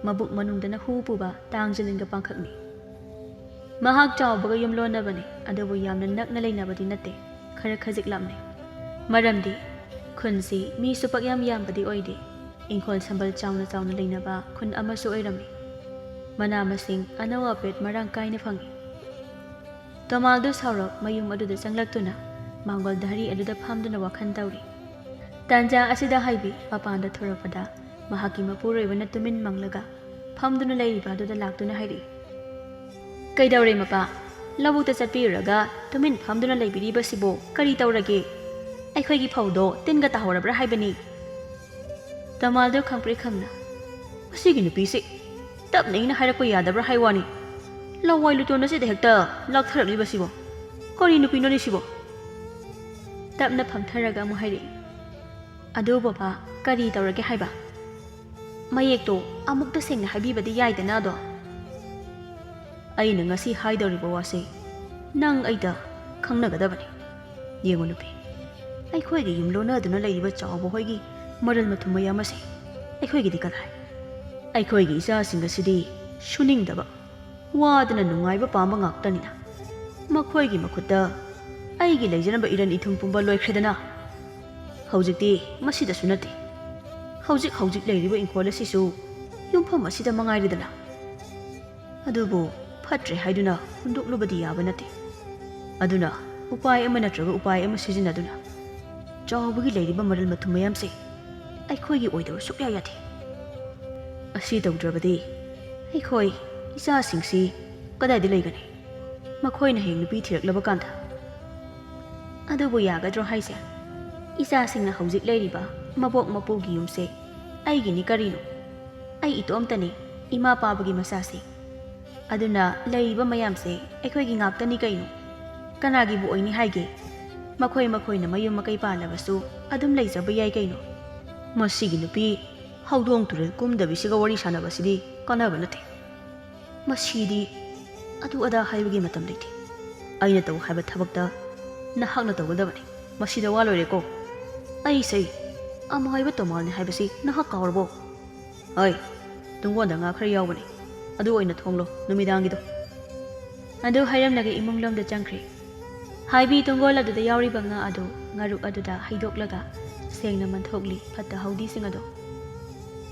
ꯃꯕꯨꯛ ꯃꯅꯨꯡꯗꯅ ꯍꯨ ꯄꯨꯕ ꯇꯥꯡꯖꯂꯤꯡꯒ ꯄꯥꯡꯈꯛꯅꯤ꯫ ꯃꯍꯥꯛ ꯆꯥꯎꯕꯒ ꯌꯨꯝꯂꯣꯟꯅꯕꯅꯤ, ꯑꯗꯨꯕꯨ ꯌꯥꯝꯅ ꯅꯛꯅ ꯂꯩꯅꯕꯗꯤ ꯅꯠꯇꯦ, ꯈꯔ ꯈꯖꯤꯛ ꯂꯥꯞꯅꯩ꯫ ꯃꯔꯝꯗꯤ ꯈꯨꯟꯁꯤ ꯃꯤꯁꯨ ꯄꯛꯌꯥꯝ ꯌꯥꯝꯕꯗꯤ ꯑꯣꯏꯗꯦ꯫ ꯏꯪꯈꯣꯜ ꯁꯝꯕꯜ ꯆꯥꯎꯅ ꯆꯥꯎꯅ ꯂꯩꯅꯕ ꯈꯨꯟ ꯑꯃꯁꯨ ꯑꯣꯏꯔꯝꯃꯤ꯫ ꯃꯅꯥ ꯃꯁꯤꯡ ꯑꯅꯧ ꯑꯄꯦꯠ ꯃꯔꯥꯡ ꯀꯥꯏꯅ ꯐꯪꯉꯤ꯫ ꯇꯣꯃꯥꯜꯗꯨ ꯁꯥꯎꯔꯞ ꯃꯌꯨꯝ ꯑꯗꯨꯗ ꯆꯪꯂꯛꯇꯨꯅ ꯃꯥꯡꯒꯣꯜ ꯙꯔꯤ ꯑꯗꯨꯗ ꯐꯝꯗꯨꯅ ꯋꯥꯈꯜ ꯇꯧꯔꯤ꯫ ꯇꯥꯟꯖꯥ ꯑꯁꯤꯗ ꯍꯥꯏꯕꯤ ꯃꯄꯥꯟꯗ ꯊꯣꯔꯛꯄꯗ ꯃꯍꯥꯛꯀꯤ ꯃꯄꯨꯔꯣꯏꯕꯅ ꯇꯨꯃꯤꯟ ꯃꯪꯂꯒ ꯐꯝꯗꯨꯅ ꯂꯩꯔꯤꯕ ꯑꯗꯨꯗ ꯂꯥꯛꯇꯨꯅ ꯍꯥꯏꯔꯛꯏ꯫ "ꯀꯩꯗꯧꯔꯦ ꯃꯄꯥ? ꯂꯧꯕꯨꯛꯇ ꯆꯠꯄꯤꯔꯨꯔꯒ ꯇꯨꯃꯤꯟ ꯐꯝꯗꯨꯅ ꯂꯩꯕꯤꯔꯤꯕꯁꯤꯕꯨ ꯀꯔꯤ ꯇꯧꯔꯒꯦ? ꯑꯩꯈꯣꯏꯒꯤ ꯐꯧꯗꯣ ꯇꯤꯟꯒ ꯇꯥꯍꯧꯔꯕ꯭ꯔꯥ ꯍꯥꯏꯕꯅꯤ?" ꯇꯃꯥꯜꯗꯨ ꯈꯪꯄ꯭ꯔꯦꯛ ꯈꯪꯅ, "ꯃꯁꯤꯒꯤ ꯅꯨꯄꯤꯁꯤ ꯇꯞꯅ ꯏꯪꯅ ꯍꯥꯏꯔꯛꯄ ꯌꯥꯗꯕ꯭ꯔꯥ ꯍꯥꯏ ꯋꯥꯅꯤ꯫ ꯂꯋꯥꯏ ꯂꯨꯇꯣꯟ ꯑꯁꯤꯗ ꯍꯦꯛꯇ ꯂꯥꯛꯊꯔꯛꯂꯤꯕꯁꯤꯕꯣ꯫ ꯀꯔꯤ ꯅꯨꯄꯤꯅꯣꯅꯦ ꯁꯤꯕꯣ?" ꯇꯞꯅ ꯐꯝꯊꯔꯒ ꯑꯃꯨꯛ ꯍꯥꯏꯔꯛꯏ, "ꯑꯗꯨ ꯕꯕꯥ, ꯀꯔꯤ ꯇꯧꯔꯒꯦ ꯍꯥꯏꯕ? ꯃꯌꯦꯛꯇꯣ ꯑꯃꯨꯛꯇ ꯁꯦꯡꯅ ꯍꯥꯏꯕꯤꯕꯗꯤ ꯌꯥꯏꯗꯅ ꯑꯗꯣ?" "ꯑꯩꯅ ꯉꯁꯤ ꯍꯥꯏꯗꯧꯔꯤꯕ ꯋꯥꯁꯦ ꯅꯪ ꯑꯩꯗ ꯈꯪꯅꯒꯗꯕꯅꯤ꯫ ꯌꯦꯡꯉꯨ ꯅꯨꯄꯤ, ꯑꯩꯈꯣꯏꯒꯤ ꯌꯨꯝ ꯂꯣꯟꯅꯗꯨꯅ ꯂꯩꯔꯤꯕ ꯆꯥꯎꯕ ꯍꯣꯏꯒꯤ ꯃꯔꯜ ꯃꯊꯨꯝ ꯃꯌꯥꯝ ꯑꯁꯦ ꯑꯩꯈꯣꯏꯒꯤꯗꯤ ꯀꯗꯥꯏ? ꯑꯩꯈꯣꯏꯒꯤ ꯏꯆꯥꯁꯤꯡ ꯑꯁꯤꯗꯤ ꯁꯨꯅꯤꯡꯗꯕ, ꯋꯥꯗꯅ ꯅꯨꯡꯉꯥꯏꯕ ꯄꯥꯝꯕ ꯉꯥꯛꯇꯅꯤꯅ ꯃꯈꯣꯏꯒꯤ ꯃꯈꯨꯠꯇ ꯑꯩꯒꯤ ꯂꯩꯖꯔꯝꯕ ꯏꯔꯟ ꯏꯊꯨꯝ ꯄꯨꯝꯕ ꯂꯣꯏꯈ꯭ꯔꯦꯗꯅ꯫ ꯍꯧꯖꯤꯛꯇꯤ ꯃꯁꯤꯗꯁꯨ ꯅꯠꯇꯦ, ꯍꯧꯖꯤꯛ ꯍꯧꯖꯤꯛ ꯂꯩꯔꯤꯕ ꯏꯪꯈꯣꯜ ꯑꯁꯤꯁꯨ ꯌꯨꯝꯐꯝ ꯑꯁꯤꯗ ꯃꯉꯥꯏꯔꯦꯗꯅ꯫ ꯑꯗꯨꯕꯨ ꯐꯠꯇ꯭ꯔꯦ ꯍꯥꯏꯗꯨꯅ ꯍꯨꯟꯗꯣꯛꯂꯨꯕꯗꯤ ꯌꯥꯕ ꯅꯠꯇꯦ꯫ ꯑꯗꯨꯅ ꯎꯄꯥꯏ ꯑꯃ ꯅꯠꯇ꯭ꯔꯒ ꯎꯄꯥꯏ ꯑꯃ ꯁꯤꯖꯤꯟꯅꯗꯨꯅ ꯆꯥꯎꯕꯒꯤ ꯂꯩꯔꯤꯕ ꯃꯔꯜ ꯃꯊꯨꯝ ꯃꯌꯥꯝꯁꯦ ꯑꯩꯈꯣꯏꯒꯤ ꯑꯣꯏꯗꯕ ꯁꯨꯛꯌꯥ ꯌꯥꯗꯦ꯫ ꯑꯁꯤ ꯇꯧꯗ꯭ꯔꯕꯗꯤ ꯑꯩꯈꯣꯏ ꯏꯆꯥꯁꯤꯡꯁꯤ ꯀꯗꯥꯏꯗ ꯂꯩꯒꯅꯤ? ꯃꯈꯣꯏꯅ ꯍꯌꯦꯡ ꯅꯨꯄꯤ ꯊꯤꯔꯛꯂꯕ ꯀꯥꯟꯗ꯫ ꯑꯗꯨꯕꯨ ꯌꯥꯒꯗ꯭ꯔꯣ ꯍꯥꯏꯁꯦ? ꯏꯆꯥꯁꯤꯡꯅ ꯍꯧꯖꯤꯛ ꯂꯩꯔꯤꯕ ꯃꯕꯣꯛ ꯃꯄꯨꯒꯤ ꯌꯨꯝꯁꯦ ꯑꯩꯒꯤꯅꯤ ꯀꯔꯤꯅꯣ? ꯑꯩ ꯏꯇꯣꯝꯇꯅꯤ ꯏꯃꯥ ꯄꯥꯕꯒꯤ ꯃꯆꯥꯁꯦ꯫ ꯑꯗꯨꯅ ꯂꯩꯔꯤꯕ ꯃꯌꯥꯝꯁꯦ ꯑꯩꯈꯣꯏꯒꯤ ꯉꯥꯛꯇꯅꯤ ꯀꯩꯅꯣ꯫ ꯀꯅꯥꯒꯤꯕꯨ ꯑꯣꯏꯅꯤ ꯍꯥꯏꯒꯦ? ꯃꯈꯣꯏ ꯃꯈꯣꯏꯅ ꯃꯌꯨꯝ ꯃꯀꯩ ꯄꯥꯜꯂꯕꯁꯨ ꯑꯗꯨꯝ ꯂꯩꯖꯕ ꯌꯥꯏ ꯀꯩꯅꯣ꯫ ꯃꯁꯤꯒꯤ ꯅꯨꯄꯤ ꯍꯧꯗꯣꯡ ꯇꯨꯔꯦꯜ ꯀꯨꯝꯗꯕꯤꯁꯤꯒ ꯋꯥꯔꯤ ꯁꯥꯟꯅꯕꯁꯤꯗꯤ ꯀꯥꯟꯅꯕ ꯅꯠꯇꯦ꯫ ꯃꯁꯤꯗꯤ ꯑꯗꯨ ꯑꯗꯥ ꯍꯥꯏꯕꯒꯤ ꯃꯇꯝ ꯂꯩꯇꯦ꯫ ꯑꯩꯅ ꯇꯧ ꯍꯥꯏꯕ ꯊꯕꯛꯇ ꯅꯍꯥꯛꯅ ꯇꯧꯒꯗꯕꯅꯤ꯫ ꯃꯁꯤꯗ ꯋꯥ ꯂꯣꯏꯔꯦꯀꯣ꯫ ꯑꯩꯁꯦ ꯑꯃꯥꯏꯕ ꯇꯣꯃꯥꯜꯅꯤ ꯍꯥꯏꯕꯁꯤ ꯅꯍꯥꯛ ꯀꯥꯎꯔꯕꯣ? ꯍꯣꯏ, ꯇꯨꯡꯒꯣꯟꯗ ꯉꯥ ꯈꯔ ꯌꯥꯎꯕꯅꯤ, ꯑꯗꯨ ꯑꯣꯏꯅ ꯊꯣꯡꯂꯣ, ꯅꯨꯃꯤꯗꯥꯡꯒꯤꯗꯣ꯫ ꯑꯗꯨ ꯍꯥꯏꯔꯝꯂꯒ ꯏꯃꯨꯡ ꯂꯣꯝꯗ ꯆꯪꯈ꯭ꯔꯦ꯫ ꯍꯥꯏꯕꯤ ꯇꯨꯡꯒꯣꯜ ꯑꯗꯨꯗ ꯌꯥꯎꯔꯤꯕ ꯉꯥ ꯑꯗꯨ ꯉꯥꯔꯨꯛ ꯑꯗꯨꯗ ꯍꯩꯗꯣꯛꯂꯒ ꯁꯦꯡꯅ ꯃꯟꯊꯣꯛꯂꯤ ꯐꯠꯇ ꯍꯥꯎꯗꯤꯁꯤꯡ ꯑꯗꯣ꯫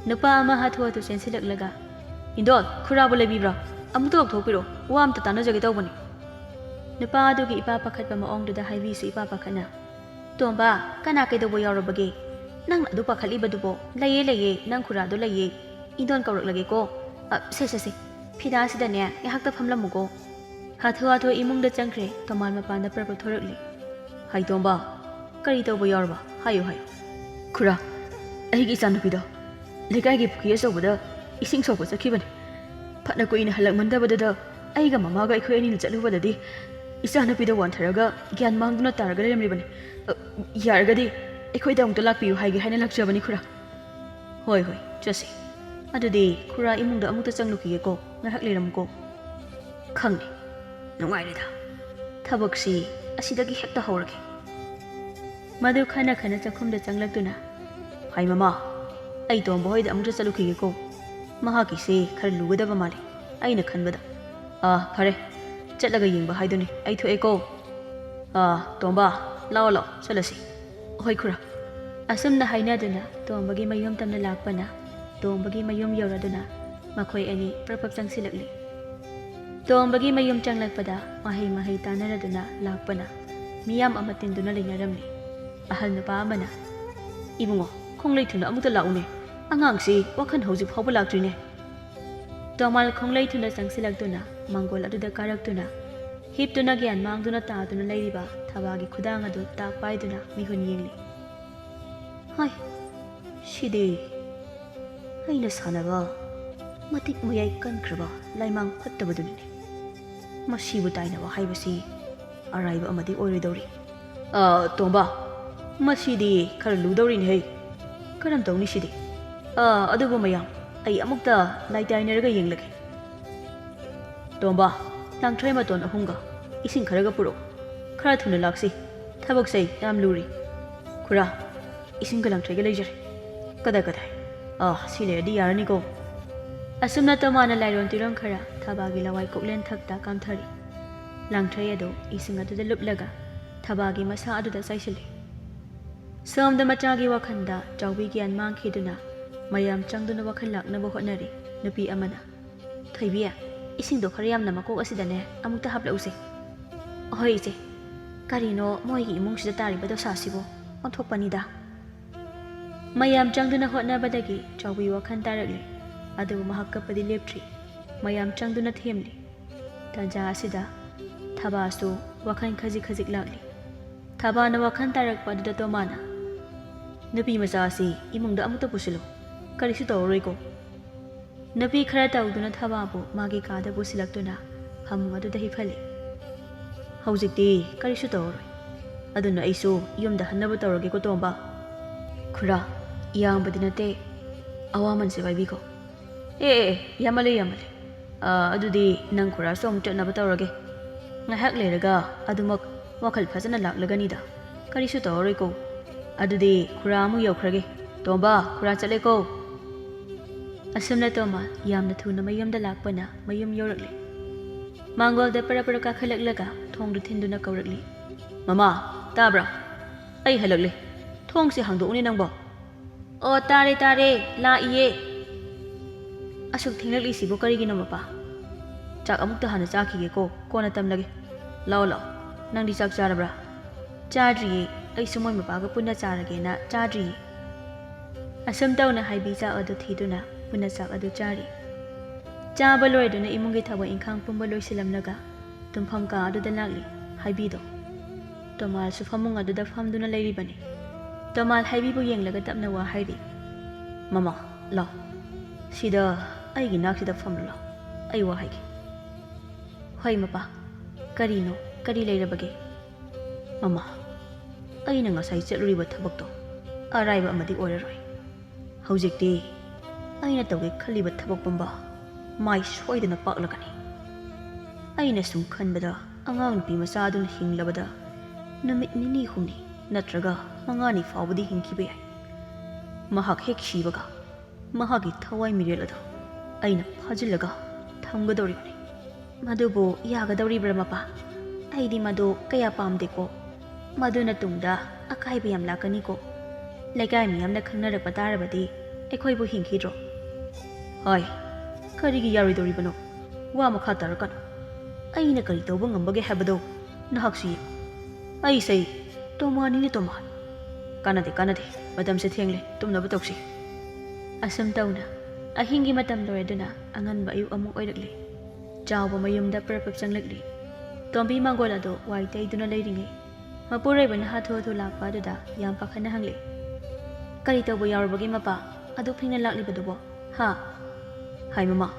ꯅꯨꯄꯥ ꯑꯃ ꯍꯥꯊꯨ ꯍꯥꯊꯨ ꯆꯦꯟꯁꯤꯜꯂꯛꯂꯒ, "ꯍꯤꯟꯗꯣꯜ, ꯈꯨꯔꯥꯕꯨ ꯂꯩꯕꯤꯕ꯭ꯔꯣ? ꯑꯃꯨꯛꯇ ꯂꯧꯊꯣꯛꯄꯤꯔꯣ, ꯋꯥ ꯑꯝꯇ ꯇꯥꯟꯅꯖꯒꯦ ꯇꯧꯕꯅꯤ"꯫ ꯅꯨꯄꯥ ꯑꯗꯨꯒꯤ ꯏꯄꯥ ꯄꯥꯈꯠꯄ ꯃꯑꯣꯡꯗꯨꯗ ꯍꯥꯏꯕꯤꯁꯨ ꯏꯄꯥ ꯄꯥꯈꯠꯅ, "ꯇꯣꯝꯕ, ꯀꯅꯥ ꯀꯩꯗꯧꯕ ꯌꯥꯎꯔꯕꯒꯦ? ꯅꯪꯅ ꯑꯗꯨ ꯄꯥꯈꯠꯂꯤꯕꯗꯨꯕꯣ? ꯂꯩꯌꯦ, ꯂꯩꯌꯦ, ꯅꯪ ꯈꯨꯔꯥꯗꯣ ꯂꯩꯌꯦ꯫ ꯏꯟꯗꯣꯟ ꯀꯧꯔꯛꯂꯒꯦꯀꯣ꯫ ꯑ, ꯁꯦ, ꯁꯦ, ꯁꯦ, ꯐꯤꯗꯥꯁꯤꯗꯅꯦ ꯉꯥꯏꯍꯥꯛꯇ ꯐꯝꯂꯝꯃꯨꯀꯣ"꯫ ꯍꯥꯊꯨ ꯍꯥꯊꯨ ꯏꯃꯨꯡꯗ ꯆꯪꯈ꯭ꯔꯦ꯫ ꯇꯣꯃꯥꯟ ꯃꯄꯥꯟꯗ ꯄ꯭ꯔꯞ ꯄ꯭ꯔꯞ ꯊꯣꯔꯛꯂꯤ꯫ "ꯍꯥꯏ ꯇꯣꯝꯕ, ꯀꯔꯤ ꯇꯧꯕ ꯌꯥꯎꯔꯕ? ꯍꯥꯏꯌꯨ, ꯍꯥꯏꯌꯨ"꯫ "ꯈꯨꯔꯥ, ꯑꯩꯒꯤ ꯏꯆꯥꯅꯨꯄꯤꯗꯣ ꯂꯩꯀꯥꯏꯒꯤ ꯄꯨꯈ꯭ꯔꯤ ꯑꯆꯧꯕꯗ ꯏꯁꯤꯡ ꯁꯣꯛꯄ ꯆꯠꯈꯤꯕꯅꯤ꯫ ꯐꯅ ꯀꯨꯏꯅ ꯍꯜꯂꯛꯃꯟꯗꯕꯗꯨꯗ ꯑꯩꯒ ꯃꯃꯥꯒ ꯑꯩꯈꯣꯏ ꯑꯅꯤꯅ ꯆꯠꯂꯨꯕꯗꯗꯤ ꯏꯆꯥꯅꯨꯄꯤꯗꯣ ꯋꯥꯟꯊꯔꯒ ꯒ꯭ꯌꯥꯟ ꯃꯥꯡꯗꯨꯅ ꯇꯥꯔꯒ ꯂꯩꯔꯝꯂꯤꯕꯅꯤ꯫ ꯑ, ꯌꯥꯔꯒꯗꯤ ꯑꯩꯈꯣꯏꯗ ꯑꯃꯨꯛꯇ ꯂꯥꯛꯄꯤꯌꯨ ꯍꯥꯏꯒꯦ ꯍꯥꯏꯅ ꯂꯥꯛꯆꯕꯅꯤ, ꯈꯨꯔꯥ"꯫ "ꯍꯣꯏ, ꯍꯣꯏ, ꯆꯠꯁꯤ꯫ ꯑꯗꯨꯗꯤ ꯈꯨꯔꯥ ꯏꯃꯨꯡꯗ ꯑꯃꯨꯛꯇ ꯆꯪꯂꯨꯈꯤꯒꯦꯀꯣ, ꯉꯥꯏꯍꯥꯛ ꯂꯩꯔꯝꯃꯨꯀꯣ"꯫ "ꯈꯪꯉꯦ, ꯅꯨꯡꯉꯥꯏꯔꯦꯗ꯫ ꯊꯕꯛꯁꯤ ꯑꯁꯤꯗꯒꯤ ꯍꯦꯛꯇ ꯍꯧꯔꯒꯦ"꯫ ꯃꯗꯨ ꯈꯟꯅ ꯈꯟꯅ ꯆꯥꯛꯈꯨꯝꯗ ꯆꯪꯂꯛꯇꯨꯅ, "ꯍꯥꯏ ꯃꯃꯥ, ꯑꯩ ꯇꯣꯝꯕ ꯍꯣꯏꯗ ꯑꯃꯨꯛꯇ ꯆꯠꯂꯨꯈꯤꯒꯦꯀꯣ꯫ ꯃꯍꯥꯛꯀꯤꯁꯦ ꯈꯔ ꯂꯨꯒꯗꯕ ꯃꯥꯜꯂꯦ, ꯑꯩꯅ ꯈꯟꯕꯗ"꯫ "ꯑꯥ, ꯐꯔꯦ, ꯆꯠꯂꯒ ꯌꯦꯡꯕ ꯍꯥꯏꯗꯨꯅꯤ, ꯑꯩ ꯊꯣꯛꯑꯦꯀꯣ"꯫ "ꯑꯥ, ꯇꯣꯝꯕ, ꯂꯥꯛꯑꯣ, ꯂꯥꯛꯑꯣ, ꯆꯠꯂꯁꯤ"꯫ "ꯍꯣꯏ, ꯈꯨꯔꯥ"꯫ ꯑꯁꯨꯝꯅ ꯍꯥꯏꯅꯗꯨꯅ ꯇꯣꯝꯕꯒꯤ ꯃꯌꯨꯝ ꯇꯝꯅ ꯂꯥꯛꯄꯅ, ꯇꯣꯝꯕꯒꯤ ꯃꯌꯨꯝ ꯌꯧꯔꯗꯨꯅ ꯃꯈꯣꯏ ꯑꯅꯤ ꯄ꯭ꯔꯞ ꯄ꯭ꯔꯞ ꯆꯪꯁꯤꯜꯂꯛꯂꯤ꯫ ꯇꯣꯝꯕꯒꯤ ꯃꯌꯨꯝ ꯆꯪꯂꯛꯄꯗ ꯃꯍꯩ ꯃꯍꯩ ꯇꯥꯟꯅꯔꯗꯨꯅ ꯂꯥꯛꯄꯅ ꯃꯤꯌꯥꯝ ꯑꯃ ꯇꯤꯟꯗꯨꯅ ꯂꯩꯅꯔꯝꯂꯤ꯫ ꯑꯍꯜ ꯅꯨꯄꯥ ꯑꯃꯅ, "ꯏꯕꯨꯡꯉꯣ, ꯈꯣꯡꯂꯩ ꯊꯨꯅ ꯑꯃꯨꯛꯇ ꯂꯥꯛꯎꯅꯦ, ꯑꯉꯥꯡꯁꯤ ꯋꯥꯈꯜ ꯍꯧꯖꯤꯛ ꯐꯥꯎꯕ ꯂꯥꯛꯇ꯭ꯔꯤꯅꯦ"꯫ ꯇꯣꯃꯥꯜ ꯈꯣꯡꯂꯩ ꯊꯨꯅ ꯆꯪꯁꯤꯜꯂꯛꯇꯨꯅ ꯃꯥꯡꯒꯣꯜ ꯑꯗꯨꯗ ꯀꯥꯔꯛꯇꯨꯅ ꯍꯤꯞꯇꯨꯅ ꯒ꯭ꯌꯥꯟ ꯃꯥꯡꯗꯨꯅ ꯇꯥꯗꯨꯅ ꯂꯩꯔꯤꯕ ꯊꯕꯥꯒꯤ ꯈꯨꯗꯥꯡ ꯑꯗꯨ ꯇꯥꯛ ꯄꯥꯏꯗꯨꯅ ꯃꯤꯍꯨꯟ ꯌꯦꯡꯂꯤ꯫ "ꯍꯥꯏ, ꯁꯤꯗꯤ ꯑꯩꯅ ꯁꯥꯟꯅꯕ ꯃꯇꯤꯛ ꯃꯌꯥꯏ ꯀꯟꯈ꯭ꯔꯕ ꯂꯥꯏꯃꯥꯡ ꯐꯠꯇꯕꯗꯨꯅꯤꯅꯦ꯫ ꯃꯁꯤꯕꯨ ꯇꯥꯏꯅꯕ ꯍꯥꯏꯕꯁꯤ ꯑꯔꯥꯏꯕ ꯑꯃꯗꯤ ꯑꯣꯏꯔꯣꯏꯗꯧꯔꯤ꯫ ꯑ, ꯇꯣꯝꯕ, ꯃꯁꯤꯗꯤ ꯈꯔ ꯂꯨꯗꯧꯔꯤꯅꯦꯍꯦ꯫ ꯀꯔꯝ ꯇꯧꯅꯤ ꯁꯤꯗꯤ? ꯑ, ꯑꯗꯨꯕꯨ ꯃꯌꯥꯝ, ꯑꯩ ꯑꯃꯨꯛꯇ ꯂꯥꯏ ꯇꯥꯏꯅꯔꯒ ꯌꯦꯡꯂꯒꯦ"꯫ "ꯇꯣꯝꯕ, ꯂꯥꯡꯊ꯭ꯔꯩ ꯃꯇꯣꯟ ꯑꯍꯨꯝꯒ ꯏꯁꯤꯡ ꯈꯔꯒ ꯄꯨꯔꯛꯎ꯫ ꯈꯔ ꯊꯨꯅ ꯂꯥꯛꯁꯤ꯫ ꯊꯕꯛꯁꯦ ꯌꯥꯝ ꯂꯨꯔꯤ"꯫ "ꯈꯨꯔꯥ, ꯏꯁꯤꯡꯒ ꯂꯥꯡꯊ꯭ꯔꯩꯒ ꯂꯩꯖꯔꯦ꯫ ꯀꯗꯥꯏ, ꯀꯗꯥꯏ? ꯑꯥ, ꯁꯤ ꯂꯩꯔꯗꯤ ꯌꯥꯔꯅꯤꯀꯣ"꯫ ꯑꯁꯨꯝꯅ ꯇꯣꯃꯥꯅ ꯂꯥꯏꯔꯣꯟ ꯇꯤꯔꯣꯟ ꯈꯔ ꯊꯕꯥꯒꯤ ꯂꯋꯥꯏ ꯀꯣꯛꯂꯦꯟ ꯊꯛꯇ ꯀꯥꯝꯊꯔꯤ꯫ ꯂꯥꯡꯊ꯭ꯔꯩ ꯑꯗꯨ ꯏꯁꯤꯡ ꯑꯗꯨꯗ ꯂꯨꯞꯂꯒ ꯊꯕꯥꯒꯤ ꯃꯁꯥ ꯑꯗꯨꯗ ꯆꯥꯏꯁꯤꯜꯂꯤ꯫ ꯁꯣꯝꯗ ꯃꯆꯥꯒꯤ ꯋꯥꯈꯜꯗ ꯆꯥꯎꯕꯤ ꯒ꯭ꯌꯥꯟ ꯃꯥꯡꯈꯤꯗꯨꯅ ꯃꯌꯥꯝ ꯆꯪꯗꯨꯅ ꯋꯥꯈꯜ ꯂꯥꯛꯅꯕ ꯍꯣꯠꯅꯔꯤ꯫ ꯅꯨꯄꯤ ꯑꯃꯅ, "ꯊꯣꯏꯕꯤ, ꯏꯁꯤꯡꯗꯣ ꯈꯔ ꯌꯥꯝꯅ ꯃꯀꯣꯛ ꯑꯁꯤꯗꯅꯦ ꯑꯃꯨꯛꯇ ꯍꯥꯞꯂꯛꯎꯁꯦ꯫" "ꯍꯣꯏ ꯏꯆꯦ꯫ ꯀꯔꯤꯅꯣ ꯃꯣꯏꯒꯤ ꯏꯃꯨꯡꯁꯤꯗ ꯇꯥꯔꯤꯕ ꯗꯣꯁꯥꯁꯤꯕꯨ? ꯑꯣꯟꯊꯣꯛꯄꯅꯤꯗ꯫" ꯃꯌꯥꯝ ꯆꯪꯗꯨꯅ ꯍꯣꯠꯅꯕꯗꯒꯤ ꯆꯥꯎꯕꯤ ꯋꯥꯈꯜ ꯇꯥꯔꯛꯂꯤ꯫ ꯑꯗꯨꯕꯨ ꯃꯍꯥꯛ ꯀꯞꯄꯗꯤ ꯂꯦꯞꯇ꯭ꯔꯤ꯫ ꯃꯌꯥꯝ ꯆꯪꯗꯨꯅ ꯊꯦꯝꯂꯤ꯫ ꯇꯥꯟꯖꯥ ꯑꯁꯤꯗ ꯊꯕꯥꯁꯨ ꯋꯥꯈꯜ ꯈꯖꯤꯛ ꯈꯖꯤꯛ ꯂꯥꯛꯂꯤ꯫ ꯊꯕꯥꯅ ꯋꯥꯈꯜ ꯇꯥꯔꯛꯄ ꯑꯗꯨꯗ ꯇꯣꯃꯥꯅ, "ꯅꯨꯄꯤ ꯃꯆꯥ ꯑꯁꯤ ꯏꯃꯨꯡꯗ ꯑꯃꯨꯛꯇ ꯄꯨꯁꯤꯜꯂꯨ꯫ ꯀꯔꯤꯁꯨ ꯇꯧꯔꯔꯣꯏꯀꯣ꯫" ꯅꯨꯄꯤ ꯈꯔ ꯇꯧꯗꯨꯅ ꯊꯕꯥꯕꯨ ꯃꯥꯒꯤ ꯀꯥꯗ ꯄꯨꯁꯤꯜꯂꯛꯇꯨꯅ ꯐꯃꯨꯡ ꯑꯗꯨꯗ ꯍꯤꯞꯍꯜꯂꯤ꯫ "ꯍꯧꯖꯤꯛꯇꯤ ꯀꯔꯤꯁꯨ ꯇꯧꯔꯔꯣꯏ꯫ ꯑꯗꯨꯅ ꯑꯩꯁꯨ ꯌꯨꯝꯗ ꯍꯟꯅꯕ ꯇꯧꯔꯒꯦꯀꯣ, ꯇꯣꯝꯕ꯫" "ꯈꯨꯔꯥ, ꯌꯥꯝꯕꯗꯤ ꯅꯠꯇꯦ꯫ ꯑꯋꯥꯃꯟꯁꯦ ꯄꯥꯏꯕꯤꯈꯣ꯫" "ꯑꯦ, ꯑꯦ, ꯑꯦ, ꯌꯥꯝꯃꯜꯂꯦ, ꯌꯥꯝꯃꯜꯂꯦ꯫ ꯑꯥ, ꯑꯗꯨꯗꯤ ꯅꯪ ꯈꯨꯔꯥꯁꯨ ꯑꯃꯨꯛ ꯆꯠꯅꯕ ꯇꯧꯔꯒꯦ꯫ ꯉꯥꯏꯍꯥꯛ ꯂꯩꯔꯒ ꯑꯗꯨꯃꯛ ꯋꯥꯈꯜ ꯐꯖꯅ ꯂꯥꯛꯂꯒꯅꯤꯗ꯫ ꯀꯔꯤꯁꯨ ꯇꯧꯔꯔꯣꯏꯀꯣ꯫ ꯑꯗꯨꯗꯤ ꯈꯨꯔꯥ ꯑꯃꯨꯛ ꯌꯧꯈ꯭ꯔꯒꯦ꯫ ꯇꯣꯝꯕ, ꯈꯨꯔꯥ ꯆꯠꯂꯦꯀꯣ꯫" ꯑꯁꯨꯝꯅ ꯇꯣꯃꯥ ꯌꯥꯝꯅ ꯊꯨꯅ ꯃꯌꯨꯝꯗ ꯂꯥꯛꯄꯅ ꯃꯌꯨꯝ ꯌꯧꯔꯛꯂꯦ꯫ ꯃꯥꯡꯒꯣꯜꯗ ꯄꯔꯞ ꯄꯔꯞ ꯀꯥꯈꯠꯂꯛꯂꯒ ꯊꯣꯡꯗꯨ ꯊꯤꯟꯗꯨꯅ ꯀꯧꯔꯛꯂꯤ꯫ "ꯃꯃꯥ, ꯇꯥꯕ꯭ꯔꯥ? ꯑꯩ ꯍꯜꯂꯛꯂꯦ꯫ ꯊꯣꯡꯁꯦ ꯍꯥꯡꯗꯣꯛꯎꯅꯦ ꯅꯪꯕꯣ꯫" "ꯑꯣ, ꯇꯥꯔꯦ, ꯇꯥꯔꯦ, ꯂꯥꯛꯏꯌꯦ꯫" "ꯑꯁꯨꯛ ꯊꯦꯡꯂꯛꯂꯤꯁꯤꯕꯨ ꯀꯔꯤꯒꯤꯅꯣ, ꯃꯄꯥ?" "ꯆꯥꯛ ꯑꯃꯨꯛꯇ ꯍꯥꯟꯅ ꯆꯥꯈꯤꯒꯦꯀꯣ, ꯀꯣꯟꯅ ꯇꯝꯂꯒꯦ꯫ ꯂꯥꯛꯑꯣ, ꯂꯥꯛꯑꯣ꯫ ꯅꯪꯗꯤ ꯆꯥꯛ ꯆꯥꯔꯕ꯭ꯔꯥ?" "ꯆꯥꯗ꯭ꯔꯤꯌꯦ, ꯑꯩꯁꯨ ꯃꯣꯏ ꯃꯄꯥꯒ ꯄꯨꯟꯅ ꯆꯥꯔꯒꯦꯅ ꯆꯥꯗ꯭ꯔꯤꯌꯦ꯫" ꯑꯁꯨꯝ ꯇꯧꯅ ꯍꯥꯏꯕꯤ ꯆꯥꯛ ꯑꯗꯨ ꯊꯤꯗꯨꯅ ꯄꯨꯟꯅ ꯆꯥꯛ ꯑꯗꯨ ꯆꯥꯔꯤ꯫ ꯆꯥꯕ ꯂꯣꯏꯗꯨꯅ ꯏꯃꯨꯡꯒꯤ ꯊꯕꯛ ꯏꯪꯈꯥꯡ ꯄꯨꯝꯕ ꯂꯣꯏꯁꯤꯜꯂꯝꯂꯒ ꯇꯨꯝꯐꯝ ꯀꯥ ꯑꯗꯨꯗ ꯂꯥꯛꯂꯤ ꯍꯥꯏꯕꯤꯗꯣ꯫ ꯇꯣꯃꯥꯜꯁꯨ ꯐꯃꯨꯡ ꯑꯗꯨꯗ ꯐꯝꯗꯨꯅ ꯂꯩꯔꯤꯕꯅꯤ꯫ ꯇꯣꯃꯥꯜ ꯍꯥꯏꯕꯤꯕꯨ ꯌꯦꯡꯂꯒ ꯇꯞꯅ ꯋꯥ ꯍꯥꯏꯔꯤ꯫ "ꯃꯃꯥ, ꯂꯥꯎ꯫ ꯁꯤꯗ ꯑꯩꯒꯤ ꯅꯥꯛꯁꯤꯗ ꯐꯝꯂꯨ ꯂꯥꯎ꯫ ꯑꯩ ꯋꯥ ꯍꯥꯏꯒꯦ꯫" "ꯍꯣꯏ ꯃꯄꯥ, ꯀꯔꯤꯅꯣ? ꯀꯔꯤ ꯂꯩꯔꯕꯒꯦ?" "ꯃꯃꯥ, ꯑꯩꯅ ꯉꯁꯥꯏ ꯆꯠꯂꯨꯔꯤꯕ ꯊꯕꯛꯇꯣ ꯑꯔꯥꯏꯕ ꯑꯃꯗꯤ ꯑꯣꯏꯔꯔꯣꯏ꯫ ꯍꯧꯖꯤꯛꯇꯤ ꯑꯩꯅ ꯇꯧꯒꯦ ꯈꯜꯂꯤꯕ ꯊꯕꯛ ꯄꯨꯝꯕ ꯃꯥꯏ ꯁꯣꯏꯗꯅ ꯄꯥꯛꯂꯒꯅꯤ꯫ ꯑꯩꯅ ꯁꯨꯝ ꯈꯟꯕꯗ ꯑꯉꯥꯡ ꯅꯨꯄꯤ ꯃꯆꯥ ꯑꯗꯨꯅ ꯍꯤꯡꯂꯕꯗ ꯅꯨꯃꯤꯠ ꯅꯤꯅꯤ ꯍꯨꯝꯅꯤ ꯅꯠꯇ꯭ꯔꯒ ꯃꯉꯥꯅꯤ ꯐꯥꯎꯕꯗꯤ ꯍꯤꯡꯈꯤꯕ ꯌꯥꯏ꯫ ꯃꯍꯥꯛ ꯍꯦꯛ ꯁꯤꯕꯒ ꯃꯍꯥꯛꯀꯤ ꯊꯋꯥꯏ ꯃꯤꯔꯦꯜ ꯑꯗꯨ ꯑꯩꯅ ꯐꯥꯖꯤꯜꯂꯒ ꯊꯝꯒꯗꯧꯔꯤꯕꯅꯤ꯫" "ꯃꯗꯨꯕꯨ ꯌꯥꯒꯗꯧꯔꯤꯕ꯭ꯔꯥ ꯃꯄꯥ? ꯑꯩꯗꯤ ꯃꯗꯨ ꯀꯌꯥ ꯄꯥꯝꯗꯦꯀꯣ꯫ ꯃꯗꯨꯅ ꯇꯨꯡꯗ ꯑꯀꯥꯏꯕ ꯌꯥꯝ ꯂꯥꯛꯀꯅꯤꯀꯣ꯫ ꯂꯩꯀꯥꯏ ꯃꯤꯌꯥꯝꯅ ꯈꯪꯅꯔꯛꯄ ꯇꯥꯔꯕꯗꯤ ꯑꯩꯈꯣꯏꯕꯨ ꯍꯤꯡꯈꯤꯗ꯭ꯔꯣ? ꯍꯣꯏ, ꯀꯔꯤꯒꯤ ꯌꯥꯔꯣꯏꯗꯧꯔꯤꯕꯅꯣ? ꯋꯥ ꯃꯈꯥ ꯇꯥꯔꯛꯀꯅꯨ꯫ ꯑꯩꯅ ꯀꯔꯤ ꯇꯧꯕ ꯉꯝꯕꯒꯦ ꯍꯥꯏꯕꯗꯣ ꯅꯍꯥꯛꯁꯨ ꯌꯦꯡꯉꯨ꯫ ꯑꯩꯁꯦ ꯇꯣꯃꯥꯅꯤꯅꯦ, ꯇꯣꯃꯥꯟ꯫ ꯀꯥꯟꯅꯗꯦ, ꯀꯥꯟꯅꯗꯦ꯫ ꯃꯇꯝꯁꯦ ꯊꯦꯡꯂꯦ, ꯇꯨꯝꯅꯕ ꯇꯧꯁꯤ꯫ ꯑꯁꯨꯝ ꯇꯧꯅ ꯑꯍꯤꯡꯒꯤ ꯃꯇꯝ ꯂꯣꯏꯔꯗꯨꯅ ꯑꯉꯟꯕ ꯑꯌꯨꯛ ꯑꯃꯨꯛ ꯑꯣꯏꯔꯛꯂꯦ꯫ ꯆꯥꯎꯕ ꯃꯌꯨꯝꯗ ꯄ꯭ꯔꯞ ꯄ꯭ꯔꯞ ꯆꯪꯂꯛꯂꯤ꯫ ꯇꯣꯝꯕꯤ ꯃꯥꯡꯒꯣꯜ ꯑꯗꯨ ꯋꯥꯏ ꯇꯩꯗꯨꯅ ꯂꯩꯔꯤꯉꯩ, ꯃꯄꯨꯔꯣꯏꯕꯅ ꯍꯥꯊꯨ ꯍꯥꯊꯨ ꯂꯥꯛꯄ ꯑꯗꯨꯗ ꯌꯥꯝ ꯄꯥꯈꯠꯅ ꯍꯪꯂꯦ, "ꯀꯔꯤ ꯇꯧꯕ ꯌꯥꯎꯔꯕꯒꯦ ꯃꯄꯥ, ꯑꯗꯨꯛ ꯊꯦꯡꯅ ꯂꯥꯛꯂꯤꯕꯗꯨꯕꯣ? ꯍꯥ?" "ꯍꯥꯏ ꯃꯃꯥ,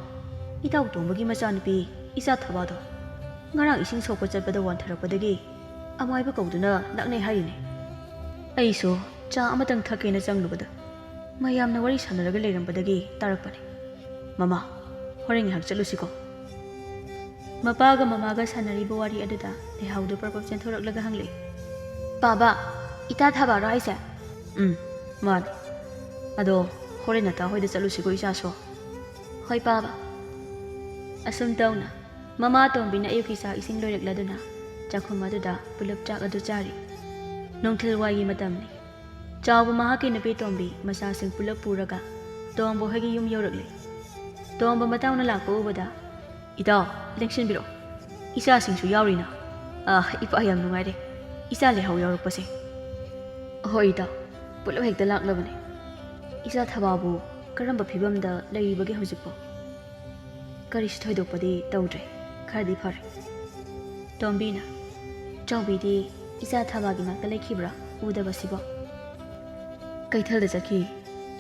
ꯏꯇꯥꯎ ꯇꯣꯝꯕꯒꯤ ꯃꯆꯥꯅꯨꯄꯤ ꯏꯆꯥ ꯊꯕꯥꯗꯣ ꯉꯔꯥꯡ ꯏꯁꯤꯡ ꯁꯣꯛꯄ ꯆꯠꯄꯗ ꯋꯥꯟꯊꯔꯛꯄꯗꯒꯤ ꯑꯃꯥꯏꯕ ꯀꯧꯗꯨꯅ ꯂꯥꯛꯅꯩ ꯍꯥꯏꯔꯤꯅꯦ꯫ ꯑꯩꯁꯨ ꯆꯥ ꯑꯃꯇꯪ ꯊꯛꯀꯦꯅ ꯆꯪꯂꯨꯕꯗ ꯃꯌꯥꯝꯅ ꯋꯥꯔꯤ ꯁꯥꯟꯅꯔꯒ ꯂꯩꯔꯝꯕꯗꯒꯤ ꯇꯥꯔꯛꯄꯅꯦ꯫ ꯃꯃꯥ, ꯍꯣꯔꯦꯟ ꯉꯥꯏꯍꯥꯛ ꯆꯠꯂꯨꯁꯤꯀꯣ?" ꯃꯄꯥꯒ ꯃꯃꯥꯒ ꯁꯥꯟꯅꯔꯤꯕ ꯋꯥꯔꯤ ꯑꯗꯨꯗ ꯂꯩꯍꯥꯎꯗꯨ ꯄ꯭ꯔꯞ ꯄ꯭ꯔꯞ ꯆꯦꯟꯊꯣꯔꯛꯂꯒ ꯍꯪꯂꯛꯏ, "ꯄꯥꯕ, ꯏꯇꯥ ꯊꯕꯥꯔꯣ ꯍꯥꯏꯁꯦ?" "ꯎꯝ, ꯃꯥꯅꯦ꯫ ꯑꯗꯣ ꯍꯣꯔꯦꯟ ꯅꯇꯥ ꯍꯣꯏꯗ ꯆꯠꯂꯨꯁꯤꯀꯣ ꯏꯆꯥꯁꯨ?" "ꯍꯣꯏ ꯄꯥꯕ꯫" ꯑꯁꯨꯝ ꯇꯧꯅ ꯃꯃꯥ ꯇꯣꯝꯕꯤꯅ ꯑꯌꯨꯛꯀꯤ ꯆꯥꯛ ꯏꯁꯤꯡ ꯂꯣꯏꯔꯛꯂꯗꯨꯅ ꯆꯥꯛꯈꯨꯝ ꯑꯗꯨꯗ ꯄꯨꯂꯞ ꯆꯥꯛ ꯑꯗꯨ ꯆꯥꯔꯤ꯫ ꯅꯨꯡꯊꯤꯜ ꯋꯥꯏꯒꯤ ꯃꯇꯝꯅꯤ꯫ ꯆꯥꯎꯕ ꯃꯍꯥꯛꯀꯤ ꯅꯨꯄꯤ ꯇꯣꯝꯕꯤ ꯃꯆꯥꯁꯤꯡ ꯄꯨꯂꯞ ꯄꯨꯔꯒ ꯇꯣꯝꯕ ꯍꯣꯏꯒꯤ ꯌꯨꯝ ꯌꯧꯔꯛꯂꯦ꯫ ꯇꯣꯝꯕ ꯃꯇꯥꯎꯅ ꯂꯥꯛꯄ ꯎꯕꯗ, "ꯏꯇꯥꯎ, ꯂꯦꯡꯁꯤꯟꯕꯤꯔꯣ꯫ ꯏꯆꯥꯁꯤꯡꯁꯨ ꯌꯥꯎꯔꯤꯅ꯫ ꯑꯥ, ꯏꯄꯥ ꯌꯥꯝ ꯅꯨꯡꯉꯥꯏꯔꯦ ꯏꯆꯥ ꯂꯩꯍꯥꯎ ꯌꯥꯎꯔꯛꯄꯁꯦ꯫" "ꯍꯣꯏ ꯏꯇꯥꯎ, ꯄꯨꯂꯞ ꯍꯦꯛꯇ ꯂꯥꯛꯂꯕꯅꯦ꯫ ꯏꯆꯥ ꯊꯕꯥꯕꯨ ꯀꯔꯝꯕ ꯐꯤꯕꯝꯗ ꯂꯩꯔꯤꯕꯒꯦ ꯍꯧꯖꯤꯛꯄꯣ?" "ꯀꯔꯤꯁꯨ ꯊꯣꯏꯗꯣꯛꯄꯗꯤ ꯇꯧꯗ꯭ꯔꯦ, ꯈꯔꯗꯤ ꯐꯔꯦ꯫" ꯇꯣꯝꯕꯤꯅ, "ꯆꯥꯎꯕꯤꯗꯤ ꯏꯆꯥ ꯊꯕꯥꯒꯤ ꯅꯥꯛꯇ ꯂꯩꯈꯤꯕ꯭ꯔꯥ ꯎꯗꯕꯁꯤꯕꯣ?" "ꯀꯩꯊꯦꯜꯗ ꯆꯠꯈꯤ,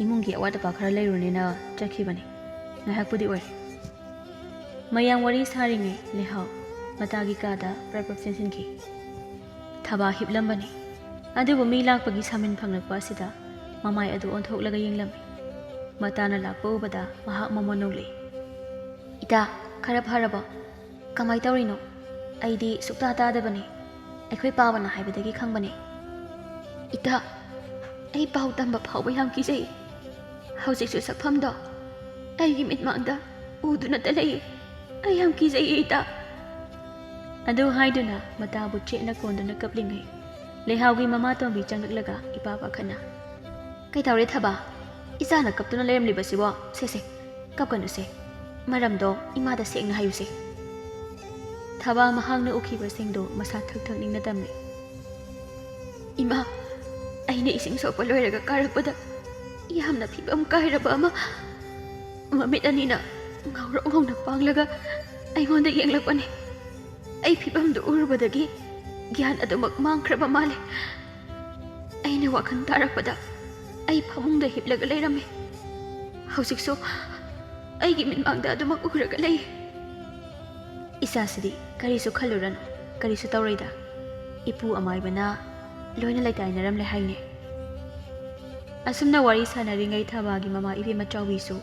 ꯏꯃꯨꯡꯒꯤ ꯑꯋꯥꯠ ꯑꯄꯥ ꯈꯔ ꯂꯩꯔꯨꯅꯦꯅ ꯆꯠꯈꯤꯕꯅꯤ꯫ ꯉꯥꯏꯍꯥꯛꯄꯨꯗꯤ ꯑꯣꯏꯔꯦ꯫" ꯃꯌꯥꯝ ꯋꯥꯔꯤ ꯁꯥꯔꯤꯉꯩ ꯂꯩꯍꯥꯎ ꯃꯇꯥꯒꯤ ꯀꯥꯗ ꯄ꯭ꯔꯞ ꯄ꯭ꯔꯞ ꯆꯦꯟꯁꯤꯟꯈꯤ꯫ ꯊꯕꯥ ꯍꯤꯞꯂꯝꯕꯅꯤ, ꯑꯗꯨꯕꯨ ꯃꯤ ꯂꯥꯛꯄꯒꯤ ꯁꯥꯃꯤꯟ ꯐꯪꯂꯛꯄ ꯑꯁꯤꯗ ꯃꯃꯥꯏ ꯑꯗꯨ ꯑꯣꯟꯊꯣꯛꯂꯒ ꯌꯦꯡꯂꯝꯃꯤ꯫ ꯃꯇꯥꯅ ꯂꯥꯛꯄ ꯎꯕꯗ ꯃꯍꯥꯛ ꯃꯃꯣꯟ ꯅꯣꯛꯂꯛꯏ꯫ "ꯏꯇꯥ, ꯈꯔ ꯐꯔꯕꯣ? ꯀꯃꯥꯏ ꯇꯧꯔꯤꯅꯣ? ꯑꯩꯗꯤ ꯁꯨꯛꯇꯥ ꯇꯥꯗꯕꯅꯤ꯫ ꯑꯩꯈꯣꯏ ꯄꯥꯕꯅ ꯍꯥꯏꯕꯗꯒꯤ ꯈꯪꯕꯅꯦ꯫" "ꯏꯇꯥ, ꯑꯩ ꯄꯥꯎ ꯇꯝꯕ ꯐꯥꯎꯕ ꯌꯥꯝ ꯀꯤꯖꯩ꯫ ꯍꯧꯖꯤꯛꯁꯨ ꯁꯛꯐꯝꯗꯣ ꯑꯩꯒꯤ ꯃꯤꯠꯃꯥꯡꯗ ꯎꯗꯨꯅꯇ ꯂꯩꯌꯦ꯫ ꯑꯩ ꯌꯥꯝ ꯀꯤꯖꯩꯌꯦ ꯏꯇꯥ꯫" ꯑꯗꯨ ꯍꯥꯏꯗꯨꯅ ꯃꯇꯥꯕꯨ ꯆꯦꯠꯅ ꯀꯣꯟꯗꯨꯅ ꯀꯞꯂꯤꯉꯩ, ꯂꯩꯍꯥꯎꯒꯤ ꯃꯃꯥ ꯇꯣꯝꯕꯤ ꯆꯪꯂꯛꯂꯒ ꯏꯄꯥ ꯄꯥꯈꯠꯅ, "ꯀꯩꯗꯧꯔꯦ ꯊꯕꯥ? ꯏꯆꯥꯅ ꯀꯞꯇꯨꯅ ꯂꯩꯔꯝꯂꯤꯕꯁꯤꯕꯣ? ꯁꯦ ꯁꯦ, ꯀꯞꯀꯅꯨꯁꯦ꯫ ꯃꯔꯝꯗꯣ ꯏꯃꯥꯗ ꯁꯦꯡꯅ ꯍꯥꯏꯌꯨꯁꯦ꯫" ꯊꯕꯥ ꯃꯍꯥꯛꯅ ꯎꯈꯤꯕꯁꯤꯡꯗꯨ ꯃꯁꯥ ꯊꯛ ꯊꯛ ꯅꯤꯡꯅ ꯇꯝꯂꯤ꯫ "ꯏꯃꯥ, ꯑꯩꯅ ꯏꯁꯤꯡ ꯁꯣꯛꯄ ꯂꯣꯏꯔꯒ ꯀꯥꯔꯛꯄꯗ ꯌꯥꯝꯅ ꯐꯤꯕꯝ ꯀꯥꯏꯔꯕ ꯑꯃ, ꯃꯃꯤꯠ ꯑꯅꯤꯅ ꯉꯧꯔꯣꯛ ꯉꯧꯅ ꯄꯥꯡꯂꯒ ꯑꯩꯉꯣꯟꯗ ꯌꯦꯡꯂꯛꯄꯅꯤ꯫ ꯑꯩ ꯐꯤꯕꯝꯗꯨ ꯎꯔꯨꯕꯗꯒꯤ ꯒ꯭ꯌꯥꯟ ꯑꯗꯨꯃꯛ ꯃꯥꯡꯈ꯭ꯔꯕ ꯃꯥꯜꯂꯦ꯫ ꯑꯩꯅ ꯋꯥꯈꯜ ꯇꯥꯔꯛꯄꯗ ꯑꯩ ꯐꯃꯨꯡꯗ ꯍꯤꯞꯂꯒ ꯂꯩꯔꯝꯃꯤ꯫ ꯍꯧꯖꯤꯛꯁꯨ ꯑꯩꯒꯤ ꯃꯤꯠꯃꯥꯡꯗ ꯑꯗꯨꯃꯛ ꯎꯔꯒ ꯂꯩ꯫" "ꯏꯆꯥꯁꯤꯗꯤ ꯀꯔꯤꯁꯨ ꯈꯜꯂꯨꯔꯅꯨ, ꯀꯔꯤꯁꯨ ꯇꯧꯔꯣꯏꯗ꯫ ꯏꯄꯨ ꯑꯃꯥꯏꯕꯅ ꯂꯣꯏꯅ ꯂꯩꯇꯥꯏꯅꯔꯝꯂꯦ ꯍꯥꯏꯅꯦ꯫" ꯑꯁꯨꯝꯅ ꯋꯥꯔꯤ ꯁꯥꯟꯅꯔꯤꯉꯩ ꯊꯕꯥꯒꯤ ꯃꯃꯥ ꯏꯕꯦꯝꯃ ꯆꯥꯎꯕꯤꯁꯨ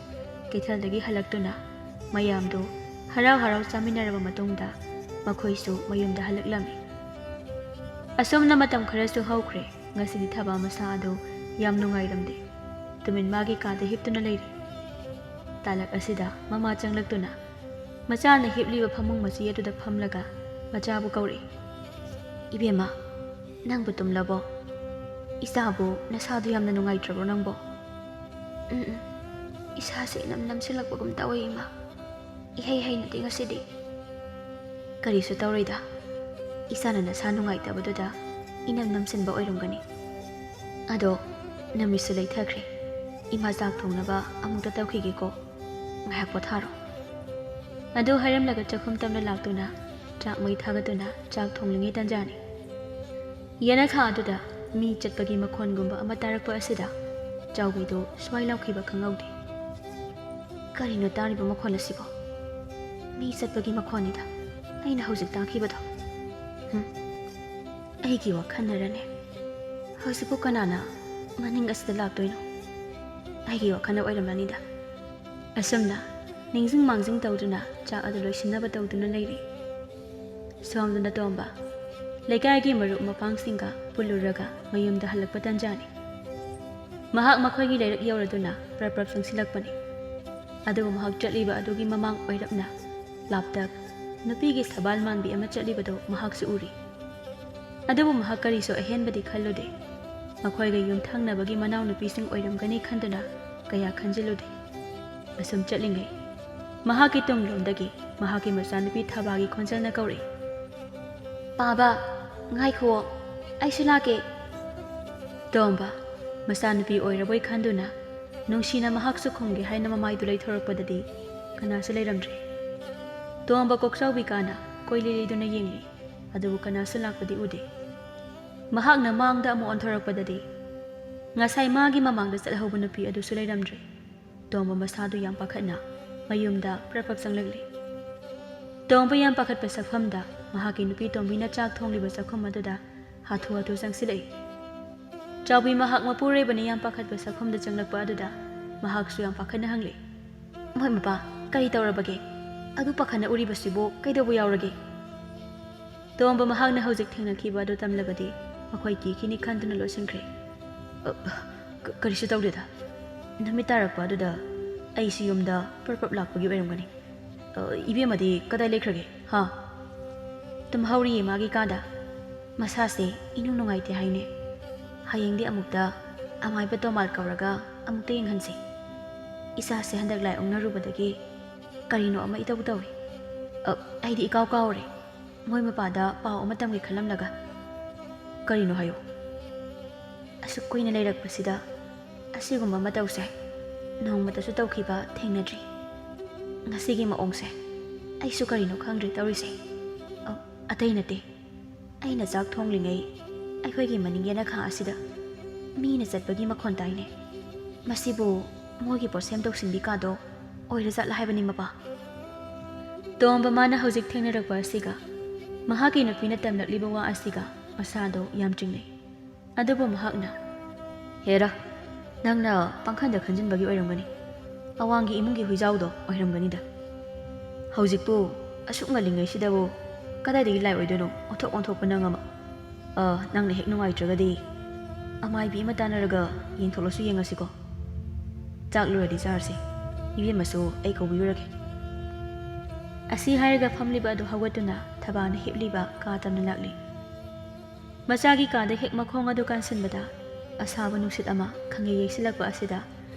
ꯀꯩꯊꯦꯜꯗꯒꯤ ꯍꯜꯂꯛꯇꯨꯅ ꯃꯌꯥꯝꯗꯨ ꯍꯔꯥꯎ ꯍꯔꯥꯎ ꯆꯥꯃꯤꯟꯅꯔꯕ ꯃꯇꯨꯡꯗ ꯃꯈꯣꯏꯁꯨ ꯃꯌꯨꯝꯗ ꯍꯜꯂꯛꯂꯝꯃꯤ꯫ ꯑꯁꯨꯝꯅ ꯃꯇꯝ ꯈꯔꯁꯨ ꯍꯧꯈ꯭ꯔꯦ꯫ ꯉꯁꯤꯗꯤ ꯊꯕꯥ ꯃꯁꯥ ꯑꯗꯨ ꯌꯥꯝ ꯅꯨꯡꯉꯥꯏꯔꯝꯗꯦ꯫ ꯇꯨꯃꯤꯟ ꯃꯥꯒꯤ ꯀꯥꯗ ꯍꯤꯞꯇꯨꯅ ꯂꯩꯔꯤ꯫ ꯇꯥꯂꯛ ꯑꯁꯤꯗ ꯃꯃꯥ ꯆꯪꯂꯛꯇꯨꯅ ꯃꯆꯥꯅ ꯍꯤꯞꯂꯤꯕ ꯐꯃꯨꯡ ꯃꯆꯤ ꯑꯗꯨꯗ ꯐꯝꯂꯒ ꯃꯆꯥꯕꯨ ꯀꯧꯔꯛꯏ꯫ "ꯏꯕꯦꯝꯃ, ꯅꯪꯕꯨ ꯇꯨꯝꯂꯕꯣ? ꯏꯆꯥꯕꯨ ꯅꯁꯥꯗꯨ ꯌꯥꯝꯅ ꯅꯨꯡꯉꯥꯏꯇ꯭ꯔꯕꯣ ꯅꯪꯕꯣ?" "ꯎꯝ, ꯎꯝ, ꯏꯁꯥꯁꯦ ꯏꯅꯝ ꯅꯝꯁꯤꯜꯂꯛꯄꯒꯨꯝ ꯇꯧꯋꯦ ꯏꯃꯥ꯫ ꯏꯍꯩ ꯍꯩꯅꯗꯦ ꯉꯁꯤꯗꯤ꯫" "ꯀꯔꯤꯁꯨ ꯇꯧꯔꯣꯏꯗ, ꯏꯆꯥꯅ ꯅꯁꯥ ꯅꯨꯡꯉꯥꯏꯇꯕꯗꯨꯗ ꯏꯅꯝ ꯅꯝꯁꯤꯟꯕ ꯑꯣꯏꯔꯝꯒꯅꯤ꯫ ꯑꯗꯣ ꯅꯨꯃꯤꯠꯁꯨ ꯂꯩꯊꯈ꯭ꯔꯦ, ꯏꯃꯥ ꯆꯥꯛ ꯊꯣꯡꯅꯕ ꯑꯃꯨꯛꯇ ꯇꯧꯈꯤꯒꯦꯀꯣ, ꯉꯥꯏꯍꯥꯛ ꯄꯣꯊꯥꯔꯣ꯫" ꯑꯗꯨ ꯍꯥꯏꯔꯝꯂꯒ ꯆꯥꯛꯈꯨꯝ ꯇꯝꯅ ꯂꯥꯛꯇꯨꯅ ꯆꯥꯛ ꯃꯩ ꯊꯥꯒꯠꯇꯨꯅ ꯆꯥꯛ ꯊꯣꯡꯂꯤꯉꯩ ꯇꯟꯖꯥꯅꯤ꯫ ꯌꯦꯅꯈꯥ ꯑꯗꯨꯗ ꯃꯤ ꯆꯠꯄꯒꯤ ꯃꯈꯣꯟꯒꯨꯝꯕ ꯑꯃ ꯇꯥꯔꯛꯄ ꯑꯁꯤꯗ ꯆꯥꯎꯕꯤꯗꯨ ꯁ꯭ꯋꯥꯏ ꯂꯥꯎꯈꯤꯕ ꯈꯪꯍꯧꯗꯦ꯫ "ꯀꯔꯤꯅꯣ ꯇꯥꯔꯤꯕ ꯃꯈꯣꯟ ꯑꯁꯤꯕꯣ? ꯃꯤ ꯆꯠꯄꯒꯤ ꯃꯈꯣꯟꯅꯤꯗ ꯑꯩꯅ ꯍꯧꯖꯤꯛ ꯇꯥꯈꯤꯕꯗꯣ꯫ ꯍꯨꯝ, ꯑꯩꯒꯤ ꯋꯥꯈꯜꯅꯔꯅꯦ? ꯍꯧꯖꯤꯛꯄꯨ ꯀꯅꯥꯅ ꯃꯅꯤꯡ ꯑꯁꯤꯗ ꯂꯥꯛꯇꯣꯏꯅꯣ? ꯑꯩꯒꯤ ꯋꯥꯈꯜꯅ ꯑꯣꯏꯔꯝꯂꯅꯤꯗ꯫" ꯑꯁꯨꯝꯅ ꯅꯤꯡꯁꯤꯡ ꯃꯥꯡꯖꯤꯡ ꯇꯧꯗꯨꯅ ꯆꯥꯛ ꯑꯗꯨ ꯂꯣꯏꯁꯤꯟꯅꯕ ꯇꯧꯗꯨꯅ ꯂꯩꯔꯤ꯫ ꯁꯣꯝꯗꯅ ꯇꯣꯝꯕ ꯂꯩꯀꯥꯏꯒꯤ ꯃꯔꯨꯞ ꯃꯄꯥꯡꯁꯤꯡꯒ ꯄꯨꯜꯂꯨꯔꯒ ꯃꯌꯨꯝꯗ ꯍꯜꯂꯛꯄ ꯇꯟꯖꯥꯅꯤ꯫ ꯃꯍꯥꯛ ꯃꯈꯣꯏꯒꯤ ꯂꯩꯔꯛ ꯌꯧꯔꯗꯨꯅ ꯄ꯭ꯔꯞ ꯄ꯭ꯔꯞ ꯆꯪꯁꯤꯜꯂꯛꯄꯅꯤ꯫ ꯑꯗꯨꯕꯨ ꯃꯍꯥꯛ ꯆꯠꯂꯤꯕ ꯑꯗꯨꯒꯤ ꯃꯃꯥꯡ ꯑꯣꯏꯔꯞꯅ ꯂꯥꯞꯇꯛ ꯅꯨꯄꯤꯒꯤ ꯁꯕꯥꯜ ꯃꯥꯟꯕꯤ ꯑꯃ ꯆꯠꯂꯤꯕꯗꯨ ꯃꯍꯥꯛꯁꯨ ꯎꯔꯤ꯫ ꯑꯗꯨꯕꯨ ꯃꯍꯥꯛ ꯀꯔꯤꯁꯨ ꯑꯍꯦꯟꯕꯗꯤ ꯈꯜꯂꯨꯗꯦ꯫ ꯃꯈꯣꯏꯒ ꯌꯨꯝꯊꯪꯅꯕꯒꯤ ꯃꯅꯥꯎꯅꯨꯄꯤꯁꯤꯡ ꯑꯣꯏꯔꯝꯒꯅꯤ ꯈꯟꯗꯨꯅ ꯀꯌꯥ ꯈꯟꯖꯤꯜꯂꯨꯗꯦ꯫ ꯑꯁꯨꯝ ꯆꯠꯂꯤꯉꯩ, ꯃꯍꯥꯛꯀꯤ ꯇꯨꯡꯂꯣꯝꯗꯒꯤ ꯃꯍꯥꯛꯀꯤ ꯃꯆꯥꯅꯨꯄꯤ ꯊꯕꯥꯒꯤ ꯈꯣꯟꯖꯦꯜꯅ ꯀꯧꯔꯛꯏ, "ꯄꯥꯕ, ꯉꯥꯏꯈꯨꯑꯣ, ꯑꯩꯁꯨ ꯂꯥꯛꯀꯦ꯫" ꯇꯣꯝꯕ, ꯃꯆꯥꯅꯨꯄꯤ ꯑꯣꯏꯔꯕꯣꯏ ꯈꯟꯗꯨꯅ ꯅꯨꯡꯁꯤꯅ ꯃꯍꯥꯛꯁꯨ ꯈꯨꯝꯒꯦ ꯍꯥꯏꯅ ꯃꯃꯥꯏꯗꯨ ꯂꯩꯊꯣꯔꯛꯄꯗꯗꯤ ꯀꯅꯥꯁꯨ ꯂꯩꯔꯝꯗ꯭ꯔꯦ꯫ ꯇꯣꯝꯕ ꯀꯣꯛꯆꯥꯎꯕꯤ ꯀꯥꯅ ꯀꯣꯏꯂꯤ ꯂꯤꯗꯨꯅ ꯌꯦꯡꯂꯤ, ꯑꯗꯨꯕꯨ ꯀꯅꯥꯁꯨ ꯂꯥꯛꯄꯗꯤ ꯎꯗꯦ꯫ ꯃꯍꯥꯛꯅ ꯃꯥꯡꯗ ꯑꯃꯨꯛ ꯑꯣꯟꯊꯣꯔꯛꯄꯗꯗꯤ ꯉꯁꯥꯏ ꯃꯥꯒꯤ ꯃꯃꯥꯡꯗ ꯆꯠꯍꯧꯕ ꯅꯨꯄꯤ ꯑꯗꯨꯁꯨ ꯂꯩꯔꯝꯗ꯭ꯔꯦ꯫ ꯇꯣꯝꯕ ꯃꯁꯥꯗꯨ ꯌꯥꯝ ꯄꯥꯈꯠꯅ ꯃꯌꯨꯝꯗ ꯄ꯭ꯔꯞ ꯄ꯭ꯔꯞ ꯆꯪꯂꯛꯂꯤ꯫ ꯇꯣꯝꯕ ꯌꯥꯝ ꯄꯥꯈꯠꯄ ꯁꯛꯐꯝꯗ ꯃꯍꯥꯛꯀꯤ ꯅꯨꯄꯤ ꯇꯣꯝꯕꯤꯅ ꯆꯥꯛ ꯊꯣꯡꯂꯤꯕ ꯆꯥꯛꯈꯨꯝ ꯑꯗꯨꯗ ꯍꯥꯊꯨ ꯍꯥꯊꯨ ꯆꯪꯁꯤꯜꯂꯛꯏ꯫ ꯆꯥꯎꯕꯤ ꯃꯍꯥꯛ ꯃꯄꯨꯔꯣꯏꯕꯅ ꯌꯥꯝ ꯄꯥꯈꯠꯄ ꯁꯛꯐꯝꯗ ꯆꯪꯂꯛꯄ ꯑꯗꯨꯗ ꯃꯍꯥꯛꯁꯨ ꯌꯥꯝ ꯄꯥꯈꯠꯅ ꯍꯪꯂꯛꯏ, "ꯃꯣꯏ ꯃꯄꯥ, ꯀꯔꯤ ꯇꯧꯔꯕꯒꯦ? ꯑꯗꯨ ꯄꯥꯈꯠꯅ ꯎꯔꯤꯕꯁꯤꯕꯨ ꯀꯩꯗꯧꯕ ꯌꯥꯎꯔꯒꯦ?" ꯇꯣꯝꯕ ꯃꯍꯥꯛꯅ ꯍꯧꯖꯤꯛ ꯊꯦꯡꯅꯈꯤꯕ ꯑꯗꯨ ꯇꯝꯂꯕꯗꯤ ꯃꯈꯣꯏ ꯀꯤꯈꯤꯅꯤ ꯈꯟꯗꯨꯅ ꯂꯣꯠꯁꯤꯟꯈ꯭ꯔꯦ꯫ "ꯑ, ꯀ-, ꯀꯔꯤꯁꯨ ꯇꯧꯗꯦꯗ꯫ ꯅꯨꯃꯤꯠ ꯇꯥꯔꯛꯄ ꯑꯗꯨꯗ ꯑꯩꯁꯤ ꯌꯨꯝꯗ ꯄ꯭ꯔꯞ ꯄ꯭ꯔꯞ ꯂꯥꯛꯄꯒꯤ ꯑꯣꯏꯔꯝꯒꯅꯤ꯫ ꯑ, ꯏꯕꯦꯝꯃꯗꯤ ꯀꯗꯥꯏ ꯂꯩꯈ꯭ꯔꯒꯦ, ꯍꯥ?" "ꯇꯨꯝꯍꯧꯔꯤꯌꯦ ꯃꯥꯒꯤ ꯀꯥꯗ꯫ ꯃꯁꯥꯁꯦ ꯏꯅꯨꯡ ꯅꯨꯡꯉꯥꯏꯇꯦ ꯍꯥꯏꯅꯦ꯫ ꯍꯌꯦꯡꯗꯤ ꯑꯃꯨꯛꯇ ꯑꯃꯥꯏꯕ ꯇꯣꯃꯥꯜ ꯀꯧꯔꯒ ꯑꯃꯨꯛꯇ ꯌꯦꯡꯍꯟꯁꯦ꯫ ꯏꯆꯥꯁꯦ ꯍꯟꯗꯛ ꯂꯥꯏ ꯑꯣꯛꯅꯔꯨꯕꯗꯒꯤ ꯀꯔꯤꯅꯣ ꯑꯃ ꯏꯇꯧ ꯇꯧꯏ꯫ ꯑ, ꯑꯩꯗꯤ ꯏꯀꯥꯎ ꯀꯥꯎꯔꯦ꯫ ꯃꯣꯏ ꯃꯄꯥꯗ ꯄꯥꯎ ꯑꯃ ꯇꯝꯒꯦ ꯈꯜꯂꯝꯂꯒ ꯀꯔꯤꯅꯣ ꯍꯥꯏꯌꯨ꯫" "ꯑꯁꯨꯛ ꯀꯨꯏꯅ ꯂꯩꯔꯛꯄꯁꯤꯗ ꯑꯁꯤꯒꯨꯝꯕ ꯃꯇꯧꯁꯦ ꯅꯣꯡꯃꯇꯁꯨ ꯇꯧꯈꯤꯕ ꯊꯦꯡꯅꯗ꯭ꯔꯤ꯫ ꯉꯁꯤꯒꯤ ꯃꯑꯣꯡꯁꯦ ꯑꯩꯁꯨ ꯀꯔꯤꯅꯣ ꯈꯪꯗ꯭ꯔꯦ ꯇꯧꯔꯤꯁꯦ꯫ ꯑ, ꯑꯇꯩ ꯅꯠꯇꯦ, ꯑꯩꯅ ꯆꯥꯛ ꯊꯣꯡꯂꯤꯉꯩ ꯑꯩꯈꯣꯏꯒꯤ ꯃꯅꯤꯡ ꯌꯦꯅꯈꯥ ꯑꯁꯤꯗ ꯃꯤꯅ ꯆꯠꯄꯒꯤ ꯃꯈꯣꯟ ꯇꯥꯏꯅꯦ꯫ ꯃꯁꯤꯕꯨ ꯃꯣꯏꯒꯤ ꯄꯣꯠꯁꯦꯝ ꯇꯧꯁꯤꯟꯕꯤ ꯀꯥꯗꯣ ꯑꯣꯏꯔꯖꯥꯠꯂ ꯍꯥꯏꯕꯅꯤ ꯃꯄꯥ꯫" ꯇꯣꯝꯕ ꯃꯥꯅ ꯍꯧꯖꯤꯛ ꯊꯦꯡꯅꯔꯛꯄ ꯑꯁꯤꯒ ꯃꯍꯥꯛꯀꯤ ꯅꯨꯄꯤꯅ ꯇꯝꯂꯛꯂꯤꯕ ꯋꯥ ꯑꯁꯤꯒ ꯃꯁꯥꯗꯣ ꯌꯥꯝ ꯆꯤꯡꯅꯩ꯫ ꯑꯗꯨꯕꯨ ꯃꯍꯥꯛꯅ, "ꯍꯦꯔꯥ, ꯅꯪꯅ ꯄꯪꯈꯟꯗ ꯈꯟꯖꯤꯟꯕꯒꯤ ꯑꯣꯏꯔꯝꯒꯅꯤ꯫ ꯑꯋꯥꯡꯒꯤ ꯏꯃꯨꯡꯒꯤ ꯍꯨꯏꯖꯥꯎꯗꯣ ꯑꯣꯏꯔꯝꯒꯅꯤꯗ꯫ ꯍꯧꯖꯤꯛꯄꯨ ꯑꯁꯨꯛ ꯉꯜꯂꯤꯉꯩꯁꯤꯗꯕꯨ ꯀꯗꯥꯏꯗꯒꯤ ꯂꯥꯏ ꯑꯣꯏꯗꯣꯏꯅꯣ? ꯑꯣꯟꯊꯣꯛ ꯑꯣꯟꯊꯣꯛꯄ ꯅꯪ ꯑꯃ꯫ ꯑ, ꯅꯪꯅ ꯍꯦꯛ ꯅꯨꯡꯉꯥꯏꯇ꯭ꯔꯒꯗꯤ ꯑꯃꯥꯏꯕꯤ ꯑꯃ ꯇꯥꯟꯅꯔꯒ ꯌꯦꯡꯊꯣꯛꯂꯁꯨ ꯌꯦꯡꯉꯁꯤꯀꯣ꯫ ꯆꯥꯛ ꯂꯣꯏꯔꯗꯤ ꯆꯥꯔꯁꯤ꯫ ꯏꯕꯦꯝꯃꯁꯨ ꯑꯩ ꯀꯧꯕꯤꯔꯨꯔꯒꯦ꯫" ꯑꯁꯤ ꯍꯥꯏꯔꯒ ꯐꯝꯂꯤꯕ ꯑꯗꯨ ꯍꯧꯒꯠꯇꯨꯅ ꯊꯕꯥꯅ ꯍꯤꯞꯂꯤꯕ ꯀꯥ ꯇꯝꯅ ꯂꯥꯛꯂꯤ꯫ ꯃꯆꯥꯒꯤ ꯀꯥꯗ ꯍꯦꯛ ꯃꯈꯣꯡ ꯑꯗꯨ ꯀꯥꯟꯁꯤꯟꯕꯗ, ꯑꯁꯥꯕ ꯅꯨꯡꯁꯤꯠ ꯑꯃ ꯈꯪꯍꯩ ꯌꯩꯁꯤꯜꯂꯛꯄ ꯑꯁꯤꯗ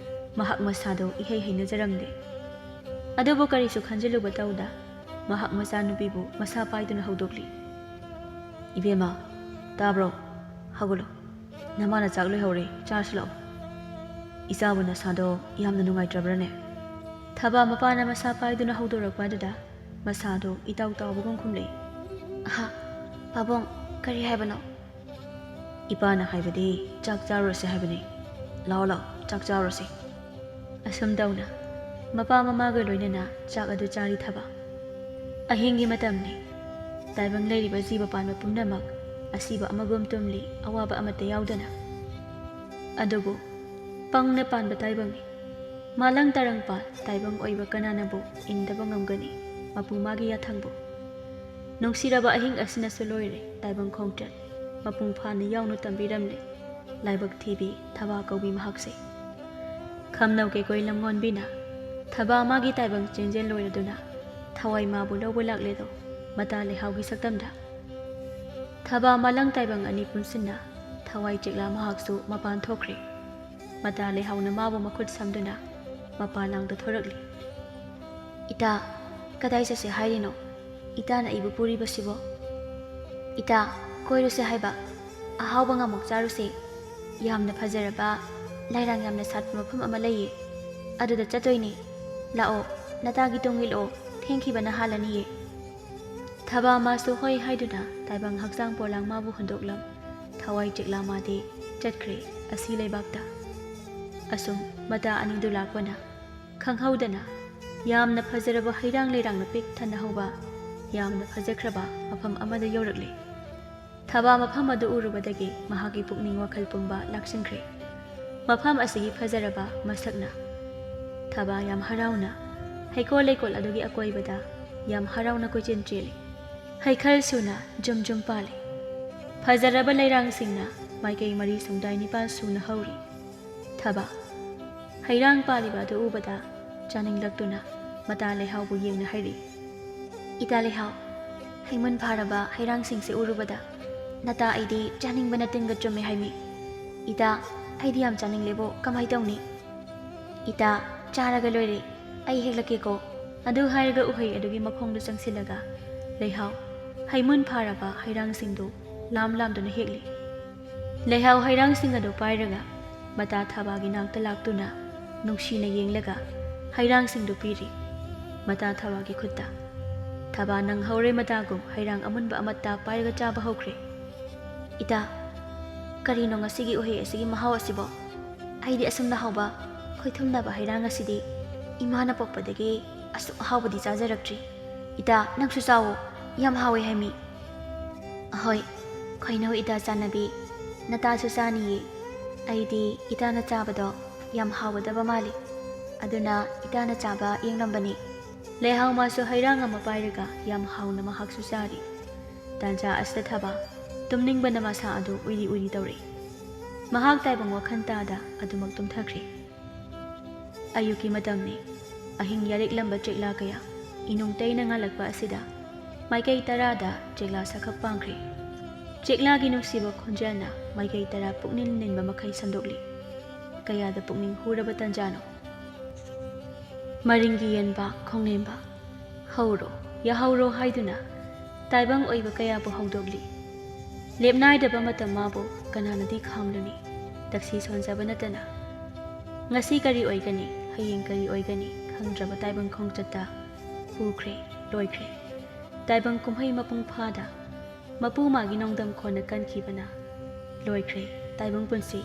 ꯃꯍꯥꯛ ꯃꯁꯥꯗꯨ ꯏꯍꯩ ꯍꯩꯅꯖꯔꯝꯗꯦ꯫ ꯑꯗꯨꯕꯨ ꯀꯔꯤꯁꯨ ꯈꯟꯖꯤꯜꯂꯨꯕ ꯇꯧꯗ ꯃꯍꯥꯛ ꯃꯆꯥꯅꯨꯄꯤꯕꯨ ꯃꯁꯥ ꯄꯥꯏꯗꯨꯅ ꯍꯧꯗꯣꯛꯂꯤ꯫ "ꯏꯕꯦꯝꯃ, ꯇꯥꯕ꯭ꯔꯣ? ꯍꯧꯒꯠꯂꯣ꯫ ꯅꯃꯥꯅ ꯆꯥꯛ ꯂꯣꯏꯍꯧꯔꯦ, ꯆꯥꯔꯁꯤ ꯂꯥꯛꯑꯣ꯫ ꯏꯆꯥꯕꯨ ꯅꯁꯥꯗꯣ ꯌꯥꯝꯅ ꯅꯨꯡꯉꯥꯏꯇ꯭ꯔꯕ꯭ꯔꯅꯦ?" ꯊꯕꯥ ꯃꯄꯥꯅ ꯃꯁꯥ ꯄꯥꯏꯗꯨꯅ ꯍꯧꯗꯣꯔꯛꯄ ꯑꯗꯨꯗ ꯃꯁꯥꯗꯣ ꯏꯇꯥꯎ ꯇꯥꯎꯕꯒꯨꯝ ꯈꯨꯝꯂꯛꯏ꯫ "ꯑꯍꯥ, ꯄꯥꯕꯨꯡ, ꯀꯔꯤ ꯍꯥꯏꯕꯅꯣ?" "ꯏꯄꯥꯅ ꯍꯥꯏꯕꯗꯤ ꯆꯥꯛ ꯆꯥꯔꯨꯔꯁꯦ ꯍꯥꯏꯕꯅꯤ꯫ ꯂꯥꯛꯑꯣ, ꯂꯥꯛꯑꯣ, ꯆꯥꯛ ꯆꯥꯔꯨꯔꯁꯦ꯫" ꯑꯁꯨꯝ ꯇꯧꯅ ꯃꯄꯥ ꯃꯃꯥꯒ ꯂꯣꯏꯅꯅ ꯆꯥꯛ ꯑꯗꯨ ꯆꯥꯔꯤ ꯊꯕ꯫ ꯑꯍꯤꯡꯒꯤ ꯃꯇꯝꯅꯤ꯫ ꯇꯥꯏꯕꯪ ꯂꯩꯔꯤꯕ ꯖꯤꯕ ꯄꯥꯟꯕ ꯄꯨꯝꯅꯃꯛ ꯑꯁꯤꯕ ꯑꯃꯒꯨꯝ ꯇꯨꯝꯂꯤ, ꯑꯋꯥꯕ ꯑꯃꯠꯇ ꯌꯥꯎꯗꯅ꯫ ꯑꯗꯨꯕꯨ ꯄꯪꯅ ꯄꯥꯟꯕ ꯇꯥꯏꯕꯪꯅꯤ꯫ ꯃꯥꯂꯪ ꯇꯥꯔꯪꯄꯥꯟ ꯇꯥꯏꯕꯪ ꯑꯣꯏꯕ ꯀꯅꯥꯅꯕꯨ ꯏꯟꯗꯕ ꯉꯝꯒꯅꯤ ꯃꯄꯨ ꯃꯥꯒꯤ ꯌꯥꯊꯪꯕꯨ? ꯅꯨꯡꯁꯤꯔꯕ ꯑꯍꯤꯡ ꯑꯁꯤꯅꯁꯨ ꯂꯣꯏꯔꯦ ꯇꯥꯏꯕꯪ ꯈꯣꯡꯆꯠ꯫ ꯃꯄꯨꯡ ꯐꯥꯅ ꯌꯥꯎꯅ ꯇꯝꯕꯤꯔꯝꯂꯦ ꯂꯥꯏꯕꯛ ꯊꯤꯕꯤ ꯊꯕꯥ ꯀꯧꯕꯤ ꯃꯍꯥꯛꯁꯦ꯫ ꯈꯝꯅꯧ ꯀꯦꯀꯣꯏ ꯂꯝꯉꯣꯟꯕꯤꯅ ꯊꯕꯥ ꯃꯥꯒꯤ ꯇꯥꯏꯕꯪ ꯆꯦꯟꯖꯦꯜ ꯂꯣꯏꯔꯗꯨꯅ ꯊꯋꯥꯏ ꯃꯥꯕꯨ ꯂꯧꯕ ꯂꯥꯛꯂꯦꯗꯣ ꯃꯇꯥ ꯂꯩꯍꯥꯎꯒꯤ ꯁꯛꯇꯝꯗ꯫ ꯊꯕꯥ ꯃꯥꯂꯪ ꯇꯥꯏꯕꯪ ꯑꯅꯤ ꯄꯨꯟꯁꯤꯟꯅ ꯊꯋꯥꯏ ꯆꯦꯛꯂꯥ ꯃꯍꯥꯛꯁꯨ ꯃꯄꯥꯟ ꯊꯣꯛꯈ꯭ꯔꯦ꯫ ꯃꯇꯥ ꯂꯩꯍꯥꯎꯅ ꯃꯥꯕꯨ ꯃꯈꯨꯠ ꯁꯝꯗꯨꯅ ꯃꯄꯥꯟ ꯂꯥꯡꯗ ꯊꯣꯔꯛꯂꯤ꯫ "ꯏꯇꯥ, ꯀꯗꯥꯏ ꯆꯠꯁꯦ ꯍꯥꯏꯔꯤꯅꯣ? ꯏꯇꯥꯅ ꯑꯩꯕꯨ ꯄꯨꯔꯤꯕꯁꯤꯕꯣ?" "ꯏꯇꯥ, ꯀꯣꯏꯔꯨꯁꯦ ꯍꯥꯏꯕ꯫ ꯑꯍꯥꯎꯕ ꯉꯥꯃꯨꯛ ꯆꯥꯔꯨꯁꯦ꯫ ꯌꯥꯝꯅ ꯐꯖꯔꯕ, ꯂꯥꯏꯔꯥꯡ ꯌꯥꯝꯅ ꯁꯥꯠꯄ ꯃꯐꯝ ꯑꯃ ꯂꯩꯌꯦ꯫ ꯑꯗꯨꯗ ꯆꯠꯇꯣꯏꯅꯦ꯫ ꯂꯥꯛꯑꯣ, ꯅꯇꯥꯒꯤ ꯇꯨꯡ ꯏꯜꯂꯛꯑꯣ, ꯊꯦꯡꯈꯤꯕꯅ ꯍꯥꯜꯂꯅꯤꯌꯦ꯫" ꯊꯕꯥ ꯃꯥꯁꯨ ꯍꯣꯏ ꯍꯥꯏꯗꯨꯅ ꯇꯥꯏꯕꯪ ꯍꯛꯆꯥꯡ ꯄꯣꯂꯥꯡ ꯃꯥꯕꯨ ꯍꯨꯟꯗꯣꯛꯂꯝ ꯊꯋꯥꯏ ꯆꯦꯛꯂꯥ ꯃꯥꯗꯤ ꯆꯠꯈ꯭ꯔꯦ ꯑꯁꯤ ꯂꯩꯕꯥꯛꯇ꯫ ꯑꯁꯨꯝ ꯃꯇꯥ ꯑꯅꯤꯗꯨ ꯂꯥꯛꯄꯅ ꯈꯪꯍꯧꯗꯅ ꯌꯥꯝꯅ ꯐꯖꯔꯕ ꯍꯩꯔꯥꯡ ꯂꯩꯔꯥꯡꯅ ꯄꯤꯛ ꯊꯟꯅ ꯍꯧꯕ ꯌꯥꯝꯅ ꯐꯖꯈ꯭ꯔꯕ ꯃꯐꯝ ꯑꯃꯗ ꯌꯧꯔꯛꯂꯦ꯫ ꯊꯕꯥ ꯃꯐꯝ ꯑꯗꯨ ꯎꯔꯨꯕꯗꯒꯤ ꯃꯍꯥꯛꯀꯤ ꯄꯨꯛꯅꯤꯡ ꯋꯥꯈꯜ ꯄꯨꯝꯕ ꯂꯥꯛꯁꯤꯟꯈ꯭ꯔꯦ꯫ ꯃꯐꯝ ꯑꯁꯤꯒꯤ ꯐꯖꯔꯕ ꯃꯁꯛꯅ ꯊꯕꯥ ꯌꯥꯝ ꯍꯔꯥꯎꯅ ꯍꯩꯀꯣꯜ ꯂꯩꯀꯣꯜ ꯑꯗꯨꯒꯤ ꯑꯀꯣꯏꯕꯗ ꯌꯥꯝ ꯍꯔꯥꯎꯅ ꯀꯣꯏꯆꯦꯟ ꯆꯦꯜꯂꯤ꯫ ꯍꯩꯈꯜ ꯁꯨꯅ ꯖꯨꯝ ꯖꯨꯝ ꯄꯥꯜꯂꯤ꯫ ꯐꯖꯔꯕ ꯂꯩꯔꯥꯡꯁꯤꯡꯅ ꯃꯥꯏꯀꯩ ꯃꯔꯤ ꯁꯨꯝꯗꯥꯏ ꯅꯤꯄꯥꯜ ꯁꯨꯅ ꯍꯧꯔꯤ꯫ ꯊꯕꯥ ꯍꯩꯔꯥꯡ ꯄꯥꯜꯂꯤꯕ ꯑꯗꯨ ꯎꯕꯗ ꯆꯥꯅꯤꯡꯂꯛꯇꯨꯅ ꯃꯇꯥ ꯂꯩꯍꯥꯎꯕꯨ ꯌꯦꯡꯅ ꯍꯥꯏꯔꯤ, "ꯏꯇꯥ ꯂꯩꯍꯥꯎ, ꯍꯩꯃꯨꯟ ꯐꯥꯔꯕ ꯍꯩꯔꯥꯡꯁꯤꯡꯁꯦ ꯎꯔꯨꯕꯗ "ꯅꯇꯥ, ꯑꯩꯗꯤ ꯆꯥꯅꯤꯡꯕꯅ ꯇꯤꯟꯒ ꯆꯨꯝꯃꯦ ꯍꯥꯏꯃꯤ꯫ ꯏꯇꯥ, ꯑꯩꯗꯤ ꯌꯥꯝ ꯆꯥꯅꯤꯡꯂꯦꯕꯣ, ꯀꯃꯥꯏ ꯇꯧꯅꯤ?" "ꯏꯇꯥ, ꯆꯥꯔꯒ ꯂꯣꯏꯔꯦ, ꯑꯩ ꯍꯦꯛꯂꯛꯀꯦꯀꯣ꯫" ꯑꯗꯨ ꯍꯥꯏꯔꯒ ꯎꯍꯩ ꯑꯗꯨꯒꯤ ꯃꯈꯣꯡꯗ ꯆꯪꯁꯤꯜꯂꯒ ꯂꯩꯍꯥꯎ, ꯍꯩꯃꯨꯟ ꯐꯥꯔꯕ ꯍꯩꯔꯥꯡꯁꯤꯡꯗꯨ ꯂꯥꯝ ꯂꯥꯝꯗꯨꯅ ꯍꯦꯛꯂꯤ꯫ ꯂꯩꯍꯥꯎ ꯍꯩꯔꯥꯡꯁꯤꯡ ꯑꯗꯨ ꯄꯥꯏꯔꯒ ꯃꯇꯥ ꯊꯕꯥꯒꯤ ꯅꯥꯛꯇ ꯂꯥꯛꯇꯨꯅ ꯅꯨꯡꯁꯤꯅ ꯌꯦꯡꯂꯒ ꯍꯩꯔꯥꯡꯁꯤꯡꯗꯨ ꯄꯤꯔꯤ ꯃꯇꯥ ꯊꯕꯥꯒꯤ ꯈꯨꯠꯇ꯫ ꯊꯕꯥ ꯅꯪꯍꯧꯔꯦ ꯃꯇꯥꯒꯨꯝ ꯍꯩꯔꯥꯡ ꯑꯃꯨꯟꯕ ꯑꯃꯠꯇ ꯄꯥꯏꯔꯒ ꯆꯥꯕ ꯍꯧꯈ꯭ꯔꯦ꯫ "ꯏꯇꯥ, ꯀꯔꯤꯅꯣ ꯉꯁꯤꯒꯤ ꯎꯍꯩ ꯑꯁꯤꯒꯤ ꯃꯍꯥꯎ ꯑꯁꯤꯕꯣ? ꯑꯩꯗꯤ ꯑꯁꯨꯝꯅ ꯍꯥꯎꯕ ꯈꯣꯏꯊꯨꯝꯅꯕ ꯍꯩꯔꯥꯡ ꯑꯁꯤꯗꯤ ꯏꯃꯥꯅ ꯄꯣꯛꯄꯗꯒꯤ ꯑꯁꯨꯛ ꯍꯥꯎꯕꯗꯤ ꯆꯥꯖꯔꯛꯇ꯭ꯔꯤ꯫ ꯏꯇꯥ, ꯅꯪꯁꯨ ꯆꯥꯎꯋꯣ, ꯌꯥꯝ ꯍꯥꯎꯋꯦ ꯍꯥꯏꯃꯤ꯫" "ꯑꯍꯣꯏ, ꯈꯣꯏꯅꯧ ꯏꯇꯥ ꯆꯥꯟꯅꯕꯤ, ꯅꯇꯥꯁꯨ ꯆꯥꯅꯤꯌꯦ꯫ ꯑꯩꯗꯤ ꯏꯇꯥꯅ ꯆꯥꯕꯗꯣ ꯌꯥꯝ ꯍꯥꯎꯒꯗꯕ ꯃꯥꯜꯂꯤ꯫ ꯑꯗꯨꯅ ꯏꯇꯥꯅ ꯆꯥꯕ ꯌꯦꯡꯂꯝꯕꯅꯤ꯫" ꯂꯩꯍꯥꯎ ꯃꯥꯁꯨ ꯍꯩꯔꯥꯡ ꯑꯃ ꯄꯥꯏꯔꯒ ꯌꯥꯝ ꯍꯥꯎꯅ ꯃꯍꯥꯛꯁꯨ ꯆꯥꯔꯤ꯫ ꯇꯥꯟꯖꯥ ꯑꯁꯤꯗ ꯊꯕꯥ ꯇꯨꯝꯅꯤꯡꯕꯅ ꯃꯁꯥ ꯑꯗꯨ ꯎꯏꯔꯤ ꯎꯏꯔꯤ ꯇꯧꯔꯤ꯫ ꯃꯍꯥꯛ ꯇꯥꯏꯕꯪ ꯋꯥꯈꯜ ꯇꯥꯗ ꯑꯗꯨꯃꯛ ꯇꯨꯝꯊꯈ꯭ꯔꯦ꯫ ꯑꯌꯨꯛꯀꯤ ꯃꯇꯝꯅꯤ꯫ ꯑꯍꯤꯡ ꯌꯥꯔꯤꯛꯂꯝꯕ ꯆꯦꯛꯂꯥ ꯀꯌꯥ ꯏꯅꯨꯡ ꯇꯩꯅ ꯉꯥꯜꯂꯛꯄ ꯑꯁꯤꯗ ꯃꯥꯏꯀꯩ ꯇꯔꯥꯗ ꯆꯦꯛꯂꯥ ꯁꯥꯈꯛ ꯄꯥꯡꯈ꯭ꯔꯦ꯫ ꯆꯦꯛꯂꯥꯒꯤ ꯅꯨꯡꯁꯤꯕ ꯈꯣꯟꯖꯦꯜꯅ ꯃꯥꯏꯀꯩ ꯇꯔꯥ ꯄꯨꯛꯅꯤꯜ ꯅꯤꯟꯕ ꯃꯈꯩ ꯁꯟꯗꯣꯛꯂꯤ꯫ ꯀꯌꯥꯗ ꯄꯨꯛꯅꯤꯡ ꯍꯨꯔꯕ ꯇꯟꯖꯥꯅꯣ! ꯃꯔꯤꯡꯒꯤ ꯌꯦꯟꯕ ꯈꯣꯡꯅꯦꯝꯕ, "ꯍꯧꯔꯣ, ꯌꯥꯍꯧꯔꯣ" ꯍꯥꯏꯗꯨꯅ ꯇꯥꯏꯕꯪ ꯑꯣꯏꯕ ꯀꯌꯥꯕꯨ ꯍꯧꯗꯣꯛꯂꯤ꯫ ꯂꯦꯞꯅꯥꯏꯗꯕ ꯃꯇꯝ ꯃꯥꯕꯨ ꯀꯅꯥꯅꯗꯤ ꯈꯥꯝꯂꯨꯅꯤ? ꯇꯛꯁꯤ ꯁꯣꯟꯖꯕ ꯅꯠꯇꯅ꯫ ꯉꯁꯤ ꯀꯔꯤ ꯑꯣꯏꯒꯅꯤ, ꯍꯌꯦꯡ ꯀꯔꯤ ꯑꯣꯏꯒꯅꯤ ꯈꯪꯗ꯭ꯔꯕ ꯇꯥꯏꯕꯪ ꯈꯣꯡꯆꯠꯇ ꯄꯨꯈ꯭ꯔꯦ, ꯂꯣꯏꯈ꯭ꯔꯦ꯫ ꯇꯥꯏꯕꯪ ꯀꯨꯝꯍꯩ ꯃꯄꯨꯡ ꯐꯥꯗ ꯃꯄꯨ ꯃꯥꯒꯤ ꯅꯣꯡꯗꯝ ꯈꯣꯟꯅ ꯀꯟꯈꯤꯕꯅ ꯂꯣꯏꯈ꯭ꯔꯦ ꯇꯥꯏꯕꯪ ꯄꯨꯟꯁꯤ꯫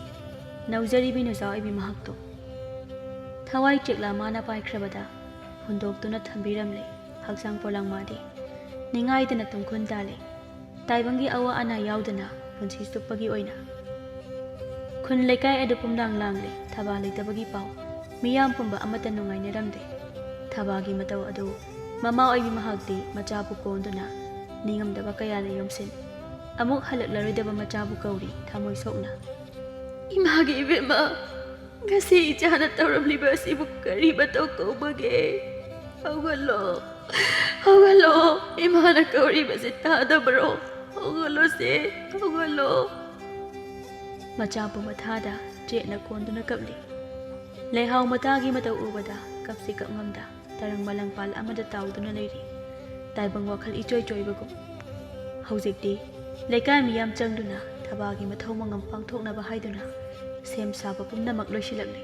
ꯅꯧꯖꯔꯤꯕꯤ ꯅꯨꯖꯥ ꯑꯣꯏꯕꯤ ꯃꯍꯥꯛꯇꯣ ꯊꯋꯥꯏ ꯆꯦꯛꯂꯥ ꯃꯥꯅ ꯄꯥꯏꯈ꯭ꯔꯕꯗ ꯍꯨꯟꯗꯣꯛꯇꯨꯅ ꯊꯝꯕꯤꯔꯝꯂꯦ ꯍꯛꯆꯥꯡ ꯄꯣꯂꯥꯡ ꯃꯥꯗꯤ꯫ ꯅꯤꯡꯉꯥꯏꯗꯅ ꯇꯨꯡꯈꯨꯟ ꯇꯥꯜꯂꯦ꯫ ꯇꯥꯏꯕꯪꯒꯤ ꯑꯋꯥ ꯑꯅꯥ ꯌꯥꯎꯗꯅ ꯄꯨꯟꯁꯤ ꯆꯨꯞꯄꯒꯤ ꯑꯣꯏꯅ꯫ ꯈꯨꯟ ꯂꯩꯀꯥꯏ ꯑꯗꯨ ꯄꯨꯝꯂꯥꯡ ꯂꯥꯡꯂꯦ ꯊꯕꯥ ꯂꯩꯇꯕꯒꯤ ꯄꯥꯎ꯫ ꯃꯤꯌꯥꯝ ꯄꯨꯝꯕ ꯑꯃꯠꯇ ꯅꯨꯡꯉꯥꯏꯅꯔꯝꯗꯦ꯫ ꯊꯕꯥꯒꯤ ꯃꯇꯧ ꯑꯗꯨ ꯃꯃꯥ ꯑꯣꯏꯕꯤ ꯃꯍꯥꯛꯇꯤ ꯃꯆꯥꯕꯨ ꯀꯣꯟꯗꯨꯅ ꯅꯤꯡꯉꯝꯗꯕ ꯀꯌꯥꯅ ꯌꯣꯝꯁꯤꯟ꯫ ꯑꯃꯨꯛ ꯍꯜꯂꯛꯂꯔꯣꯏꯗꯕ ꯃꯆꯥꯕꯨ ꯀꯧꯔꯤ ꯊꯃꯣꯏ ꯁꯣꯛꯅ꯫ "ꯏꯃꯥꯒꯤ ꯏꯕꯦꯝꯃ, ꯉꯁꯤ ꯏꯆꯥꯅ ꯇꯧꯔꯝꯂꯤꯕ ꯑꯁꯤꯕꯨ ꯀꯔꯤ ꯃꯇꯧ ꯀꯧꯕꯒꯦ? ꯍꯧꯒꯠꯂꯣ, ꯍꯧꯒꯠꯂꯣ, ꯏꯃꯥꯅ ꯀꯧꯔꯤꯕꯁꯤ ꯇꯥꯗꯕ꯭ꯔꯣ?" ꯍꯧꯒꯠꯂꯣꯁꯦ, ꯍꯧꯒꯠꯂꯣ꯫ ꯃꯆꯥꯕꯨ ꯃꯊꯥꯗ ꯆꯦꯠꯅ ꯀꯣꯟꯗꯨꯅ ꯀꯞꯂꯤ꯫ ꯂꯩꯍꯥꯎ ꯃꯇꯥꯒꯤ ꯃꯇꯧ ꯎꯕꯗ ꯀꯞꯁꯤ ꯀꯞꯉꯝꯗ ꯇꯔꯪ ꯃꯂꯪꯄꯥꯜ ꯑꯃꯗ ꯇꯥꯎꯗꯨꯅ ꯂꯩꯔꯤ꯫ ꯇꯥꯏꯕꯪ ꯋꯥꯈꯜ ꯏꯆꯣꯏ ꯆꯣꯏꯕꯒꯨꯝ꯫ ꯍꯧꯖꯤꯛꯇꯤ ꯂꯩꯀꯥꯏ ꯃꯤꯌꯥꯝ ꯆꯪꯗꯨꯅ ꯊꯕꯥꯒꯤ ꯃꯊꯧ ꯃꯉꯝ ꯄꯥꯡꯊꯣꯛꯅꯕ ꯍꯥꯏꯗꯨꯅ ꯁꯦꯝ ꯁꯥꯕ ꯄꯨꯝꯅꯃꯛ ꯂꯣꯏꯁꯤꯜꯂꯛꯂꯤ꯫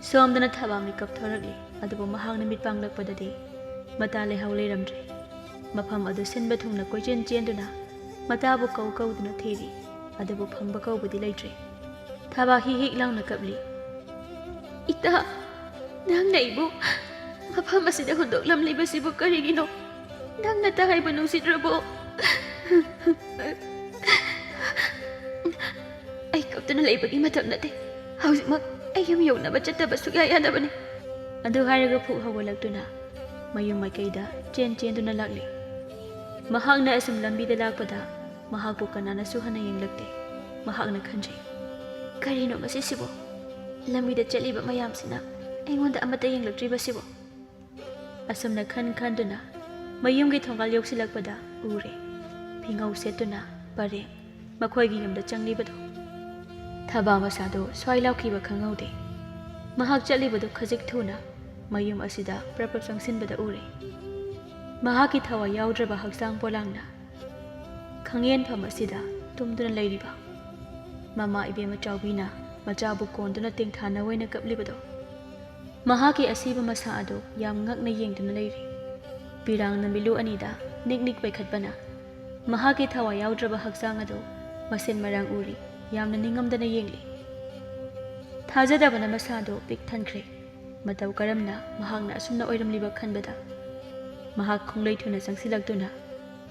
ꯁꯣꯝꯗꯅ ꯊꯕꯥ ꯃꯤꯀꯞ ꯊꯣꯔꯛꯂꯤ, ꯑꯗꯨꯕꯨ ꯃꯍꯥꯛꯅ ꯃꯤꯠ ꯄꯥꯡꯂꯛꯄꯗꯗꯤ ꯃꯇꯥ ꯂꯩꯍꯥꯎ ꯂꯩꯔꯝꯗ꯭ꯔꯦ꯫ ꯃꯐꯝ ꯑꯗꯨ ꯁꯤꯟꯕ ꯊꯨꯡꯅ ꯀꯣꯏꯆꯦꯟ ꯆꯦꯟꯗꯨꯅ ꯃꯇꯥꯕꯨ ꯀꯧ ꯀꯧꯗꯨꯅ ꯊꯤꯔꯤ, ꯑꯗꯨꯕꯨ ꯐꯪꯕ ꯀꯧꯕꯗꯤ ꯂꯩꯇ꯭ꯔꯦ꯫ ꯊꯕꯥ ꯍꯤꯛ ꯍꯤꯛ ꯂꯥꯎꯅ ꯀꯞꯂꯤ꯫ "ꯏꯇꯥ, ꯅꯪꯅ ꯑꯩꯕꯨ ꯃꯐꯝ ꯑꯁꯤꯗ ꯍꯨꯟꯗꯣꯛꯂꯝꯂꯤꯕꯁꯤꯕꯨ ꯀꯔꯤꯒꯤꯅꯣ? ꯅꯪ ꯅꯇꯥ ꯍꯥꯏꯕ ꯅꯨꯡꯁꯤꯗ꯭ꯔꯕꯣ?" "ꯑꯩ ꯀꯞꯇꯨꯅ ꯂꯩꯕꯒꯤ ꯃꯇꯝ ꯅꯠꯇꯦ꯫ ꯍꯧꯖꯤꯛꯃꯛ ꯑꯩ ꯌꯨꯝ ꯌꯧꯅꯕ ꯆꯠꯇꯕ ꯁꯨꯛꯌꯥ ꯌꯥꯗꯕꯅꯤ꯫" ꯑꯗꯨ ꯍꯥꯏꯔꯒ ꯐꯨꯛ ꯍꯧꯒꯠꯂꯛꯇꯨꯅ ꯃꯌꯨꯝ ꯃꯥꯏꯀꯩꯗ ꯆꯦꯟ ꯆꯦꯟꯗꯨꯅ ꯂꯥꯛꯂꯤ꯫ ꯃꯍꯥꯛꯅ ꯑꯁꯨꯝ ꯂꯝꯕꯤꯗ ꯂꯥꯛꯄꯗ ꯃꯍꯥꯛꯄꯨ ꯀꯅꯥꯅꯁꯨ ꯍꯟꯅ ꯌꯦꯡꯂꯛꯇꯦ꯫ ꯃꯍꯥꯛꯅ ꯈꯟꯖꯩ, "ꯀꯔꯤꯅꯣ ꯃꯁꯤꯁꯤꯕꯣ? ꯂꯝꯕꯤꯗ ꯆꯠꯂꯤꯕ ꯃꯌꯥꯝꯁꯤꯅ ꯑꯩꯉꯣꯟꯗ ꯑꯃꯠꯇ ꯌꯦꯡꯂꯛꯇ꯭ꯔꯤꯕꯁꯤꯕꯣ?" ꯑꯁꯨꯝꯅ ꯈꯟ ꯈꯟꯗꯨꯅ ꯃꯌꯨꯝꯒꯤ ꯊꯣꯡꯒꯥꯜ ꯌꯧꯁꯤꯜꯂꯛꯄꯗ ꯎꯔꯦ, ꯐꯤꯉꯧ ꯁꯦꯠꯇꯨꯅ ꯄꯔꯦꯡ ꯃꯈꯣꯏꯒꯤ ꯌꯨꯝꯗ ꯆꯪꯂꯤꯕꯗꯨ꯫ ꯊꯕꯥ ꯃꯁꯥꯗꯨ ꯁ꯭ꯋꯥꯏ ꯂꯥꯎꯈꯤꯕ ꯈꯪꯍꯧꯗꯦ꯫ ꯃꯍꯥꯛ ꯆꯠꯂꯤꯕꯗꯨ ꯈꯖꯤꯛ ꯊꯨꯅ ꯃꯌꯨꯝ ꯑꯁꯤꯗ ꯄ꯭ꯔꯞ ꯄ꯭ꯔꯞ ꯆꯪꯁꯤꯟꯕꯗ ꯎꯔꯦ꯫ ꯃꯍꯥꯛꯀꯤ ꯊꯋꯥꯏ ꯌꯥꯎꯗ꯭ꯔꯕ ꯍꯛꯆꯥꯡ ꯄꯣꯂꯥꯡꯅ ꯈꯪꯌꯦꯟꯐꯝ ꯑꯁꯤꯗ ꯇꯨꯝꯗꯨꯅ ꯂꯩꯔꯤꯕ ꯃꯃꯥ ꯏꯕꯦꯝꯃ ꯆꯥꯎꯕꯤꯅ ꯃꯆꯥꯕꯨ ꯀꯣꯟꯗꯨꯅ ꯇꯦꯡꯊꯥꯅ ꯑꯣꯏꯅ ꯀꯞꯂꯤꯕꯗꯣ꯫ ꯃꯍꯥꯛꯀꯤ ꯑꯁꯤꯕ ꯃꯁꯥ ꯑꯗꯨ ꯌꯥꯝ ꯉꯛꯅ ꯌꯦꯡꯗꯨꯅ ꯂꯩꯔꯤ꯫ ꯄꯤꯔꯥꯡꯅ ꯃꯤꯠꯂꯨ ꯑꯅꯤꯗ ꯅꯤꯛ ꯅꯤꯛ ꯄꯩꯈꯠꯄꯅ ꯃꯍꯥꯛꯀꯤ ꯊꯋꯥꯏ ꯌꯥꯎꯗ꯭ꯔꯕ ꯍꯛꯆꯥꯡ ꯑꯗꯨ ꯃꯁꯦꯟ ꯃꯔꯥꯡ ꯎꯔꯤ, ꯌꯥꯝꯅ ꯅꯤꯡꯉꯝꯗꯅ ꯌꯦꯡꯂꯤ꯫ ꯊꯥꯖꯗꯕꯅ ꯃꯁꯥꯗꯨ ꯄꯤꯛ ꯊꯟꯈ꯭ꯔꯦ꯫ ꯃꯇꯧ ꯀꯔꯝꯅ ꯃꯍꯥꯛꯅ ꯑꯁꯨꯝꯅ ꯑꯣꯏꯔꯝꯂꯤꯕ ꯈꯟꯕꯗ ꯃꯍꯥꯛ ꯈꯣꯡꯂꯩ ꯊꯨꯅ ꯆꯪꯁꯤꯜꯂꯛꯇꯨꯅ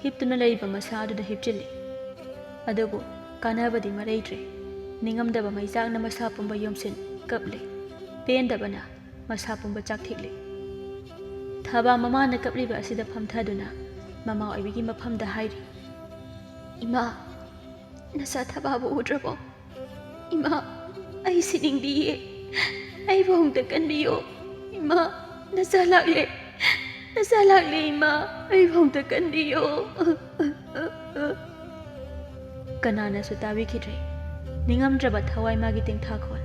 ꯍꯤꯞꯇꯨꯅ ꯂꯩꯔꯤꯕ ꯃꯁꯥ ꯑꯗꯨꯗ ꯍꯤꯞꯆꯤꯜꯂꯤ꯫ ꯑꯗꯨꯕꯨ ꯀꯥꯟꯅꯕꯗꯤ ꯃꯔꯩꯗ꯭ꯔꯦ꯫ ꯅꯤꯡꯉꯝꯗꯕ ꯃꯩꯆꯥꯛꯅ ꯃꯁꯥ ꯄꯨꯝꯕ ꯌꯣꯝꯁꯤꯟ ꯀꯞꯂꯤ꯫ ꯄꯦꯟꯗꯕꯅ ꯃꯁꯥ ꯄꯨꯝꯕ ꯆꯥꯛꯊꯤꯛꯂꯤ꯫ ꯊꯕꯥ ꯃꯃꯥꯅ ꯀꯞꯂꯤꯕ ꯑꯁꯤꯗ ꯐꯝꯊꯗꯨꯅ ꯃꯃꯥ ꯑꯣꯏꯕꯤꯒꯤ ꯃꯐꯝꯗ ꯍꯥꯏꯔꯤ, "ꯏꯃꯥ, ꯅꯆꯥ ꯊꯕꯥꯕꯨ ꯎꯗ꯭ꯔꯕꯣ? ꯏꯃꯥ, ꯑꯩ ꯁꯤꯅꯤꯡꯗꯤꯌꯦ꯫ ꯑꯩꯕꯨ ꯑꯃꯨꯛꯇ ꯀꯟꯕꯤꯌꯣ꯫ ꯏꯃꯥ, ꯅꯆꯥ ꯂꯥꯛꯂꯦ꯫ ꯅꯆꯥ ꯂꯥꯛꯂꯦ, ꯏꯃꯥ꯫ ꯑꯩꯕꯨ ꯑꯃꯨꯛꯇ ꯀꯟꯕꯤꯌꯣ꯫" ꯀꯅꯥꯅꯁꯨ ꯇꯥꯕꯤꯈꯤꯗ꯭ꯔꯦ꯫ ꯅꯤꯡꯉꯝꯗ꯭ꯔꯕ ꯊꯋꯥꯏ ꯃꯥꯒꯤ ꯇꯦꯡꯊꯥꯈꯣꯜ꯫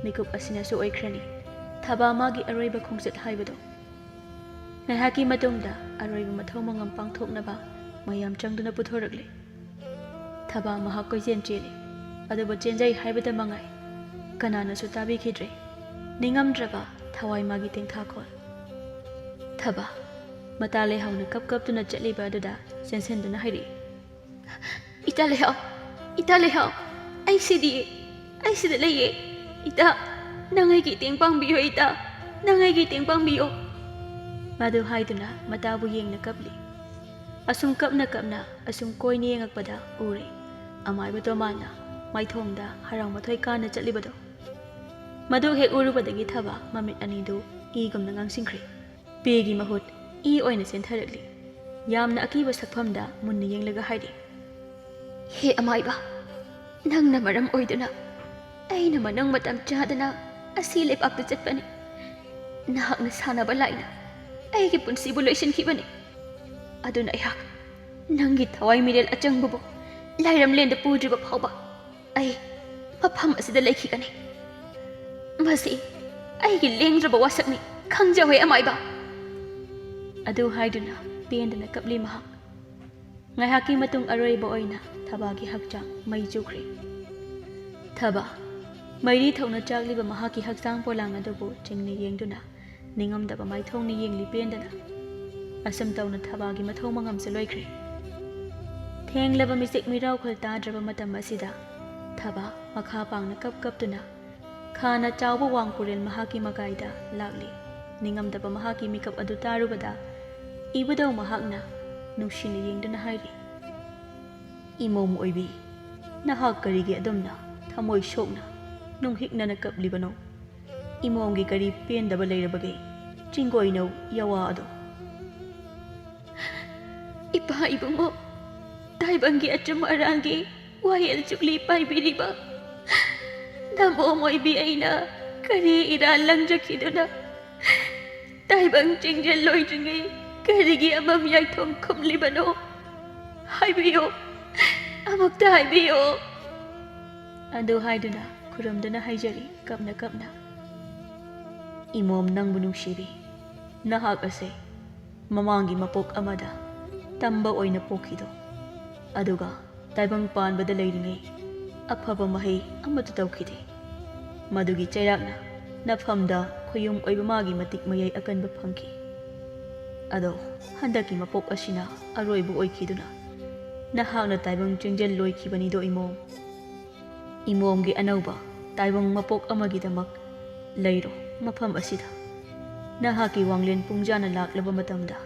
ꯃꯤꯀꯨꯞ ꯑꯁꯤꯅꯁꯨ ꯑꯣꯏꯈ꯭ꯔꯅꯤ ꯊꯕꯥ ꯃꯥꯒꯤ ꯑꯔꯣꯏꯕ ꯈꯣꯡꯆꯠ ꯍꯥꯏꯕꯗꯣ꯫ ꯉꯥꯏꯍꯥꯛꯀꯤ ꯃꯇꯨꯡꯗ ꯑꯔꯣꯏꯕ ꯃꯊꯧ ꯃꯉꯝ ꯄꯥꯡꯊꯣꯛꯅꯕ ꯃꯌꯥꯝ ꯆꯪꯗꯨꯅ ꯄꯨꯊꯣꯔꯛꯂꯦ꯫ ꯊꯕꯥ ꯃꯍꯥꯛ ꯀꯣꯏꯆꯦꯟ ꯆꯦꯜꯂꯤ, ꯑꯗꯨꯕꯨ ꯆꯦꯟꯖꯩ ꯍꯥꯏꯕꯗ ꯃꯉꯥꯏ꯫ ꯀꯅꯥꯅꯁꯨ ꯇꯥꯕꯤꯈꯤꯗ꯭ꯔꯦ ꯅꯤꯡꯉꯝꯗ꯭ꯔꯕ ꯊꯋꯥꯏ ꯃꯥꯒꯤ ꯇꯦꯡꯊꯥꯈꯣꯜ꯫ ꯊꯕꯥ, ꯃꯇꯥ ꯂꯩꯍꯥꯎꯅ ꯀꯞ ꯀꯞꯇꯨꯅ ꯆꯠꯂꯤꯕ ꯑꯗꯨꯗ ꯆꯦꯟꯁꯤꯟꯗꯨꯅ ꯍꯥꯏꯔꯛꯏ, "ꯏꯇꯥ ꯂꯩꯍꯥꯎ, ꯏꯇꯥ ꯂꯩꯍꯥꯎ, ꯑꯩ ꯁꯤꯗꯤꯌꯦ, ꯑꯩ ꯁꯤꯗ ꯂꯩꯌꯦ꯫ ꯏꯇꯥ, ꯅꯪ ꯑꯩꯒꯤ ꯏꯇꯦꯡ ꯄꯥꯡꯕꯤꯌꯣ ꯏꯇꯥ, ꯅꯪ ꯑꯩꯒꯤ ꯏꯇꯦꯡ ꯄꯥꯡꯕꯤꯌꯣ"꯫ ꯃꯗꯨ ꯍꯥꯏꯗꯨꯅ ꯃꯇꯥꯕꯨ ꯌꯦꯡꯅ ꯀꯞꯂꯤ꯫ ꯑꯁꯨꯝ ꯀꯞꯅ ꯀꯞꯅ ꯑꯁꯨꯝ ꯀꯣꯏꯅ ꯌꯦꯡꯉꯛꯄꯗ ꯎꯔꯦ ꯑꯃꯥꯏꯕ ꯇꯣꯃꯥꯅ ꯃꯥꯏꯊꯣꯡꯗ ꯍꯔꯥꯎ ꯃꯊꯣꯏ ꯀꯥꯅ ꯆꯠꯂꯤꯕꯗꯣ꯫ ꯃꯗꯨ ꯍꯦꯛ ꯎꯔꯨꯕꯗꯒꯤ ꯊꯕꯥ ꯃꯃꯤꯠ ꯑꯅꯤꯗꯨ ꯏꯒꯨꯝꯅ ꯉꯥꯡꯁꯤꯟꯈ꯭ꯔꯦ꯫ ꯄꯦꯒꯤ ꯃꯍꯨꯠ ꯏ ꯑꯣꯏꯅ ꯆꯦꯟꯊꯔꯛꯂꯤ꯫ ꯌꯥꯝꯅ ꯑꯀꯤꯕ ꯁꯛꯐꯝꯗ ꯃꯨꯟꯅ ꯌꯦꯡꯂꯒ ꯍꯥꯏꯔꯤ, "ꯍꯦ ꯑꯃꯥꯏꯕ, ꯅꯪꯅ ꯃꯔꯝ ꯑꯣꯏꯗꯨꯅ ꯑꯩꯅ ꯃꯅꯨꯡ ꯃꯇꯝ ꯆꯥꯗꯅ ꯑꯁꯤ ꯂꯩꯕꯥꯛꯇ ꯆꯠꯄꯅꯤ꯫ ꯅꯍꯥꯛꯅ ꯁꯥꯟꯅꯕ ꯂꯥꯏꯅ ꯑꯩꯒꯤ ꯄꯨꯟꯁꯤꯕꯨ ꯂꯣꯏꯁꯤꯟꯈꯤꯕꯅꯤ꯫ ꯑꯗꯨꯅ ꯑꯩꯍꯥꯛ ꯅꯪꯒꯤ ꯊꯋꯥꯏ ꯃꯤꯔꯦꯜ ꯑꯆꯪꯕꯕꯨ ꯂꯥꯏꯔꯝꯂꯦꯟꯗ ꯄꯨꯗ꯭ꯔꯤꯕ ꯐꯥꯎꯕ ꯑꯩ ꯃꯐꯝ ꯑꯁꯤꯗ ꯂꯩꯈꯤꯒꯅꯤ꯫ ꯃꯁꯤ ꯑꯩꯒꯤ ꯂꯦꯡꯗ꯭ꯔꯕ ꯋꯥꯁꯛꯅꯤ, ꯈꯪꯖꯍꯧꯋꯦ ꯑꯃꯥꯏꯕ"꯫ ꯑꯗꯨ ꯍꯥꯏꯗꯨꯅ ꯄꯦꯟꯗꯅ ꯀꯞꯂꯤ ꯃꯍꯥꯛ꯫ ꯉꯥꯏꯍꯥꯛꯀꯤ ꯃꯇꯨꯡ ꯑꯔꯣꯏꯕ ꯑꯣꯏꯅ ꯊꯕꯥꯒꯤ ꯍꯛꯆꯥꯡ ꯃꯩ ꯆꯨꯈ꯭ꯔꯦ꯫ ꯊꯕꯥ, ꯃꯩꯔꯤ ꯊꯧꯅ ꯆꯥꯛꯂꯤꯕ ꯃꯍꯥꯛꯀꯤ ꯍꯛꯆꯥꯡ ꯄꯣꯂꯥꯡ ꯑꯗꯨꯕꯨ ꯆꯤꯡꯅ ꯌꯦꯡꯗꯨꯅ ꯅꯤꯡꯉꯝꯗꯕ ꯃꯥꯏꯊꯣꯡꯅ ꯌꯦꯡꯂꯤ ꯄꯦꯟꯗꯅ꯫ ꯑꯁꯨꯝ ꯇꯧꯅ ꯊꯕꯥꯒꯤ ꯃꯊꯧ ꯃꯉꯝꯁꯨ ꯂꯣꯏꯈ꯭ꯔꯦ꯫ ꯊꯦꯡꯂꯕ ꯃꯤꯆꯤꯛ ꯃꯤꯔꯥꯎꯈꯣꯜ ꯇꯥꯗ꯭ꯔꯕ ꯃꯇꯝ ꯑꯁꯤꯗ ꯊꯕꯥ ꯃꯈꯥ ꯄꯥꯡꯅ ꯀꯞ ꯀꯞꯇꯨꯅ ꯈꯥꯅ ꯆꯥꯎꯕ ꯋꯥꯡ ꯄꯨꯔꯦꯜ ꯃꯍꯥꯛꯀꯤ ꯃꯀꯥꯏꯗ ꯂꯥꯛꯂꯤ꯫ ꯅꯤꯡꯉꯝꯗꯕ ꯃꯍꯥꯛꯀꯤ ꯃꯤꯀꯞ ꯑꯗꯨ ꯇꯥꯔꯨꯕꯗ ꯏꯕꯨꯙꯧ ꯃꯍꯥꯛꯅ ꯅꯨꯡꯁꯤꯅ ꯌꯦꯡꯗꯨꯅ ꯍꯥꯏꯔꯤ, "ꯏꯃꯣꯝ ꯑꯣꯏꯕꯤ, ꯅꯍꯥꯛ ꯀꯔꯤꯒꯤ ꯑꯗꯨꯝꯅ ꯊꯃꯣꯏ ꯁꯣꯛꯅ ꯅꯨꯡꯍꯤꯛꯅꯅ ꯀꯞꯂꯤꯕꯅꯣ? ꯏꯃꯣꯝꯒꯤ ꯀꯔꯤ ꯄꯦꯟꯗꯕ ꯂꯩꯔꯕꯒꯦ? ꯆꯤꯡꯒꯣꯏꯅꯧ ꯌꯥꯋꯥ ꯑꯗꯣ"꯫ "ꯏꯄꯥ ꯏꯕꯨꯡꯉꯣ, ꯇꯥꯏꯕꯪꯒꯤ ꯑꯆꯨꯝ ꯑꯔꯥꯟꯒꯤ ꯋꯥꯌꯦꯜ ꯆꯨꯞꯂꯤ ꯄꯥꯏꯕꯤꯔꯤꯕ ꯅꯃꯣꯝ ꯑꯣꯏꯕꯤ ꯑꯩꯅ ꯀꯔꯤ ꯏꯔꯥꯜ ꯂꯪꯖꯈꯤꯗꯨꯅ ꯇꯥꯏꯕꯪ ꯆꯤꯡꯖꯦꯜ ꯂꯣꯏꯗ꯭ꯔꯤꯉꯩ ꯀꯔꯤꯒꯤ ꯑꯃꯝ ꯌꯥꯏꯊꯣꯡ ꯈꯨꯝꯂꯤꯕꯅꯣ? ꯍꯥꯏꯕꯤꯌꯨ, ꯑꯃꯨꯛꯇ ꯍꯥꯏꯕꯤꯌꯨ꯫ ꯑꯗꯨ ꯍꯥꯏꯗꯨꯅ ꯈꯨꯔꯨꯝꯗꯨꯅ ꯍꯥꯏꯖꯔꯤ ꯀꯞꯅ ꯀꯞꯅ, "ꯏꯃꯣꯝ, ꯅꯪꯕꯨ ꯅꯨꯡꯁꯤꯕꯤ꯫ ꯅꯍꯥꯛ ꯑꯁꯦ ꯃꯃꯥꯡꯒꯤ ꯃꯄꯣꯛ ꯑꯃꯗ ꯇꯝꯕ ꯑꯣꯏꯅ ꯄꯣꯛꯈꯤꯗꯣ, ꯑꯗꯨꯒ ꯇꯥꯏꯕꯪ ꯄꯥꯟꯕꯗ ꯂꯩꯔꯤꯉꯩ ꯑꯐꯕ ꯃꯍꯩ ꯑꯃꯠꯇ ꯇꯧꯈꯤꯗꯦ꯫ ꯃꯗꯨꯒꯤ ꯆꯩꯔꯥꯛꯅ ꯅꯐꯝꯗ ꯈꯨꯌꯨꯝ ꯑꯣꯏꯕ ꯃꯥꯒꯤ ꯃꯇꯤꯛ ꯃꯌꯥꯏ ꯑꯀꯟꯕ ꯐꯪꯈꯤ꯫ ꯑꯗꯣ ꯍꯟꯗꯛꯀꯤ ꯃꯄꯣꯛ ꯑꯁꯤꯅ ꯑꯔꯣꯏꯕ ꯑꯣꯏꯈꯤꯗꯨꯅ ꯅꯍꯥꯛꯅ ꯇꯥꯏꯕꯪ ꯆꯤꯡꯖꯜ ꯂꯣꯏꯈꯤꯕꯅꯤꯗꯣ ꯏꯃꯣꯝ꯫ ꯏꯃꯣꯝꯒꯤ ꯑꯅꯧꯕ ꯇꯥꯏꯕꯪ ꯃꯄꯣꯛ ꯑꯃꯒꯤꯗꯃꯛ ꯂꯩꯔꯣ ꯃꯐꯝ ꯑꯁꯤꯗ꯫ ꯅꯍꯥꯛꯀꯤ ꯋꯥꯡꯂꯦꯟ ꯄꯨꯡꯖꯥꯅ ꯂꯥꯛꯂꯕ ꯃꯇꯝꯗ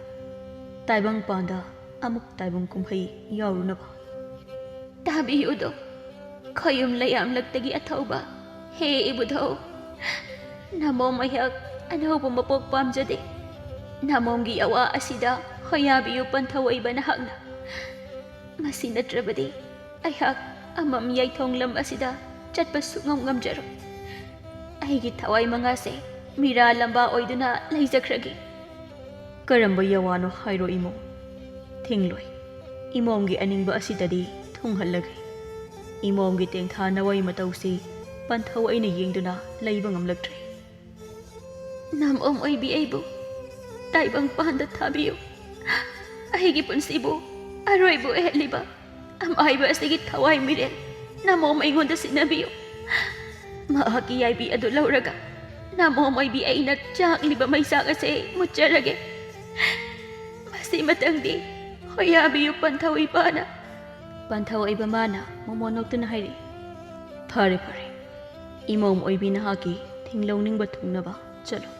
ꯇꯥꯏꯕꯪ ꯄꯥꯟꯗ ꯑꯃꯨꯛ ꯇꯥꯏꯕꯪ ꯀꯨꯝꯍꯩ ꯌꯥꯎꯔꯨꯅꯕ꯫" ꯇꯥꯕꯤꯌꯨꯗꯣ, ꯈꯣꯌꯨꯝ ꯂꯩꯌꯥꯝꯂꯛꯇꯒꯤ ꯑꯊꯧꯕ ꯍꯦ ꯏꯕꯨꯙꯧ, ꯅꯃꯣꯝ ꯑꯩꯍꯥꯛ ꯑꯅꯧꯕ ꯃꯄꯣꯛ ꯄꯥꯝꯖꯗꯦ꯫ ꯅꯃꯣꯝꯒꯤ ꯑꯋꯥ ꯑꯁꯤꯗ ꯍꯣꯌꯥꯕꯤꯌꯨ ꯄꯟꯊꯧ ꯑꯣꯏꯕ ꯅꯍꯥꯛꯅ꯫ ꯃꯁꯤ ꯅꯠꯇ꯭ꯔꯕꯗꯤ ꯑꯩꯍꯥꯛ ꯑꯃꯝ ꯌꯥꯏꯊꯣꯡ ꯂꯝ ꯑꯁꯤꯗ ꯆꯠꯄ ꯁꯨꯛꯉꯝ ꯉꯝꯖꯔꯣꯏ꯫ ꯑꯩꯒꯤ ꯊꯋꯥꯏ ꯃꯉꯥꯁꯦ ꯃꯤꯔꯥ ꯂꯝꯕꯥ ꯑꯣꯏꯗꯨꯅ ꯂꯩꯖꯈ꯭ꯔꯒꯦ꯫ ꯀꯔꯝꯕ ꯌꯥꯋꯥꯅꯣ ꯍꯥꯏꯔꯣ ꯏꯃꯣꯝ? ꯊꯤꯡꯂꯣꯏ꯫ ꯏꯃꯣꯝꯒꯤ ꯑꯅꯤꯡꯕ ꯑꯁꯤꯗꯗꯤ ꯊꯨꯡꯍꯜꯂꯒꯦ꯫ ꯏꯃꯣꯝꯒꯤ ꯇꯦꯡꯊꯥ ꯅꯋꯥꯏ ꯃꯇꯧꯁꯤ ꯄꯟꯊꯧ ꯑꯩꯅ ꯌꯦꯡꯗꯨꯅ ꯂꯩꯕ ꯉꯝꯂꯛꯇ꯭ꯔꯦ꯫ ꯅꯃꯣꯝ ꯑꯣꯏꯕꯤ ꯑꯩꯕꯨ ꯇꯥꯏꯕꯪ ꯄꯥꯟꯗ ꯊꯥꯕꯤꯌꯨ꯫ ꯑꯩꯒꯤ ꯄꯨꯟꯁꯤꯕꯨ ꯑꯔꯣꯏꯕ ꯑꯣꯏꯍꯜꯂꯤꯕ ꯑꯃꯥꯏꯕ ꯑꯁꯤꯒꯤ ꯊꯋꯥꯏ ꯃꯤꯔꯦꯜ ꯅꯃꯣꯝ ꯑꯩꯉꯣꯟꯗ ꯁꯤꯟꯅꯕꯤꯌꯨ꯫ ꯃꯍꯥꯛꯀꯤ ꯌꯥꯏꯕꯤ ꯑꯗꯨ ꯂꯧꯔꯒ ꯅꯃꯣꯝ ꯑꯣꯏꯕꯤ ꯑꯩꯅ ꯆꯥꯛꯂꯤꯕ ꯃꯩꯆꯥꯛ ꯑꯁꯦ ꯃꯨꯠꯆꯔꯒꯦ꯫ ꯃꯁꯤꯃꯇꯪꯗꯤ ꯍꯣꯌꯥꯕꯤꯌꯨ ꯄꯟꯊꯧ ꯏꯄꯥꯅ꯫ ꯄꯟꯊꯧ ꯑꯣꯏꯕ ꯃꯥꯅ ꯃꯣꯃꯣꯟ ꯅꯣꯛꯇꯨꯅ ꯍꯥꯏꯔꯛꯏ, "ꯐꯔꯦ, ꯐꯔꯦ꯫ ꯏꯃꯣꯝ ꯑꯣꯏꯕꯤ ꯅꯍꯥꯛꯀꯤ ꯊꯤꯡꯂꯧꯅꯤꯡꯕ ꯊꯨꯡꯅꯕ ꯆꯠꯂꯨ꯫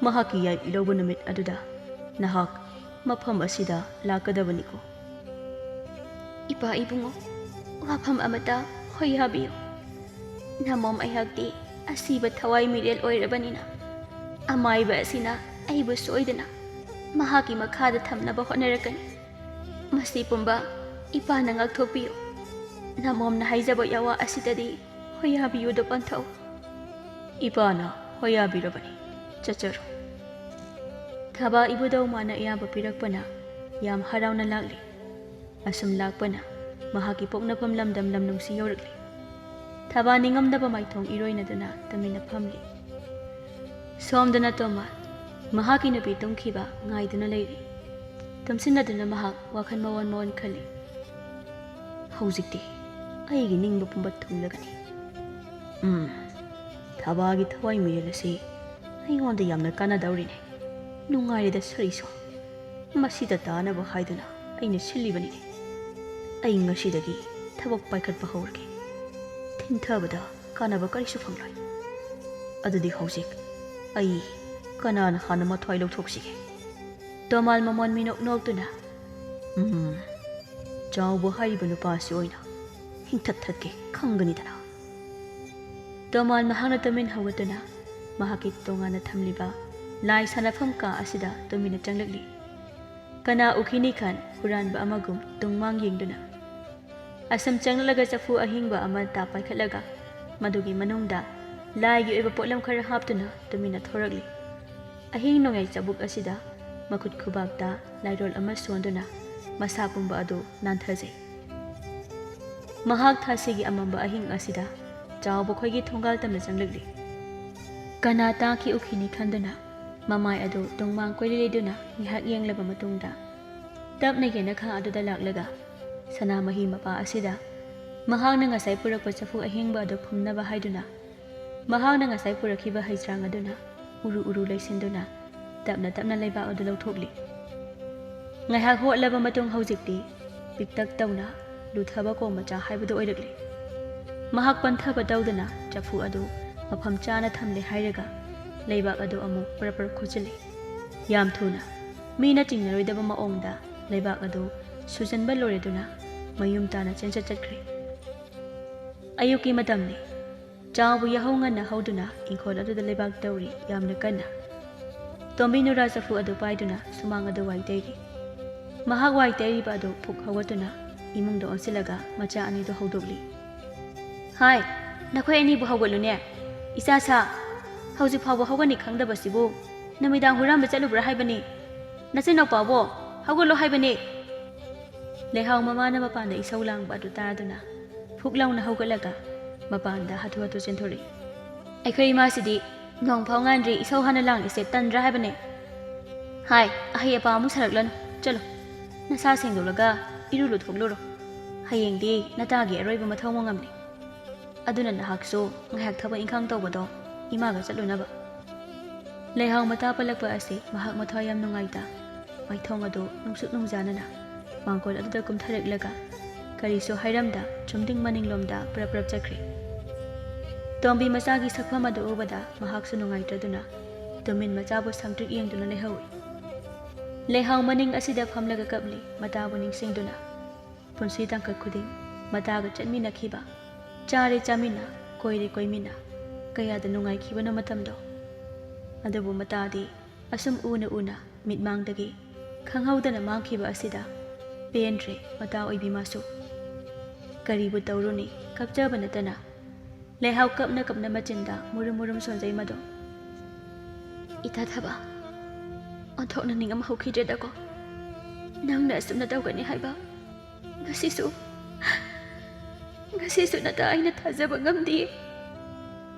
ꯃꯍꯥꯛꯀꯤ ꯌꯥꯏꯕꯤ ꯂꯧꯕ ꯅꯨꯃꯤꯠ ꯑꯗꯨꯗ ꯅꯍꯥꯛ ꯃꯐꯝ ꯑꯁꯤꯗ ꯂꯥꯛꯀꯗꯕꯅꯤꯀꯣ꯫" "ꯏꯄꯥ ꯏꯕꯨꯡꯉꯣ, ꯋꯥꯐꯝ ꯑꯃꯇ ꯍꯣꯌꯥꯕꯤꯌꯨ꯫ ꯅꯃꯣꯝ ꯑꯩꯍꯥꯛꯇꯤ ꯑꯁꯤꯕ ꯊꯋꯥꯏ ꯃꯤꯔꯦꯜ ꯑꯣꯏꯔꯕꯅꯤꯅ, ꯑꯃꯥꯏꯕ ꯑꯁꯤꯅ ꯑꯩꯕꯨ ꯁꯣꯏꯗꯅ ꯃꯍꯥꯛꯀꯤ ꯃꯈꯥꯗ ꯊꯝꯅꯕ ꯍꯣꯠꯅꯔꯛꯀꯅꯤ꯫ ꯃꯁꯤ ꯄꯨꯝꯕ ꯏꯄꯥꯅ ꯉꯥꯛꯊꯣꯛꯄꯤꯌꯨ꯫ ꯅꯃꯣꯝꯅ ꯍꯥꯏꯖꯕ ꯌꯥꯋꯥ ꯑꯁꯤꯗꯗꯤ ꯍꯣꯌꯥꯕꯤꯌꯨꯗ ꯄꯟꯊꯧ꯫" ꯏꯄꯥꯅ ꯍꯣꯌꯥꯕꯤꯔꯕꯅꯤ, ꯆꯠꯆꯔꯣ꯫ ꯊꯕꯥ ꯏꯕꯨꯙꯧ ꯃꯥꯅ ꯑꯌꯥꯕ ꯄꯤꯔꯛꯄꯅ ꯌꯥꯝ ꯍꯔꯥꯎꯅ ꯂꯥꯛꯂꯤ꯫ ꯑꯁꯨꯝ ꯂꯥꯛꯄꯅ ꯃꯍꯥꯛꯀꯤ ꯄꯣꯛꯅꯐꯝ ꯂꯝꯗꯝ ꯂꯝꯅꯨꯡꯁꯤ ꯌꯧꯔꯛꯂꯤ꯫ ꯊꯕꯥ ꯅꯤꯡꯉꯝꯗꯕ ꯃꯥꯏꯊꯣꯡ ꯏꯔꯣꯏꯅꯗꯨꯅ ꯇꯨꯃꯤꯟꯅ ꯐꯝꯂꯤ꯫ ꯁꯣꯝꯗꯅ ꯇꯣꯃꯥ ꯃꯍꯥꯛꯀꯤ ꯅꯨꯄꯤ ꯇꯨꯝꯈꯤꯕ ꯉꯥꯏꯗꯨꯅ ꯂꯩꯔꯤ꯫ ꯇꯨꯝꯁꯤꯟꯅꯗꯨꯅ ꯃꯍꯥꯛ ꯋꯥꯈꯜ ꯃꯑꯣꯟ ꯃꯑꯣꯟ ꯈꯜꯂꯤ꯫ ꯍꯧꯖꯤꯛꯇꯤ ꯑꯩꯒꯤ ꯅꯤꯡꯕ ꯄꯨꯝꯕ ꯊꯨꯡꯂꯒꯅꯤ꯫ ꯎꯝ, ꯊꯕꯥꯒꯤ ꯊꯋꯥꯏ ꯃꯤꯔꯦꯜ ꯑꯁꯤ ꯑꯩꯉꯣꯟꯗ ꯌꯥꯝꯅ ꯀꯥꯟꯅꯗꯧꯔꯤꯅꯦ꯫ ꯅꯨꯡꯉꯥꯏꯔꯦꯗ ꯁꯔꯤꯁꯣ꯫ ꯃꯁꯤꯗ ꯇꯥꯅꯕ ꯍꯥꯏꯗꯨꯅ ꯑꯩꯅ ꯁꯤꯜꯂꯤꯕꯅꯤꯅꯦ꯫ ꯑꯩ ꯉꯁꯤꯗꯒꯤ ꯊꯕꯛ ꯄꯥꯏꯈꯠꯄ ꯍꯧꯔꯒꯦ꯫ ꯊꯤꯟꯊꯕꯗ ꯀꯥꯟꯅꯕ ꯀꯔꯤꯁꯨ ꯐꯪꯂꯣꯏ꯫ ꯑꯗꯨꯗꯤ ꯍꯧꯖꯤꯛ ꯑꯩ ꯀꯅꯥꯅ ꯍꯥꯟꯅ ꯃꯊ꯭ꯋꯥꯏ ꯂꯧꯊꯣꯛꯁꯤꯒꯦ? ꯇꯣꯃꯥꯜ ꯃꯃꯣꯟ ꯃꯤꯅꯣꯛ ꯅꯣꯛꯇꯨꯅ, "ꯎꯝ, ꯆꯥꯎꯕ ꯍꯥꯏꯔꯤꯕ ꯅꯨꯄꯥ ꯑꯁꯤ ꯑꯣꯏꯅ ꯍꯤꯡꯊꯠ ꯊꯠꯀꯦ ꯈꯪꯒꯅꯤꯗꯅ꯫" ꯇꯣꯃꯥꯜ ꯃꯍꯥꯛꯅ ꯇꯨꯃꯤꯟ ꯍꯧꯒꯠꯇꯨꯅ ꯃꯍꯥꯛꯀꯤ ꯇꯣꯉꯥꯟꯅ ꯊꯝꯂꯤꯕ ꯂꯥꯏ ꯁꯥꯟꯅꯐꯝ ꯀꯥ ꯑꯁꯤꯗ ꯇꯨꯃꯤꯟꯅ ꯆꯪꯂꯛꯂꯤ꯫ ꯀꯅꯥ ꯎꯈꯤꯅꯤ ꯈꯟ ꯍꯨꯔꯥꯟꯕ ꯑꯃꯒꯨꯝ ꯇꯨꯡꯃꯥꯡ ꯌꯦꯡꯗꯨꯅ꯫ ꯑꯁꯨꯝ ꯆꯪꯂꯛꯂꯒ ꯆꯐꯨ ꯑꯍꯤꯡꯕ ꯑꯃ ꯇꯥ ꯄꯥꯏꯈꯠꯂꯒ ꯃꯗꯨꯒꯤ ꯃꯅꯨꯡꯗ ꯂꯥꯏꯒꯤ ꯑꯣꯏꯕ ꯄꯣꯠꯂꯝ ꯈꯔ ꯍꯥꯞꯇꯨꯅ ꯇꯨꯃꯤꯟꯅ ꯊꯣꯔꯛꯂꯤ꯫ ꯑꯍꯤꯡ ꯅꯣꯡꯌꯥꯏ ꯆꯕꯨꯛ ꯑꯁꯤꯗ ꯃꯈꯨꯠ ꯈꯨꯕꯥꯛꯇ ꯂꯥꯏꯔꯣꯜ ꯑꯃ ꯁꯣꯟꯗꯨꯅ ꯃꯁꯥ ꯄꯨꯝꯕ ꯑꯗꯨ ꯅꯥꯟꯊꯖꯩ꯫ ꯃꯍꯥꯛ ꯊꯥꯁꯤꯒꯤ ꯑꯃꯝꯕ ꯑꯍꯤꯡ ꯑꯁꯤꯗ ꯆꯥꯎꯕ ꯈꯣꯏꯒꯤ ꯊꯣꯡꯒꯥꯜ ꯇꯝꯅ ꯆꯪꯂꯛꯂꯤ꯫ ꯀꯅꯥ ꯇꯥꯈꯤ ꯎꯈꯤꯅꯤ ꯈꯟꯗꯨꯅ ꯃꯃꯥꯏ ꯑꯗꯨ ꯇꯨꯡꯃꯥꯡ ꯀꯣꯏꯂꯤ ꯂꯩꯗꯨꯅ ꯉꯥꯏꯍꯥꯛ ꯌꯦꯡꯂꯕ ꯃꯇꯨꯡꯗ ꯇꯞꯅ ꯌꯦꯅꯈꯥ ꯑꯗꯨꯗ ꯂꯥꯛꯂꯒ ꯁꯅꯥꯃꯍꯤ ꯃꯄꯥ ꯑꯁꯤꯗ ꯃꯍꯥꯛꯅ ꯉꯁꯥꯏ ꯄꯨꯔꯛꯄ ꯆꯐꯨ ꯑꯍꯤꯡꯕ ꯑꯗꯨ ꯐꯨꯝꯅꯕ ꯍꯥꯏꯗꯨꯅ ꯃꯍꯥꯛꯅ ꯉꯁꯥꯏ ꯄꯨꯔꯛꯈꯤꯕ ꯍꯩꯖ꯭ꯔꯥꯡ ꯑꯗꯨꯅ ꯎꯔꯨ ꯎꯔꯨ ꯂꯩꯁꯤꯟꯗꯨꯅ ꯇꯞꯅ ꯇꯞꯅ ꯂꯩꯕꯥꯛ ꯑꯗꯨ ꯂꯧꯊꯣꯛꯂꯤ꯫ ꯉꯥꯏꯍꯥꯛ ꯍꯣꯠꯂꯕ ꯃꯇꯨꯡ ꯍꯧꯖꯤꯛꯇꯤ ꯄꯤꯛꯇꯛ ꯇꯧꯅ ꯂꯨꯊꯕ ꯀꯣꯝ ꯃꯆꯥ ꯍꯥꯏꯕꯗꯨ ꯑꯣꯏꯔꯛꯂꯤ꯫ ꯃꯍꯥꯛ ꯄꯟꯊꯕ ꯇꯧꯗꯅ ꯆꯐꯨ ꯑꯗꯨ ꯃꯐꯝ ꯆꯥꯅ ꯊꯝꯂꯦ ꯍꯥꯏꯔꯒ ꯂꯩꯕꯥꯛ ꯑꯗꯨ ꯑꯃꯨꯛ ꯄꯔꯞ ꯄꯔꯞ ꯈꯣꯠꯆꯤꯜꯂꯤ꯫ ꯌꯥꯝ ꯊꯨꯅ ꯃꯤꯅ ꯆꯤꯡꯅꯔꯣꯏꯗꯕ ꯃꯑꯣꯡꯗ ꯂꯩꯕꯥꯛ ꯑꯗꯨ ꯁꯨꯖꯟꯕ ꯂꯣꯏꯔꯗꯨꯅ ꯃꯌꯨꯝ ꯇꯥꯅ ꯆꯦꯟꯆꯠ ꯆꯠꯈ꯭ꯔꯦ꯫ ꯑꯌꯨꯛꯀꯤ ꯃꯇꯝꯅꯤ꯫ ꯆꯥꯎꯕ ꯌꯥꯍꯧ ꯉꯟꯅ ꯍꯧꯗꯨꯅ ꯏꯪꯈꯣꯜ ꯑꯗꯨꯗ ꯂꯩꯕꯥꯛ ꯇꯧꯔꯤ ꯌꯥꯝꯅ ꯀꯟꯅ꯫ ꯇꯣꯝꯕꯤ ꯅꯨꯔꯥ ꯆꯐꯨ ꯑꯗꯨ ꯄꯥꯏꯗꯨꯅ ꯁꯨꯃꯥꯡ ꯑꯗꯨ ꯋꯥꯏ ꯇꯩꯔꯤ꯫ ꯃꯍꯥꯛ ꯋꯥꯏ ꯇꯩꯔꯤꯕ ꯑꯗꯨ ꯐꯨꯛ ꯍꯧꯒꯠꯇꯨꯅ ꯏꯃꯨꯡꯗ ꯑꯣꯟꯁꯤꯜꯂꯒ ꯃꯆꯥ ꯑꯅꯤꯗꯨ ꯍꯧꯗꯣꯛꯂꯤ꯫ "ꯍꯥꯏ, ꯅꯈꯣꯏ ꯑꯅꯤꯕꯨ ꯍꯧꯒꯠꯂꯨꯅꯦ꯫ ꯏꯆꯥ ꯁꯥ, ꯍꯧꯖꯤꯛ ꯐꯥꯎꯕ ꯍꯧꯒꯠꯅꯤ ꯈꯪꯗꯕꯁꯤꯕꯨ ꯅꯨꯃꯤꯗꯥꯡ ꯍꯨꯔꯥꯟꯕ ꯆꯠꯂꯨꯕ꯭ꯔꯥ ꯍꯥꯏꯕꯅꯤ? ꯅꯆꯤꯟꯅꯥꯎꯄꯥꯕꯣ, ꯍꯧꯒꯠꯂꯣ ꯍꯥꯏꯕꯅꯤ!" ꯂꯩꯍꯥꯎ ꯃꯃꯥꯅ ꯃꯄꯥꯟꯗ ꯏꯁꯧ ꯂꯥꯡꯕ ꯑꯗꯨ ꯇꯥꯗꯨꯅ ꯐꯨꯛ ꯂꯥꯎꯅ ꯍꯧꯒꯠꯂꯒ ꯃꯄꯥꯟꯗ ꯍꯥꯊꯨ ꯍꯥꯊꯨ ꯆꯦꯟꯊꯣꯔꯛꯏ꯫ "ꯑꯩꯈꯣꯏ ꯏꯃꯥꯁꯤꯗꯤ ꯅꯣꯡ ꯐꯥꯎ ꯉꯥꯟꯗ꯭ꯔꯤ ꯏꯁꯧ ꯍꯥꯟꯅ ꯂꯥꯡꯂꯤꯁꯦ ꯇꯟꯗ꯭ꯔꯥ ꯍꯥꯏꯕꯅꯦ꯫ ꯍꯥꯏ, ꯑꯍꯩ ꯑꯄꯥ ꯑꯃꯨꯛ ꯁꯥꯔꯛꯂꯅꯨ꯫ ꯆꯠꯂꯣ, ꯅꯁꯥ ꯁꯦꯡꯗꯣꯛꯂꯒ ꯏꯔꯨ ꯂꯨꯊꯣꯛꯂꯨꯔꯣ꯫ ꯍꯌꯦꯡꯗꯤ ꯅꯇꯥꯒꯤ ꯑꯔꯣꯏꯕ ꯃꯊꯧ ꯃꯉꯝꯅꯤ꯫ ꯑꯗꯨꯅ ꯅꯍꯥꯛꯁꯨ ꯉꯥꯏꯍꯥꯛ ꯊꯕꯛ ꯏꯪꯈꯥꯡ ꯇꯧꯕꯗꯣ ꯏꯃꯥꯒ ꯆꯠꯂꯨꯅꯕ꯫" ꯂꯩꯍꯥꯎ ꯃꯇꯥ ꯄꯜꯂꯛꯄ ꯑꯁꯤ ꯃꯍꯥꯛ ꯃꯊ꯭ꯋꯥꯏ ꯌꯥꯝ ꯅꯨꯡꯉꯥꯏꯇ ꯃꯥꯏꯊꯣꯡ ꯑꯗꯨ ꯅꯨꯡꯁꯨꯛ ꯅꯨꯡꯖꯥꯅꯅ ꯃꯥꯡꯒꯣꯜ ꯑꯗꯨꯗ ꯀꯨꯝꯊꯔꯛꯂꯒ ꯀꯔꯤꯁꯨ ꯍꯥꯏꯔꯝꯗ ꯆꯨꯝꯗꯤꯡ ꯃꯅꯤꯡꯂꯣꯝꯗ ꯄ꯭ꯔꯞ ꯄ꯭ꯔꯞ ꯆꯠꯈ꯭ꯔꯦ꯫ ꯇꯣꯝꯕꯤ ꯃꯆꯥꯒꯤ ꯁꯛꯐꯝ ꯑꯗꯨ ꯎꯕꯗ ꯃꯍꯥꯛꯁꯨ ꯅꯨꯡꯉꯥꯏꯇ꯭ꯔꯗꯨꯅ ꯇꯨꯃꯤꯟ ꯃꯆꯥꯕꯨ ꯁꯪꯇ꯭ꯔꯤꯛ ꯌꯦꯡꯗꯨꯅ ꯂꯩꯍꯧꯏ꯫ ꯂꯩꯍꯥꯎ ꯃꯅꯤꯡ ꯑꯁꯤꯗ ꯐꯝꯂꯒ ꯀꯞꯂꯤ ꯃꯇꯥꯕꯨ ꯅꯤꯡꯁꯤꯡꯗꯨꯅ꯫ ꯄꯨꯟꯁꯤ ꯇꯥꯡꯀꯛ ꯈꯨꯗꯤꯡ ꯃꯇꯥꯒ ꯆꯠꯃꯤꯟꯅꯈꯤꯕ, ꯆꯥꯔꯦ ꯆꯥꯃꯤꯟꯅ, ꯀꯣꯏꯔꯦ ꯀꯣꯏꯃꯤꯟꯅ, ꯀꯌꯥꯗ ꯅꯨꯡꯉꯥꯏꯈꯤꯕꯅꯣ ꯃꯇꯝꯗꯣ꯫ ꯑꯗꯨꯕꯨ ꯃꯇꯥꯗꯤ ꯑꯁꯨꯝ ꯎꯅ ꯎꯅ ꯃꯤꯠꯃꯥꯡꯗꯒꯤ ꯈꯪꯍꯧꯗꯅ ꯃꯥꯡꯈꯤꯕ ꯑꯁꯤꯗ ꯄꯦꯟꯗ꯭ꯔꯦ ꯃꯇꯥ ꯑꯣꯏꯕꯤ ꯃꯥꯁꯨ꯫ ꯀꯔꯤꯕꯨ ꯇꯧꯔꯨꯅꯤ, ꯀꯞꯆꯕ ꯅꯠꯇꯅ꯫ ꯂꯩꯍꯥꯎ ꯀꯞꯅ ꯀꯞꯅ ꯃꯆꯤꯟꯗ ꯃꯨꯔꯨꯝ ꯃꯨꯔꯨꯝ ꯁꯣꯟꯖꯩ ꯃꯗꯣ꯫ "ꯏꯇꯥ ꯊꯕ, ꯑꯣꯟꯊꯣꯛꯅ ꯅꯤꯡꯉꯝ ꯍꯧꯈꯤꯗ꯭ꯔꯦꯗꯀꯣ꯫ ꯅꯪꯅ ꯑꯁꯨꯝꯅ ꯇꯧꯒꯅꯤ ꯍꯥꯏꯕ ꯉꯁꯤꯁꯨ, ꯉꯁꯤꯁꯨ ꯅꯇꯥ ꯑꯩꯅ ꯊꯥꯖꯕ ꯉꯝꯗꯦ꯫"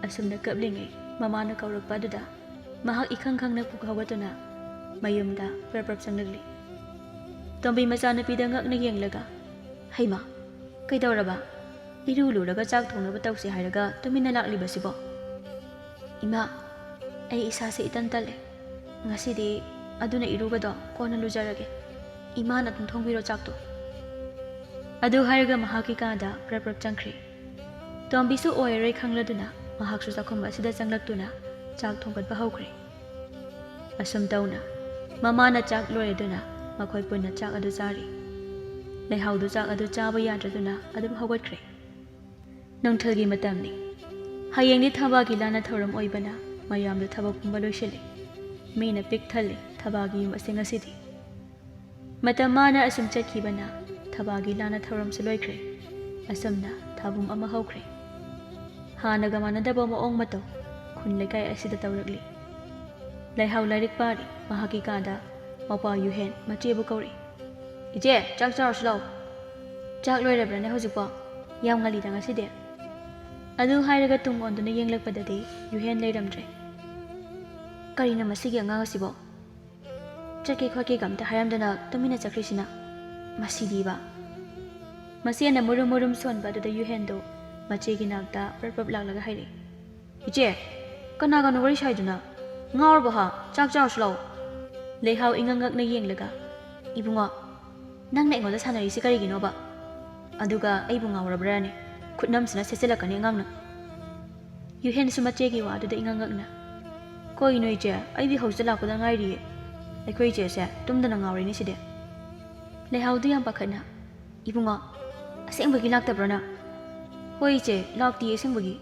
ꯑꯁꯨꯝꯅ ꯀꯞꯂꯤꯉꯩ ꯃꯃꯥꯅ ꯀꯧꯔꯛꯄ ꯑꯗꯨꯗ ꯃꯍꯥꯛ ꯏꯈꯪ ꯈꯪꯅ ꯄꯨꯛ ꯍꯧꯒꯠꯇꯨꯅ ꯃꯌꯨꯝꯗ ꯄ꯭ꯔꯞ ꯄ꯭ꯔꯞ ꯆꯪꯂꯛꯂꯤ꯫ ꯇꯣꯝꯕꯤ ꯃꯆꯥꯅꯨꯄꯤꯗ ꯉꯛꯅ ꯌꯦꯡꯂꯒ, "ꯍꯩꯃꯥ, ꯀꯩꯗꯧꯔꯕ? ꯏꯔꯨ ꯂꯨꯔꯒ ꯆꯥꯛ ꯊꯣꯡꯅꯕ ꯇꯧꯁꯤ ꯍꯥꯏꯔꯒ ꯇꯨꯃꯤꯟꯅ ꯂꯥꯛꯂꯤꯕꯁꯤꯕꯣ?" "ꯏꯃꯥ, ꯑꯩ ꯏꯁꯥꯁꯦ ꯏꯇꯟ ꯇꯜꯂꯦ꯫ ꯉꯁꯤꯗꯤ ꯑꯗꯨꯅ ꯏꯔꯨꯕꯗꯣ ꯀꯣꯟꯅ ꯂꯨꯖꯔꯒꯦ꯫ ꯏꯃꯥꯅ ꯑꯗꯨꯝ ꯊꯣꯡꯕꯤꯔꯣ ꯆꯥꯛꯇꯣ꯫" ꯑꯗꯨ ꯍꯥꯏꯔꯒ ꯃꯍꯥꯛꯀꯤ ꯀꯥꯗ ꯄ꯭ꯔꯞ ꯄ꯭ꯔꯞ ꯆꯪꯈ꯭ꯔꯦ꯫ ꯇꯣꯝꯕꯤꯁꯨ ꯑꯣꯏꯔꯔꯣꯏ ꯈꯪꯂꯗꯨꯅ ꯃꯍꯥꯛꯁꯨ ꯆꯥꯛꯈꯨꯝ ꯑꯁꯤꯗ ꯆꯪꯂꯛꯇꯨꯅ ꯆꯥꯛ ꯊꯣꯡꯒꯠꯄ ꯍꯧꯈ꯭ꯔꯦ꯫ ꯑꯁꯨꯝ ꯇꯧꯅ ꯃꯃꯥꯅ ꯆꯥꯛ ꯂꯣꯏꯔꯗꯨꯅ ꯃꯈꯣꯏ ꯄꯨꯟꯅ ꯆꯥꯛ ꯑꯗꯨ ꯆꯥꯔꯤ꯫ ꯂꯩꯍꯥꯎꯗꯨ ꯆꯥꯛ ꯑꯗꯨ ꯆꯥꯕ ꯌꯥꯗ꯭ꯔꯗꯨꯅ ꯑꯗꯨꯝ ꯍꯧꯒꯠꯈ꯭ꯔꯦ꯫ ꯅꯨꯡꯊꯤꯜꯒꯤ ꯃꯇꯝꯅꯤ꯫ ꯍꯌꯦꯡꯗꯤ ꯊꯕꯥꯒꯤ ꯂꯥꯟꯅ ꯊꯧꯔꯝ ꯑꯣꯏꯕꯅ ꯃꯌꯥꯝꯗꯨ ꯊꯕꯛ ꯄꯨꯝꯕ ꯂꯣꯏꯁꯤꯜꯂꯤ꯫ ꯃꯤꯅ ꯄꯤꯛ ꯊꯜꯂꯤ ꯊꯕꯥꯒꯤ ꯌꯨꯝ ꯑꯁꯤ ꯉꯁꯤꯗꯤ꯫ ꯃꯇꯝ ꯃꯥꯅ ꯑꯁꯨꯝ ꯆꯠꯈꯤꯕꯅ ꯊꯕꯥꯒꯤ ꯂꯥꯟꯅ ꯊꯧꯔꯝꯁꯨ ꯂꯣꯏꯈ꯭ꯔꯦ꯫ ꯑꯁꯨꯝꯅ ꯊꯥꯕꯨꯝ ꯑꯃ ꯍꯧꯈ꯭ꯔꯦ꯫ ꯍꯥꯟꯅꯒ ꯃꯥꯟꯅꯗꯕ ꯃꯑꯣꯡ ꯃꯇꯧ ꯈꯨꯟ ꯂꯩꯀꯥꯏ ꯑꯁꯤꯗ ꯇꯧꯔꯛꯂꯤ꯫ ꯂꯩꯍꯥꯎ ꯂꯥꯏꯔꯤꯛ ꯄꯥꯔꯤ꯫ ꯃꯍꯥꯛꯀꯤ ꯀꯥꯗ ꯃꯄꯥ ꯌꯨꯍꯦꯟ ꯃꯆꯦꯕꯨ ꯀꯧꯔꯛꯏ꯫ "ꯏꯆꯦ, ꯆꯥꯛ ꯆꯥꯔꯨꯁꯤ ꯂꯥꯛꯑꯣ꯫" "ꯆꯥꯛ ꯂꯣꯏꯔꯕ꯭ꯔꯅꯦ ꯍꯧꯖꯤꯛꯄꯣ? ꯌꯥꯝ ꯉꯜꯂꯤꯗ ꯉꯁꯤꯗꯤ꯫" ꯑꯗꯨ ꯍꯥꯏꯔꯒ ꯇꯨꯡ ꯑꯣꯟꯗꯨꯅ ꯌꯦꯡꯂꯛꯄꯗꯗꯤ ꯌꯨꯍꯦꯟ ꯂꯩꯔꯝꯗ꯭ꯔꯦ꯫ "ꯀꯔꯤꯅꯣ ꯃꯁꯤꯒꯤ ꯑꯉꯥꯡ ꯑꯁꯤꯕꯣ? ꯆꯠꯀꯦ ꯈꯣꯠꯀꯦꯒ ꯑꯝꯇ ꯍꯥꯏꯔꯝꯗꯅ ꯇꯨꯃꯤꯟꯅ ꯆꯠꯈ꯭ꯔꯤꯁꯤꯅ? ꯃꯁꯤꯗꯤꯕ꯫" ꯃꯁꯦꯟꯅ ꯃꯨꯔꯨꯝ ꯃꯨꯔꯨꯝ ꯁꯣꯟꯕ ꯑꯗꯨꯗ ꯌꯨꯍꯦꯟꯗꯨ ꯃꯆꯦꯒꯤ ꯅꯥꯛꯇ ꯄ꯭ꯔꯞ ꯄ꯭ꯔꯞ ꯂꯥꯛꯂꯒ ꯍꯥꯏꯔꯛꯏ꯫ "ꯏꯆꯦ, ꯀꯅꯥꯒꯅꯣ ꯋꯥꯔꯤ ꯁꯥꯏꯗꯨꯅ? ꯉꯥꯎꯔꯕꯣ ꯍꯥ? ꯆꯥꯛ ꯆꯥꯔꯨꯁꯤ ꯂꯥꯛꯑꯣ꯫" ꯂꯩꯍꯥꯎ ꯏꯉꯛ ꯉꯛꯅ ꯌꯦꯡꯂꯒ, "ꯏꯕꯨꯡꯉꯣ, ꯅꯪꯅ ꯑꯩꯉꯣꯟꯗ ꯁꯥꯟꯅꯔꯤꯁꯤ ꯀꯔꯤꯒꯤꯅꯣꯕ? ꯑꯗꯨꯒ ꯑꯩꯕꯨ ꯉꯥꯎꯔꯕ꯭ꯔꯥꯅꯦ? ꯈꯨꯠꯅꯝꯁꯤꯅ ꯁꯦꯠꯆꯜꯂꯛꯀꯅꯤ ꯑꯉꯥꯡꯅ꯫" ꯌꯨꯍꯦꯟꯁꯨ ꯃꯆꯦꯒꯤ ꯋꯥꯗꯨꯗ ꯏꯉꯛ ꯉꯛꯅ, "ꯀꯣꯏꯅꯣ ꯏꯆꯦ, ꯑꯩꯗꯤ ꯍꯧꯖꯤꯛꯇ ꯂꯥꯛꯄꯗ ꯉꯥꯏꯔꯤꯌꯦ꯫ ꯑꯩꯈꯣꯏ ꯏꯆꯦꯁꯦ ꯇꯨꯝꯗꯅ ꯉꯥꯎꯔꯤꯅꯦ ꯁꯤꯗꯤ꯫" ꯂꯩꯍꯥꯎꯗꯨ ꯌꯥꯝ ꯄꯥꯈꯠꯅ, "ꯏꯕꯨꯡꯉꯣ, ꯑꯁꯦꯡꯕꯒꯤ ꯂꯥꯛꯇꯕ꯭ꯔꯣ ꯅꯪ?" "ꯍꯣꯏ ꯏꯆꯦ, ꯂꯥꯛꯇꯤꯌꯦ ꯑꯁꯦꯡꯕꯒꯤ꯫"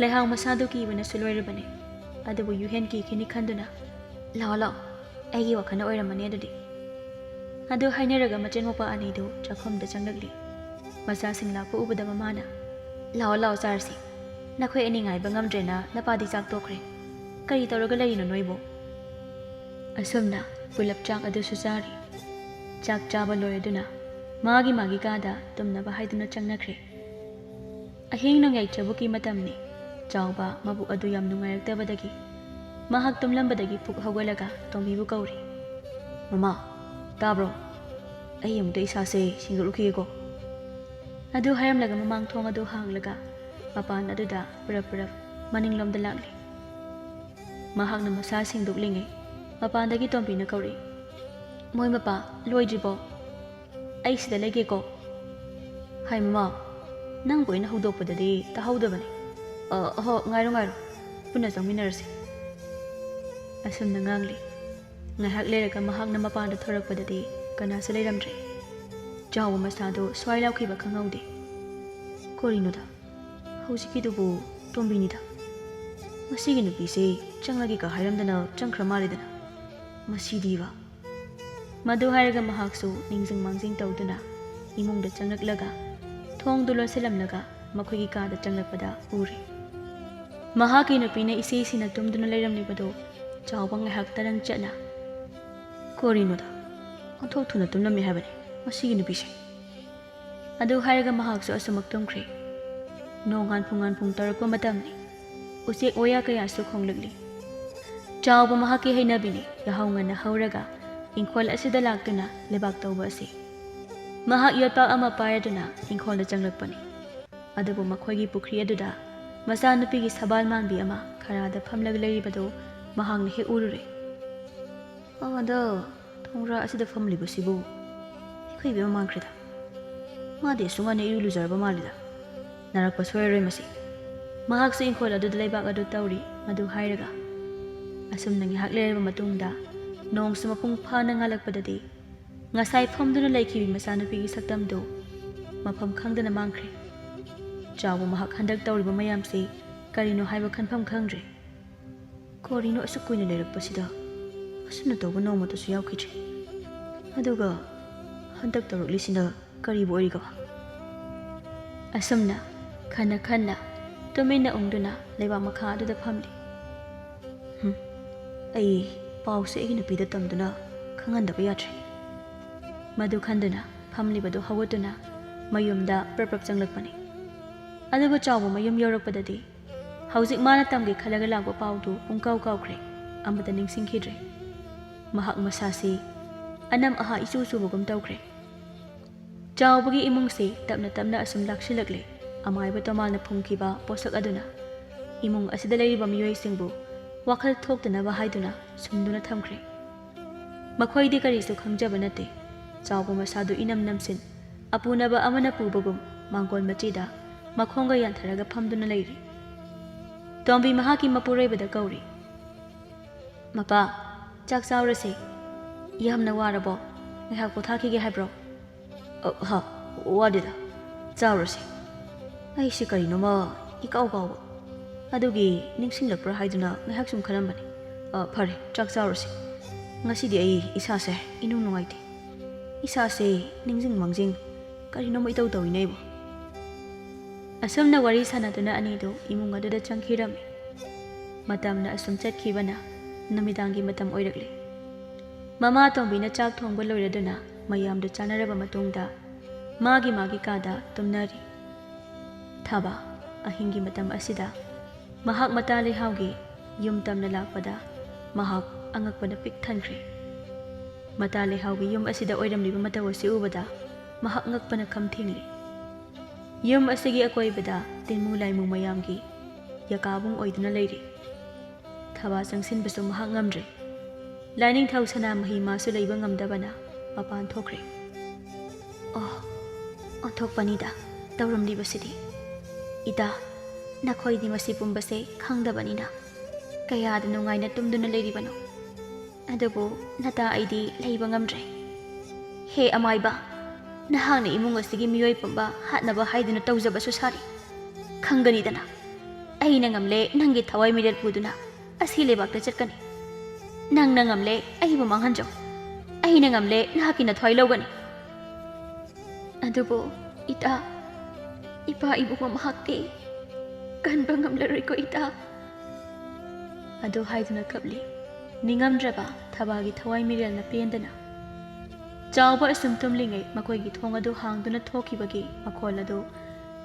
ꯂꯩꯍꯥꯎ ꯃꯁꯥꯗꯨ ꯀꯤꯕꯅꯁꯨ ꯂꯣꯏꯔꯕꯅꯤ꯫ ꯑꯗꯨꯕꯨ ꯌꯨꯍꯦꯟ ꯀꯤꯈꯤꯅꯤ ꯈꯟꯗꯨꯅ, "ꯂꯥꯛꯑꯣ ꯂꯥꯛꯑꯣ, ꯑꯩꯒꯤ ꯋꯥꯈꯜꯅ ꯑꯣꯏꯔꯝꯃꯅꯤ ꯑꯗꯨꯗꯤ꯫" ꯑꯗꯨ ꯍꯥꯏꯅꯔꯒ ꯃꯆꯤꯟ ꯃꯧꯄꯥ ꯑꯅꯤꯗꯨ ꯆꯥꯛꯈꯨꯝꯗ ꯆꯪꯂꯛꯂꯤ꯫ ꯃꯆꯥꯁꯤꯡ ꯂꯥꯛꯄ ꯎꯕꯗ ꯃꯃꯥꯅ, "ꯂꯥꯛꯑꯣ ꯂꯥꯛꯑꯣ ꯆꯥꯔꯁꯤ꯫ ꯅꯈꯣꯏ ꯑꯅꯤ ꯉꯥꯏꯕ ꯉꯝꯗ꯭ꯔꯦꯅ ꯅꯄꯥꯗꯤ ꯆꯥꯛ ꯇꯣꯛꯈ꯭ꯔꯦ꯫ ꯀꯔꯤ ꯇꯧꯔꯒ ꯂꯩꯔꯤꯅꯣ ꯅꯣꯏꯕꯨ?" ꯑꯁꯨꯝꯅ ꯄꯨꯂꯞ ꯆꯥꯛ ꯑꯗꯨꯁꯨ ꯆꯥꯔꯤ꯫ ꯆꯥꯛ ꯆꯥꯕ ꯂꯣꯏꯔꯗꯨꯅ ꯃꯥꯒꯤ ꯃꯥꯒꯤ ꯀꯥꯗ ꯇꯨꯝꯅꯕ ꯍꯥꯏꯗꯨꯅ ꯆꯪꯅꯈ꯭ꯔꯦ꯫ ꯑꯍꯤꯡ ꯅꯣꯡꯌꯥꯏ ꯆꯕꯨꯛꯀꯤ ꯃꯇꯝꯅꯤ꯫ ꯆꯥꯎꯕ ꯃꯕꯨꯛ ꯑꯗꯨ ꯌꯥꯝ ꯅꯨꯡꯉꯥꯏꯔꯛꯇꯕꯗꯒꯤ ꯃꯍꯥꯛ ꯇꯨꯝꯂꯝꯕꯗꯒꯤ ꯄꯨꯛ ꯍꯧꯒꯠꯂꯒ ꯇꯣꯝꯕꯤꯕꯨ ꯀꯧꯔꯤ꯫ "ꯃꯃꯥ, ꯇꯥꯕ꯭ꯔꯣ? ꯑꯩ ꯑꯃꯨꯛꯇ ꯏꯁꯥꯁꯦ ꯁꯦꯡꯗꯣꯛꯂꯨꯈꯤꯒꯦꯀꯣ꯫" ꯑꯗꯨ ꯍꯥꯏꯔꯝꯂꯒ ꯃꯃꯥꯡ ꯊꯣꯡ ꯑꯗꯨ ꯍꯥꯡꯂꯒ ꯃꯄꯥꯟ ꯑꯗꯨꯗ ꯄꯨꯔꯞ ꯄꯨꯔꯞ ꯃꯅꯤꯡꯂꯣꯝꯗ ꯂꯥꯛꯂꯤ꯫ ꯃꯍꯥꯛꯅ ꯃꯁꯥ ꯁꯦꯡꯗꯣꯛꯂꯤꯉꯩ ꯃꯄꯥꯟꯗꯒꯤ ꯇꯣꯝꯕꯤꯅ ꯀꯧꯔꯛꯏ, "ꯃꯣꯏ ꯃꯄꯥ, ꯂꯣꯏꯗ꯭ꯔꯤꯕꯣ? ꯑꯩ ꯁꯤꯗ ꯂꯩꯒꯦꯀꯣ꯫" "ꯍꯥꯏ ꯃꯃꯥ, ꯅꯪꯕꯨ ꯑꯩꯅ ꯍꯧꯗꯣꯛꯄꯗꯗꯤ ꯇꯥꯍꯧꯗꯕꯅꯤ꯫ ꯑ, ꯑꯍꯣ, ꯉꯥꯏꯔꯣ, ꯉꯥꯏꯔꯣ, ꯄꯨꯟꯅ ꯆꯪꯃꯤꯟꯅꯔꯁꯤ꯫" ꯑꯁꯨꯝꯅ ꯉꯥꯡꯂꯤ꯫ ꯉꯥꯏꯍꯥꯛ ꯂꯩꯔꯒ ꯃꯍꯥꯛꯅ ꯃꯄꯥꯟꯗ ꯊꯣꯔꯛꯄꯗꯗꯤ ꯀꯅꯥꯁꯨ ꯂꯩꯔꯝꯗ꯭ꯔꯦ꯫ ꯆꯥꯎꯕ ꯃꯁꯥꯗꯨ ꯁ꯭ꯋꯥꯏ ꯂꯥꯎꯈꯤꯕ ꯈꯪꯍꯧꯗꯦ꯫ ꯀꯔꯤꯅꯣꯗ, ꯍꯧꯖꯤꯛꯀꯤꯗꯨꯕꯨ ꯇꯣꯝꯕꯤꯅꯤꯗ꯫ ꯃꯁꯤꯒꯤ ꯅꯨꯄꯤꯁꯦ ꯆꯪꯂꯒꯦꯒ ꯍꯥꯏꯔꯝꯗꯅ ꯆꯪꯈ꯭ꯔ ꯃꯥꯜꯂꯦꯗꯅ꯫ ꯃꯁꯤꯗꯤꯕ꯫ ꯃꯗꯨ ꯍꯥꯏꯔꯒ ꯃꯍꯥꯛꯁꯨ ꯅꯤꯡꯁꯤꯡ ꯃꯥꯡꯖꯤꯡ ꯇꯧꯗꯨꯅ ꯏꯃꯨꯡꯗ ꯆꯪꯂꯛꯂꯒ ꯊꯣꯡꯗꯨ ꯂꯣꯟꯁꯤꯜꯂꯝꯂꯒ ꯃꯈꯣꯏꯒꯤ ꯀꯥꯗ ꯆꯪꯂꯛꯄꯗ ꯎꯔꯦ꯫ ꯃꯍꯥꯛꯀꯤ ꯅꯨꯄꯤꯅ ꯏꯁꯤ ꯏꯁꯤꯅ ꯇꯨꯝꯗꯨꯅ ꯂꯩꯔꯝꯂꯤꯕꯗꯨ ꯆꯥꯎꯕ ꯉꯥꯏꯍꯥꯛ ꯇꯔꯪ ꯆꯠꯅ, "ꯀꯔꯤꯅꯣꯗ? ꯑꯣꯟꯊꯣꯛ ꯊꯨꯅ ꯇꯨꯝꯂꯝꯃꯤ ꯍꯥꯏꯕꯅꯤ ꯃꯁꯤꯒꯤ ꯅꯨꯄꯤꯁꯦ꯫ ꯑꯗꯨ ꯍꯥꯏꯔꯒ ꯃꯍꯥꯛꯁꯨ ꯑꯁꯨꯃꯛ ꯇꯨꯝꯈ꯭ꯔꯦ꯫ ꯅꯣꯡ ꯉꯥꯟꯐꯨ ꯉꯥꯟꯐꯨꯡ ꯇꯧꯔꯛꯄ ꯃꯇꯝꯅꯤ꯫ ꯎꯆꯦꯛ ꯋꯥꯌꯥ ꯀꯌꯥꯁꯨ ꯈꯣꯡꯂꯛꯂꯤ꯫ ꯆꯥꯎꯕ ꯃꯍꯥꯛꯀꯤ ꯍꯩꯅꯕꯤꯅꯤ ꯌꯥꯍꯧ ꯉꯟꯅ ꯍꯧꯔꯒ ꯏꯪꯈꯣꯜ ꯑꯁꯤꯗ ꯂꯥꯛꯇꯨꯅ ꯂꯩꯕꯥꯛ ꯇꯧꯕ ꯑꯁꯤ꯫ ꯃꯍꯥꯛ ꯌꯣꯠꯄꯥꯛ ꯑꯃ ꯄꯥꯏꯔꯗꯨꯅ ꯏꯪꯈꯣꯜꯗ ꯆꯪꯂꯛꯄꯅꯤ꯫ ꯑꯗꯨꯕꯨ ꯃꯈꯣꯏꯒꯤ ꯄꯨꯈ꯭ꯔꯤ ꯑꯗꯨꯗ ꯃꯆꯥꯅꯨꯄꯤꯒꯤ ꯁꯕꯥꯜ ꯃꯥꯟꯕꯤ ꯑꯃ ꯈꯔꯥꯗ ꯐꯝꯂꯒ ꯂꯩꯔꯤꯕꯗꯨ ꯃꯍꯥꯛꯅ ꯍꯦꯛ ꯎꯔꯨꯔꯦ꯫ ꯑꯥꯗ ꯊꯣꯡꯒ꯭ꯔꯥ ꯑꯁꯤꯗ ꯐꯝꯂꯤꯕꯁꯤꯕꯨ ꯏꯈꯣꯏꯕꯤ ꯑꯃ ꯃꯥꯟꯈ꯭ꯔꯦꯗ꯫ ꯃꯥꯗꯤ ꯑꯁꯨꯛ ꯉꯟꯅ ꯏꯔꯨ ꯂꯨꯖꯔꯕ ꯃꯥꯜꯂꯤꯗ꯫ ꯅꯥꯔꯛꯄ ꯁꯣꯏꯔꯔꯣꯏ ꯃꯁꯤ꯫ ꯃꯍꯥꯛꯁꯨ ꯏꯪꯈꯣꯜ ꯑꯗꯨꯗ ꯂꯩꯕꯥꯛ ꯑꯗꯨ ꯇꯧꯔꯤ꯫ ꯃꯗꯨ ꯍꯥꯏꯔꯒ ꯑꯁꯨꯝꯅ ꯉꯥꯏꯍꯥꯛ ꯂꯩꯔꯕ ꯃꯇꯨꯡꯗ ꯅꯣꯡꯁꯨ ꯃꯄꯨꯡ ꯐꯥꯅ ꯉꯥꯜꯂꯛꯄꯗꯗꯤ ꯉꯁꯥꯏ ꯐꯝꯗꯨꯅ ꯂꯩꯈꯤꯕꯤ ꯃꯆꯥꯅꯨꯄꯤꯒꯤ ꯁꯛꯇꯝꯗꯨ ꯃꯐꯝ ꯈꯪꯗꯅ ꯃꯥꯡꯈ꯭ꯔꯦ꯫ ꯆꯥꯎꯕ ꯃꯍꯥꯛ ꯍꯟꯗꯛ ꯇꯧꯔꯤꯕ ꯃꯌꯥꯝꯁꯤ ꯀꯔꯤꯅꯣ ꯍꯥꯏꯕ ꯈꯟꯐꯝ ꯈꯪꯗ꯭ꯔꯦ꯫ ꯀꯔꯤꯅꯣ ꯑꯁꯨꯛ ꯀꯨꯏꯅ ꯂꯩꯔꯛꯄꯁꯤꯗ ꯑꯁꯨꯝꯅ ꯇꯧꯕ ꯅꯣꯡꯃꯇꯁꯨ ꯌꯥꯎꯈꯤꯗ꯭ꯔꯤ꯫ ꯑꯗꯨꯒ ꯍꯟꯗꯛ ꯇꯧꯔꯛꯂꯤꯁꯤꯅ ꯀꯔꯤꯕꯨ ꯑꯣꯏꯔꯤꯒꯕ? ꯑꯁꯨꯝꯅ ꯈꯟꯅ ꯈꯟꯅ ꯇꯨꯃꯤꯟꯅ ꯎꯪꯗꯨꯅ ꯂꯩꯕꯥꯛ ꯃꯈꯥ ꯑꯗꯨꯗ ꯐꯝꯂꯤ꯫ ꯍꯨꯝ, ꯑꯩ ꯄꯥꯎꯁꯦ ꯑꯩꯒꯤ ꯅꯨꯄꯤꯗ ꯇꯝꯗꯨꯅ ꯈꯪꯍꯟꯗꯕ ꯌꯥꯗ꯭ꯔꯦ꯫ ꯃꯗꯨ ꯈꯟꯗꯨꯅ ꯐꯝꯂꯤꯕꯗꯨ ꯍꯧꯒꯠꯇꯨꯅ ꯃꯌꯨꯝꯗ ꯄ꯭ꯔꯞ ꯄ꯭ꯔꯞ ꯆꯪꯂꯛꯄꯅꯤ꯫ ꯑꯗꯨꯒ ꯆꯥꯎꯕ ꯃꯌꯨꯝ ꯌꯧꯔꯛꯄꯗꯗꯤ ꯍꯧꯖꯤꯛ ꯃꯥꯅ ꯇꯝꯒꯦ ꯈꯜꯂꯒ ꯂꯥꯛꯄ ꯄꯥꯎꯗꯨ ꯄꯨꯡꯀꯥꯎ ꯀꯥꯎꯈ꯭ꯔꯦ꯫ ꯑꯃꯠꯇ ꯅꯤꯡꯁꯤꯡꯈꯤꯗ꯭ꯔꯦ꯫ ꯃꯍꯥꯛ ꯃꯁꯥꯁꯤ ꯑꯅꯝ ꯑꯍꯥ ꯏꯆꯨ ꯆꯨꯕꯒꯨꯝ ꯇꯧꯈ꯭ꯔꯦ꯫ ꯆꯥꯎꯕꯒꯤ ꯏꯃꯨꯡꯁꯤ ꯇꯞꯅ ꯇꯞꯅ ꯑꯁꯨꯝ ꯂꯥꯛꯁꯤꯜꯂꯛꯂꯦ꯫ ꯑꯃꯥꯏꯕ ꯇꯣꯃꯥꯜꯅ ꯐꯨꯝꯈꯤꯕ ꯄꯣꯠꯁꯛ ꯑꯗꯨꯅ ꯏꯃꯨꯡ ꯑꯁꯤꯗ ꯂꯩꯔꯤꯕ ꯃꯤꯑꯣꯏꯁꯤꯡꯕꯨ ꯋꯥꯈꯜ ꯊꯣꯛꯇꯅꯕ ꯍꯥꯏꯗꯨꯅ ꯁꯨꯝꯗꯨꯅ ꯊꯝꯈ꯭ꯔꯦ꯫ ꯃꯈꯣꯏꯗꯤ ꯀꯔꯤꯁꯨ ꯈꯪꯖꯕ ꯅꯠꯇꯦ꯫ ꯆꯥꯎꯕ ꯃꯁꯥꯗꯨ ꯏꯅꯝ ꯅꯝꯁꯤꯟ, ꯑꯄꯨꯅꯕ ꯑꯃꯅ ꯄꯨꯕꯒꯨꯝ ꯃꯥꯡꯒꯣꯜ ꯃꯆꯤꯗ ꯃꯈꯣꯡꯒ ꯌꯥꯟꯊꯔꯒ ꯐꯝꯗꯨꯅ ꯂꯩꯔꯤ꯫ ꯇꯣꯝꯕꯤ ꯃꯍꯥꯛꯀꯤ ꯃꯄꯨꯔꯣꯏꯕꯗ ꯀꯧꯔꯤ꯫ "ꯃꯄꯥ, ꯆꯥꯛ ꯆꯥꯎꯔꯁꯦ꯫ ꯌꯥꯝꯅ ꯋꯥꯔꯕꯣ? ꯉꯥꯏꯍꯥꯛ ꯄꯣꯊꯥꯈꯤꯒꯦ ꯍꯥꯏꯕ꯭ꯔꯣ?" "ꯑ, ꯍ, ꯋꯥꯗꯦꯗ꯫ ꯆꯥꯎꯔꯁꯦ꯫ ꯑꯩꯁꯦ ꯀꯔꯤꯅꯣꯃ ꯏꯀꯥꯎ ꯀꯥꯎꯕ꯫ ꯑꯗꯨꯒꯤ ꯅꯤꯡꯁꯤꯡꯂꯛꯄ꯭ꯔꯥ ꯍꯥꯏꯗꯨꯅ ꯉꯥꯏꯍꯥꯛ ꯁꯨꯝ ꯈꯜꯂꯝꯕꯅꯤ꯫ ꯑ, ꯐꯔꯦ, ꯆꯥꯛ ꯆꯥꯎꯔꯁꯦ꯫ ꯉꯁꯤꯗꯤ ꯑꯩ ꯏꯁꯥꯁꯦ ꯏꯅꯨꯡ ꯅꯨꯡꯉꯥꯏꯇꯦ꯫ ꯏꯁꯥꯁꯦ ꯅꯤꯡꯁꯤꯡ ꯃꯥꯡꯖꯤꯡ ꯀꯔꯤꯅꯣꯃ ꯏꯇꯧ ꯇꯧꯏꯅꯦ ꯑꯩꯕꯨ꯫" ꯑꯁꯨꯝꯅ ꯋꯥꯔꯤ ꯁꯥꯟꯅꯗꯨꯅ ꯑꯅꯤꯗꯨ ꯏꯃꯨꯡ ꯑꯗꯨꯗ ꯆꯪꯈꯤꯔꯝꯃꯤ꯫ ꯃꯇꯝꯅ ꯑꯁꯨꯝ ꯆꯠꯈꯤꯕꯅ ꯅꯨꯃꯤꯗꯥꯡꯒꯤ ꯃꯇꯝ ꯑꯣꯏꯔꯛꯂꯦ꯫ ꯃꯃꯥ ꯇꯣꯝꯕꯤꯅ ꯆꯥꯛ ꯊꯣꯡꯕ ꯂꯣꯏꯔꯗꯨꯅ ꯃꯌꯥꯝꯗꯨ ꯆꯥꯅꯔꯕ ꯃꯇꯨꯡꯗ ꯃꯥꯒꯤ ꯃꯥꯒꯤ ꯀꯥꯗ ꯇꯨꯝꯅꯔꯤ꯫ ꯊꯥꯕ ꯑꯍꯤꯡꯒꯤ ꯃꯇꯝ ꯑꯁꯤꯗ ꯃꯍꯥꯛ ꯃꯇꯥ ꯂꯩꯍꯥꯎꯒꯤ ꯌꯨꯝ ꯇꯝꯅ ꯂꯥꯛꯄꯗ ꯃꯍꯥꯛ ꯑꯉꯛꯄꯅ ꯄꯤꯛ ꯊꯟꯈ꯭ꯔꯦ꯫ ꯃꯇꯥ ꯂꯩꯍꯥꯎꯒꯤ ꯌꯨꯝ ꯑꯁꯤꯗ ꯑꯣꯏꯔꯝꯂꯤꯕ ꯃꯇꯧ ꯑꯁꯤ ꯎꯕꯗ ꯃꯍꯥꯛ ꯉꯛꯄꯅ ꯈꯝ ꯊꯦꯡꯂꯤ꯫ ꯌꯨꯝ ꯑꯁꯤꯒꯤ ꯑꯀꯣꯏꯕꯗ ꯇꯤꯟꯃꯨ ꯂꯥꯏꯃꯨ ꯃꯌꯥꯝꯒꯤ ꯌꯥꯀꯥꯕꯨꯡ ꯑꯣꯏꯗꯨꯅ ꯂꯩꯔꯤ꯫ ꯊꯥꯕ ꯆꯪꯁꯤꯟꯕꯁꯨ ꯃꯍꯥꯛ ꯉꯝꯗ꯭ꯔꯦ꯫ ꯂꯥꯏꯅꯤꯡꯊꯧ ꯁꯅꯥꯃꯍꯤ ꯃꯥꯁꯨ ꯂꯩꯕ ꯉꯝꯗꯕꯅ ꯃꯄꯥꯟ ꯊꯣꯛꯈ꯭ꯔꯦ꯫ ꯑꯣ, ꯑꯣꯟꯊꯣꯛꯄꯅꯤꯗ ꯇꯧꯔꯝꯂꯤꯕꯁꯤꯗꯤ꯫ ꯏꯇꯥ, ꯅꯈꯣꯏꯗꯤ ꯃꯁꯤ ꯄꯨꯝꯕꯁꯦ ꯈꯪꯗꯕꯅꯤꯅ ꯀꯌꯥꯗ ꯅꯨꯡꯉꯥꯏꯅ ꯇꯨꯝꯗꯨꯅ ꯂꯩꯔꯤꯕꯅꯣ꯫ ꯑꯗꯨꯕꯨ ꯅꯇꯥ ꯑꯩꯗꯤ ꯂꯩꯕ ꯉꯝꯗ꯭ꯔꯦ꯫ ꯍꯦ ꯑꯃꯥꯏꯕ, ꯅꯍꯥꯛꯅ ꯏꯃꯨꯡ ꯑꯁꯤꯒꯤ ꯃꯤꯑꯣꯏ ꯄꯨꯝꯕ ꯍꯥꯠꯅꯕ ꯍꯥꯏꯗꯨꯅ ꯇꯧꯖꯕꯁꯨ ꯁꯥꯔꯤ꯫ ꯈꯪꯒꯅꯤꯗꯅ, ꯑꯩꯅ ꯉꯝꯂꯦ ꯅꯪꯒꯤ ꯊꯋꯥꯏ ꯃꯤꯔꯦꯜ ꯄꯨꯗꯨꯅ ꯑꯁꯤ ꯂꯩꯕꯥꯛꯇ ꯆꯠꯀꯅꯤ꯫ ꯅꯪꯅ ꯉꯝꯂꯦ ꯑꯩꯕꯨ ꯃꯥꯡꯍꯟꯖꯧ꯫ ꯑꯩꯅ ꯉꯝꯂꯦ ꯅꯍꯥꯛꯀꯤ ꯅꯊ꯭ꯋꯥꯏ ꯂꯧꯒꯅꯤ꯫ ꯑꯗꯨꯕꯨ ꯏꯇꯥ, ꯏꯄꯥ ꯏꯕꯨꯡꯉꯣ ꯃꯍꯥꯛꯇꯤ ꯀꯟꯕ ꯉꯝꯂꯔꯣꯏꯀꯣ ꯏꯇꯥ꯫ ꯑꯗꯨ ꯍꯥꯏꯗꯨꯅ ꯀꯞꯂꯤ꯫ ꯅꯤꯡꯉꯝꯗ꯭ꯔꯕ ꯊꯥꯕꯒꯤ ꯊꯋꯥꯏ ꯃꯤꯔꯦꯜꯅ ꯄꯦꯟꯗꯅ꯫ ꯆꯥꯎꯕ ꯑꯁꯨꯝ ꯇꯨꯝꯂꯤꯉꯩ ꯃꯈꯣꯏꯒꯤ ꯊꯣꯡ ꯑꯗꯨ ꯍꯥꯡꯗꯨꯅ ꯊꯣꯛꯈꯤꯕꯒꯤ ꯃꯈꯣꯜ ꯑꯗꯨ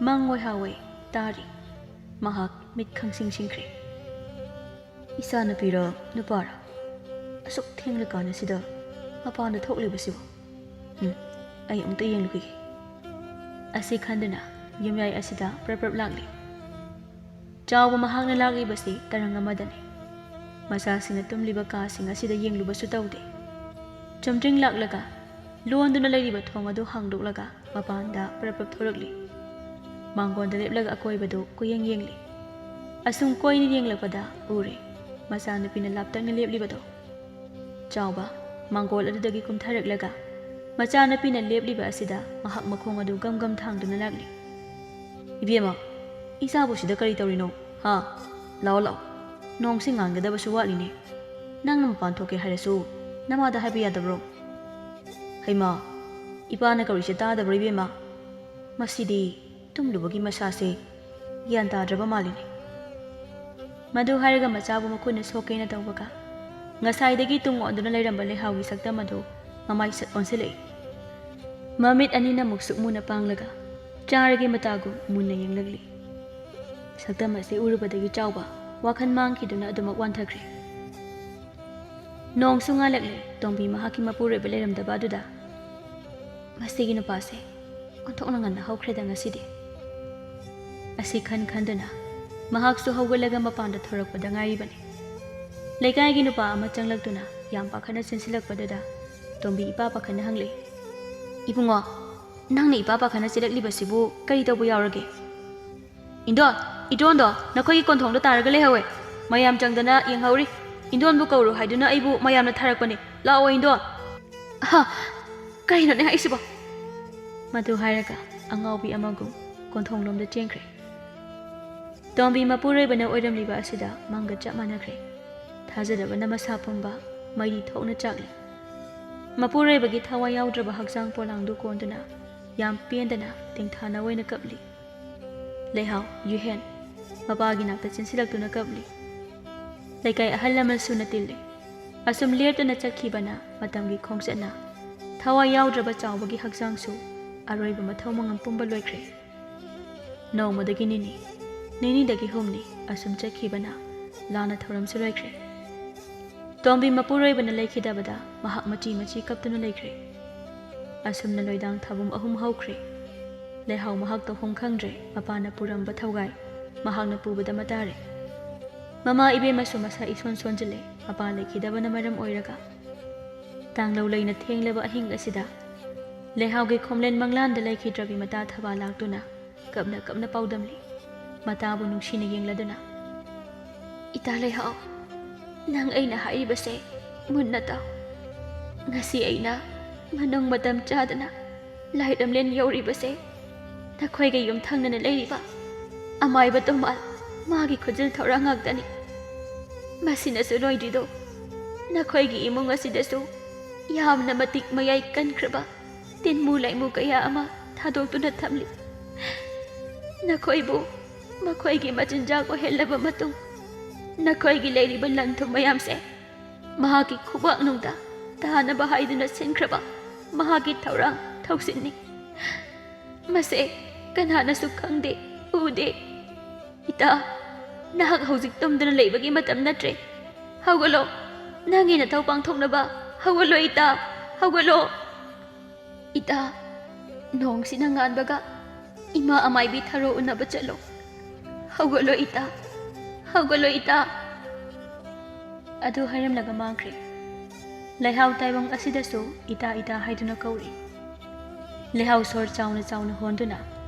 ꯃꯪ ꯑꯣꯏ ꯍꯥꯎꯋꯦ ꯇꯥꯔꯤ꯫ ꯃꯍꯥꯛ ꯃꯤꯠ ꯈꯪꯁꯤꯡ ꯁꯤꯡꯈ꯭ꯔꯦ꯫ ꯏꯆꯥꯅꯨꯄꯤꯔ ꯅꯨꯄꯥꯔ? ꯑꯁꯨꯛ ꯊꯦꯡꯂꯀꯥꯟ ꯑꯁꯤꯗ ꯃꯄꯥꯟꯗ ꯊꯣꯛꯂꯤꯕꯁꯤꯕꯨ? ꯎꯝ, ꯑꯩ ꯑꯃꯨꯛꯇ ꯌꯦꯡꯂꯨꯈꯤꯒꯦ꯫ ꯑꯁꯤ ꯈꯟꯗꯨꯅ ꯌꯨꯝꯌꯥꯏ ꯑꯁꯤꯗ ꯄ꯭ꯔꯞ ꯄ꯭ꯔꯞ ꯂꯥꯛꯂꯤ꯫ ꯆꯥꯎꯕ ꯃꯍꯥꯛꯅ ꯂꯥꯛꯂꯤꯕꯁꯤ ꯇꯔꯪ ꯑꯃꯗꯅꯤ꯫ ꯃꯆꯥꯁꯤꯡꯅ ꯇꯨꯝꯂꯤꯕ ꯀꯥꯁꯤꯡ ꯑꯁꯤꯗ ꯌꯦꯡꯂꯨꯕꯁꯨ ꯇꯧꯗꯦ꯫ ꯆꯨꯝꯗ꯭ꯔꯤꯡ ꯂꯥꯛꯂꯒ ꯂꯣꯟꯗꯨꯅ ꯂꯩꯔꯤꯕ ꯊꯣꯡ ꯑꯗꯨ ꯍꯥꯡꯗꯣꯛꯂꯒ ꯃꯄꯥꯟꯗ ꯄ꯭ꯔꯞ ꯄ꯭ꯔꯞ ꯊꯣꯔꯛꯂꯤ꯫ ꯃꯥꯡꯒꯣꯟꯗ ꯂꯦꯞꯂꯒ ꯑꯀꯣꯏꯕꯗꯨ ꯀꯣꯏꯌꯦꯡ ꯌꯦꯡꯂꯤ꯫ ꯑꯁꯨꯝ ꯀꯣꯏꯅ ꯌꯦꯡꯂꯛꯄꯗ ꯎꯔꯦ ꯃꯆꯥꯅꯨꯄꯤꯅ ꯂꯥꯞꯇꯛꯅ ꯂꯦꯞꯂꯤꯕꯗꯣ꯫ ꯆꯥꯎꯕ ꯃꯥꯡꯒꯣꯜ ꯑꯗꯨꯗꯒꯤ ꯀꯨꯝꯊꯔꯛꯂꯒ ꯃꯆꯥꯅꯨꯄꯤꯅ ꯂꯦꯞꯂꯤꯕ ꯑꯁꯤꯗ ꯃꯍꯥꯛ ꯃꯈꯣꯡ ꯑꯗꯨ ꯒꯝ ꯒꯝ ꯊꯥꯡꯗꯨꯅ ꯂꯥꯛꯂꯤ꯫ "ꯏꯕꯦꯝꯃ, ꯏꯆꯥꯕꯨ ꯁꯤꯗ ꯀꯔꯤ ꯇꯧꯔꯤꯅꯣ? ꯍꯥ? ꯂꯥꯛꯑꯣ, ꯂꯥꯛꯑꯣ꯫ ꯅꯣꯡꯁꯤ ꯉꯥꯟꯒꯗꯕꯁꯨ ꯋꯥꯠꯂꯤꯅꯦ꯫ ꯅꯪꯅ ꯃꯄꯥꯟ ꯊꯣꯛꯀꯦ ꯍꯥꯏꯔꯁꯨ ꯅꯃꯥꯗ ꯍꯥꯏꯕ ꯌꯥꯗꯕ꯭ꯔꯣ?" "ꯍꯩꯃꯥ, ꯏꯄꯥꯅ ꯀꯧꯔꯤꯁꯦ ꯇꯥꯗꯕ꯭ꯔꯣ ꯏꯕꯦꯝꯃ? ꯃꯁꯤꯗꯤ ꯇꯨꯝꯂꯨꯕꯒꯤ ꯃꯁꯥꯁꯦ ꯒ꯭ꯌꯥꯟ ꯇꯥꯗ꯭ꯔꯕ ꯃꯥꯜꯂꯤꯅꯦ꯫" ꯃꯗꯨ ꯍꯥꯏꯔꯒ ꯃꯆꯥꯕꯨ ꯃꯈꯨꯠꯅ ꯁꯣꯛꯀꯦꯅ ꯇꯧꯕꯒ ꯉꯁꯥꯏꯗꯒꯤ ꯇꯨꯡ ꯑꯣꯟꯗꯨꯅ ꯂꯩꯔꯝꯕ ꯂꯩꯍꯥꯎꯒꯤ ꯁꯛꯇꯝ ꯑꯗꯨ ꯃꯃꯥꯏ ꯁꯠ ꯑꯣꯟꯁꯤꯜꯂꯛꯏ꯫ ꯃꯃꯤꯠ ꯑꯅꯤꯅ ꯃꯨꯛꯁꯨꯛ ꯃꯨꯅ ꯄꯥꯡꯂꯒ ꯆꯥꯔꯒꯤ ꯃꯇꯥꯒꯨꯝ ꯃꯨꯟꯅ ꯌꯦꯡꯂꯛꯂꯤ꯫ ꯁꯛꯇꯝ ꯑꯁꯤ ꯎꯔꯨꯕꯗꯒꯤ ꯆꯥꯎꯕ ꯋꯥꯈꯜ ꯃꯥꯡꯈꯤꯗꯨꯅ ꯑꯗꯨꯃꯛ ꯋꯥꯟꯊꯈ꯭ꯔꯦ꯫ ꯅꯣꯡꯁꯨ ꯉꯥꯜꯂꯛꯂꯦ꯫ ꯇꯣꯝꯕꯤ ꯃꯍꯥꯛꯀꯤ ꯃꯄꯨꯔꯣꯏꯕ ꯂꯩꯔꯝꯗꯕ ꯑꯗꯨꯗ, "ꯃꯁꯤꯒꯤ ꯅꯨꯄꯥꯁꯦ ꯑꯣꯟꯊꯣꯛꯅ ꯉꯟꯅ ꯍꯧꯈ꯭ꯔꯦꯗ ꯉꯁꯤꯗꯤ"꯫ ꯑꯁꯤ ꯈꯟ ꯈꯟꯗꯨꯅ ꯃꯍꯥꯛꯁꯨ ꯍꯧꯒꯠꯂꯒ ꯃꯄꯥꯟꯗ ꯊꯣꯔꯛꯄꯗ ꯉꯥꯏꯔꯤꯕꯅꯤ꯫ ꯂꯩꯀꯥꯏꯒꯤ ꯅꯨꯄꯥ ꯑꯃ ꯆꯪꯂꯛꯇꯨꯅ ꯌꯥꯝ ꯄꯥꯈꯠꯅ ꯆꯦꯟꯁꯤꯜꯂꯛꯄꯗꯨꯗ ꯇꯣꯝꯕꯤ ꯏꯄꯥ ꯄꯥꯈꯠꯅ ꯍꯪꯂꯛꯏ, "ꯏꯕꯨꯡꯉꯣ, ꯅꯪꯅ ꯏꯄꯥ ꯄꯥꯈꯠꯅ ꯆꯦꯜꯂꯛꯂꯤꯕꯁꯤꯕꯨ ꯀꯔꯤ ꯇꯧꯕ ꯌꯥꯎꯔꯒꯦ?" "ꯏꯟꯗꯣꯟ, ꯏꯇꯣꯟꯗꯣ ꯅꯈꯣꯏꯒꯤ ꯀꯣꯟꯊꯣꯡꯗ ꯇꯥꯔꯒ ꯂꯩꯍꯧꯋꯦ꯫ ꯃꯌꯥꯝ ꯆꯪꯗꯅ ꯌꯦꯡꯍꯧꯔꯤ꯫ ꯏꯟꯗꯣꯟꯕꯨ ꯀꯧꯔꯨ ꯍꯥꯏꯗꯨꯅ ꯑꯩꯕꯨ ꯃꯌꯥꯝꯅ ꯊꯥꯔꯛꯄꯅꯦ꯫ ꯂꯥꯛꯑꯣ, ꯏꯟꯗꯣꯟ!" "ꯑꯍ, ꯀꯔꯤꯅꯣꯅꯦ ꯍꯥꯏꯁꯤꯕꯣ?" ꯃꯗꯨ ꯍꯥꯏꯔꯒ ꯑꯉꯥꯎꯕꯤ ꯑꯃꯒꯨꯝ ꯀꯣꯟꯊꯣꯡꯂꯣꯝꯗ ꯆꯦꯟꯈ꯭ꯔꯦ꯫ ꯇꯣꯝꯕꯤ ꯃꯄꯨꯔꯣꯏꯕꯅ ꯑꯣꯏꯔꯝꯂꯤꯕ ꯑꯁꯤꯗ ꯃꯪꯒ ꯆꯞ ꯃꯥꯟꯅꯈ꯭ꯔꯦ꯫ ꯊꯥꯖꯗꯕꯅ ꯃꯁꯥ ꯄꯨꯝꯕ ꯃꯩꯔꯤ ꯊꯣꯛꯅ ꯆꯥꯛꯂꯤ꯫ ꯃꯄꯨꯔꯣꯏꯕꯒꯤ ꯊꯋꯥꯏ ꯌꯥꯎꯗ꯭ꯔꯕ ꯍꯛꯆꯥꯡ ꯄꯣꯂꯥꯡꯗꯨ ꯀꯣꯟꯗꯨꯅ ꯌꯥꯝ ꯄꯦꯟꯗꯅ ꯇꯦꯡꯊꯥꯅ ꯑꯣꯏꯅ ꯀꯞꯂꯤ꯫ ꯂꯩꯍꯥꯎ, ꯌꯨꯍꯦꯟ, ꯃꯄꯥꯒꯤ ꯅꯥꯛꯇ ꯆꯦꯟꯁꯤꯜꯂꯛꯇꯨꯅ ꯀꯞꯂꯤ꯫ ꯂꯩꯀꯥꯏ ꯑꯍꯜ ꯂꯃꯟ ꯁꯨꯅ ꯇꯤꯜꯂꯤ꯫ ꯑꯁꯨꯝ ꯂꯦꯞꯇꯅ ꯆꯠꯈꯤꯕꯅ ꯃꯇꯝꯒꯤ ꯈꯣꯡꯆꯠꯅ ꯊꯋꯥꯏ ꯌꯥꯎꯗ꯭ꯔꯕ ꯆꯥꯎꯕꯒꯤ ꯍꯛꯆꯥꯡꯁꯨ ꯑꯔꯣꯏꯕ ꯃꯊꯧ ꯃꯉꯝ ꯄꯨꯝꯕ ꯂꯣꯏꯈ꯭ꯔꯦ꯫ ꯅꯣꯡꯃꯗꯒꯤ ꯅꯤꯅꯤ, ꯅꯤꯅꯤꯗꯒꯤ ꯍꯨꯝꯅꯤ, ꯑꯁꯨꯝ ꯆꯠꯈꯤꯕꯅ ꯂꯥꯟꯅ ꯊꯧꯔꯝꯁꯨ ꯂꯣꯏꯈ꯭ꯔꯦ꯫ ꯇꯣꯝꯕꯤ ꯃꯄꯨꯔꯣꯏꯕꯅ ꯂꯩꯈꯤꯗꯕꯗ ꯃꯍꯥꯛ ꯃꯆꯤ ꯃꯆꯤ ꯀꯞꯇꯨꯅ ꯂꯩꯈ꯭ꯔꯦ꯫ ꯑꯁꯨꯝꯅ ꯂꯣꯏꯗꯥꯡ ꯊꯥꯕꯨꯝ ꯑꯍꯨꯝ ꯍꯧꯈ꯭ꯔꯦ꯫ ꯂꯩꯍꯥꯎ ꯃꯍꯥꯛ ꯇꯧꯐꯝ ꯈꯪꯗ꯭ꯔꯦ, ꯃꯄꯥꯅ ꯄꯨꯔꯝꯕ ꯊꯧꯒꯥꯏ ꯃꯍꯥꯛꯅ ꯄꯨꯕꯗ ꯃꯇꯥꯔꯦ꯫ ꯃꯃꯥ ꯏꯕꯦꯝꯃꯁꯨ ꯃꯁꯥ ꯏꯁꯣꯟ ꯁꯣꯟꯖꯤꯜꯂꯦ, ꯃꯄꯥ ꯂꯩꯈꯤꯗꯕꯅ ꯃꯔꯝ ꯑꯣꯏꯔꯒ꯫ ꯇꯥꯡꯂꯧ ꯂꯩꯅ ꯊꯦꯡꯂꯕ ꯑꯍꯤꯡ ꯑꯁꯤꯗ ꯂꯩꯍꯥꯎꯒꯤ ꯈꯣꯝꯂꯦꯟ ꯃꯪꯂꯥꯟꯗ ꯂꯩꯈꯤꯗ꯭ꯔꯕꯤ ꯃꯇꯥ ꯊꯕꯥ ꯂꯥꯛꯇꯨꯅ ꯀꯞꯅ ꯀꯞꯅ ꯄꯥꯎꯗꯝꯂꯤ꯫ ꯃꯇꯥꯕꯨ ꯅꯨꯡꯁꯤꯅ ꯌꯦꯡꯂꯗꯨꯅ, "ꯏꯇꯥ ꯂꯩꯍꯥꯎ, ꯅꯪ ꯑꯩꯅ ꯍꯥꯏꯔꯤꯕꯁꯦ ꯃꯨꯟꯅ ꯇꯥꯎ꯫ ꯉꯁꯤ ꯑꯩꯅ ꯃꯅꯨꯡ ꯃꯇꯝ ꯆꯥꯗꯅ ꯂꯥꯏꯔꯝꯂꯦꯟ ꯌꯧꯔꯤꯕꯁꯦ ꯅꯈꯣꯏꯒ ꯌꯨꯝꯊꯪꯅꯅ ꯂꯩꯔꯤꯕ ꯑꯃꯥꯏꯕ ꯇꯣꯝꯕꯥꯜ ꯃꯥꯒꯤ ꯈꯨꯖꯤꯜ ꯊꯧꯔꯥꯡ ꯉꯥꯛꯇꯅꯤ꯫ ꯃꯁꯤꯅꯁꯨ ꯂꯣꯏꯗ꯭ꯔꯤꯗꯣ, ꯅꯈꯣꯏꯒꯤ ꯏꯃꯨꯡ ꯑꯁꯤꯗꯁꯨ ꯌꯥꯝꯅ ꯃꯇꯤꯛ ꯃꯌꯥꯏ ꯀꯟꯈ꯭ꯔꯕ ꯇꯤꯟꯃꯨ ꯂꯩꯃꯨ ꯀꯌꯥ ꯑꯃ ꯊꯥꯗꯣꯛꯇꯨꯅ ꯊꯝꯂꯤ꯫ ꯅꯈꯣꯏꯕꯨ ꯃꯈꯣꯏꯒꯤ ꯃꯆꯤꯟꯖꯥꯛ ꯑꯣꯏꯍꯜꯂꯕ ꯃꯇꯨꯡ, ꯅꯈꯣꯏꯒꯤ ꯂꯩꯔꯤꯕ ꯂꯟ ꯊꯨꯝ ꯃꯌꯥꯝꯁꯦ ꯃꯍꯥꯛꯀꯤ ꯈꯨꯕꯥꯛꯅꯨꯡꯗ ꯇꯥꯅꯕ ꯍꯥꯏꯗꯨꯅ ꯁꯤꯟꯈ꯭ꯔꯕ ꯃꯍꯥꯛꯀꯤ ꯊꯧꯔꯥꯡ ꯊꯧꯁꯤꯟꯅꯤ꯫ ꯃꯁꯦ ꯀꯅꯥꯅꯁꯨ ꯈꯪꯗꯦ, ꯎꯗꯦ꯫ ꯏꯇꯥ, ꯅꯍꯥꯛ ꯍꯧꯖꯤꯛ ꯇꯨꯝꯗꯨꯅ ꯂꯩꯕꯒꯤ ꯃꯇꯝ ꯅꯠꯇ꯭ꯔꯦ꯫ ꯍꯧꯒꯠꯂꯣ, ꯅꯪꯒꯤ ꯅꯊꯧ ꯄꯥꯡꯊꯣꯛꯅꯕ ꯍꯧꯒꯠꯂꯣ ꯏꯇꯥ, ꯍꯧꯒꯠꯂꯣ꯫ ꯏꯇꯥ, ꯅꯣꯡꯁꯤꯅ ꯉꯥꯟꯕꯒ ꯏꯃꯥ ꯑꯃꯥꯏꯕꯤ ꯊꯔꯣ ꯎꯅꯕ ꯆꯠꯂꯣ꯫ ꯍꯧꯒꯠꯂꯣ ꯏꯇꯥ, ꯍꯧꯒꯠꯂꯣ ꯏꯇꯥ꯫ ꯑꯗꯨ ꯍꯥꯏꯔꯝꯂꯒ ꯃꯥꯡꯈ꯭ꯔꯦ꯫ ꯂꯩꯍꯥꯎ ꯇꯥꯏꯕꯪ ꯑꯁꯤꯗꯁꯨ ꯏꯇꯥ ꯏꯇꯥ ꯍꯥꯏꯗꯨꯅ ꯀꯧꯔꯤ꯫ ꯂꯩꯍꯥꯎ ꯁꯣꯔ ꯆꯥꯎꯅ ꯆꯥꯎꯅ ꯍꯣꯟꯗꯨꯅ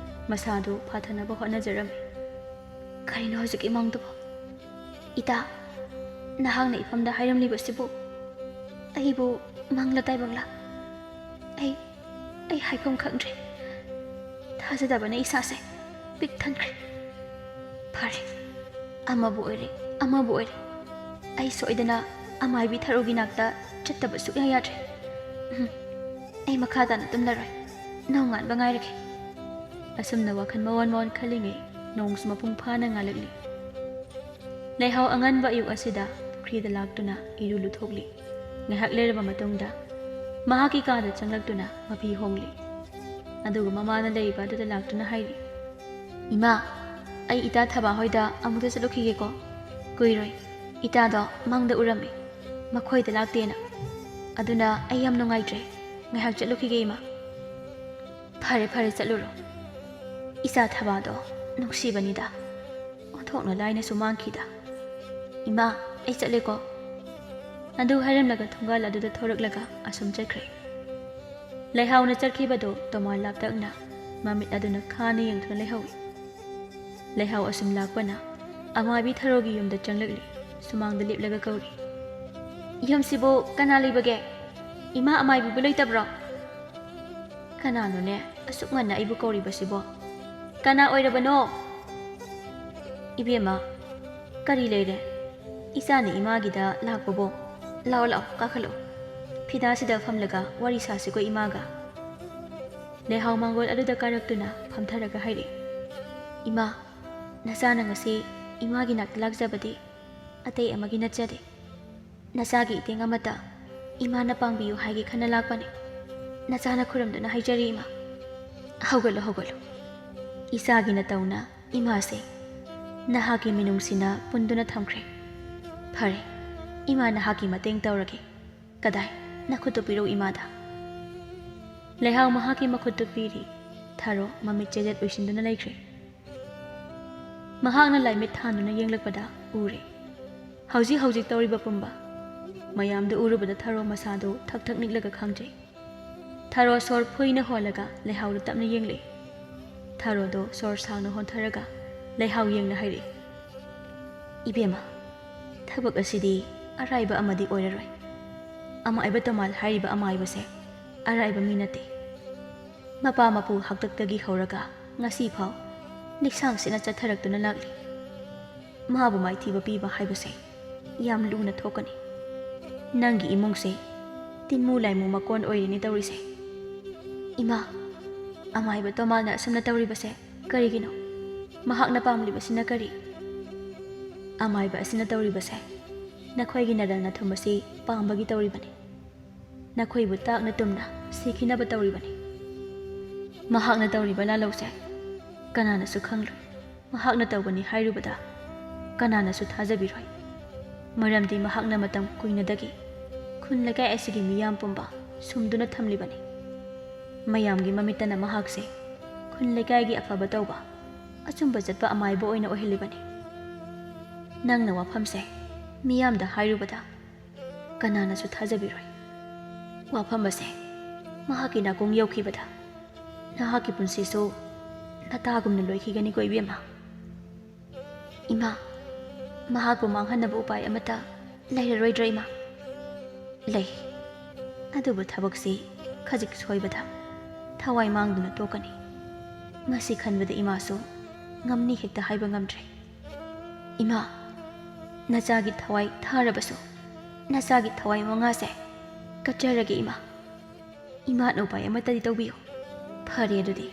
ꯃꯁꯥꯗꯨ ꯐꯥꯊꯅꯕ ꯍꯣꯠꯅꯖꯔꯝꯃꯤ꯫ ꯀꯔꯤꯅꯣ ꯍꯧꯖꯤꯛꯀꯤ ꯃꯪꯗꯨꯕꯣ? ꯏꯇꯥ, ꯅꯍꯥꯛꯅ ꯏꯐꯝꯗ ꯍꯥꯏꯔꯝꯂꯤꯕꯁꯤꯕꯨ ꯑꯩꯕꯨ ꯃꯪꯂ ꯇꯥꯏꯕꯪꯂ? ꯑꯩ, ꯑꯩ ꯍꯥꯏꯐꯝ ꯈꯪꯗ꯭ꯔꯦ꯫ ꯊꯥꯖꯗꯕꯅ ꯏꯁꯥꯁꯦ ꯄꯤꯛ ꯊꯟꯈ꯭ꯔꯦ꯫ ꯐꯔꯦ, ꯑꯃꯕꯨ ꯑꯣꯏꯔꯦ, ꯑꯃꯕꯨ ꯑꯣꯏꯔꯦ, ꯑꯩ ꯁꯣꯏꯗꯅ ꯑꯃꯥꯏꯕꯤ ꯊꯔꯣꯒꯤ ꯅꯥꯛꯇ ꯆꯠꯇꯕ ꯁꯨꯛꯌꯥ ꯌꯥꯗ꯭ꯔꯦ꯫ ꯎꯝ, ꯑꯩ ꯃꯈꯥ ꯇꯥꯅ ꯇꯨꯝꯂꯔꯣꯏ, ꯅꯣꯡꯉꯥꯟꯕ ꯉꯥꯏꯔꯒꯦ꯫ ꯑꯁꯨꯝꯅ ꯋꯥꯈꯜ ꯃꯋꯣꯟ ꯃꯋꯣꯟ ꯈꯜꯂꯤꯉꯩ ꯅꯣꯡꯁꯨ ꯃꯄꯨꯡ ꯐꯥꯅ ꯉꯥꯜꯂꯛꯂꯤ꯫ ꯂꯩꯍꯥꯎ ꯑꯉꯟꯕ ꯑꯌꯨꯛ ꯑꯁꯤꯗ ꯄꯨꯈ꯭ꯔꯤꯗ ꯂꯥꯛꯇꯨꯅ ꯏꯔꯨ ꯂꯨꯊꯣꯛꯂꯤ꯫ ꯉꯥꯏꯍꯥꯛ ꯂꯩꯔꯕ ꯃꯇꯨꯡꯗ ꯃꯍꯥꯛꯀꯤ ꯀꯥꯗ ꯆꯪꯂꯛꯇꯨꯅ ꯃꯐꯤ ꯍꯣꯡꯂꯤ꯫ ꯑꯗꯨꯒ ꯃꯃꯥꯅ ꯂꯩꯔꯤꯕ ꯑꯗꯨꯗ ꯂꯥꯛꯇꯨꯅ ꯍꯥꯏꯔꯤ, "ꯏꯃꯥ, ꯑꯩ ꯏꯇꯥ ꯊꯕꯥ ꯍꯣꯏꯗ ꯑꯃꯨꯛꯇ ꯆꯠꯂꯨꯈꯤꯒꯦꯀꯣ꯫ ꯀꯨꯏꯔꯣꯏ꯫ ꯏꯇꯥꯗꯣ ꯃꯪꯗ ꯎꯔꯝꯃꯤ꯫ ꯃꯈꯣꯏꯗ ꯂꯥꯛꯇꯦꯅ꯫ ꯑꯗꯨꯅ ꯑꯩ ꯌꯥꯝ ꯅꯨꯡꯉꯥꯏꯇ꯭ꯔꯦ꯫ ꯉꯥꯏꯍꯥꯛ ꯆꯠꯂꯨꯈꯤꯒꯦ ꯏꯃꯥ꯫" "ꯐꯔꯦ, ꯐꯔꯦ, ꯆꯠꯂꯨꯔꯣ꯫ ꯏꯆꯥ ꯊꯕꯥꯗꯣ ꯅꯨꯡꯁꯤꯕꯅꯤꯗ꯫ ꯑꯣꯟꯊꯣꯛꯅ ꯂꯥꯏꯅꯁꯨ ꯃꯥꯡꯈꯤꯗ꯫ ꯏꯃꯥ, ꯑꯩ ꯆꯠꯂꯦꯀꯣ꯫" ꯑꯗꯨ ꯍꯥꯏꯔꯝꯂꯒ ꯊꯣꯡꯒꯥꯜ ꯑꯗꯨꯗ ꯊꯣꯔꯛꯂꯒ ꯑꯁꯨꯝ ꯆꯠꯈ꯭ꯔꯦ꯫ ꯂꯩꯍꯥꯎꯅ ꯆꯠꯈꯤꯕꯗꯨ ꯇꯣꯃꯥ ꯂꯥꯞꯇꯛꯅ ꯃꯃꯤꯠ ꯑꯗꯨꯅ ꯈꯥꯅ ꯌꯦꯡꯗꯨꯅ ꯂꯩꯍꯧꯏ꯫ ꯂꯩꯍꯥꯎ ꯑꯁꯨꯝ ꯂꯥꯛꯄꯅ ꯑꯃꯥꯏꯕꯤ ꯊꯔꯣꯒꯤ ꯌꯨꯝꯗ ꯆꯪꯂꯛꯂꯤ꯫ ꯁꯨꯃꯥꯡꯗ ꯂꯦꯞꯂꯒ ꯀꯧꯔꯤ, "ꯌꯨꯝꯁꯤꯕꯨ ꯀꯅꯥ ꯂꯩꯕꯒꯦ? ꯏꯃꯥ ꯑꯃꯥꯏꯕꯤꯕꯨ ꯂꯩꯇꯕ꯭ꯔꯣ?" "ꯀꯅꯥꯅꯣꯅꯦ ꯑꯁꯨꯛ ꯉꯟꯅ ꯑꯩꯕꯨ ꯀꯧꯔꯤꯕꯁꯤꯕꯣ? ꯀꯅꯥ ꯑꯣꯏꯔꯕꯅꯣ?" "ꯏꯕꯦꯝꯃ, ꯀꯔꯤ ꯂꯩꯔꯦ? ꯏꯆꯥꯅ ꯏꯃꯥꯒꯤꯗ ꯂꯥꯛꯄꯕꯣ? ꯂꯥꯛꯑꯣ, ꯂꯥꯛꯑꯣ, ꯀꯥꯈꯠꯂꯛꯑꯣ꯫ ꯐꯤꯗꯥꯁꯤꯗ ꯐꯝꯂꯒ ꯋꯥꯔꯤ ꯁꯥꯁꯤꯀꯣ ꯏꯃꯥꯒ꯫" ꯂꯩꯍꯥꯎ ꯃꯥꯡꯒꯣꯜ ꯑꯗꯨꯗ ꯀꯥꯔꯛꯇꯨꯅ ꯐꯝꯊꯔꯒ ꯍꯥꯏꯔꯛꯏ, "ꯏꯃꯥ, ꯅꯆꯥꯅ ꯉꯁꯤ ꯏꯃꯥꯒꯤ ꯅꯥꯛꯇ ꯂꯥꯛꯆꯕꯗꯤ ꯑꯇꯩ ꯑꯃꯒꯤ ꯅꯠꯆꯗꯦ꯫ ꯅꯆꯥꯒꯤ ꯏꯇꯦꯡ ꯑꯃꯠꯇ ꯏꯃꯥꯅ ꯄꯥꯡꯕꯤꯌꯨ ꯍꯥꯏꯒꯦ ꯈꯟꯅ ꯂꯥꯛꯄꯅꯤ꯫ ꯅꯆꯥꯅ ꯈꯨꯔꯨꯝꯗꯨꯅ ꯍꯥꯏꯖꯔꯤ, ꯏꯃꯥ꯫ ꯍꯧꯒꯠꯂꯨ, ꯍꯧꯒꯠꯂꯨ꯫ ꯏꯆꯥꯒꯤ ꯅꯇꯧꯅ ꯏꯃꯥꯁꯦ ꯅꯍꯥꯛꯀꯤ ꯃꯤꯅꯨꯡꯁꯤꯅ ꯄꯨꯟꯗꯨꯅ ꯊꯝꯈ꯭ꯔꯦ꯫ ꯐꯔꯦ, ꯏꯃꯥ ꯅꯍꯥꯛꯀꯤ ꯃꯇꯦꯡ ꯇꯧꯔꯒꯦ꯫ ꯀꯗꯥꯏ, ꯅꯈꯨꯠꯇꯨ ꯄꯤꯔꯛꯎ ꯏꯃꯥꯗ꯫ ꯂꯩꯍꯥꯎ ꯃꯍꯥꯛꯀꯤ ꯃꯈꯨꯠꯇꯨ ꯄꯤꯔꯤ꯫ ꯊꯔꯣ ꯃꯃꯤꯠ ꯆꯦꯖꯦꯠ ꯎꯏꯁꯤꯟꯗꯨꯅ ꯂꯩꯈ꯭ꯔꯦ꯫ ꯃꯍꯥꯛꯅ ꯂꯥꯏꯃꯤꯠ ꯊꯥꯟꯗꯨꯅ ꯌꯦꯡꯂꯛꯄꯗ ꯎꯔꯦ꯫ ꯍꯧꯖꯤꯛ ꯍꯧꯖꯤꯛ ꯇꯧꯔꯤꯕ ꯄꯨꯝꯕ ꯃꯌꯥꯝꯗꯨ ꯎꯔꯨꯕꯗ ꯊꯔꯣ ꯃꯁꯥꯗꯨ ꯊꯛ ꯊꯛ ꯅꯤꯛꯂꯒ ꯈꯪꯗ꯭ꯔꯦ꯫ ꯊꯔꯣ ꯁꯣꯔ ꯐꯨꯏꯅ ꯍꯣꯜꯂꯒ ꯂꯩꯍꯥꯎꯗ ꯇꯞꯅ ꯌꯦꯡꯂꯛꯏ꯫ ꯊꯔꯣꯗꯣ ꯁꯣꯔ ꯁꯥꯡꯅ ꯍꯣꯟꯊꯔꯒ ꯂꯩꯍꯥꯎ ꯌꯦꯡꯅ ꯍꯥꯏꯔꯛꯏ, "ꯏꯕꯦꯝꯃ, ꯊꯕꯛ ꯑꯁꯤꯗꯤ ꯑꯔꯥꯏꯕ ꯑꯃꯗꯤ ꯑꯣꯏꯔꯔꯣꯏ꯫ ꯑꯃꯥꯏꯕ ꯇꯣꯃꯥꯜ ꯍꯥꯏꯔꯤꯕ ꯑꯃꯥꯏꯕꯁꯦ ꯑꯔꯥꯏꯕ ꯃꯤ ꯅꯠꯇꯦ꯫ ꯃꯄꯥ ꯃꯄꯨ ꯍꯥꯛꯇꯛꯇꯒꯤ ꯍꯧꯔꯒ ꯉꯁꯤ ꯐꯥꯎ ꯂꯤꯛꯁꯥꯡꯁꯤꯠꯅ ꯆꯠꯊꯔꯛꯇꯨꯅ ꯂꯥꯛꯂꯤ꯫ ꯃꯥꯕꯨ ꯃꯥꯏꯊꯤꯕ ꯄꯤꯕ ꯍꯥꯏꯕꯁꯦ ꯌꯥꯝ ꯂꯨꯅ ꯊꯣꯛꯀꯅꯤ꯫ ꯅꯪꯒꯤ ꯏꯃꯨꯡꯁꯦ ꯇꯤꯟꯃꯨ ꯂꯥꯏꯃꯨ ꯃꯀꯣꯟ ꯑꯣꯏꯔꯤꯅꯦ ꯇꯧꯔꯤꯁꯦ꯫ ꯏꯃꯥ, ꯑꯃꯥꯏꯕ ꯇꯣꯃꯥꯜꯅ ꯑꯁꯨꯝꯅ ꯇꯧꯔꯤꯕꯁꯦ ꯀꯔꯤꯒꯤꯅꯣ? ꯃꯍꯥꯛꯅ ꯄꯥꯝꯂꯤꯕꯁꯤꯅ ꯀꯔꯤ?" "ꯑꯃꯥꯏꯕ ꯑꯁꯤꯅ ꯇꯧꯔꯤꯕꯁꯦ ꯅꯈꯣꯏꯒꯤ ꯅꯔꯜ ꯅꯊꯨꯝ ꯑꯁꯤ ꯄꯥꯝꯕꯒꯤ ꯇꯧꯔꯤꯕꯅꯤ꯫ ꯅꯈꯣꯏꯕꯨ ꯇꯥꯛꯅ ꯇꯨꯝꯅ ꯁꯤꯈꯤꯅꯕ ꯇꯧꯔꯤꯕꯅꯤ꯫ ꯃꯍꯥꯛꯅ ꯇꯧꯔꯤꯕ ꯂꯥꯜꯂꯧꯁꯦ ꯀꯅꯥꯅꯁꯨ ꯈꯪꯂꯣꯏ꯫ ꯃꯍꯥꯛꯅ ꯇꯧꯕꯅꯤ ꯍꯥꯏꯔꯨꯕꯗ ꯀꯅꯥꯅꯁꯨ ꯊꯥꯖꯕꯤꯔꯣꯏ꯫ ꯃꯔꯝꯗꯤ ꯃꯍꯥꯛꯅ ꯃꯇꯝ ꯀꯨꯏꯅꯗꯒꯤ ꯈꯨꯟ ꯂꯩꯀꯥꯏ ꯑꯁꯤꯒꯤ ꯃꯤꯌꯥꯝ ꯄꯨꯝꯕ ꯁꯨꯝꯗꯨꯅ ꯊꯝꯂꯤꯕꯅꯤ꯫ ꯃꯌꯥꯝꯒꯤ ꯃꯃꯤꯠꯇꯅ ꯃꯍꯥꯛꯁꯦ ꯈꯨꯟ ꯂꯩꯀꯥꯏꯒꯤ ꯑꯐꯕ ꯇꯧꯕ, ꯑꯆꯨꯝꯕ ꯆꯠꯄ ꯑꯃꯥꯏꯕ ꯑꯣꯏꯅ ꯑꯣꯏꯍꯜꯂꯤꯕꯅꯤ꯫ ꯅꯪꯅ ꯋꯥꯐꯝꯁꯦ ꯃꯤꯌꯥꯝꯗ ꯍꯥꯏꯔꯨꯕꯗ ꯀꯅꯥꯅꯁꯨ ꯊꯥꯖꯕꯤꯔꯣꯏ꯫ ꯋꯥꯐꯝ ꯑꯁꯦ ꯃꯍꯥꯛꯀꯤ ꯅꯥꯀꯣꯡ ꯌꯧꯈꯤꯕꯗ ꯅꯍꯥꯛꯀꯤ ꯄꯨꯟꯁꯤꯁꯨ ꯅꯇꯥꯒꯨꯝꯅ ꯂꯣꯏꯈꯤꯒꯅꯤꯀꯣ ꯏꯕꯦꯝꯃ꯫" "ꯏꯃꯥ, ꯃꯍꯥꯛꯄꯨ ꯃꯥꯡꯍꯟꯅꯕ ꯎꯄꯥꯏ ꯑꯃꯠꯇ ꯂꯩꯔꯔꯣꯏꯗ꯭ꯔꯥ ꯏꯃꯥ?" "ꯂꯩ꯫ ꯑꯗꯨꯕꯨ ꯊꯕꯛꯁꯤ ꯈꯖꯤꯛ ꯁꯣꯏꯕꯗ ꯊꯋꯥꯏ ꯃꯥꯡꯗꯨꯅ ꯇꯣꯛꯀꯅꯤ꯫ ꯃꯁꯤ ꯈꯟꯕꯗ ꯏꯃꯥꯁꯨ ꯉꯝꯅꯤ ꯍꯦꯛꯇ ꯍꯥꯏꯕ ꯉꯝꯗ꯭ꯔꯦ꯫ ꯏꯃꯥ, ꯅꯆꯥꯒꯤ ꯊꯋꯥꯏ ꯊꯥꯔꯕꯁꯨ ꯅꯆꯥꯒꯤ ꯊꯋꯥꯏ ꯃꯉꯥꯁꯦ ꯀꯠꯆꯔꯒꯦ ꯏꯃꯥ꯫ ꯏꯃꯥꯅ ꯎꯄꯥꯏ ꯑꯃꯠꯇꯗꯤ ꯇꯧꯕꯤꯌꯨ꯫" "ꯐꯔꯦ ꯑꯗꯨꯗꯤ,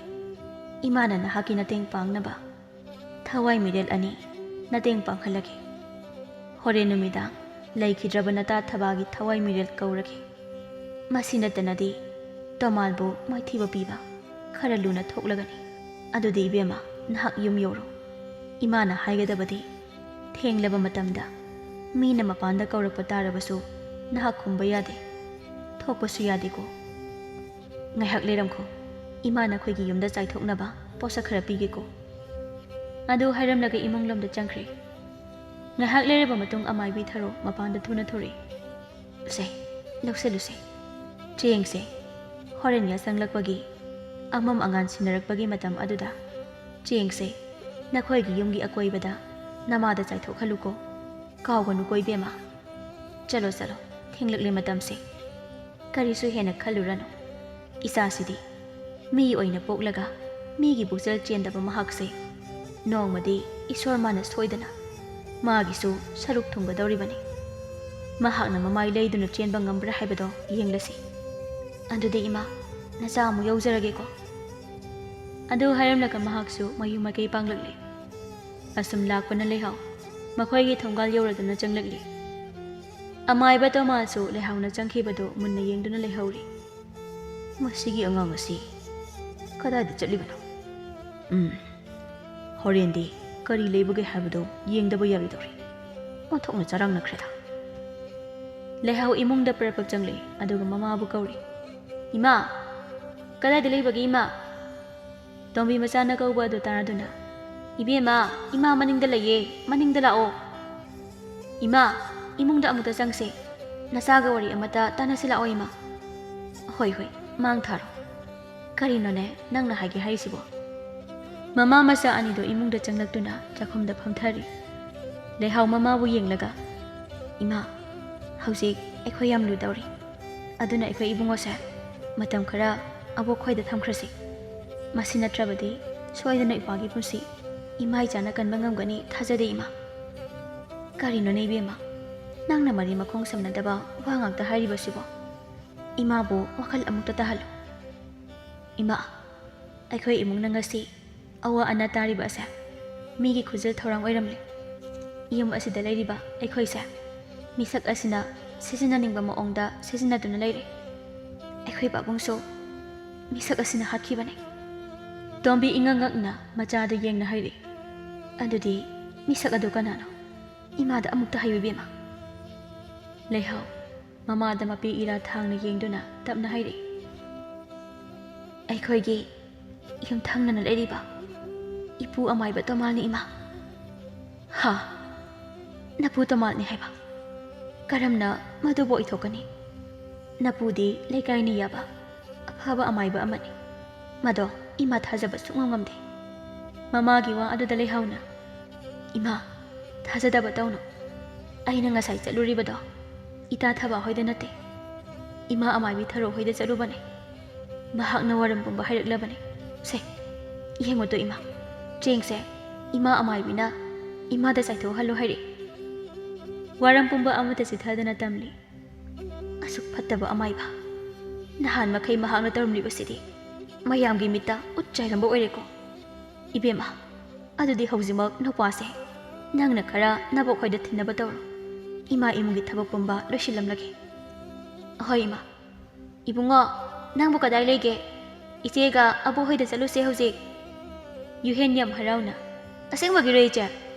ꯏꯃꯥꯅ ꯅꯍꯥꯛꯀꯤ ꯃꯇꯦꯡ ꯄꯥꯡꯅꯕ ꯊꯋꯥꯏ ꯃꯤꯔꯦꯜ ꯑꯅꯤ ꯃꯇꯦꯡ ꯄꯥꯡꯍꯜꯂꯒꯦ꯫ ꯍꯣꯔꯦꯟ ꯅꯨꯃꯤꯗꯥꯡ ꯂꯩꯈꯤꯗ꯭ꯔꯕ ꯅꯇꯥ ꯊꯕꯥꯒꯤ ꯊꯋꯥꯏ ꯃꯤꯔꯦꯜ ꯀꯧꯔꯒꯦ꯫ ꯃꯁꯤ ꯅꯠꯇꯅꯗꯤ ꯇꯣꯃꯥꯜꯕꯨ ꯃꯥꯏꯊꯤꯕ ꯄꯤꯕ ꯈꯔ ꯂꯨꯅ ꯊꯣꯛꯂꯒꯅꯤ꯫ ꯑꯗꯨꯗꯤ ꯏꯕꯦꯝꯃ, ꯅꯍꯥꯛ ꯌꯨꯝ ꯌꯧꯔꯣ꯫ ꯏꯃꯥꯅ ꯍꯥꯏꯒꯗꯕꯗꯤ, ꯊꯦꯡꯂꯕ ꯃꯇꯝꯗ ꯃꯤꯅ ꯃꯄꯥꯟꯗ ꯀꯧꯔꯛꯄ ꯇꯥꯔꯕꯁꯨ ꯅꯍꯥꯛ ꯈꯨꯝꯕ ꯌꯥꯗꯦ, ꯊꯣꯛꯄꯁꯨ ꯌꯥꯗꯦꯀꯣ꯫ ꯉꯥꯏꯍꯥꯛ ꯂꯩꯔꯝꯈꯣ, ꯏꯃꯥ ꯅꯈꯣꯏꯒꯤ ꯌꯨꯝꯗ ꯆꯥꯏꯊꯣꯛꯅꯕ ꯄꯣꯠꯁꯛ ꯈꯔ ꯄꯤꯒꯦꯀꯣ꯫ ꯑꯗꯨ ꯍꯥꯏꯔꯝꯂꯒ ꯏꯃꯨꯡ ꯂꯣꯝꯗ ꯆꯪꯈ꯭ꯔꯦ꯫ ꯉꯥꯏꯍꯥꯛ ꯂꯩꯔꯕ ꯃꯇꯨꯡ ꯑꯃꯥꯏꯕꯤ ꯊꯔꯣ ꯃꯄꯥꯟꯗ ꯊꯨꯅ ꯊꯣꯔꯛꯏ꯫ ꯁꯦ, ꯂꯧꯁꯤꯜꯂꯨꯁꯦ꯫ ꯆꯦꯡꯁꯦ, ꯍꯣꯔꯦꯟ ꯌꯥꯆꯪꯂꯛꯄꯒꯤ, ꯑꯃꯝ ꯑꯉꯥꯟ ꯁꯤꯟꯅꯔꯛꯄꯒꯤ ꯃꯇꯝ ꯑꯗꯨꯗ ꯆꯦꯡꯁꯦ ꯅꯈꯣꯏꯒꯤ ꯌꯨꯝꯒꯤ ꯑꯀꯣꯏꯕꯗ ꯅꯃꯥꯗ ꯆꯥꯏꯊꯣꯛꯍꯜꯂꯨꯀꯣ꯫ ꯀꯥꯎꯒꯅꯨꯀꯣ ꯏꯕꯦꯝꯃ꯫ ꯆꯠꯂꯣ, ꯆꯠꯂꯣ, ꯊꯦꯡꯂꯛꯂꯦ ꯃꯇꯝꯁꯦ꯫ ꯀꯔꯤꯁꯨ ꯍꯦꯟꯅ ꯈꯜꯂꯨꯔꯅꯨ꯫ ꯏꯆꯥꯁꯤꯗꯤ ꯃꯤ ꯑꯣꯏꯅ ꯄꯣꯛꯂꯒ ꯃꯤꯒꯤ ꯄꯨꯛꯆꯦꯜ ꯆꯦꯟꯗꯕ ꯃꯍꯥꯛꯁꯦ ꯅꯣꯡꯃꯗꯤ ꯏꯁꯣꯔ ꯃꯥꯅ ꯁꯣꯏꯗꯅ ꯃꯥꯒꯤꯁꯨ ꯁꯔꯨꯛ ꯊꯨꯡꯒꯗꯧꯔꯤꯕꯅꯤ꯫ ꯃꯍꯥꯛꯅ ꯃꯃꯥꯏ ꯂꯩꯗꯨꯅ ꯆꯦꯟꯕ ꯉꯝꯕ꯭ꯔꯥ ꯍꯥꯏꯕꯗꯣ ꯌꯦꯡꯂꯁꯤ꯫ ꯑꯗꯨꯗꯤ ꯏꯃꯥ, ꯅꯆꯥ ꯑꯃꯨꯛ ꯌꯧꯖꯔꯒꯦꯀꯣ꯫ ꯑꯗꯨ ꯍꯥꯏꯔꯝꯂꯒ ꯃꯍꯥꯛꯁꯨ ꯃꯌꯨꯝ ꯃꯥꯏꯀꯩ ꯄꯥꯡꯂꯛꯂꯦ꯫ ꯑꯁꯨꯝ ꯂꯥꯛꯄꯅ ꯂꯩꯍꯥꯎ ꯃꯈꯣꯏꯒꯤ ꯊꯣꯡꯒꯥꯜ ꯌꯧꯔꯗꯨꯅ ꯆꯪꯂꯛꯂꯤ꯫ ꯑꯃꯥꯏꯕ ꯇꯣꯃꯥꯁꯨ ꯂꯩꯍꯥꯎꯅ ꯆꯪꯈꯤꯕꯗꯨ ꯃꯨꯟꯅ ꯌꯦꯡꯗꯨꯅ ꯂꯩꯍꯧꯔꯤ꯫ "ꯃꯁꯤꯒꯤ ꯑꯉꯥꯡ ꯑꯁꯤ ꯀꯗꯥꯏꯗ ꯆꯠꯂꯤꯕꯅꯣ? ꯎꯝ, ꯍꯣꯔꯦꯟꯗꯤ ꯀꯔꯤ ꯂꯩꯕꯒꯦ ꯍꯥꯏꯕꯗꯨ ꯌꯦꯡꯗꯕ ꯌꯥꯔꯣꯏꯗꯧꯔꯤ꯫ ꯑꯣꯟꯊꯣꯛꯅ ꯆꯔꯥꯡꯅꯈ꯭ꯔꯦꯗ꯫" ꯂꯩꯍꯥꯎ ꯏꯃꯨꯡꯗ ꯄꯔꯞ ꯄꯔꯞ ꯆꯪꯂꯛꯏ, ꯑꯗꯨꯒ ꯃꯃꯥꯕꯨ ꯀꯧꯔꯤ꯫ "ꯏꯃꯥ! ꯀꯗꯥꯏꯗ ꯂꯩꯕꯒꯦ, ꯏꯃꯥ?" ꯇꯣꯝꯕꯤ ꯃꯆꯥꯅ ꯀꯧꯕ ꯑꯗꯨ ꯇꯥꯔꯗꯨꯅ, "ꯏꯕꯦꯝꯃ, ꯏꯃꯥ ꯃꯅꯤꯡꯗ ꯂꯩꯌꯦ, ꯃꯅꯤꯡꯗ ꯂꯥꯛꯑꯣ꯫" "ꯏꯃꯥ, ꯏꯃꯨꯡꯗ ꯑꯃꯨꯛꯇ ꯆꯪꯁꯦ꯫ ꯅꯆꯥꯒ ꯋꯥꯔꯤ ꯑꯃꯇ ꯇꯥꯟꯅꯁꯤ ꯂꯥꯛꯑꯣ, ꯏꯃꯥ꯫" "ꯍꯣꯏ, ꯍꯣꯏ, ꯃꯥꯡ ꯊꯥꯔꯣ꯫" "ꯀꯔꯤꯅꯣꯅꯦ ꯅꯪꯅ ꯍꯥꯏꯒꯦ ꯍꯥꯏꯔꯤꯁꯤꯕꯣ?" ꯃꯃꯥ ꯃꯆꯥ ꯑꯅꯤꯗꯣ ꯏꯃꯨꯡꯗ ꯆꯪꯂꯛꯇꯨꯅ ꯆꯥꯛꯈꯨꯝꯗ ꯐꯝꯊꯔꯤ꯫ ꯂꯩꯍꯥꯎ ꯃꯃꯥꯕꯨ ꯌꯦꯡꯂꯒ, "ꯏꯃꯥ, ꯍꯧꯖꯤꯛ ꯑꯩꯈꯣꯏ ꯌꯥꯝ ꯂꯨꯗꯧꯔꯤ꯫ ꯑꯗꯨꯅ ꯑꯩꯈꯣꯏ ꯏꯕꯨꯡꯉꯣꯁꯦ ꯃꯇꯝ ꯈꯔ ꯑꯕꯣꯛ ꯈꯣꯏꯗ ꯊꯝꯈ꯭ꯔꯁꯤ꯫ ꯃꯁꯤ ꯅꯠꯇ꯭ꯔꯕꯗꯤ ꯁꯣꯏꯗꯅ ꯏꯄꯥꯒꯤ ꯄꯨꯟꯁꯤ ꯏꯃꯥ ꯏꯆꯥꯅ ꯀꯟꯕ ꯉꯝꯒꯅꯤ ꯊꯥꯖꯗꯦ, ꯏꯃꯥ꯫" "ꯀꯔꯤꯅꯣꯅꯦ ꯏꯕꯦꯝꯃ, ꯅꯪꯅ ꯃꯔꯤ ꯃꯈꯣꯡ ꯁꯝꯅꯗꯕ ꯋꯥ ꯉꯥꯛꯇ ꯍꯥꯏꯔꯤꯕꯁꯤꯕꯣ? ꯏꯃꯥꯕꯨ ꯋꯥꯈꯜ ꯑꯃꯨꯛꯇ ꯇꯥꯍꯜꯂꯨ꯫" "ꯏꯃꯥ, ꯑꯩꯈꯣꯏ ꯏꯃꯨꯡꯅ ꯉꯁꯤ ꯑꯋꯥ ꯑꯅꯥ ꯇꯥꯔꯤꯕ ꯑꯁꯦ ꯃꯤꯒꯤ ꯈꯨꯖꯤꯜ ꯊꯧꯔꯥꯡ ꯑꯣꯏꯔꯝꯂꯦ꯫ ꯌꯨꯝ ꯑꯁꯤꯗ ꯂꯩꯔꯤꯕ ꯑꯩꯈꯣꯏꯁꯦ ꯃꯤꯁꯛ ꯑꯁꯤꯅ ꯁꯤꯖꯤꯟꯅꯅꯤꯡꯕ ꯃꯑꯣꯡꯗ ꯁꯤꯖꯤꯟꯅꯗꯨꯅ ꯂꯩꯔꯦ꯫ ꯑꯩꯈꯣꯏ ꯄꯥꯕꯨꯡꯁꯨ ꯃꯤꯁꯛ ꯑꯁꯤꯅ ꯍꯥꯠꯈꯤꯕꯅꯤ꯫ ꯇꯣꯝꯕꯤ ꯏꯉꯛ ꯉꯛꯅ ꯃꯆꯥꯗꯨ ꯌꯦꯡꯅ ꯍꯥꯏꯔꯤ, "ꯑꯗꯨꯗꯤ ꯃꯤꯁꯛ ꯑꯗꯨ ꯀꯅꯥꯅꯣ? ꯏꯃꯥꯗ ꯑꯃꯨꯛꯇ ꯍꯥꯏꯌꯨ ꯏꯕꯦꯝꯃ꯫" ꯂꯩꯍꯥꯎ ꯃꯃꯥꯗ ꯃꯄꯤ ꯏꯔꯥ ꯊꯥꯡꯅ ꯌꯦꯡꯗꯨꯅ ꯇꯞꯅ ꯍꯥꯏꯔꯛꯏ, "ꯑꯩꯈꯣꯏꯒꯤ ꯌꯨꯝꯊꯪꯅꯅ ꯂꯩꯔꯤꯕ ꯏꯄꯨ ꯑꯃꯥꯏꯕ ꯇꯣꯃꯥꯜꯅꯤ ꯏꯃꯥ꯫" "ꯍꯥ? ꯅꯄꯨ ꯇꯣꯃꯥꯜꯅꯤ ꯍꯥꯏꯕ? ꯀꯔꯝꯅ ꯃꯗꯨꯕꯨ ꯑꯣꯏꯊꯣꯛꯀꯅꯤ? ꯅꯄꯨꯗꯤ ꯂꯩꯀꯥꯏꯅ ꯌꯥꯕ ꯑꯐꯕ ꯑꯃꯥꯏꯕ ꯑꯃꯅꯤ꯫ ꯃꯗꯣ ꯏꯃꯥ ꯊꯥꯖꯕ ꯁꯨꯡꯉꯝ ꯉꯝꯗꯦ꯫" ꯃꯃꯥꯒꯤ ꯋꯥ ꯑꯗꯨꯗ ꯂꯩꯍꯥꯎꯅ, "ꯏꯃꯥ, ꯊꯥꯖꯗꯕ ꯇꯧꯅꯨ꯫ ꯑꯩꯅ ꯉꯁꯥꯏ ꯆꯠꯂꯨꯔꯤꯕꯗꯣ ꯏꯇꯥ ꯊꯕꯥ ꯍꯣꯏꯗ ꯅꯠꯇꯦ, ꯏꯃꯥ ꯑꯃꯥꯏꯕꯤ ꯊꯔꯣ ꯍꯣꯏꯗ ꯆꯠꯂꯨꯕꯅꯦ꯫ ꯃꯍꯥꯛꯅ ꯋꯥꯔꯝ ꯄꯨꯝꯕ ꯍꯥꯏꯔꯛꯂꯕꯅꯦ꯫ ꯁꯦ, ꯌꯦꯡꯉꯨꯇꯣ ꯏꯃꯥ, ꯆꯦꯡꯁꯦ ꯏꯃꯥ ꯑꯃꯥꯏꯕꯤꯅ ꯏꯃꯥꯗ ꯆꯥꯏꯊꯣꯛꯍꯜꯂꯨ ꯍꯥꯏꯔꯛꯏ꯫" ꯋꯥꯔꯝ ꯄꯨꯝꯕ ꯑꯃꯠꯇ ꯆꯤꯊꯗꯅ ꯇꯝꯂꯤ, "ꯑꯁꯨꯛ ꯐꯠꯇꯕ ꯑꯃꯥꯏꯕ, ꯅꯍꯥꯟ ꯃꯈꯩ ꯃꯍꯥꯛꯅ ꯇꯧꯔꯝꯂꯤꯕꯁꯤꯗꯤ ꯃꯌꯥꯝꯒꯤ ꯃꯤꯠꯇ ꯎꯠ ꯆꯥꯏꯔꯝꯕ ꯑꯣꯏꯔꯦꯀꯣ꯫ ꯏꯕꯦꯝꯃ, ꯑꯗꯨꯗꯤ ꯍꯧꯖꯤꯛꯃꯛ ꯅꯨꯄꯥꯁꯦ ꯅꯪꯅ ꯈꯔ ꯅꯕꯣꯛ ꯍꯣꯏꯗ ꯊꯤꯟꯅꯕ ꯇꯧꯔꯣ꯫ ꯏꯃꯥ ꯏꯃꯨꯡꯒꯤ ꯊꯕꯛ ꯄꯨꯝꯕ ꯂꯣꯏꯁꯤꯜꯂꯝꯂꯒꯦ꯫" "ꯑꯍꯣꯏ ꯏꯃꯥ꯫" "ꯏꯕꯨꯡꯉꯣ, ꯅꯪꯕꯨ ꯀꯗꯥꯏ ꯂꯩꯒꯦ? ꯏꯆꯦꯒ ꯑꯕꯣꯛ ꯍꯣꯏꯗ ꯆꯠꯂꯨꯁꯦ ꯍꯧꯖꯤꯛ꯫" ꯌꯨꯍꯦꯟ ꯌꯥꯝ ꯍꯔꯥꯎꯅ, "ꯑꯁꯦꯡꯕꯒꯤꯔꯣ ꯏꯆꯦ?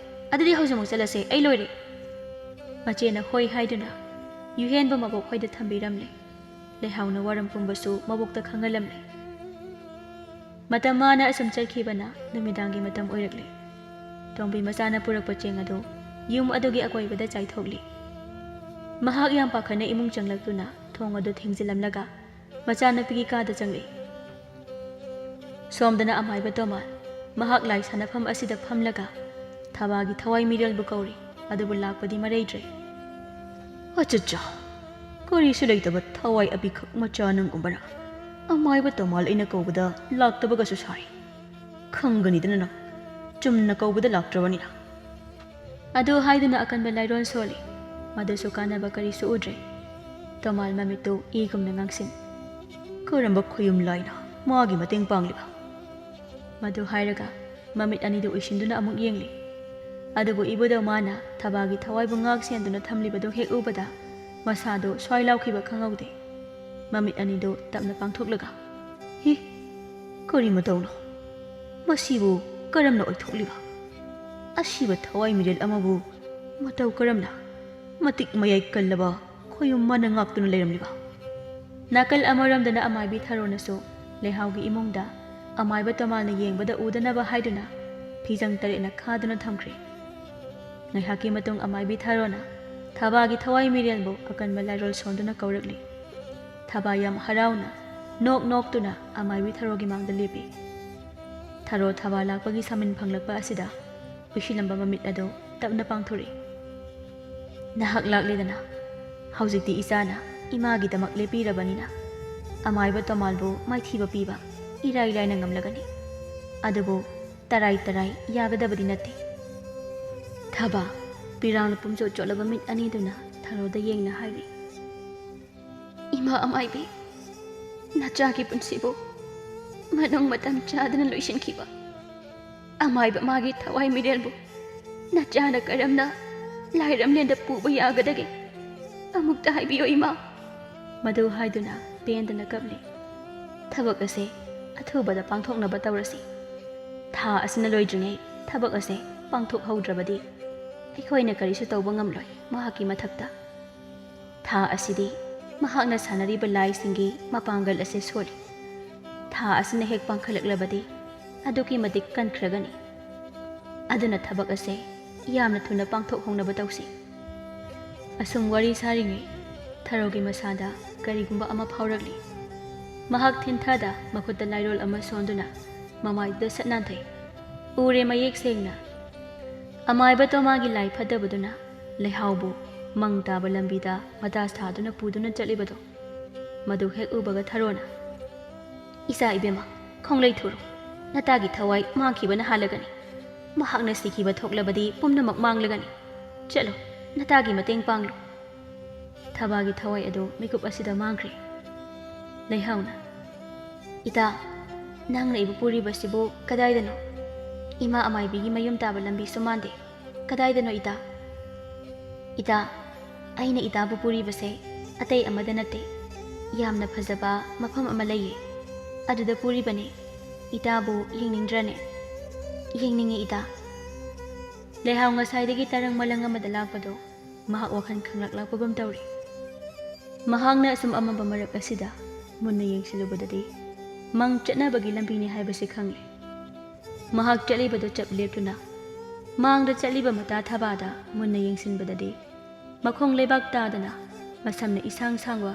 ꯑꯗꯨꯗꯤ ꯍꯧꯖꯤꯛꯃꯛ ꯆꯠꯂꯁꯦ, ꯑꯩ ꯂꯣꯏꯔꯦ꯫" ꯃꯆꯦꯅ ꯍꯣꯏ ꯍꯥꯏꯗꯨꯅ ꯌꯨꯍꯦꯟꯕꯨ ꯃꯕꯣꯛ ꯍꯣꯏꯗ ꯊꯝꯕꯤꯔꯝꯂꯦ꯫ ꯂꯩꯍꯥꯎꯅ ꯋꯥꯔꯝ ꯄꯨꯝꯕꯁꯨ ꯃꯕꯣꯛꯇ ꯈꯪꯍꯜꯂꯝꯂꯦ꯫ ꯃꯇꯝ ꯃꯥꯅ ꯑꯁꯨꯝ ꯆꯠꯈꯤꯕꯅ ꯅꯨꯃꯤꯗꯥꯡꯒꯤ ꯃꯇꯝ ꯑꯣꯏꯔꯛꯂꯦ꯫ ꯇꯣꯝꯕꯤ ꯃꯆꯥꯅ ꯄꯨꯔꯛꯄ ꯆꯦꯡ ꯑꯗꯨ ꯌꯨꯝ ꯑꯗꯨꯒꯤ ꯑꯀꯣꯏꯕꯗ ꯆꯥꯏꯊꯣꯛꯂꯤ꯫ ꯃꯍꯥꯛ ꯌꯥꯝ ꯄꯥꯈꯠꯅ ꯏꯃꯨꯡ ꯆꯪꯂꯛꯇꯨꯅ ꯊꯣꯡ ꯑꯗꯨ ꯊꯤꯡꯖꯤꯜꯂꯝꯂꯒ ꯃꯆꯥꯅꯨꯄꯤꯒꯤ ꯀꯥꯗ ꯆꯪꯂꯛꯏ꯫ ꯁꯣꯝꯗꯅ ꯑꯃꯥꯏꯕ ꯇꯣꯃꯥꯜ, ꯃꯍꯥꯛ ꯂꯥꯏ ꯁꯥꯟꯅꯐꯝ ꯑꯁꯤꯗ ꯐꯝꯂꯒ ꯊꯕꯥꯒꯤ ꯊꯋꯥꯏ ꯃꯤꯔꯣꯜꯕꯨ ꯀꯧꯔꯤ, ꯑꯗꯨꯕꯨ ꯂꯥꯛꯄꯗꯤ ꯃꯔꯩꯗ꯭ꯔꯦ꯫ "ꯑꯆꯠꯆꯥ, ꯀꯔꯤꯁꯨ ꯂꯩꯇꯕ ꯊꯋꯥꯏ ꯑꯄꯤꯈꯛ ꯃꯆꯥ ꯅꯪꯒꯨꯝꯕꯅ ꯑꯃꯥꯏꯕ ꯇꯣꯃꯥꯜ ꯑꯩꯅ ꯀꯧꯕꯗ ꯂꯥꯛꯇꯕꯒꯁꯨ ꯁꯥꯔꯤ꯫ ꯈꯪꯒꯅꯤꯗꯅ ꯅꯪ, ꯆꯨꯝꯅ ꯀꯧꯕꯗ ꯂꯥꯛꯇ꯭ꯔꯕꯅꯤꯅ꯫" ꯑꯗꯨ ꯍꯥꯏꯗꯨꯅ ꯑꯀꯟꯕ ꯂꯥꯏꯔꯣꯟ ꯁꯣꯜꯂꯤ꯫ ꯃꯗꯨꯁꯨ ꯀꯥꯟꯅꯕ ꯀꯔꯤꯁꯨ ꯎꯗ꯭ꯔꯦ꯫ ꯇꯣꯃꯥꯜ ꯃꯃꯤꯠꯇꯨ ꯏꯒꯨꯝꯅ ꯉꯥꯡꯁꯤꯟ꯫ "ꯀꯔꯝꯕ ꯈꯨꯌꯨꯝ ꯂꯥꯏꯅ ꯃꯥꯒꯤ ꯃꯇꯦꯡ ꯄꯥꯡꯂꯤꯕ?" ꯃꯗꯨ ꯍꯥꯏꯔꯒ ꯃꯃꯤꯠ ꯑꯅꯤꯗꯨ ꯎꯏꯁꯤꯟꯗꯨꯅ ꯑꯃꯨꯛ ꯌꯦꯡꯂꯤ꯫ ꯑꯗꯨꯕꯨ ꯏꯕꯨꯙꯧ ꯃꯥꯅ ꯊꯕꯥꯒꯤ ꯊꯋꯥꯏꯕꯨ ꯉꯥꯛ ꯁꯦꯟꯗꯨꯅ ꯊꯝꯂꯤꯕꯗꯨ ꯍꯦꯛ ꯎꯕꯗ ꯃꯁꯥꯗꯨ ꯁ꯭ꯋꯥꯏ ꯂꯥꯎꯈꯤꯕ ꯈꯪꯍꯧꯗꯦ꯫ ꯃꯃꯤꯠ ꯑꯅꯤꯗꯨ ꯇꯞꯅ ꯄꯥꯡꯊꯣꯛꯂꯒ, "ꯍꯤ, ꯀꯔꯤ ꯃꯇꯧꯅꯣ? ꯃꯁꯤꯕꯨ ꯀꯔꯝꯅ ꯑꯣꯏꯊꯣꯛꯂꯤꯕ? ꯑꯁꯤꯕ ꯊꯋꯥꯏ ꯃꯤꯔꯦꯜ ꯑꯃꯕꯨ ꯃꯇꯧ ꯀꯔꯝꯅ? ꯃꯇꯤꯛ ꯃꯌꯥꯏ ꯀꯜꯂꯕ ꯈꯣꯌꯨꯝ ꯃꯥꯅ ꯉꯥꯛꯇꯨꯅ ꯂꯩꯔꯝꯂꯤꯕ?" ꯅꯥꯀꯜ ꯑꯃꯔꯣꯝꯗꯅ ꯑꯃꯥꯏꯕꯤ ꯊꯔꯣꯅꯁꯨ ꯂꯩꯍꯥꯎꯒꯤ ꯏꯃꯨꯡꯗ ꯑꯃꯥꯏꯕ ꯇꯣꯃꯥꯜꯅ ꯌꯦꯡꯕꯗ ꯎꯗꯅꯕ ꯍꯥꯏꯗꯨꯅ ꯐꯤꯖꯪ ꯇꯔꯦꯠꯅ ꯈꯥꯗꯨꯅ ꯊꯝꯈ꯭ꯔꯦ꯫ ꯉꯥꯏꯍꯥꯛꯀꯤ ꯃꯇꯨꯡ ꯑꯃꯥꯏꯕꯤ ꯊꯔꯣꯅ ꯊꯕꯥꯒꯤ ꯊꯋꯥꯏ ꯃꯤꯔꯦꯜꯕꯨ ꯑꯀꯟꯕ ꯂꯥꯏꯔꯣꯜ ꯁꯣꯟꯗꯨꯅ ꯀꯧꯔꯛꯂꯤ꯫ ꯊꯕꯥ ꯌꯥꯝ ꯍꯔꯥꯎꯅ ꯅꯣꯛ ꯅꯣꯛꯇꯨꯅ ꯑꯃꯥꯏꯕꯤ ꯊꯔꯣꯒꯤ ꯃꯥꯡꯗ ꯂꯦꯞꯄꯤ꯫ ꯊꯔꯣ ꯊꯕꯥ ꯂꯥꯛꯄꯒꯤ ꯁꯥꯃꯤꯟ ꯐꯪꯂꯛꯄ ꯑꯁꯤꯗ ꯎꯏꯁꯤꯜꯂꯝꯕ ꯃꯃꯤꯠ ꯑꯗꯨ ꯇꯞꯅ ꯄꯥꯡꯊꯣꯔꯛꯏ꯫ "ꯅꯍꯥꯛ ꯂꯥꯛꯂꯦꯗꯅ꯫ ꯍꯧꯖꯤꯛꯇꯤ ꯏꯆꯥꯅ ꯏꯃꯥꯒꯤꯗꯃꯛ ꯂꯦꯞꯄꯤꯔꯕꯅꯤꯅ ꯑꯃꯥꯏꯕ ꯇꯣꯃꯥꯜꯕꯨ ꯃꯥꯏꯊꯤꯕ ꯄꯤꯕ ꯏꯔꯥꯏ ꯂꯥꯏꯅ ꯉꯝꯂꯒꯅꯤ꯫ ꯑꯗꯨꯕꯨ ꯇꯔꯥꯏ ꯇꯔꯥꯏ ꯌꯥꯒꯗꯕꯗꯤ ꯅꯠꯇꯦ꯫" ꯊꯕꯥ ꯄꯤꯔꯥꯡꯅ ꯄꯨꯝꯆꯣꯠ ꯆꯣꯠꯂꯕ ꯃꯤꯠ ꯑꯅꯤꯗꯨꯅ ꯊꯔꯣꯗ ꯌꯦꯡꯅ ꯍꯥꯏꯔꯤ꯫ "ꯏꯃꯥ ꯑꯃꯥꯏꯕꯤ, ꯅꯆꯥꯒꯤ ꯄꯨꯟꯁꯤꯕꯨ ꯃꯅꯨꯡ ꯃꯇꯝ ꯆꯥꯗꯅ ꯂꯣꯏꯁꯤꯟꯈꯤꯕ ꯑꯃꯥꯏꯕ ꯃꯥꯒꯤ ꯊꯋꯥꯏ ꯃꯤꯔꯦꯜꯕꯨ ꯅꯆꯥꯅ ꯀꯔꯝꯅ ꯂꯥꯏꯔꯝꯂꯦꯟꯗ ꯄꯨꯕ ꯌꯥꯒꯗꯒꯦ? ꯑꯃꯨꯛꯇ ꯍꯥꯏꯕꯤꯌꯨ ꯏꯃꯥ꯫" ꯃꯗꯨ ꯍꯥꯏꯗꯨꯅ ꯄꯦꯟꯗꯅ ꯀꯞꯂꯤ꯫ "ꯊꯕꯛ ꯑꯁꯦ ꯑꯊꯨꯕꯗ ꯄꯥꯡꯊꯣꯛꯅꯕ ꯇꯧꯔꯁꯤ꯫ ꯊꯥ ꯑꯁꯤꯅ ꯂꯣꯏꯗ꯭ꯔꯤꯉꯩ ꯊꯕꯛ ꯑꯁꯦ ꯄꯥꯡꯊꯣꯛꯍꯧꯗ꯭ꯔꯕꯗꯤ ꯑꯩꯈꯣꯏꯅ ꯀꯔꯤꯁꯨ ꯇꯧꯕ ꯉꯝꯂꯣꯏ ꯃꯍꯥꯛꯀꯤ ꯃꯊꯛꯇ꯫ ꯊꯥ ꯑꯁꯤꯗꯤ ꯃꯍꯥꯛꯅ ꯁꯥꯟꯅꯔꯤꯕ ꯂꯥꯏꯁꯤꯡꯒꯤ ꯃꯄꯥꯡꯒꯜ ꯑꯁꯦ ꯁꯣꯜꯂꯤ꯫ ꯊꯥ ꯑꯁꯤꯅ ꯍꯦꯛ ꯄꯥꯡꯈꯠꯂꯛꯂꯕꯗꯤ ꯑꯗꯨꯛꯀꯤ ꯃꯇꯤꯛ ꯀꯟꯈ꯭ꯔꯒꯅꯤ꯫ ꯑꯗꯨꯅ ꯊꯕꯛ ꯑꯁꯦ ꯌꯥꯝꯅ ꯊꯨꯅ ꯄꯥꯡꯊꯣꯛꯍꯧꯅꯕ ꯇꯧꯁꯤ꯫" ꯑꯁꯨꯝ ꯋꯥꯔꯤ ꯁꯥꯔꯤꯉꯩ ꯊꯔꯣꯒꯤ ꯃꯁꯥꯗ ꯀꯔꯤꯒꯨꯝꯕ ꯑꯃ ꯐꯥꯎꯔꯛꯂꯤ꯫ ꯃꯍꯥꯛ ꯊꯤꯟꯊꯗ ꯃꯈꯨꯠꯇ ꯂꯥꯏꯔꯣꯜ ꯑꯃ ꯁꯣꯟꯗꯨꯅ ꯃꯃꯥꯏꯗꯨꯗ ꯁꯠ ꯅꯥꯟꯊꯩ꯫ ꯎꯔꯦ ꯃꯌꯦꯛ ꯁꯦꯡꯅ꯫ ꯑꯃꯥꯏꯕ ꯇꯣꯃꯥꯒꯤ ꯂꯥꯏ ꯐꯠꯇꯕꯗꯨꯅ ꯂꯩꯍꯥꯎꯕꯨ ꯃꯪ ꯇꯥꯕ ꯂꯝꯕꯤꯗ ꯃꯇꯥ ꯁꯥꯗꯨꯅ ꯄꯨꯗꯨꯅ ꯆꯠꯂꯤꯕꯗꯣ꯫ ꯃꯗꯨ ꯍꯦꯛ ꯎꯕꯒ ꯊꯔꯣꯅ, "ꯏꯆꯥ ꯏꯕꯦꯝꯃ, ꯈꯣꯡꯂꯩ ꯊꯨꯔꯣ꯫ ꯅꯇꯥꯒꯤ ꯊꯋꯥꯏ ꯃꯥꯡꯈꯤꯕꯅ ꯍꯥꯜꯂꯒꯅꯤ꯫ ꯃꯍꯥꯛꯅ ꯁꯤꯈꯤꯕ ꯊꯣꯛꯂꯕꯗꯤ ꯄꯨꯝꯅꯃꯛ ꯃꯥꯡꯂꯒꯅꯤ꯫ ꯆꯠꯂꯣ, ꯅꯇꯥꯒꯤ ꯃꯇꯦꯡ ꯄꯥꯡꯂꯨ꯫" ꯊꯕꯥꯒꯤ ꯊꯋꯥꯏ ꯑꯗꯨ ꯃꯤꯀꯨꯞ ꯑꯁꯤꯗ ꯃꯥꯡꯈ꯭ꯔꯦ꯫ ꯂꯩꯍꯥꯎꯅ, "ꯏꯇꯥ, ꯅꯪꯅ ꯑꯩꯕꯨ ꯄꯨꯔꯤꯕꯁꯤꯕꯨ ꯀꯗꯥꯏꯗꯅꯣ? ꯏꯃꯥ ꯑꯃꯥꯏꯕꯤꯒꯤ ꯃꯌꯨꯝ ꯇꯥꯕ ꯂꯝꯕꯤꯁꯨ ꯃꯥꯟꯗꯦ꯫ "ꯀꯗꯥꯏꯗꯅꯣ ꯏꯇꯥ?" "ꯏꯇꯥ, ꯑꯩꯅ ꯏꯇꯥꯕꯨ ꯄꯨꯔꯤꯕꯁꯦ ꯑꯇꯩ ꯑꯃꯗ ꯅꯠꯇꯦ, ꯌꯥꯝꯅ ꯐꯖꯕ ꯃꯐꯝ ꯑꯃ ꯂꯩꯌꯦ, ꯑꯗꯨꯗ ꯄꯨꯔꯤꯕꯅꯦ꯫ ꯏꯇꯥꯕꯨ ꯌꯦꯡꯅꯤꯡꯗ꯭ꯔꯅꯦ?" "ꯌꯦꯡꯅꯤꯡꯉꯤ ꯏꯇꯥ꯫" ꯂꯩꯍꯥꯎ ꯉꯁꯥꯏꯗꯒꯤ ꯇꯔꯪ ꯃꯂꯪ ꯑꯃꯗ ꯂꯥꯛꯄꯗꯣ ꯃꯍꯥꯛ ꯋꯥꯈꯜ ꯈꯪꯂꯛꯂꯛꯄꯒꯨꯝ ꯇꯧꯔꯤ꯫ ꯃꯍꯥꯛꯅ ꯑꯁꯨꯝ ꯑꯃꯝꯕ ꯃꯔꯛ ꯑꯁꯤꯗ ꯃꯨꯟꯅ ꯌꯦꯡꯁꯤꯜꯂꯨꯕꯗꯗꯤ ꯃꯪ ꯆꯠꯅꯕꯒꯤ ꯂꯝꯕꯤꯅꯤ ꯍꯥꯏꯕꯁꯤ ꯈꯪꯂꯦ꯫ ꯃꯍꯥꯛ ꯆꯠꯂꯤꯕꯗꯨ ꯆꯞ ꯂꯦꯞꯇꯨꯅ ꯃꯥꯡꯗ ꯆꯠꯂꯤꯕ ꯃꯇꯥ ꯊꯕꯥꯗ ꯃꯨꯟꯅ ꯌꯦꯡꯁꯤꯟꯕꯗꯗꯤ ꯃꯈꯣꯡ ꯂꯩꯕꯥꯛ ꯇꯥꯗꯅ ꯃꯁꯝꯅ ꯏꯁꯥꯡ ꯁꯥꯡꯕ,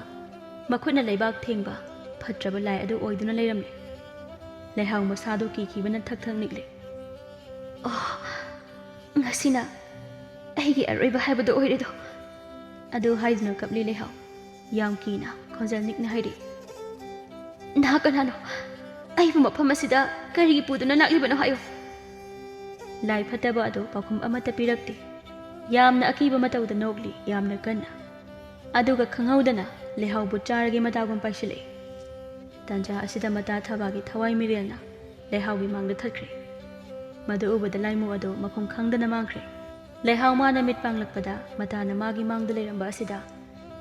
ꯃꯈꯨꯠꯅ ꯂꯩꯕꯥꯛ ꯊꯦꯡꯕ ꯐꯠꯇ꯭ꯔꯕ ꯂꯥꯏ ꯑꯗꯨ ꯑꯣꯏꯗꯨꯅ ꯂꯩꯔꯝꯂꯦ꯫ ꯂꯩꯍꯥꯎ ꯃꯁꯥꯗꯨ ꯀꯤꯈꯤꯕꯅ ꯊꯛ ꯊꯛ ꯅꯤꯛꯂꯦ꯫ "ꯑꯣ, ꯉꯁꯤꯅ ꯑꯩꯒꯤ ꯑꯔꯣꯏꯕ ꯍꯥꯏꯕꯗꯨ ꯑꯣꯏꯔꯦꯗꯣ!" ꯑꯗꯨ ꯍꯥꯏꯗꯨꯅ ꯀꯞꯂꯤ ꯂꯩꯍꯥꯎ꯫ ꯌꯥꯝ ꯀꯤꯅ ꯈꯣꯟꯖꯦꯜ ꯅꯤꯛꯅ ꯍꯥꯏꯔꯤ, "ꯅꯍꯥꯛ ꯀꯅꯥꯅꯣ? ꯑꯩꯕꯨ ꯃꯐꯝ ꯑꯁꯤꯗ ꯀꯔꯤꯒꯤ ꯄꯨꯗꯨꯅ ꯂꯥꯛꯂꯤꯕꯅꯣ ꯍꯥꯏꯌꯨ?" ꯂꯥꯏ ꯐꯠꯇꯕ ꯑꯗꯨ ꯄꯥꯎꯈꯨꯝ ꯑꯃꯠꯇ ꯄꯤꯔꯛꯇꯦ꯫ ꯌꯥꯝꯅ ꯑꯀꯤꯕ ꯃꯇꯧꯗ ꯅꯣꯛꯂꯤ, ꯌꯥꯝꯅ ꯀꯟꯅ꯫ ꯑꯗꯨꯒ ꯈꯪꯍꯧꯗꯅ ꯂꯩꯍꯥꯎꯕꯨ ꯆꯥꯔꯒꯦ ꯃꯇꯥꯒꯨꯝ ꯄꯥꯏꯁꯤꯜꯂꯛꯏ꯫ ꯇꯥꯟꯖꯥ ꯑꯁꯤꯗ ꯃꯇꯥ ꯊꯕꯥꯒꯤ ꯊꯋꯥꯏ ꯃꯤꯔꯦꯜꯅ ꯂꯩꯍꯥꯎꯒꯤ ꯃꯥꯡꯗ ꯊꯠꯈ꯭ꯔꯦ꯫ ꯃꯗꯨ ꯎꯕꯗ ꯂꯥꯏꯃꯨ ꯑꯗꯨ ꯃꯐꯝ ꯈꯪꯗꯅ ꯃꯥꯡꯈ꯭ꯔꯦ꯫ ꯂꯩꯍꯥꯎ ꯃꯥꯅ ꯃꯤꯠ ꯄꯥꯡꯂꯛꯄꯗ ꯃꯇꯥꯅ ꯃꯥꯒꯤ ꯃꯥꯡꯗ ꯂꯩꯔꯝꯕ ꯑꯁꯤꯗ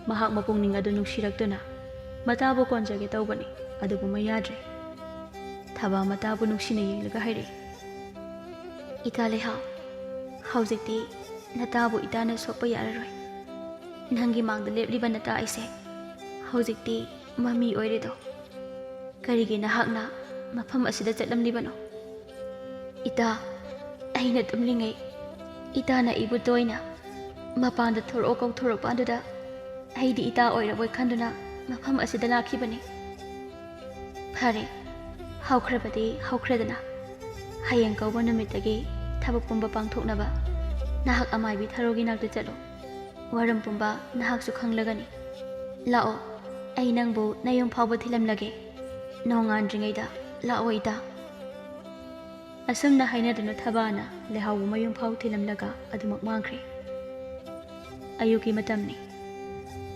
ꯃꯍꯥꯛ ꯃꯄꯨꯛꯅꯤꯡ ꯑꯗꯨ ꯅꯨꯡꯁꯤꯔꯛꯇꯨꯅ ꯃꯇꯥꯕꯨ ꯀꯣꯟꯖꯒꯦ ꯇꯧꯕꯅꯤ, ꯑꯗꯨꯕꯨ ꯃꯌꯥꯗ꯭ꯔꯦ꯫ ꯊꯕꯥ ꯃꯇꯥꯕꯨ ꯅꯨꯡꯁꯤꯅ ꯌꯦꯡꯂꯒ ꯍꯥꯏꯔꯛꯏ, "ꯏꯇꯥ ꯂꯩꯍꯥꯎ, ꯍꯧꯖꯤꯛꯇꯤ ꯅꯇꯥꯕꯨ ꯏꯇꯥꯅ ꯁꯣꯛꯄ ꯌꯥꯔꯔꯣꯏ꯫ ꯅꯪꯒꯤ ꯃꯥꯡꯗ ꯂꯦꯞꯂꯤꯕ ꯅꯇꯥ ꯑꯩꯁꯦ ꯍꯧꯖꯤꯛꯇꯤ ꯃꯃꯤ ꯑꯣꯏꯔꯦꯗꯣ꯫ ꯀꯔꯤꯒꯤ ꯅꯍꯥꯛꯅ ꯃꯐꯝ ꯑꯁꯤꯗ ꯆꯠꯂꯝꯂꯤꯕꯅꯣ? ꯏꯇꯥ, ꯑꯩꯅ ꯇꯨꯝꯂꯤꯉꯩ ꯏꯇꯥꯅ ꯑꯩꯕꯨ ꯇꯣꯏꯅ ꯃꯄꯥꯟꯗ ꯊꯣꯔꯛꯑꯣ ꯀꯧꯊꯣꯔꯛꯄ ꯑꯗꯨꯗ ꯑꯩꯗꯤ ꯏꯇꯥ ꯑꯣꯏꯔꯕꯣꯏ ꯈꯟꯗꯨꯅ ꯃꯐꯝ ꯑꯁꯤꯗ ꯂꯥꯛꯈꯤꯕꯅꯤ꯫ ꯐꯔꯦ, ꯍꯧꯈ꯭ꯔꯕꯗꯤ ꯍꯧꯈ꯭ꯔꯦꯗꯅ꯫ ꯍꯌꯦꯡ ꯀꯧꯕ ꯅꯨꯃꯤꯠꯇꯒꯤ ꯊꯕꯛ ꯄꯨꯝꯕ ꯄꯥꯡꯊꯣꯛꯅꯕ ꯅꯍꯥꯛ ꯑꯃꯥꯏꯕꯤ ꯊꯔꯣꯒꯤ ꯅꯥꯛꯇ ꯆꯠꯂꯣ꯫ ꯋꯥꯔꯝ ꯄꯨꯝꯕ ꯅꯍꯥꯛꯁꯨ ꯈꯪꯂꯒꯅꯤ꯫ ꯂꯥꯛꯑꯣ, ꯑꯩ ꯅꯪꯕꯨ ꯅꯌꯨꯝ ꯐꯥꯎꯕ ꯊꯤꯜꯂꯝꯂꯒꯦ꯫ ꯅꯣꯡꯉꯥꯟꯗ꯭ꯔꯤꯉꯩꯗ ꯂꯥꯛꯑꯣ ꯏꯇꯥ꯫" ꯑꯁꯨꯝꯅ ꯍꯥꯏꯅꯗꯨꯅ ꯊꯕꯥꯅ ꯂꯩꯍꯥꯎꯕꯨ ꯃꯌꯨꯝ ꯐꯥꯎ ꯊꯤꯜꯂꯝꯂꯒ ꯑꯗꯨꯃꯛ ꯃꯥꯡꯈ꯭ꯔꯦ꯫ ꯑꯌꯨꯛꯀꯤ ꯃꯇꯝꯅꯤ꯫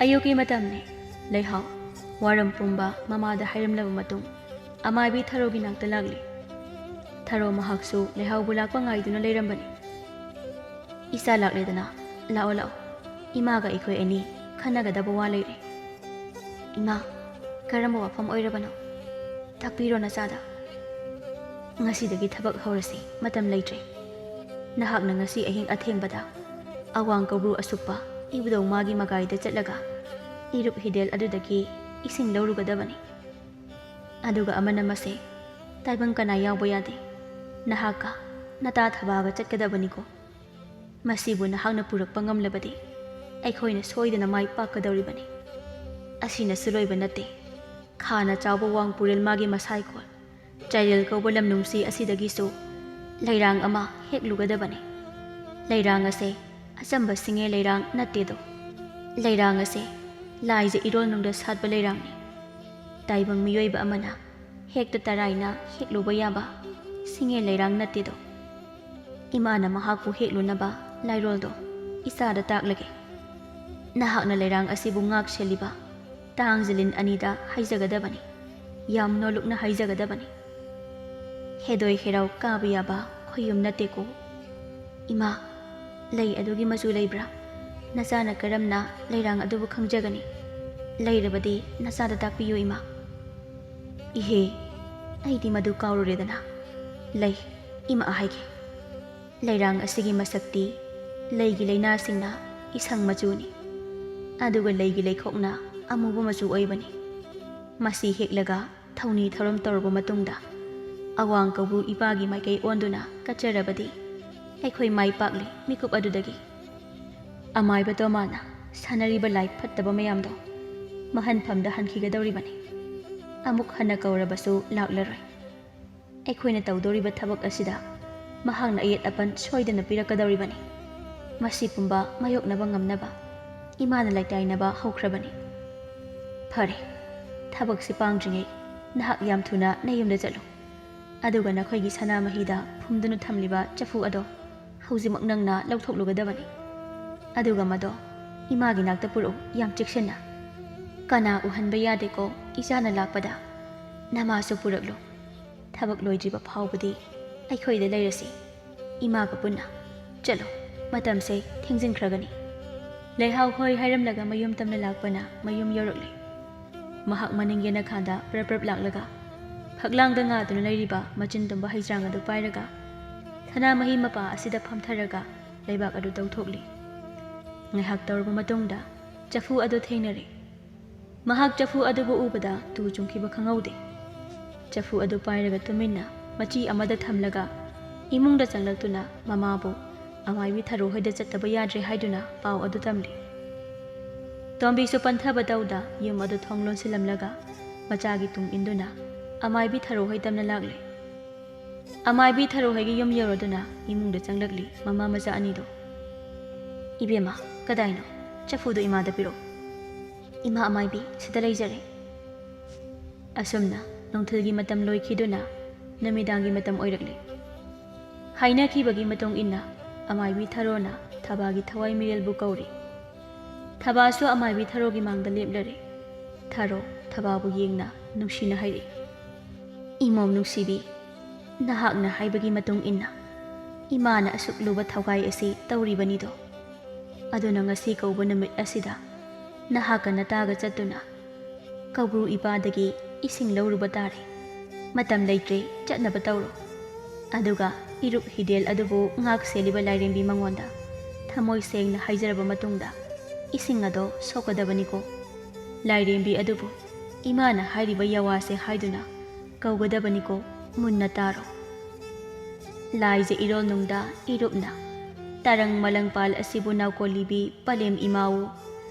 ꯑꯌꯨꯛꯀꯤ ꯃꯇꯝꯅꯤ꯫ ꯂꯩꯍꯥꯎ ꯋꯥꯔꯝ ꯄꯨꯝꯕ ꯃꯃꯥꯗ ꯍꯥꯏꯔꯝꯂꯕ ꯃꯇꯨꯡ ꯑꯃꯥꯏꯕꯤ ꯊꯔꯣꯒꯤ ꯅꯥꯛꯇ ꯂꯥꯛꯂꯤ꯫ ꯊꯔꯣ ꯃꯍꯥꯛꯁꯨ ꯂꯩꯍꯥꯎꯕꯨ ꯂꯥꯛꯄ ꯉꯥꯏꯗꯨꯅ ꯂꯩꯔꯝꯕꯅꯤ꯫ "ꯏꯆꯥ ꯂꯥꯛꯂꯦꯗꯅ, ꯂꯥꯛꯑꯣ, ꯂꯥꯛꯑꯣ꯫ ꯏꯃꯥꯒ ꯑꯩꯈꯣꯏ ꯑꯅꯤ ꯈꯟꯅꯒꯗꯕ ꯋꯥ ꯂꯩꯔꯦ꯫" "ꯏꯃꯥ, ꯀꯔꯝꯕ ꯋꯥꯐꯝ ꯑꯣꯏꯔꯕꯅꯣ? ꯇꯥꯛꯄꯤꯔꯣ ꯅꯆꯥꯗ꯫" "ꯉꯁꯤꯗꯒꯤ ꯊꯕꯛ ꯍꯧꯔꯁꯤ, ꯃꯇꯝ ꯂꯩꯇ꯭ꯔꯦ꯫ ꯅꯍꯥꯛꯅ ꯉꯁꯤ ꯑꯍꯤꯡ ꯑꯊꯦꯡꯕꯗ ꯑꯋꯥꯡ ꯀꯧꯕ꯭ꯔꯨ ꯑꯁꯨꯛꯄ ꯏꯕꯨꯙꯧ ꯃꯥꯒꯤ ꯃꯒꯥꯏꯗ ꯆꯠꯂꯒ ꯏꯔꯨꯞ ꯍꯤꯗꯦꯜ ꯑꯗꯨꯗꯒꯤ ꯏꯁꯤꯡ ꯂꯧꯔꯨꯒꯗꯕꯅꯤ꯫ ꯑꯗꯨꯒ ꯑꯃꯅ ꯃꯁꯦ ꯇꯥꯏꯕꯪ ꯀꯅꯥ ꯌꯥꯎꯕ ꯌꯥꯗꯦ꯫ ꯅꯍꯥꯛꯀ ꯅꯇꯥ ꯊꯕꯥꯒ ꯆꯠꯀꯗꯕꯅꯤꯀꯣ꯫ ꯃꯁꯤꯕꯨ ꯅꯍꯥꯛꯅ ꯄꯨꯔꯛꯄ ꯉꯝꯂꯕꯗꯤ ꯑꯩꯈꯣꯏꯅ ꯁꯣꯏꯗꯅ ꯃꯥꯏ ꯄꯥꯛꯀꯗꯧꯔꯤꯕꯅꯤ꯫ ꯑꯁꯤꯅꯁꯨ ꯂꯣꯏꯕ ꯅꯠꯇꯦ꯫ ꯈꯥꯅ ꯆꯥꯎꯕ ꯋꯥꯡ ꯄꯨꯔꯦꯜ ꯃꯥꯒꯤ ꯃꯁꯥꯏꯀꯣꯜ, ꯆꯥꯏꯔꯦꯜ ꯀꯧꯕ ꯂꯝꯅꯨꯡꯁꯤ ꯑꯁꯤꯗꯒꯤꯁꯨ ꯂꯩꯔꯥꯡ ꯑꯃ ꯍꯦꯛꯂꯨꯒꯗꯕꯅꯤ꯫ ꯂꯩꯔꯥꯡ ꯑꯁꯦ ꯑꯆꯝꯕ ꯁꯤꯡꯉꯦ ꯂꯩꯔꯥꯡ ꯅꯠꯇꯦꯗꯣ꯫ ꯂꯩꯔꯥꯡ ꯑꯁꯦ ꯂꯥꯏꯖ ꯏꯔꯣꯜꯅꯨꯡꯗ ꯁꯥꯠꯄ ꯂꯩꯔꯥꯡꯅꯤ꯫ ꯇꯥꯏꯕꯪ ꯃꯤꯑꯣꯏꯕ ꯑꯃꯅ ꯍꯦꯛꯇ ꯇꯔꯥꯏꯅ ꯍꯦꯛꯂꯨꯕ ꯌꯥꯕ ꯁꯤꯡꯉꯦ ꯂꯩꯔꯥꯡ ꯅꯠꯇꯦꯗꯣ꯫ ꯏꯃꯥꯅ ꯃꯍꯥꯛꯄꯨ ꯍꯦꯛꯂꯨꯅꯕ ꯂꯥꯏꯔꯣꯜꯗꯣ ꯏꯆꯥꯗ ꯇꯥꯛꯂꯒꯦ꯫ ꯅꯍꯥꯛꯅ ꯂꯩꯔꯥꯡ ꯑꯁꯤꯕꯨ ꯉꯥꯛ ꯁꯦꯜꯂꯤꯕ ꯇꯥꯡ ꯖꯤꯂꯤꯟ ꯑꯅꯤꯗ ꯍꯥꯏꯖꯒꯗꯕꯅꯤ, ꯌꯥꯝ ꯅꯣꯜꯂꯨꯛꯅ ꯍꯥꯏꯖꯒꯗꯕꯅꯤ꯫ ꯍꯦꯗꯣꯏ ꯍꯦꯔꯥꯎ ꯀꯥꯕ ꯌꯥꯕ ꯈꯣꯌꯨꯝ ꯅꯠꯇꯦꯀꯣ꯫" "ꯏꯃꯥ, ꯂꯩ ꯑꯗꯨꯒꯤ ꯃꯆꯨ ꯂꯩꯕ꯭ꯔꯥ? ꯅꯆꯥꯅ ꯀꯔꯝꯅ ꯂꯩꯔꯥꯡ ꯑꯗꯨꯕꯨ ꯈꯪꯖꯒꯅꯤ? ꯂꯩꯔꯕꯗꯤ ꯅꯆꯥꯗ ꯇꯥꯛꯄꯤꯌꯨ ꯏꯃꯥ꯫" "ꯏꯍꯦ, ꯑꯩꯗꯤ ꯃꯗꯨ ꯀꯥꯎꯔꯨꯔꯦꯗꯅ꯫ ꯂꯩ, ꯏꯃꯥ ꯍꯥꯏꯒꯦ꯫ ꯂꯩꯔꯥꯡ ꯑꯁꯤꯒꯤ ꯃꯁꯛꯇꯤ ꯂꯩꯒꯤ ꯂꯩꯅꯥꯁꯤꯡꯅ ꯏꯁꯪ ꯃꯆꯨꯅꯤ, ꯑꯗꯨꯒ ꯂꯩꯒꯤ ꯂꯩꯈꯣꯛꯅ ꯑꯃꯨꯕ ꯃꯆꯨ ꯑꯣꯏꯕꯅꯤ꯫ ꯃꯁꯤ ꯍꯦꯛꯂꯒ ꯊꯧꯅꯤ ꯊꯧꯔꯝ ꯇꯧꯔꯕ ꯃꯇꯨꯡꯗ ꯑꯋꯥꯡ ꯀꯧꯕ꯭ꯔꯨ ꯏꯄꯥꯒꯤ ꯃꯥꯏꯀꯩ ꯑꯣꯟꯗꯨꯅ ꯀꯠꯆꯔꯕꯗꯤ ꯑꯩꯈꯣꯏ ꯃꯥꯏ ꯄꯥꯛꯂꯤ ꯃꯤꯀꯨꯞ ꯑꯗꯨꯗꯒꯤ꯫ ꯑꯃꯥꯏꯕ ꯇꯣꯃꯥꯅ ꯁꯥꯟꯅꯔꯤꯕ ꯂꯥꯏ ꯐꯠꯇꯕ ꯃꯌꯥꯝꯗꯣ ꯃꯍꯟꯐꯝꯗ ꯍꯟꯈꯤꯒꯗꯧꯔꯤꯕꯅꯤ꯫ ꯑꯃꯨꯛ ꯍꯟꯅ ꯀꯧꯔꯕꯁꯨ ꯂꯥꯛꯂꯔꯣꯏ꯫ ꯑꯩꯈꯣꯏꯅ ꯇꯧꯗꯧꯔꯤꯕ ꯊꯕꯛ ꯑꯁꯤꯗ ꯃꯍꯥꯛꯅ ꯑꯌꯦꯠ ꯑꯄꯟ ꯁꯣꯏꯗꯅ ꯄꯤꯔꯛꯀꯗꯧꯔꯤꯕꯅꯤ꯫ ꯃꯁꯤ ꯄꯨꯝꯕ ꯃꯥꯌꯣꯛꯅꯕ ꯉꯝꯅꯕ ꯏꯃꯥꯅ ꯂꯩꯇꯥꯏꯅꯕ ꯍꯧꯈ꯭ꯔꯕꯅꯤ꯫ ꯐꯔꯦ, ꯊꯕꯛꯁꯤ ꯄꯥꯡꯗ꯭ꯔꯤꯉꯩ ꯅꯍꯥꯛ ꯌꯥꯝ ꯊꯨꯅ ꯅꯌꯨꯝꯗ ꯆꯠꯂꯨ꯫ ꯑꯗꯨꯒ ꯅꯈꯣꯏꯒꯤ ꯁꯅꯥꯃꯍꯤꯗ ꯐꯨꯝꯗꯨꯅ ꯊꯝꯂꯤꯕ ꯆꯐꯨ ꯑꯗꯣ ꯍꯧꯖꯤꯛꯃꯛ ꯅꯪꯅ ꯂꯧꯊꯣꯛꯂꯨꯒꯗꯕꯅꯤ꯫ ꯑꯗꯨꯒ ꯃꯗꯣ ꯏꯃꯥꯒꯤ ꯅꯥꯛꯇ ꯄꯨꯔꯛꯎ, ꯌꯥꯝ ꯆꯦꯛꯁꯤꯟꯅ꯫ ꯀꯅꯥ ꯎꯍꯟꯕ ꯌꯥꯗꯦꯀꯣ ꯏꯆꯥꯅ ꯂꯥꯛꯄꯗ꯫ ꯅꯃꯥꯁꯨ ꯄꯨꯔꯛꯂꯨ꯫ ꯊꯕꯛ ꯂꯣꯏꯗ꯭ꯔꯤꯕ ꯐꯥꯎꯕꯗꯤ ꯑꯩꯈꯣꯏꯗ ꯂꯩꯔꯁꯤ, ꯏꯃꯥꯒ ꯄꯨꯟꯅ꯫ ꯆꯠꯂꯣ, ꯃꯇꯝꯁꯦ ꯊꯦꯡꯖꯤꯟꯈ꯭ꯔꯒꯅꯤ꯫ ꯂꯩꯍꯥꯎ ꯍꯣꯏ ꯍꯥꯏꯔꯝꯂꯒ ꯃꯌꯨꯝ ꯇꯝꯅ ꯂꯥꯛꯄꯅ ꯃꯌꯨꯝ ꯌꯧꯔꯛꯂꯦ꯫ ꯃꯍꯥꯛ ꯃꯅꯤꯡ ꯌꯦꯅꯈꯥꯗ ꯄ꯭ꯔꯞ ꯄ꯭ꯔꯞ ꯂꯥꯛꯂꯒ ꯐꯛꯂꯥꯡꯗ ꯉꯥꯗꯨꯅ ꯂꯩꯔꯤꯕ ꯃꯆꯤꯟ ꯇꯨꯝꯕ ꯍꯩꯖ꯭ꯔꯥꯡ ꯑꯗꯨ ꯄꯥꯏꯔꯒ ꯁꯅꯥꯃꯍꯤ ꯃꯄꯥ ꯑꯁꯤꯗ ꯐꯝꯊꯔꯒ ꯂꯩꯕꯥꯛ ꯑꯗꯨ ꯇꯧꯊꯣꯛꯂꯤ꯫ ꯉꯥꯏꯍꯥꯛ ꯇꯧꯔꯕ ꯃꯇꯨꯡꯗ ꯆꯐꯨ ꯑꯗꯨ ꯊꯦꯡꯅꯔꯦ꯫ ꯃꯍꯥꯛ ꯆꯐꯨ ꯑꯗꯨꯕꯨ ꯎꯕꯗ ꯇꯨ ꯆꯨꯡꯈꯤꯕ ꯈꯪꯍꯧꯗꯦ꯫ ꯆꯐꯨ ꯑꯗꯨ ꯄꯥꯏꯔꯒ ꯇꯨꯃꯤꯟꯅ ꯃꯆꯤ ꯑꯃꯗ ꯊꯝꯂꯒ ꯏꯃꯨꯡꯗ ꯆꯪꯂꯛꯇꯨꯅ ꯃꯃꯥꯕꯨ ꯑꯃꯥꯏꯕꯤ ꯊꯔꯣ ꯍꯣꯏꯗ ꯆꯠꯇꯕ ꯌꯥꯗ꯭ꯔꯦ ꯍꯥꯏꯗꯨꯅ ꯄꯥꯎ ꯑꯗꯨ ꯇꯝꯂꯤ꯫ ꯇꯣꯝꯕꯤꯁꯨ ꯄꯟꯊꯕ ꯇꯧꯗ ꯌꯨꯝ ꯑꯗꯨ ꯊꯣꯡ ꯂꯣꯟꯁꯤꯜꯂꯝꯂꯒ ꯃꯆꯥꯒꯤ ꯇꯨꯡ ꯏꯟꯗꯨꯅ ꯑꯃꯥꯏꯕꯤ ꯊꯔꯣ ꯍꯣꯏ ꯇꯝꯅ ꯂꯥꯛꯂꯦ꯫ ꯑꯃꯥꯏꯕꯤ ꯊꯔꯣ ꯍꯣꯏꯒꯤ ꯌꯨꯝ ꯌꯧꯔꯗꯨꯅ ꯏꯃꯨꯡꯗ ꯆꯪꯂꯛꯂꯤ ꯃꯃꯥ ꯃꯆꯥ ꯑꯅꯤꯗꯣ꯫ "ꯏꯕꯦꯝꯃ, ꯀꯗꯥꯏꯅꯣ? ꯆꯐꯨꯗꯨ ꯏꯃꯥꯗ ꯄꯤꯔꯛꯎ꯫" "ꯏꯃꯥ ꯑꯃꯥꯏꯕꯤ, ꯁꯤꯗ ꯂꯩꯖꯔꯦ꯫" ꯑꯁꯨꯝꯅ ꯅꯨꯡꯊꯤꯜꯒꯤ ꯃꯇꯝ ꯂꯣꯏꯈꯤꯗꯨꯅ ꯅꯨꯃꯤꯗꯥꯡꯒꯤ ꯃꯇꯝ ꯑꯣꯏꯔꯛꯂꯦ꯫ ꯍꯥꯏꯅꯈꯤꯕꯒꯤ ꯃꯇꯨꯡ ꯏꯟꯅ ꯑꯃꯥꯏꯕꯤ ꯊꯔꯣꯅ ꯊꯕꯥꯒꯤ ꯊꯋꯥꯏ ꯃꯤꯔꯦꯜꯕꯨ ꯀꯧꯔꯤ꯫ ꯊꯕꯥꯁꯨ ꯑꯃꯥꯏꯕꯤ ꯊꯔꯣꯒꯤ ꯃꯥꯡꯗ ꯂꯦꯞꯂꯔꯦ꯫ ꯊꯔꯣ ꯊꯕꯥꯕꯨ ꯌꯦꯡꯅ ꯅꯨꯡꯁꯤꯅ ꯍꯥꯏꯔꯛꯏ, "ꯏꯃꯣꯝ ꯅꯨꯡꯁꯤꯕꯤ, ꯅꯍꯥꯛꯅ ꯍꯥꯏꯕꯒꯤ ꯃꯇꯨꯡ ꯏꯟꯅ ꯏꯃꯥꯅ ꯑꯁꯨꯛ ꯂꯨꯕ ꯊꯧꯒꯥꯏ ꯑꯁꯤ ꯇꯧꯔꯤꯕꯅꯤꯗꯣ꯫ ꯑꯗꯨꯅ ꯉꯁꯤ ꯀꯧꯕ ꯅꯨꯃꯤꯠ ꯑꯁꯤꯗ ꯅꯍꯥꯛꯀ ꯅꯇꯥꯒ ꯆꯠꯇꯨꯅ ꯀꯧꯕ꯭ꯔꯨ ꯏꯄꯥꯗꯒꯤ ꯏꯁꯤꯡ ꯂꯧꯔꯨꯕ ꯇꯥꯔꯦ꯫ ꯃꯇꯝ ꯂꯩꯇ꯭ꯔꯦ, ꯆꯠꯅꯕ ꯇꯧꯔꯣ꯫ ꯑꯗꯨꯒ ꯏꯔꯨꯞ ꯍꯤꯗꯦꯜ ꯑꯗꯨꯕꯨ ꯉꯥꯛ ꯁꯦꯜꯂꯤꯕ ꯂꯥꯏꯔꯦꯝꯕꯤ ꯃꯉꯣꯟꯗ ꯊꯃꯣꯏ ꯁꯦꯡꯅ ꯍꯥꯏꯖꯔꯕ ꯃꯇꯨꯡꯗ ꯏꯁꯤꯡ ꯑꯗꯣ ꯁꯣꯛꯀꯗꯕꯅꯤꯀꯣ꯫ ꯂꯥꯏꯔꯦꯝꯕꯤ ꯑꯗꯨꯕꯨ ꯏꯃꯥꯅ ꯍꯥꯏꯔꯤꯕ ꯌꯥꯋꯥꯁꯦ ꯍꯥꯏꯗꯨꯅ ꯀꯧꯒꯗꯕꯅꯤꯀꯣ, ꯃꯨꯟꯅ ꯇꯥꯔꯣ꯫" ꯂꯥꯏꯖ ꯏꯔꯣꯜꯅꯨꯡꯗ ꯏꯔꯨꯞꯅ ꯇꯔꯪ ꯃꯂꯪꯄꯥꯜ ꯑꯁꯤꯕꯨ ꯅꯥꯎꯀꯣꯂꯤꯕꯤ ꯄꯂꯦꯝ ꯏꯃꯥꯎ,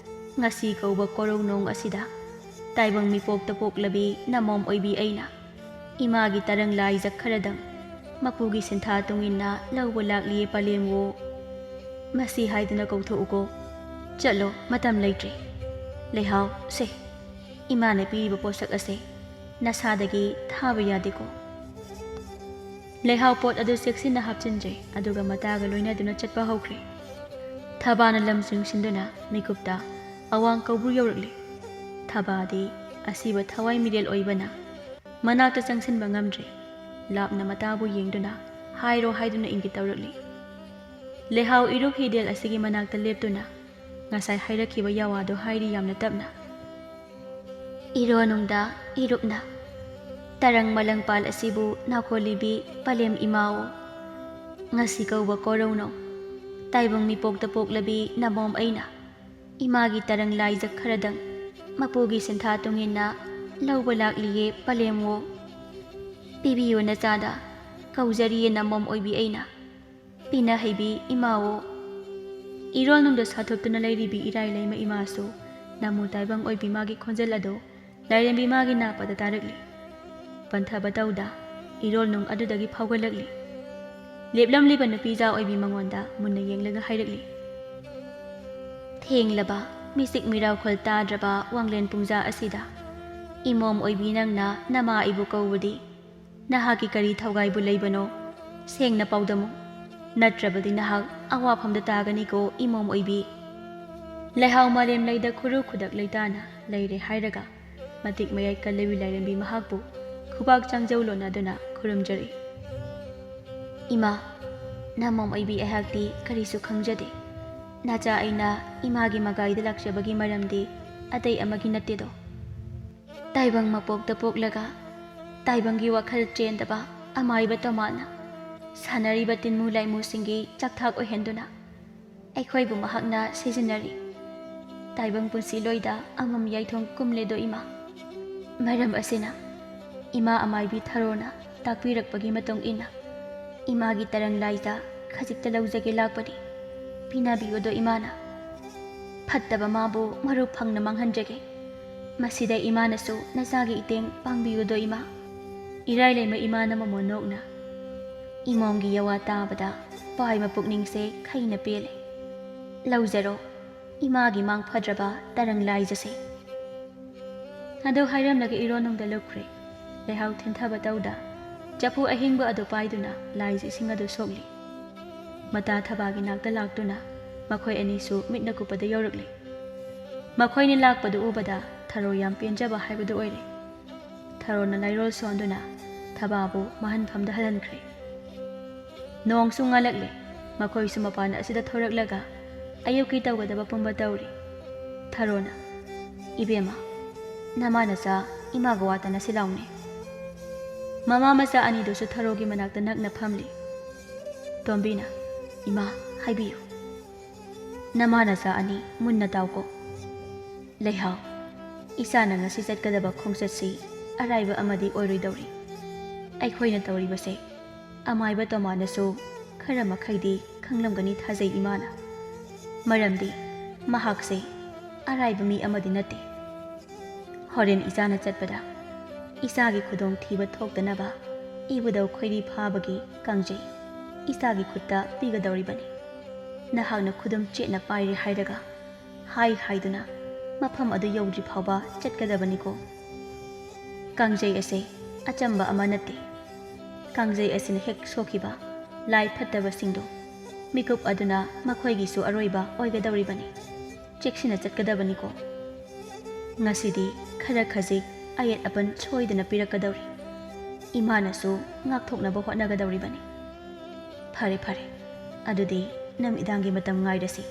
ꯉꯁꯤ ꯀꯧꯕ ꯀꯣꯔꯧꯅꯣꯡ ꯑꯁꯤꯗ ꯇꯥꯏꯕꯪ ꯃꯤꯄꯣꯛꯇ ꯄꯣꯛꯂꯕꯤ ꯅꯃꯣꯝ ꯑꯣꯏꯕꯤ ꯑꯩꯅ ꯏꯃꯥꯒꯤ ꯇꯔꯪ ꯂꯥꯏꯖ ꯈꯔꯗꯪ ꯃꯄꯨꯒꯤ ꯁꯤꯟꯊꯥ ꯇꯨꯡꯏꯟꯅ ꯂꯧꯕ ꯂꯥꯛꯂꯤꯌꯦ ꯄꯂꯦꯝꯋꯣ꯫ ꯃꯁꯤ ꯍꯥꯏꯗꯨꯅ ꯀꯧꯊꯣꯛꯎꯀꯣ꯫ ꯆꯠꯂꯣ, ꯃꯇꯝ ꯂꯩꯇ꯭ꯔꯦ꯫ ꯂꯩꯍꯥꯎ, ꯁꯦ, ꯏꯃꯥꯅ ꯄꯤꯔꯤꯕ ꯄꯣꯠꯁꯛ ꯑꯁꯦ ꯅꯁꯥꯗꯒꯤ ꯊꯥꯕ ꯌꯥꯗꯦꯀꯣ꯫ ꯂꯩꯍꯥꯎ ꯄꯣꯠ ꯑꯗꯨ ꯆꯦꯛꯁꯤꯟꯅ ꯍꯥꯞꯆꯤꯟꯖꯩ, ꯑꯗꯨꯒ ꯃꯇꯥꯒ ꯂꯣꯏꯅꯗꯨꯅ ꯆꯠꯄ ꯍꯧꯈ꯭ꯔꯦ꯫ ꯊꯕꯥꯅ ꯂꯝ ꯆꯤꯡꯁꯤꯟꯗꯨꯅ ꯃꯤꯀꯨꯞꯇ ꯑꯋꯥꯡ ꯀꯧꯕ꯭ꯔꯨ ꯌꯧꯔꯛꯂꯦ꯫ ꯊꯕꯥꯗꯤ ꯑꯁꯤꯕ ꯊꯋꯥꯏ ꯃꯤꯔꯦꯜ ꯑꯣꯏꯕꯅ ꯃꯅꯥꯛꯇ ꯆꯪꯁꯤꯟꯕ ꯉꯝꯗ꯭ꯔꯦ꯫ ꯂꯥꯞꯅ ꯃꯇꯥꯕꯨ ꯌꯦꯡꯗꯨꯅ ꯍꯥꯏꯔꯣ ꯍꯥꯏꯗꯨꯅ ꯏꯪꯒꯤꯠ ꯇꯧꯔꯛꯂꯤ꯫ ꯂꯩꯍꯥꯎ ꯏꯔꯨꯞ ꯍꯤꯗꯦꯜ ꯑꯁꯤꯒꯤ ꯃꯅꯥꯛꯇ ꯂꯦꯞꯇꯨꯅ ꯉꯁꯥꯏ ꯍꯥꯏꯔꯛꯈꯤꯕ ꯌꯥꯋꯥꯗꯣ ꯍꯥꯏꯔꯤ ꯌꯥꯝꯅ ꯇꯞꯅ꯫ ꯏꯔꯣꯅꯨꯡꯗ ꯏꯔꯨꯞꯅ, ꯇꯔꯪ ꯃꯂꯪꯄꯥꯜ ꯑꯁꯤꯕꯨ ꯅꯥꯈꯣꯜꯂꯤꯕꯤ ꯄꯂꯦꯝ ꯏꯃꯥꯑꯣ꯫ ꯉꯁꯤ ꯀꯧꯕ ꯀꯣꯔꯧꯅꯧ ꯇꯥꯏꯕꯪ ꯃꯤꯄꯣꯛꯇ ꯄꯣꯛꯂꯕꯤ ꯅꯃꯣꯝ ꯑꯩꯅ ꯏꯃꯥꯒꯤ ꯇꯔꯪ ꯂꯥꯏꯖ ꯈꯔꯗꯪ ꯃꯄꯨꯒꯤ ꯁꯤꯟꯊꯥ ꯇꯨꯡꯏꯟꯅ ꯂꯧꯕ ꯂꯥꯛꯂꯤꯌꯦ ꯄꯂꯦꯝꯋꯣ꯫ ꯄꯤꯕꯤꯌꯨ ꯅꯆꯥꯗ, ꯀꯧꯖꯔꯤꯌꯦ ꯅꯃꯣꯝ ꯑꯣꯏꯕꯤ ꯑꯩꯅ꯫ ꯄꯤꯅ ꯍꯩꯕꯤ ꯏꯃꯥꯋꯣ꯫ ꯏꯔꯣꯜꯅꯨꯡꯗ ꯁꯥꯊꯨꯞꯇꯨꯅ ꯂꯩꯔꯤꯕꯤ ꯏꯔꯥꯏ ꯂꯩꯃ ꯏꯃꯥꯁꯨ ꯅꯃꯨ ꯇꯥꯏꯕꯪ ꯑꯣꯏꯕꯤ ꯃꯥꯒꯤ ꯈꯣꯟꯖꯦꯜ ꯑꯗꯨ ꯂꯥꯏꯔꯦꯝꯕꯤ ꯃꯥꯒꯤ ꯅꯥꯄꯗ ꯇꯥꯔꯛꯂꯤ꯫ ꯄꯟꯊꯕ ꯇꯧꯗ ꯏꯔꯣꯜꯅꯨꯡ ꯑꯗꯨꯗꯒꯤ ꯐꯥꯎꯒꯠꯂꯛꯂꯤ꯫ ꯂꯦꯞꯂꯝꯂꯤꯕ ꯅꯨꯄꯤꯖꯥ ꯑꯣꯏꯕꯤ ꯃꯉꯣꯟꯗ ꯃꯨꯟꯅ ꯌꯦꯡꯂꯒ ꯍꯥꯏꯔꯛꯂꯤ, ꯊꯦꯡꯂꯕ, ꯃꯤꯆꯤꯛ ꯃꯤꯔꯥꯎꯈꯣꯜ ꯇꯥꯗ꯭ꯔꯕ ꯋꯥꯡꯂꯦꯟ ꯄꯨꯡꯖꯥ ꯑꯁꯤꯗ ꯏꯃꯣꯝ ꯑꯣꯏꯕꯤ ꯅꯪꯅ ꯅꯃꯥ ꯑꯩꯕꯨ ꯀꯧꯕꯗꯤ ꯅꯍꯥꯛꯀꯤ ꯀꯔꯤ ꯊꯧꯒꯥꯏꯕꯨ ꯂꯩꯕꯅꯣ? ꯁꯦꯡꯅ ꯄꯥꯎꯗꯝꯃꯨ, ꯅꯠꯇ꯭ꯔꯕꯗꯤ ꯅꯍꯥꯛ ꯑꯋꯥꯐꯝꯗ ꯇꯥꯒꯅꯤꯀꯣ ꯏꯃꯣꯝ ꯑꯣꯏꯕꯤ꯫ ꯂꯩꯍꯥꯎ ꯃꯥꯂꯦꯝ ꯂꯩꯗ ꯈꯨꯔꯨ ꯈꯨꯗꯛ ꯂꯩꯇꯥꯅ ꯂꯩꯔꯦ ꯍꯥꯏꯔꯒ ꯃꯇꯤꯛ ꯃꯌꯥꯏ ꯀꯜꯂꯕꯤ ꯂꯥꯏꯔꯦꯝꯕꯤ ꯃꯍꯥꯛꯄꯨ ꯈꯨꯕꯥꯛ ꯆꯥꯡꯖꯧ ꯂꯣꯟꯅꯗꯨꯅ ꯈꯨꯔꯨꯝꯖꯔꯤ꯫ ꯏꯃꯥ, ꯅꯃꯣꯝ ꯑꯣꯏꯕꯤ ꯑꯩꯍꯥꯛꯇꯤ ꯀꯔꯤꯁꯨ ꯈꯪꯖꯗꯦ꯫ ꯅꯆꯥ ꯑꯩꯅ ꯏꯃꯥꯒꯤ ꯃꯒꯥꯏꯗ ꯂꯥꯛꯆꯕꯒꯤ ꯃꯔꯝꯗꯤ ꯑꯇꯩ ꯑꯃꯒꯤ ꯅꯠꯇꯦꯗꯣ꯫ ꯇꯥꯏꯕꯪ ꯃꯄꯣꯛꯇ ꯄꯣꯛꯂꯒ ꯇꯥꯏꯕꯪꯒꯤ ꯋꯥꯈꯜ ꯆꯦꯟꯗꯕ ꯑꯃꯥꯏꯕ ꯇꯣꯃꯥꯅ ꯁꯥꯟꯅꯔꯤꯕ ꯇꯤꯟꯃꯨ ꯂꯥꯏꯃꯨꯁꯤꯡꯒꯤ ꯆꯥꯛꯊꯥꯛ ꯑꯣꯏꯍꯟꯗꯨꯅ ꯑꯩꯈꯣꯏꯕꯨ ꯃꯍꯥꯛꯅ ꯁꯤꯖꯤꯟꯅꯔꯤ꯫ ꯇꯥꯏꯕꯪ ꯄꯨꯟꯁꯤ ꯂꯣꯏꯗ ꯑꯃꯝ ꯌꯥꯏꯊꯣꯡ ꯀꯨꯝꯂꯦꯗꯣ ꯏꯃꯥ꯫ ꯃꯔꯝ ꯑꯁꯤꯅ ꯏꯃꯥ ꯑꯃꯥꯏꯕꯤ ꯊꯔꯣꯅ ꯇꯥꯛꯄꯤꯔꯛꯄꯒꯤ ꯃꯇꯨꯡ ꯏꯟꯅ ꯏꯃꯥꯒꯤ ꯇꯔꯪ ꯂꯥꯏꯗ ꯈꯖꯤꯛꯇ ꯂꯧꯖꯒꯦ ꯂꯥꯛꯄꯅꯤ꯫ ꯄꯤꯅꯕꯤꯌꯨꯗꯣ ꯏꯃꯥꯅ꯫ ꯐꯠꯇꯕ ꯃꯥꯕꯨ ꯃꯔꯨ ꯐꯪꯅ ꯃꯥꯡꯍꯟꯖꯒꯦ꯫ ꯃꯁꯤꯗ ꯏꯃꯥꯅꯁꯨ ꯅꯆꯥꯒꯤ ꯏꯇꯦꯡ ꯄꯥꯡꯕꯤꯌꯨꯗꯣ ꯏꯃꯥ꯫ ꯏꯔꯥꯏ ꯂꯩꯃ ꯏꯃꯥꯅ ꯃꯃꯣꯟ ꯅꯣꯛꯅ ꯏꯃꯣꯝꯒꯤ ꯌꯋꯥ ꯇꯥꯕꯗ ꯄꯥꯏꯃ ꯄꯨꯛꯅꯤꯡꯁꯦ ꯈꯩꯅ ꯄꯦꯜꯂꯦ꯫ ꯂꯧꯖꯔꯣ ꯏꯃꯥꯒꯤ ꯃꯥꯡ ꯐꯗ꯭ꯔꯕ ꯇꯔꯪ ꯂꯥꯏꯖꯁꯦ꯫ ꯑꯗꯨ ꯍꯥꯏꯔꯝꯂꯒ ꯏꯔꯣꯟꯅꯨꯡꯗ ꯂꯨꯞꯈ꯭ꯔꯦ꯫ ꯂꯩꯍꯥꯎ ꯊꯤꯟꯊꯕ ꯇꯧꯗ ꯆꯐꯨ ꯑꯍꯤꯡꯕ ꯑꯗꯨ ꯄꯥꯏꯗꯨꯅ ꯂꯥꯏꯖ ꯏꯁꯤꯡ ꯑꯗꯨ ꯁꯣꯛꯂꯤ꯫ ꯃꯇꯥ ꯊꯕꯥꯒꯤ ꯅꯥꯛꯇ ꯂꯥꯛꯇꯨꯅ ꯃꯈꯣꯏ ꯑꯅꯤꯁꯨ ꯃꯤꯠꯅ ꯀꯨꯞꯄꯗ ꯌꯧꯔꯛꯂꯤ꯫ ꯃꯈꯣꯏꯅ ꯂꯥꯛꯄꯗꯨ ꯎꯕꯗ ꯊꯔꯣ ꯌꯥꯝ ꯄꯦꯟꯖꯕ ꯍꯥꯏꯕꯗꯨ ꯑꯣꯏꯔꯦ꯫ ꯊꯔꯣꯅ ꯂꯥꯏꯔꯣꯜ ꯁꯣꯟꯗꯨꯅ ꯊꯕꯥꯕꯨ ꯃꯍꯟꯐꯝꯗ ꯍꯜꯍꯟꯈ꯭ꯔꯦ꯫ ꯅꯣꯡꯁꯨ ꯉꯥꯜꯂꯛꯂꯦ꯫ ꯃꯈꯣꯏꯁꯨ ꯃꯄꯥꯟ ꯑꯁꯤꯗ ꯊꯣꯔꯛꯂꯒ ꯑꯌꯨꯛꯀꯤ ꯇꯧꯒꯗꯕ ꯄꯨꯝꯕ ꯇꯧꯔꯤ꯫ ꯊꯔꯣꯅ, "ꯏꯕꯦꯝꯃ, ꯅꯃꯥ ꯅꯆꯥ ꯏꯃꯥꯒ ꯋꯥ ꯇꯥꯅꯁꯤ ꯂꯥꯎꯅꯦ꯫" ꯃꯃꯥ ꯃꯆꯥ ꯑꯅꯤꯗꯨꯁꯨ ꯊꯔꯣꯒꯤ ꯃꯅꯥꯛꯇ ꯅꯛꯅ ꯐꯝꯂꯤ꯫ ꯇꯣꯝꯕꯤꯅ, "ꯏꯃꯥ, ꯍꯥꯏꯕꯤꯌꯨ꯫" "ꯅꯃꯥ ꯅꯆꯥ ꯑꯅꯤ ꯃꯨꯟꯅ ꯇꯥꯎꯀꯣ꯫ ꯂꯩꯍꯥꯎ, ꯏꯆꯥꯅ ꯉꯁꯤ ꯆꯠꯀꯗꯕ ꯈꯣꯡꯆꯠꯁꯤ ꯑꯔꯥꯏꯕ ꯑꯃꯗꯤ ꯑꯣꯏꯔꯣꯏꯗꯧꯔꯤ꯫ ꯑꯩꯈꯣꯏꯅ ꯇꯧꯔꯤꯕꯁꯦ ꯑꯃꯥꯏꯕ ꯇꯣꯃꯥꯅꯁꯨ ꯈꯔ ꯃꯈꯩꯗꯤ ꯈꯪꯂꯝꯒꯅꯤ ꯊꯥꯖꯩ ꯏꯃꯥꯅ꯫ ꯃꯔꯝꯗꯤ ꯃꯍꯥꯛꯁꯦ ꯑꯔꯥꯏꯕ ꯃꯤ ꯑꯃꯗꯤ ꯅꯠꯇꯦ꯫ ꯍꯣꯔꯦꯟ ꯏꯆꯥꯅ ꯆꯠꯄꯗ ꯏꯆꯥꯒꯤ ꯈꯨꯗꯣꯡꯊꯤꯕ ꯊꯣꯛꯇꯅꯕ ꯏꯕꯨꯙꯧ ꯈꯣꯏꯔꯤ ꯐꯥꯕꯒꯤ ꯀꯥꯡꯖꯩ ꯏꯆꯥꯒꯤ ꯈꯨꯠꯇ ꯄꯤꯒꯗꯧꯔꯤꯕꯅꯤ꯫ ꯅꯍꯥꯛꯅ ꯈꯨꯗꯨꯝ ꯆꯦꯠꯅ ꯄꯥꯏꯔꯦ ꯍꯥꯏꯔꯒ ꯍꯥꯏ ꯍꯥꯏꯗꯨꯅ ꯃꯐꯝ ꯑꯗꯨ ꯌꯧꯗ꯭ꯔꯤ ꯐꯥꯎꯕ ꯆꯠꯀꯗꯕꯅꯤꯀꯣ꯫ ꯀꯥꯡꯖꯩ ꯑꯁꯦ ꯑꯆꯝꯕ ꯑꯃ ꯅꯠꯇꯦ꯫ ꯀꯥꯡꯖꯩ ꯑꯁꯤꯅ ꯍꯦꯛ ꯁꯣꯛꯈꯤꯕ ꯂꯥꯏ ꯐꯠꯇꯕꯁꯤꯡꯗꯣ ꯃꯤꯀꯨꯞ ꯑꯗꯨꯅ ꯃꯈꯣꯏꯒꯤꯁꯨ ꯑꯔꯣꯏꯕ ꯑꯣꯏꯒꯗꯧꯔꯤꯕꯅꯤ꯫ ꯆꯦꯛꯁꯤꯟꯅ ꯆꯠꯀꯗꯕꯅꯤꯀꯣ꯫ ꯉꯁꯤꯗꯤ ꯈꯔ ꯈꯖꯤꯛ ꯑꯌꯦꯠ ꯑꯄꯟ ꯁꯣꯏꯗꯅ ꯄꯤꯔꯛꯀꯗꯧꯔꯤ꯫ ꯏꯃꯥꯅꯁꯨ ꯉꯥꯛꯊꯣꯛꯅꯕ ꯍꯣꯠꯅꯒꯗꯧꯔꯤꯕꯅꯤ꯫ ꯐꯔꯦ, ꯐꯔꯦ, ꯑꯗꯨꯗꯤ ꯅꯨꯃꯤꯗꯥꯡꯒꯤ ꯃꯇꯝ ꯉꯥꯏꯔꯁꯤ꯫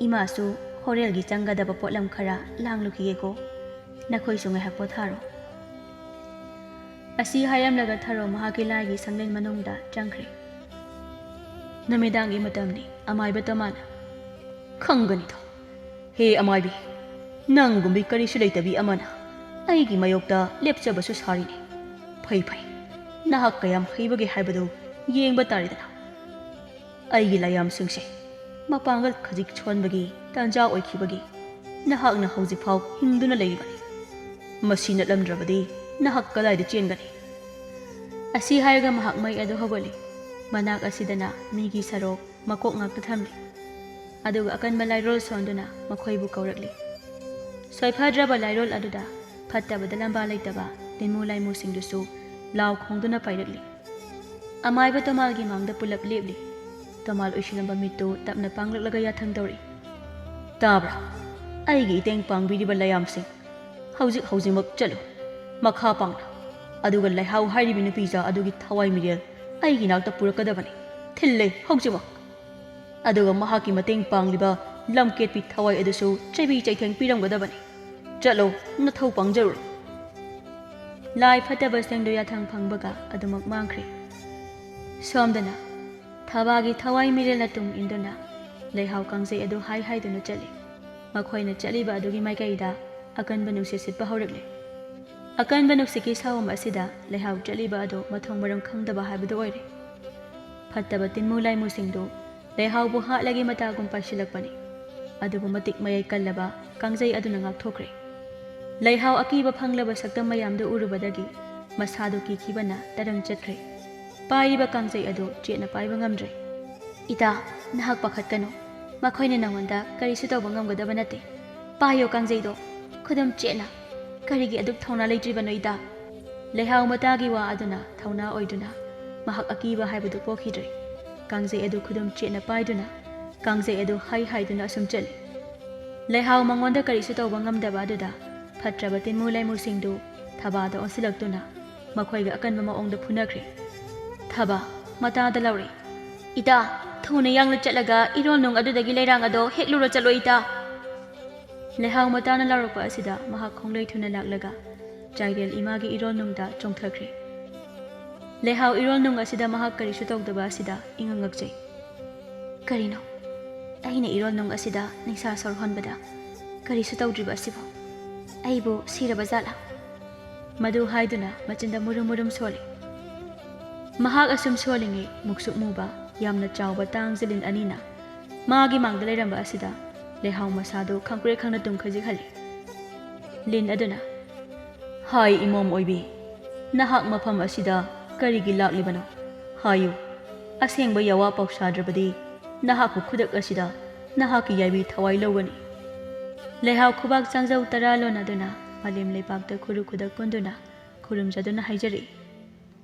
ꯏꯃꯥꯁꯨ ꯍꯣꯔꯦꯜꯒꯤ ꯆꯪꯒꯗꯕ ꯄꯣꯠꯂꯝ ꯈꯔ ꯂꯥꯡꯂꯨꯈꯤꯒꯦꯀꯣ꯫ ꯅꯈꯣꯏꯁꯨ ꯉꯥꯏꯍꯥꯛ ꯄꯣꯊꯥꯔꯣ꯫" ꯑꯁꯤ ꯍꯥꯏꯔꯝꯂꯒ ꯊꯔꯣ ꯃꯍꯥꯛꯀꯤ ꯂꯥꯏꯒꯤ ꯁꯪꯂꯦꯟ ꯃꯅꯨꯡꯗ ꯆꯪꯈ꯭ꯔꯦ꯫ ꯅꯨꯃꯤꯗꯥꯡꯒꯤ ꯃꯇꯝꯅꯤ꯫ ꯑꯃꯥꯏꯕ ꯇꯣꯃꯥꯅ, "ꯈꯪꯒꯅꯤꯗ꯫ ꯍꯦ ꯑꯃꯥꯏꯕꯤ, ꯅꯪꯒꯨꯝꯕꯤ ꯀꯔꯤꯁꯨ ꯂꯩꯇꯕꯤ ꯑꯃꯅ ꯑꯩꯒꯤ ꯃꯥꯌꯣꯛꯇ ꯂꯦꯞꯆꯕꯁꯨ ꯁꯥꯔꯤꯅꯦ꯫ ꯐꯩ ꯐꯩ, ꯅꯍꯥꯛ ꯀꯌꯥꯝ ꯍꯩꯕꯒꯦ ꯍꯥꯏꯕꯗꯨ ꯌꯦꯡꯕ ꯇꯥꯔꯦꯗꯅ꯫ ꯑꯩꯒꯤ ꯂꯥꯏꯌꯥꯝꯁꯤꯡꯁꯦ ꯃꯄꯥꯡꯒꯜ ꯈꯖꯤꯛ ꯁꯣꯟꯕꯒꯤ ꯇꯥꯟꯖꯥ ꯑꯣꯏꯈꯤꯕꯒꯤ ꯅꯍꯥꯛꯅ ꯍꯧꯖꯤꯛꯐꯥꯎ ꯍꯤꯡꯗꯨꯅ ꯂꯩꯔꯤꯕꯅꯤ꯫ ꯃꯁꯤ ꯅꯠꯂꯝꯗ꯭ꯔꯕꯗꯤ ꯅꯍꯥꯛ ꯀꯗꯥꯏꯗ ꯆꯦꯟꯒꯅꯤ?" ꯑꯁꯤ ꯍꯥꯏꯔꯒ ꯃꯍꯥꯛ ꯃꯩ ꯑꯗꯨ ꯍꯧꯒꯠꯂꯤ꯫ ꯃꯅꯥꯛ ꯑꯁꯤꯗꯅ ꯃꯤꯒꯤ ꯁꯔꯣꯛ ꯃꯀꯣꯛ ꯉꯥꯛꯇ ꯊꯝꯂꯤ꯫ ꯑꯗꯨꯒ ꯑꯀꯟꯕ ꯂꯥꯏꯔꯣꯜ ꯁꯣꯟꯗꯨꯅ ꯃꯈꯣꯏꯕꯨ ꯀꯧꯔꯛꯂꯤ꯫ ꯁꯣꯏꯐꯗ꯭ꯔꯕ ꯂꯥꯏꯔꯣꯜ ꯑꯗꯨꯗ ꯐꯠꯇꯕꯗ ꯂꯝꯕꯥ ꯂꯩꯇꯕ ꯇꯤꯟꯃꯨ ꯂꯥꯏꯃꯨꯁꯤꯡꯗꯨꯁꯨ ꯂꯥꯎ ꯈꯣꯡꯗꯨꯅ ꯄꯥꯏꯔꯛꯂꯤ꯫ ꯑꯃꯥꯏꯕ ꯇꯣꯃꯥꯜꯒꯤ ꯃꯥꯡꯗ ꯄꯨꯂꯞ ꯂꯦꯞꯂꯤ꯫ ꯇꯣꯃꯥꯜ ꯎꯏꯁꯤꯜꯂꯝꯕ ꯃꯤꯠꯇꯨ ꯇꯞꯅ ꯄꯥꯡꯂꯛꯂꯒ ꯌꯥꯊꯪ ꯇꯧꯔꯤ꯫ "ꯇꯥꯕ꯭ꯔꯥ? ꯑꯩꯒꯤ ꯏꯇꯦꯡ ꯄꯥꯡꯕꯤꯔꯤꯕ ꯂꯥꯏꯌꯥꯝꯁꯤꯡ, ꯍꯧꯖꯤꯛ ꯍꯧꯖꯤꯛꯃꯛ ꯆꯠꯂꯨ, ꯃꯈꯥ ꯄꯥꯡꯅ꯫ ꯑꯗꯨꯒ ꯂꯩꯍꯥꯎ ꯍꯥꯏꯔꯤꯕꯤ ꯅꯨꯄꯤꯖꯥ ꯑꯗꯨꯒꯤ ꯊꯋꯥꯏ ꯃꯤꯔꯦꯜ ꯑꯩꯒꯤ ꯅꯥꯛꯇ ꯄꯨꯔꯛꯀꯗꯕꯅꯤ꯫ ꯊꯤꯜꯂꯦ ꯍꯧꯖꯤꯛꯃꯛ!" ꯑꯗꯨꯒ ꯃꯍꯥꯛꯀꯤ ꯃꯇꯦꯡ ꯄꯥꯡꯂꯤꯕ ꯂꯝꯀꯦꯠꯄꯤ ꯊꯋꯥꯏ ꯑꯗꯨꯁꯨ ꯆꯩꯕꯤ ꯆꯩꯊꯦꯡ ꯄꯤꯔꯝꯒꯗꯕꯅꯤ꯫ ꯆꯠꯂꯣ, ꯅꯊꯧ ꯄꯥꯡꯖꯔꯨꯔꯣ꯫ ꯂꯥꯏ ꯐꯠꯇꯕꯁꯤꯡꯗꯨ ꯌꯥꯊꯪ ꯐꯪꯕꯒ ꯑꯗꯨꯃꯛ ꯃꯥꯡꯈ꯭ꯔꯦ꯫ ꯁꯣꯝꯗꯅ ꯊꯕꯥꯒꯤ ꯊꯋꯥꯏ ꯃꯤꯔꯦꯜꯅ ꯇꯨꯡ ꯏꯟꯗꯨꯅ ꯂꯩꯍꯥꯎ ꯀꯥꯡꯖꯩ ꯑꯗꯨ ꯍꯥꯏ ꯍꯥꯏꯗꯨꯅ ꯆꯠꯂꯤ꯫ ꯃꯈꯣꯏꯅ ꯆꯠꯂꯤꯕ ꯑꯗꯨꯒꯤ ꯃꯥꯏꯀꯩꯗ ꯑꯀꯟꯕ ꯅꯨꯡꯁꯤꯠ ꯁꯤꯠꯄ ꯍꯧꯔꯛꯂꯦ꯫ ꯑꯀꯟꯕ ꯅꯨꯡꯁꯤꯠꯀꯤ ꯁꯥꯎꯝ ꯑꯁꯤꯗ ꯂꯩꯍꯥꯎ ꯆꯠꯂꯤꯕ ꯑꯗꯨ ꯃꯊꯣꯡ ꯃꯔꯝ ꯈꯪꯗꯕ ꯍꯥꯏꯕꯗꯨ ꯑꯣꯏꯔꯦ꯫ ꯐꯠꯇꯕ ꯇꯤꯟꯃꯨ ꯂꯥꯏꯃꯨꯁꯤꯡꯗꯨ ꯂꯩꯍꯥꯎꯕꯨ ꯍꯥꯠꯂꯒꯦ ꯃꯇꯥꯒꯨꯝ ꯄꯥꯏꯁꯤꯜꯂꯛꯄꯅꯤ꯫ ꯑꯗꯨꯕꯨ ꯃꯇꯤꯛ ꯃꯌꯥꯏ ꯀꯜꯂꯕ ꯀꯥꯡꯖꯩ ꯑꯗꯨꯅ ꯉꯥꯛꯊꯣꯛꯈ꯭ꯔꯦ꯫ ꯂꯩꯍꯥꯎ ꯑꯀꯤꯕ ꯐꯪꯂꯕ ꯁꯛꯇꯝ ꯃꯌꯥꯝꯗꯨ ꯎꯔꯨꯕꯗꯒꯤ ꯃꯁꯥꯗꯨ ꯀꯤꯈꯤꯕꯅ ꯇꯔꯪ ꯆꯠꯈ꯭ꯔꯦ꯫ ꯄꯥꯏꯔꯤꯕ ꯀꯥꯡꯖꯩ ꯑꯗꯨ ꯆꯦꯠꯅ ꯄꯥꯏꯕ ꯉꯝꯗ꯭ꯔꯦ꯫ "ꯏꯇꯥ, ꯅꯍꯥꯛ ꯄꯥꯈꯠꯀꯅꯨ꯫ ꯃꯈꯣꯏꯅ ꯅꯉꯣꯟꯗ ꯀꯔꯤꯁꯨ ꯇꯧꯕ ꯉꯝꯒꯗꯕ ꯅꯠꯇꯦ꯫ ꯄꯥꯏꯌꯣ ꯀꯥꯡꯖꯩꯗꯣ, ꯈꯨꯗꯨꯝ ꯆꯦꯠꯅ꯫ ꯀꯔꯤꯒꯤ ꯑꯗꯨꯛ ꯊꯧꯅꯥ ꯂꯩꯇ꯭ꯔꯤꯕꯅꯣ, ꯏꯇꯥ?" ꯂꯩꯍꯥꯎ ꯃꯇꯥꯒꯤ ꯋꯥ ꯑꯗꯨꯅ ꯊꯧꯅꯥ ꯑꯣꯏꯗꯨꯅ ꯃꯍꯥꯛ ꯑꯀꯤꯕ ꯍꯥꯏꯕꯗꯨ ꯄꯣꯛꯈꯤꯗ꯭ꯔꯦ꯫ ꯀꯥꯡꯖꯩ ꯑꯗꯨ ꯈꯨꯗꯨꯝ ꯆꯦꯠꯅ ꯄꯥꯏꯗꯨꯅ ꯀꯥꯡꯖꯩ ꯑꯗꯨ ꯍꯥꯏ ꯍꯥꯏꯗꯨꯅ ꯑꯁꯨꯝ ꯆꯠꯂꯤ꯫ ꯂꯩꯍꯥꯎ ꯃꯉꯣꯟꯗ ꯀꯔꯤꯁꯨ ꯇꯧꯕ ꯉꯝꯗꯕ ꯑꯗꯨꯗ ꯐꯠꯇ꯭ꯔꯕ ꯇꯤꯟꯃꯨ ꯂꯩꯃꯨꯁꯤꯡꯗꯨ ꯊꯕꯥꯗ ꯑꯣꯟꯁꯤꯜꯂꯛꯇꯨꯅ ꯃꯈꯣꯏꯒ ꯑꯀꯟꯕ ꯃꯑꯣꯡꯗ ꯐꯨꯅꯈ꯭ꯔꯦ꯫ ꯊꯕꯥ ꯃꯇꯥꯗ ꯂꯥꯎꯔꯛꯏ, "ꯏꯇꯥ, ꯊꯨꯅ ꯌꯥꯡꯅ ꯆꯠꯂꯒ ꯏꯔꯣꯜ ꯅꯨꯡ ꯑꯗꯨꯗꯒꯤ ꯂꯩꯔꯥꯡ ꯑꯗꯣ ꯍꯦꯛꯂꯨꯔ ꯆꯠꯂꯣ, ꯏꯇꯥ!" ꯂꯩꯍꯥꯎ ꯃꯇꯥꯅ ꯂꯥꯎꯔꯛꯄ ꯑꯁꯤꯗ ꯃꯍꯥꯛ ꯈꯣꯡꯂꯩ ꯊꯨꯅ ꯂꯥꯛꯂꯒ ꯆꯥꯏꯔꯦꯜ ꯏꯃꯥꯒꯤ ꯏꯔꯣꯜ ꯅꯨꯡꯗ ꯆꯣꯡꯊꯈ꯭ꯔꯦ꯫ ꯂꯩꯍꯥꯎ ꯏꯔꯣꯜ ꯅꯨꯡ ꯑꯁꯤꯗ ꯃꯍꯥꯛ ꯀꯔꯤꯁꯨ ꯇꯧꯗꯕ ꯑꯁꯤꯗ ꯏꯉꯛ ꯉꯛꯆꯩ꯫ "ꯀꯔꯤꯅꯣ? ꯑꯩꯅ ꯏꯔꯣꯜ ꯅꯨꯡ ꯑꯁꯤꯗ ꯅꯤꯡꯁꯥ ꯁꯣꯔ ꯍꯣꯟꯕꯗ ꯀꯔꯤꯁꯨ ꯇꯧꯗ꯭ꯔꯤꯕ ꯑꯁꯤꯕꯨ? ꯑꯩꯕꯨ ꯁꯤꯔꯕ ꯖꯥꯠꯂꯥ?" ꯃꯗꯨ ꯍꯥꯏꯗꯨꯅ ꯃꯆꯤꯟꯗ ꯃꯨꯔꯨꯝ ꯃꯨꯔꯨꯝ ꯁꯣꯜꯂꯤ꯫ ꯃꯍꯥꯛ ꯑꯁꯨꯝ ꯁꯣꯜꯂꯤꯉꯩ ꯃꯨꯛꯁꯨꯛ ꯃꯨꯕ ꯌꯥꯝꯅ ꯆꯥꯎꯕ ꯇꯥꯡꯖ ꯂꯤꯟ ꯑꯅꯤꯅ ꯃꯥꯒꯤ ꯃꯥꯡꯗ ꯂꯩꯔꯝꯕ ꯑꯁꯤꯗ ꯂꯩꯍꯥꯎ ꯃꯁꯥꯗꯨ ꯈꯪꯄ꯭ꯔꯦꯛ ꯈꯪꯅ ꯇꯨꯝꯈꯩꯖꯤꯛꯍꯜꯂꯤ꯫ ꯂꯤꯟ ꯑꯗꯨꯅ, "ꯍꯥꯏ ꯏꯃꯣꯝ ꯑꯣꯏꯕꯤ, ꯅꯍꯥꯛ ꯃꯐꯝ ꯑꯁꯤꯗ ꯀꯔꯤꯒꯤ ꯂꯥꯛꯂꯤꯕꯅꯣ? ꯍꯥꯏꯌꯨ, ꯑꯁꯦꯡꯕ ꯌꯥꯋꯥ ꯄꯥꯎꯁꯥꯗ꯭ꯔꯕꯗꯤ ꯅꯍꯥꯛꯄꯨ ꯈꯨꯗꯛ ꯑꯁꯤꯗ ꯅꯍꯥꯛꯀꯤ ꯌꯥꯏꯕꯤ ꯊꯋꯥꯏ ꯂꯧꯒꯅꯤ꯫" ꯂꯩꯍꯥꯎ ꯈꯨꯕꯥꯛ ꯆꯥꯡꯖꯧ ꯇꯔꯥ ꯂꯣꯟꯅꯗꯨꯅ ꯃꯥꯂꯦꯝ ꯂꯩꯄꯥꯛꯇ ꯈꯨꯔꯨ ꯈꯨꯗꯛ ꯄꯨꯟꯗꯨꯅ ꯈꯨꯔꯨꯝꯖꯗꯨꯅ ꯍꯥꯏꯖꯔꯛꯏ꯫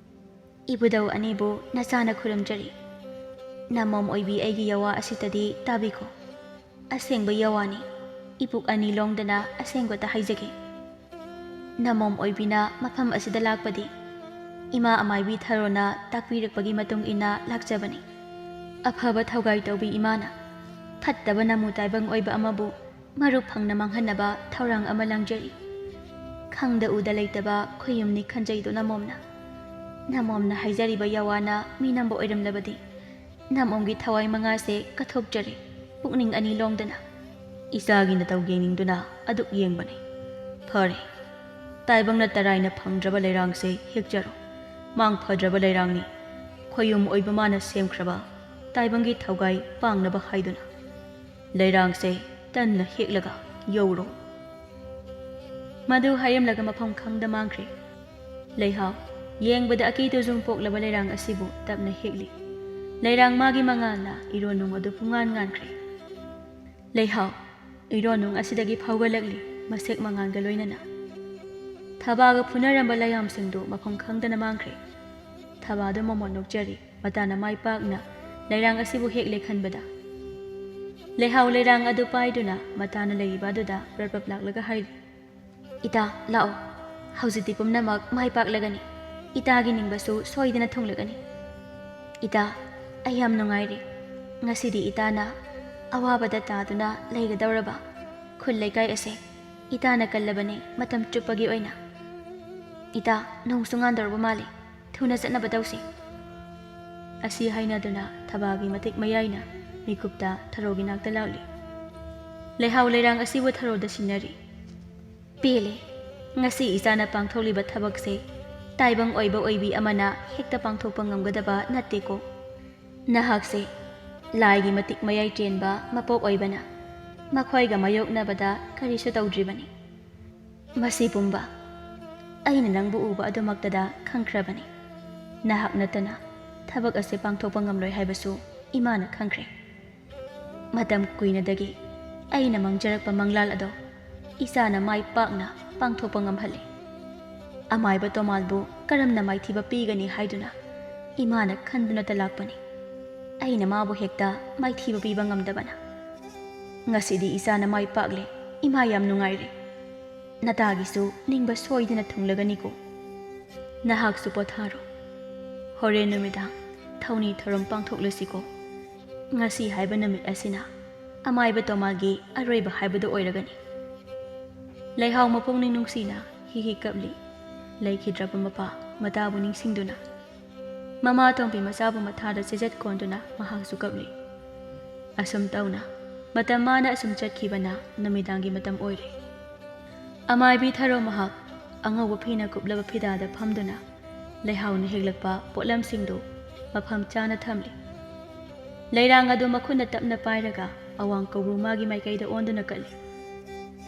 "ꯏꯕꯨꯙꯧ ꯑꯅꯤꯕꯨ ꯅꯆꯥꯅ ꯈꯨꯔꯨꯝꯖꯔꯤ꯫ ꯅꯃꯣꯝ ꯑꯣꯏꯕꯤ ꯑꯩꯒꯤ ꯌꯥꯋꯥ ꯑꯁꯤꯇꯗꯤ ꯇꯥꯕꯤꯈꯣ꯫ ꯑꯁꯦꯡꯕ ꯌꯥꯋꯥꯅꯤ꯫ ꯏꯄꯨꯛ ꯑꯅꯤ ꯂꯣꯡꯗꯅ ꯑꯁꯦꯡꯕꯇ ꯍꯥꯏꯖꯒꯦ꯫ ꯅꯃꯣꯝ ꯑꯣꯏꯕꯤꯅ ꯃꯐꯝ ꯑꯁꯤꯗ ꯂꯥꯛꯄꯗꯤ ꯏꯃꯥ ꯑꯃꯥꯏꯕꯤ ꯊꯔꯣꯅ ꯇꯥꯛꯄꯤꯔꯛꯄꯒꯤ ꯃꯇꯨꯡ ꯏꯟꯅ ꯂꯥꯛꯆꯕꯅꯤ꯫ ꯑꯐꯕ ꯊꯧꯒꯥꯏ ꯇꯧꯕꯤ ꯏꯃꯥꯅ ꯐꯠꯇꯕ ꯅꯃꯨ ꯇꯥꯏꯕꯪ ꯑꯣꯏꯕ ꯑꯃꯕꯨ ꯃꯔꯨꯞ ꯐꯪꯅ ꯃꯥꯡꯍꯟꯅꯕ ꯊꯧꯔꯥꯡ ꯑꯃ ꯂꯥꯡꯖꯔꯤ꯫ ꯈꯪꯗ ꯎꯗ ꯂꯩꯇꯕ ꯈꯨꯌꯨꯝꯅꯤ ꯈꯟꯖꯩꯗꯣ ꯅꯃꯣꯝꯅ꯫ ꯅꯃꯣꯝꯅ ꯍꯥꯏꯖꯔꯤꯕ ꯌꯥꯋꯥꯅ ꯃꯤꯅꯝꯕ ꯑꯣꯏꯔꯝꯂꯕꯗꯤ ꯅꯃꯣꯝꯒꯤ ꯊꯋꯥꯏ ꯃꯉꯥꯁꯦ ꯀꯠꯊꯣꯛꯆꯔꯤ, ꯄꯨꯛꯅꯤꯡ ꯑꯅꯤ ꯂꯣꯡꯗꯅ꯫ ꯏꯆꯥꯒꯤ ꯅꯇꯧ ꯌꯦꯡꯅꯤꯡꯗꯨꯅ ꯑꯗꯨꯛ ꯌꯦꯡꯕꯅꯤ꯫ ꯐꯔꯦ, ꯇꯥꯏꯕꯪꯅ ꯇꯔꯥꯏꯅ ꯐꯪꯗ꯭ꯔꯕ ꯂꯩꯔꯥꯡꯁꯦ ꯍꯦꯛꯆꯔꯣ꯫ ꯃꯥꯡ ꯐꯗ꯭ꯔꯕ ꯂꯩꯔꯥꯡꯅꯤ, ꯈꯣꯌꯨꯝ ꯑꯣꯏꯕ ꯃꯥꯅ ꯁꯦꯝꯈ꯭ꯔꯕ ꯇꯥꯏꯕꯪꯒꯤ ꯊꯧꯒꯥꯏ ꯄꯥꯡꯅꯕ ꯍꯥꯏꯗꯨꯅ꯫ ꯂꯩꯔꯥꯡꯁꯦ ꯇꯟꯅ ꯍꯦꯛꯂꯒ ꯌꯧꯔꯣ꯫ ꯃꯗꯨ ꯍꯥꯏꯔꯝꯂꯒ ꯃꯐꯝ ꯈꯪꯗ ꯃꯥꯡꯈ꯭ꯔꯦ꯫ ꯂꯩꯍꯥꯎ, ꯌꯦꯡꯕꯗ ꯑꯀꯤ ꯇꯨꯖꯨꯡ ꯄꯣꯛꯂꯕ ꯂꯩꯔꯥꯡ ꯑꯁꯤꯕꯨ ꯇꯞꯅ ꯍꯦꯛꯂꯤ꯫ ꯂꯩꯔꯥꯡ ꯃꯥꯒꯤ ꯃꯉꯥꯜꯅ ꯏꯔꯣꯟꯅꯨꯡ ꯑꯗꯨ ꯄꯨꯡꯉꯥꯟ ꯉꯥꯟꯈ꯭ꯔꯦ꯫ ꯂꯩꯍꯥꯎ, ꯏꯔꯣꯟꯅꯨꯡ ꯑꯁꯤꯗꯒꯤ ꯐꯥꯎꯒꯠꯂꯛꯂꯤ, ꯃꯁꯦꯛ ꯃꯉꯥꯜꯒ ꯂꯣꯏꯅꯅ꯫ ꯊꯕꯥꯒ ꯐꯨꯅꯔꯝꯕ ꯂꯩꯌꯥꯝꯁꯤꯡꯗꯨ ꯃꯐꯝ ꯈꯪꯗꯅ ꯃꯥꯡꯈ꯭ꯔꯦ꯫ ꯊꯕꯥꯗꯨ ꯃꯃꯣꯟ ꯅꯣꯛꯆꯔꯤ, ꯃꯇꯥꯅ ꯃꯥꯏ ꯄꯥꯛꯅ ꯂꯩꯔꯥꯡ ꯑꯁꯤꯕꯨ ꯍꯦꯛꯂꯦ ꯈꯟꯕꯗ꯫ ꯂꯩꯍꯥꯎ ꯂꯩꯔꯥꯡ ꯑꯗꯨ ꯄꯥꯏꯗꯨꯅ ꯃꯇꯥꯅ ꯂꯩꯔꯤꯕ ꯑꯗꯨꯗ ꯄ꯭ꯔꯞ ꯄ꯭ꯔꯞ ꯂꯥꯛꯂꯒ ꯍꯥꯏꯔꯤ, "ꯏꯇꯥ, ꯂꯥꯛꯑꯣ꯫ ꯍꯧꯖꯤꯛꯇꯤ ꯄꯨꯝꯅꯃꯛ ꯃꯥꯏ ꯄꯥꯛꯂꯒꯅꯤ꯫ ꯏꯇꯥꯒꯤ ꯅꯤꯡꯕꯁꯨ ꯁꯣꯏꯗꯅ ꯊꯨꯡꯂꯒꯅꯤ꯫ ꯏꯇꯥ, ꯑꯩ ꯌꯥꯝ ꯅꯨꯡꯉꯥꯏꯔꯦ꯫ ꯉꯁꯤꯗꯤ ꯏꯇꯥꯅ ꯑꯋꯥꯕꯗ ꯇꯥꯗꯨꯅ ꯂꯩꯒꯗꯧꯔꯕ ꯈꯨꯜ ꯂꯩꯀꯥꯏ ꯑꯁꯦ ꯏꯇꯥꯅ ꯀꯜꯂꯕꯅꯤ ꯃꯇꯝ ꯆꯨꯞꯄꯒꯤ ꯑꯣꯏꯅ꯫ ꯏꯇꯥ, ꯅꯣꯡꯁꯨ ꯉꯥꯟꯗꯧꯔꯕ ꯃꯥꯜꯂꯤ꯫ ꯊꯨꯅ ꯆꯠꯅꯕ ꯇꯧꯁꯤ꯫" ꯑꯁꯤ ꯍꯥꯏꯅꯗꯨꯅ ꯊꯕꯥꯒꯤ ꯃꯇꯤꯛ ꯃꯌꯥꯏꯅ ꯃꯤꯀꯨꯞꯇ ꯊꯔꯣꯒꯤ ꯅꯥꯛꯇ ꯂꯥꯛꯂꯤ꯫ ꯂꯩꯍꯥꯎ ꯂꯩꯔꯥꯡ ꯑꯁꯤꯕꯨ ꯊꯔꯣꯗ ꯁꯤꯟꯅꯔꯤ꯫ "ꯄꯦꯜꯂꯦ꯫ ꯉꯁꯤ ꯏꯆꯥꯅ ꯄꯥꯡꯊꯣꯛꯂꯤꯕ ꯊꯕꯛꯁꯦ ꯇꯥꯏꯕꯪ ꯑꯣꯏꯕ ꯑꯣꯏꯕꯤ ꯑꯃꯅ ꯍꯦꯛꯇ ꯄꯥꯡꯊꯣꯛꯄ ꯉꯝꯒꯗꯕ ꯅꯠꯇꯦꯀꯣ꯫ ꯅꯍꯥꯛꯁꯦ ꯂꯥꯏꯒꯤ ꯃꯇꯤꯛ ꯃꯌꯥꯏ ꯆꯦꯟꯕ ꯃꯄꯣꯛ ꯑꯣꯏꯕꯅ ꯃꯈꯣꯏꯒ ꯃꯥꯌꯣꯛꯅꯕꯗ ꯀꯔꯤꯁꯨ ꯇꯧꯗ꯭ꯔꯤꯕꯅꯤ꯫ ꯃꯁꯤ ꯄꯨꯝꯕ ꯑꯩꯅ ꯅꯪꯕꯨ ꯎꯕ ꯑꯗꯨꯃꯛꯇꯗ ꯈꯪꯈ꯭ꯔꯕꯅꯤ꯫ ꯅꯍꯥꯛ ꯅꯠꯇꯅ ꯊꯕꯛ ꯑꯁꯤ ꯄꯥꯡꯊꯣꯛꯄ ꯉꯝꯂꯣꯏ ꯍꯥꯏꯕꯁꯨ ꯏꯃꯥꯅ ꯈꯪꯈ꯭ꯔꯦ꯫ ꯃꯇꯝ ꯀꯨꯏꯅꯗꯒꯤ ꯑꯩꯅ ꯃꯪꯖꯔꯛꯄ ꯃꯪꯂꯥꯜ ꯑꯗꯣ ꯏꯆꯥꯅ ꯃꯥꯏ ꯄꯥꯛꯅ ꯄꯥꯡꯊꯣꯛꯄ ꯉꯝꯍꯜꯂꯦ꯫ ꯑꯃꯥꯏꯕ ꯇꯣꯃꯥꯜꯕꯨ ꯀꯔꯝꯅ ꯃꯥꯏꯊꯤꯕ ꯄꯤꯒꯅꯤ ꯍꯥꯏꯗꯨꯅ ꯏꯃꯥꯅ ꯈꯟꯗꯨꯅꯇ ꯂꯥꯛꯄꯅꯤ꯫ ꯑꯩꯅ ꯃꯥꯕꯨ ꯍꯦꯛꯇ ꯃꯥꯏꯊꯤꯕ ꯄꯤꯕ ꯉꯝꯗꯕꯅ꯫ ꯉꯁꯤꯗꯤ ꯏꯆꯥꯅ ꯃꯥꯏ ꯄꯥꯛꯂꯦ, ꯏꯃꯥ ꯌꯥꯝ ꯅꯨꯡꯉꯥꯏꯔꯦ꯫ ꯅꯇꯥꯒꯤꯁꯨ ꯅꯤꯡꯕ ꯁꯣꯏꯗꯅ ꯊꯨꯡꯂꯒꯅꯤꯀꯣ꯫ ꯅꯍꯥꯛꯁꯨ ꯄꯣꯊꯥꯔꯣ꯫ ꯍꯣꯔꯦꯟ ꯅꯨꯃꯤꯗꯥꯡ ꯊꯧꯅꯤ ꯊꯧꯔꯝ ꯄꯥꯡꯊꯣꯛꯂꯁꯤꯀꯣ꯫ ꯉꯁꯤ ꯍꯥꯏꯕ ꯅꯨꯃꯤꯠ ꯑꯁꯤꯅ ꯑꯃꯥꯏꯕ ꯇꯣꯃꯥꯒꯤ ꯑꯔꯣꯏꯕ ꯍꯥꯏꯕꯗꯨ ꯑꯣꯏꯔꯒꯅꯤ꯫ ꯂꯩꯍꯥꯎ ꯃꯄꯨꯛꯅꯤꯡ ꯅꯨꯡꯁꯤꯅ ꯍꯤ ꯍꯤ ꯀꯞꯂꯤ꯫ ꯂꯩꯈꯤꯗ꯭ꯔꯕ ꯃꯄꯥ ꯃꯇꯥꯕꯨ ꯅꯤꯡꯁꯤꯡꯗꯨꯅ, ꯃꯃꯥ ꯇꯣꯝꯕꯤ ꯃꯆꯥꯕꯨ ꯃꯊꯥꯗ ꯆꯦꯖꯠ ꯀꯣꯟꯗꯨꯅ ꯃꯍꯥꯛꯁꯨ ꯀꯞꯂꯤ꯫ ꯑꯁꯨꯝ ꯇꯧꯅ ꯃꯇꯝ ꯃꯥꯅ ꯑꯁꯨꯝ ꯆꯠꯈꯤꯕꯅ ꯅꯨꯃꯤꯗꯥꯡꯒꯤ ꯃꯇꯝ ꯑꯣꯏꯔꯦ꯫ ꯑꯃꯥꯏꯕꯤ ꯊꯔꯣ ꯃꯍꯥꯛ ꯑꯉꯧꯕ ꯐꯤꯅ ꯀꯨꯞꯂꯕ ꯐꯤꯗꯥꯗ ꯐꯝꯗꯨꯅ ꯂꯩꯍꯥꯎꯅ ꯍꯦꯛꯂꯛꯄ ꯄꯣꯠꯂꯝꯁꯤꯡꯗꯨ ꯃꯐꯝ ꯆꯥꯅ ꯊꯝꯂꯤ꯫ ꯂꯩꯔꯥꯡ ꯑꯗꯨ ꯃꯈꯨꯠꯅ ꯇꯞꯅ ꯄꯥꯏꯔꯒ ꯑꯋꯥꯡ ꯀꯧꯕ꯭ꯔꯨ ꯃꯥꯒꯤ ꯃꯥꯏꯀꯩꯗ ꯑꯣꯟꯗꯨꯅ ꯀꯠꯂꯤ꯫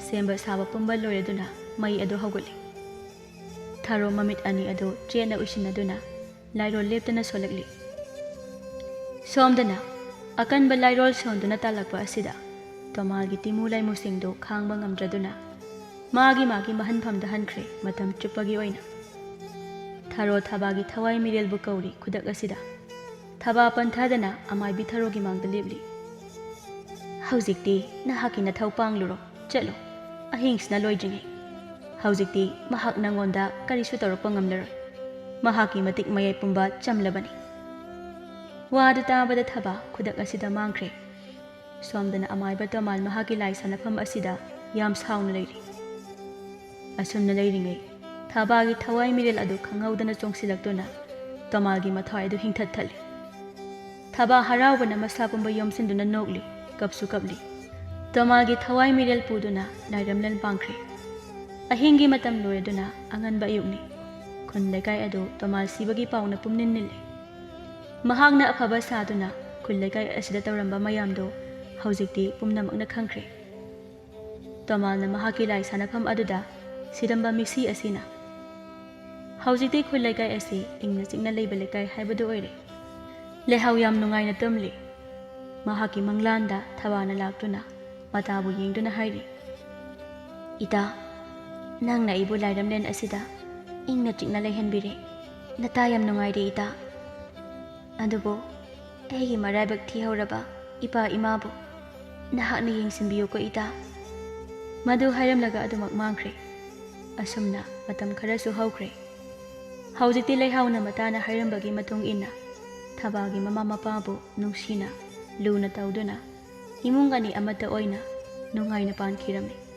ꯁꯦꯝꯕ ꯁꯥꯕ ꯄꯨꯝꯕ ꯂꯣꯏꯔꯗꯨꯅ ꯃꯩ ꯑꯗꯨ ꯍꯧꯒꯠꯂꯤ꯫ ꯊꯔꯣ ꯃꯃꯤꯠ ꯑꯅꯤ ꯑꯗꯨ ꯆꯦꯠꯅ ꯎꯏꯁꯤꯟꯅꯗꯨꯅ ꯂꯥꯏꯔꯣꯜ ꯂꯦꯞꯇꯅ ꯁꯣꯜꯂꯛꯂꯤ꯫ ꯁꯣꯝꯗꯅ ꯑꯀꯟꯕ ꯂꯥꯏꯔꯣꯜ ꯁꯣꯟꯗꯨꯅ ꯇꯥꯜꯂꯛꯄ ꯑꯁꯤꯗ ꯇꯣꯃꯥꯜꯒꯤ ꯇꯤꯃꯨ ꯂꯥꯏꯃꯨꯁꯤꯡꯗꯨ ꯈꯥꯡꯕ ꯉꯝꯗ꯭ꯔꯗꯨꯅ ꯃꯥꯒꯤ ꯃꯥꯒꯤ ꯃꯍꯟꯐꯝꯗ ꯍꯟꯈ꯭ꯔꯦ꯫ ꯃꯇꯝ ꯆꯨꯞꯄꯒꯤ ꯑꯣꯏꯅ ꯊꯔꯣ ꯊꯕꯥꯒꯤ ꯊꯋꯥꯏ ꯃꯤꯔꯦꯜꯕꯨ ꯀꯧꯔꯤ꯫ ꯈꯨꯗꯛ ꯑꯁꯤꯗ ꯊꯕꯥ ꯄꯟꯊꯗꯅ ꯑꯃꯥꯏꯕꯤ ꯊꯔꯣꯒꯤ ꯃꯥꯡꯗ ꯂꯦꯞꯂꯤ꯫ "ꯍꯧꯖꯤꯛꯇꯤ ꯅꯍꯥꯛꯀꯤ ꯅꯊꯧ ꯄꯥꯡꯂꯨꯔꯣ, ꯆꯠꯂꯣ, ꯑꯍꯤꯡꯁꯤꯅ ꯂꯣꯏꯗ꯭ꯔꯤꯉꯩ꯫ ꯍꯧꯖꯤꯛꯇꯤ ꯃꯍꯥꯛ ꯅꯪꯉꯣꯟꯗ ꯀꯔꯤꯁꯨ ꯇꯧꯔꯛꯄ ꯉꯝꯂꯔꯣꯏ꯫ ꯃꯍꯥꯛꯀꯤ ꯃꯇꯤꯛ ꯃꯌꯥꯏ ꯄꯨꯝꯕ ꯆꯝꯂꯕꯅꯤ"꯫ ꯋꯥꯗꯨ ꯇꯥꯕꯗ ꯊꯕꯥ ꯈꯨꯗꯛ ꯑꯁꯤꯗ ꯃꯥꯡꯈ꯭ꯔꯦ꯫ ꯁꯣꯝꯗꯅ ꯑꯃꯥꯏꯕ ꯇꯣꯃꯥꯜ ꯃꯍꯥꯛꯀꯤ ꯂꯥꯏ ꯁꯥꯟꯅꯐꯝ ꯑꯁꯤꯗ ꯌꯥꯝ ꯁꯥꯎꯅ ꯂꯩꯔꯤ꯫ ꯑꯁꯨꯝꯅ ꯂꯩꯔꯤꯉꯩ ꯊꯕꯥꯒꯤ ꯊꯋꯥꯏ ꯃꯤꯔꯦꯜ ꯑꯗꯨ ꯈꯪꯍꯧꯗꯅ ꯆꯣꯡꯁꯤꯜꯂꯛꯇꯨꯅ ꯇꯣꯃꯥꯜꯒꯤ ꯃꯊ꯭ꯋꯥꯏ ꯑꯗꯨ ꯍꯤꯡꯊꯠ ꯊꯠꯂꯤ꯫ ꯊꯕꯥ ꯍꯔꯥꯎꯕꯅ ꯃꯁꯥ ꯄꯨꯝꯕ ꯌꯣꯝꯁꯤꯟꯗꯨꯅ ꯅꯣꯛꯂꯤ, ꯀꯞꯁꯨ ꯀꯞꯂꯤ꯫ ꯇꯣꯃꯥꯜꯒꯤ ꯊꯋꯥꯏ ꯃꯤꯔꯦꯜ ꯄꯨꯗꯨꯅ ꯂꯥꯏꯔꯝꯂꯦꯟ ꯄꯥꯡꯈ꯭ꯔꯦ꯫ ꯑꯍꯤꯡꯒꯤ ꯃꯇꯝ ꯂꯣꯏꯔꯗꯨꯅ ꯑꯉꯟꯕ ꯑꯌꯨꯛꯅꯤ꯫ ꯈꯨꯟ ꯂꯩꯀꯥꯏ ꯑꯗꯨ ꯇꯣꯃꯥꯜ ꯁꯤꯕꯒꯤ ꯄꯥꯎꯅ ꯄꯨꯝꯅꯤꯟ ꯅꯤꯜꯂꯤ꯫ ꯃꯍꯥꯛꯅ ꯑꯐꯕ ꯁꯥꯗꯨꯅ ꯈꯨꯜ ꯂꯩꯀꯥꯏ ꯑꯁꯤꯗ ꯇꯧꯔꯝꯕ ꯃꯌꯥꯝꯗꯣ ꯍꯧꯖꯤꯛꯇꯤ ꯄꯨꯝꯅꯃꯛꯅ ꯈꯪꯈ꯭ꯔꯦ꯫ ꯇꯣꯃꯥꯜꯅ ꯃꯍꯥꯛꯀꯤ ꯂꯥꯏ ꯁꯥꯟꯅꯐꯝ ꯑꯗꯨꯗ ꯁꯤꯔꯝꯕ ꯃꯤꯁꯤ ꯑꯁꯤꯅ ꯍꯧꯖꯤꯛꯇꯤ ꯈꯨꯜ ꯂꯩꯀꯥꯏ ꯑꯁꯤ ꯏꯪꯅ ꯆꯤꯛꯅ ꯂꯩꯕ ꯂꯩꯀꯥꯏ ꯍꯥꯏꯕꯗꯨ ꯑꯣꯏꯔꯦ꯫ ꯂꯩꯍꯥꯎ ꯌꯥꯝ ꯅꯨꯡꯉꯥꯏꯅ ꯇꯨꯝꯂꯤ꯫ ꯃꯍꯥꯛꯀꯤ ꯃꯪꯂꯥꯟꯗ ꯊꯕꯥꯅ ꯂꯥꯛꯇꯨꯅ ꯃꯇꯥꯕꯨ ꯌꯦꯡꯗꯨꯅ ꯍꯥꯏꯔꯤ, "ꯏꯇꯥ, ꯅꯪꯅ ꯑꯩꯕꯨ ꯂꯥꯏꯔꯝꯂꯦꯟ ꯑꯁꯤꯗ ꯏꯪꯅ ꯆꯤꯛꯅ ꯂꯩꯍꯟꯕꯤꯔꯦ꯫ ꯅꯇꯥ ꯌꯥꯝ ꯅꯨꯡꯉꯥꯏꯔꯦ ꯏꯇꯥ꯫ ꯑꯗꯨꯕꯨ ꯑꯩꯒꯤ ꯃꯔꯥꯏꯕꯛ ꯊꯤꯍꯧꯔꯕ ꯏꯄꯥ ꯏꯃꯥꯕꯨ ꯅꯍꯥꯛꯅ ꯌꯦꯡꯁꯤꯟꯕꯤꯌꯨꯀꯣ ꯏꯇꯥ"꯫ ꯃꯗꯨ ꯍꯥꯏꯔꯝꯂꯒ ꯑꯗꯨꯃꯛ ꯃꯥꯡꯈ꯭ꯔꯦ꯫ ꯑꯁꯨꯝꯅ ꯃꯇꯝ ꯈꯔꯁꯨ ꯍꯧꯈ꯭ꯔꯦ꯫ ꯍꯧꯖꯤꯛꯇꯤ ꯂꯩꯍꯥꯎꯅ ꯃꯇꯥꯅ ꯍꯥꯏꯔꯝꯕꯒꯤ ꯃꯇꯨꯡ ꯏꯟꯅ ꯊꯕꯥꯒꯤ ꯃꯃꯥ ꯃꯄꯥꯕꯨ ꯅꯨꯡꯁꯤꯅ ꯂꯨꯅ ꯇꯧꯗꯨꯅ ꯏꯃꯨꯡ ꯑꯅꯤ ꯑꯃꯠꯇ ꯑꯣꯏꯅ ꯅꯨꯡꯉꯥꯏꯅ ꯄꯥꯟꯈꯤꯔꯝꯃꯤ꯫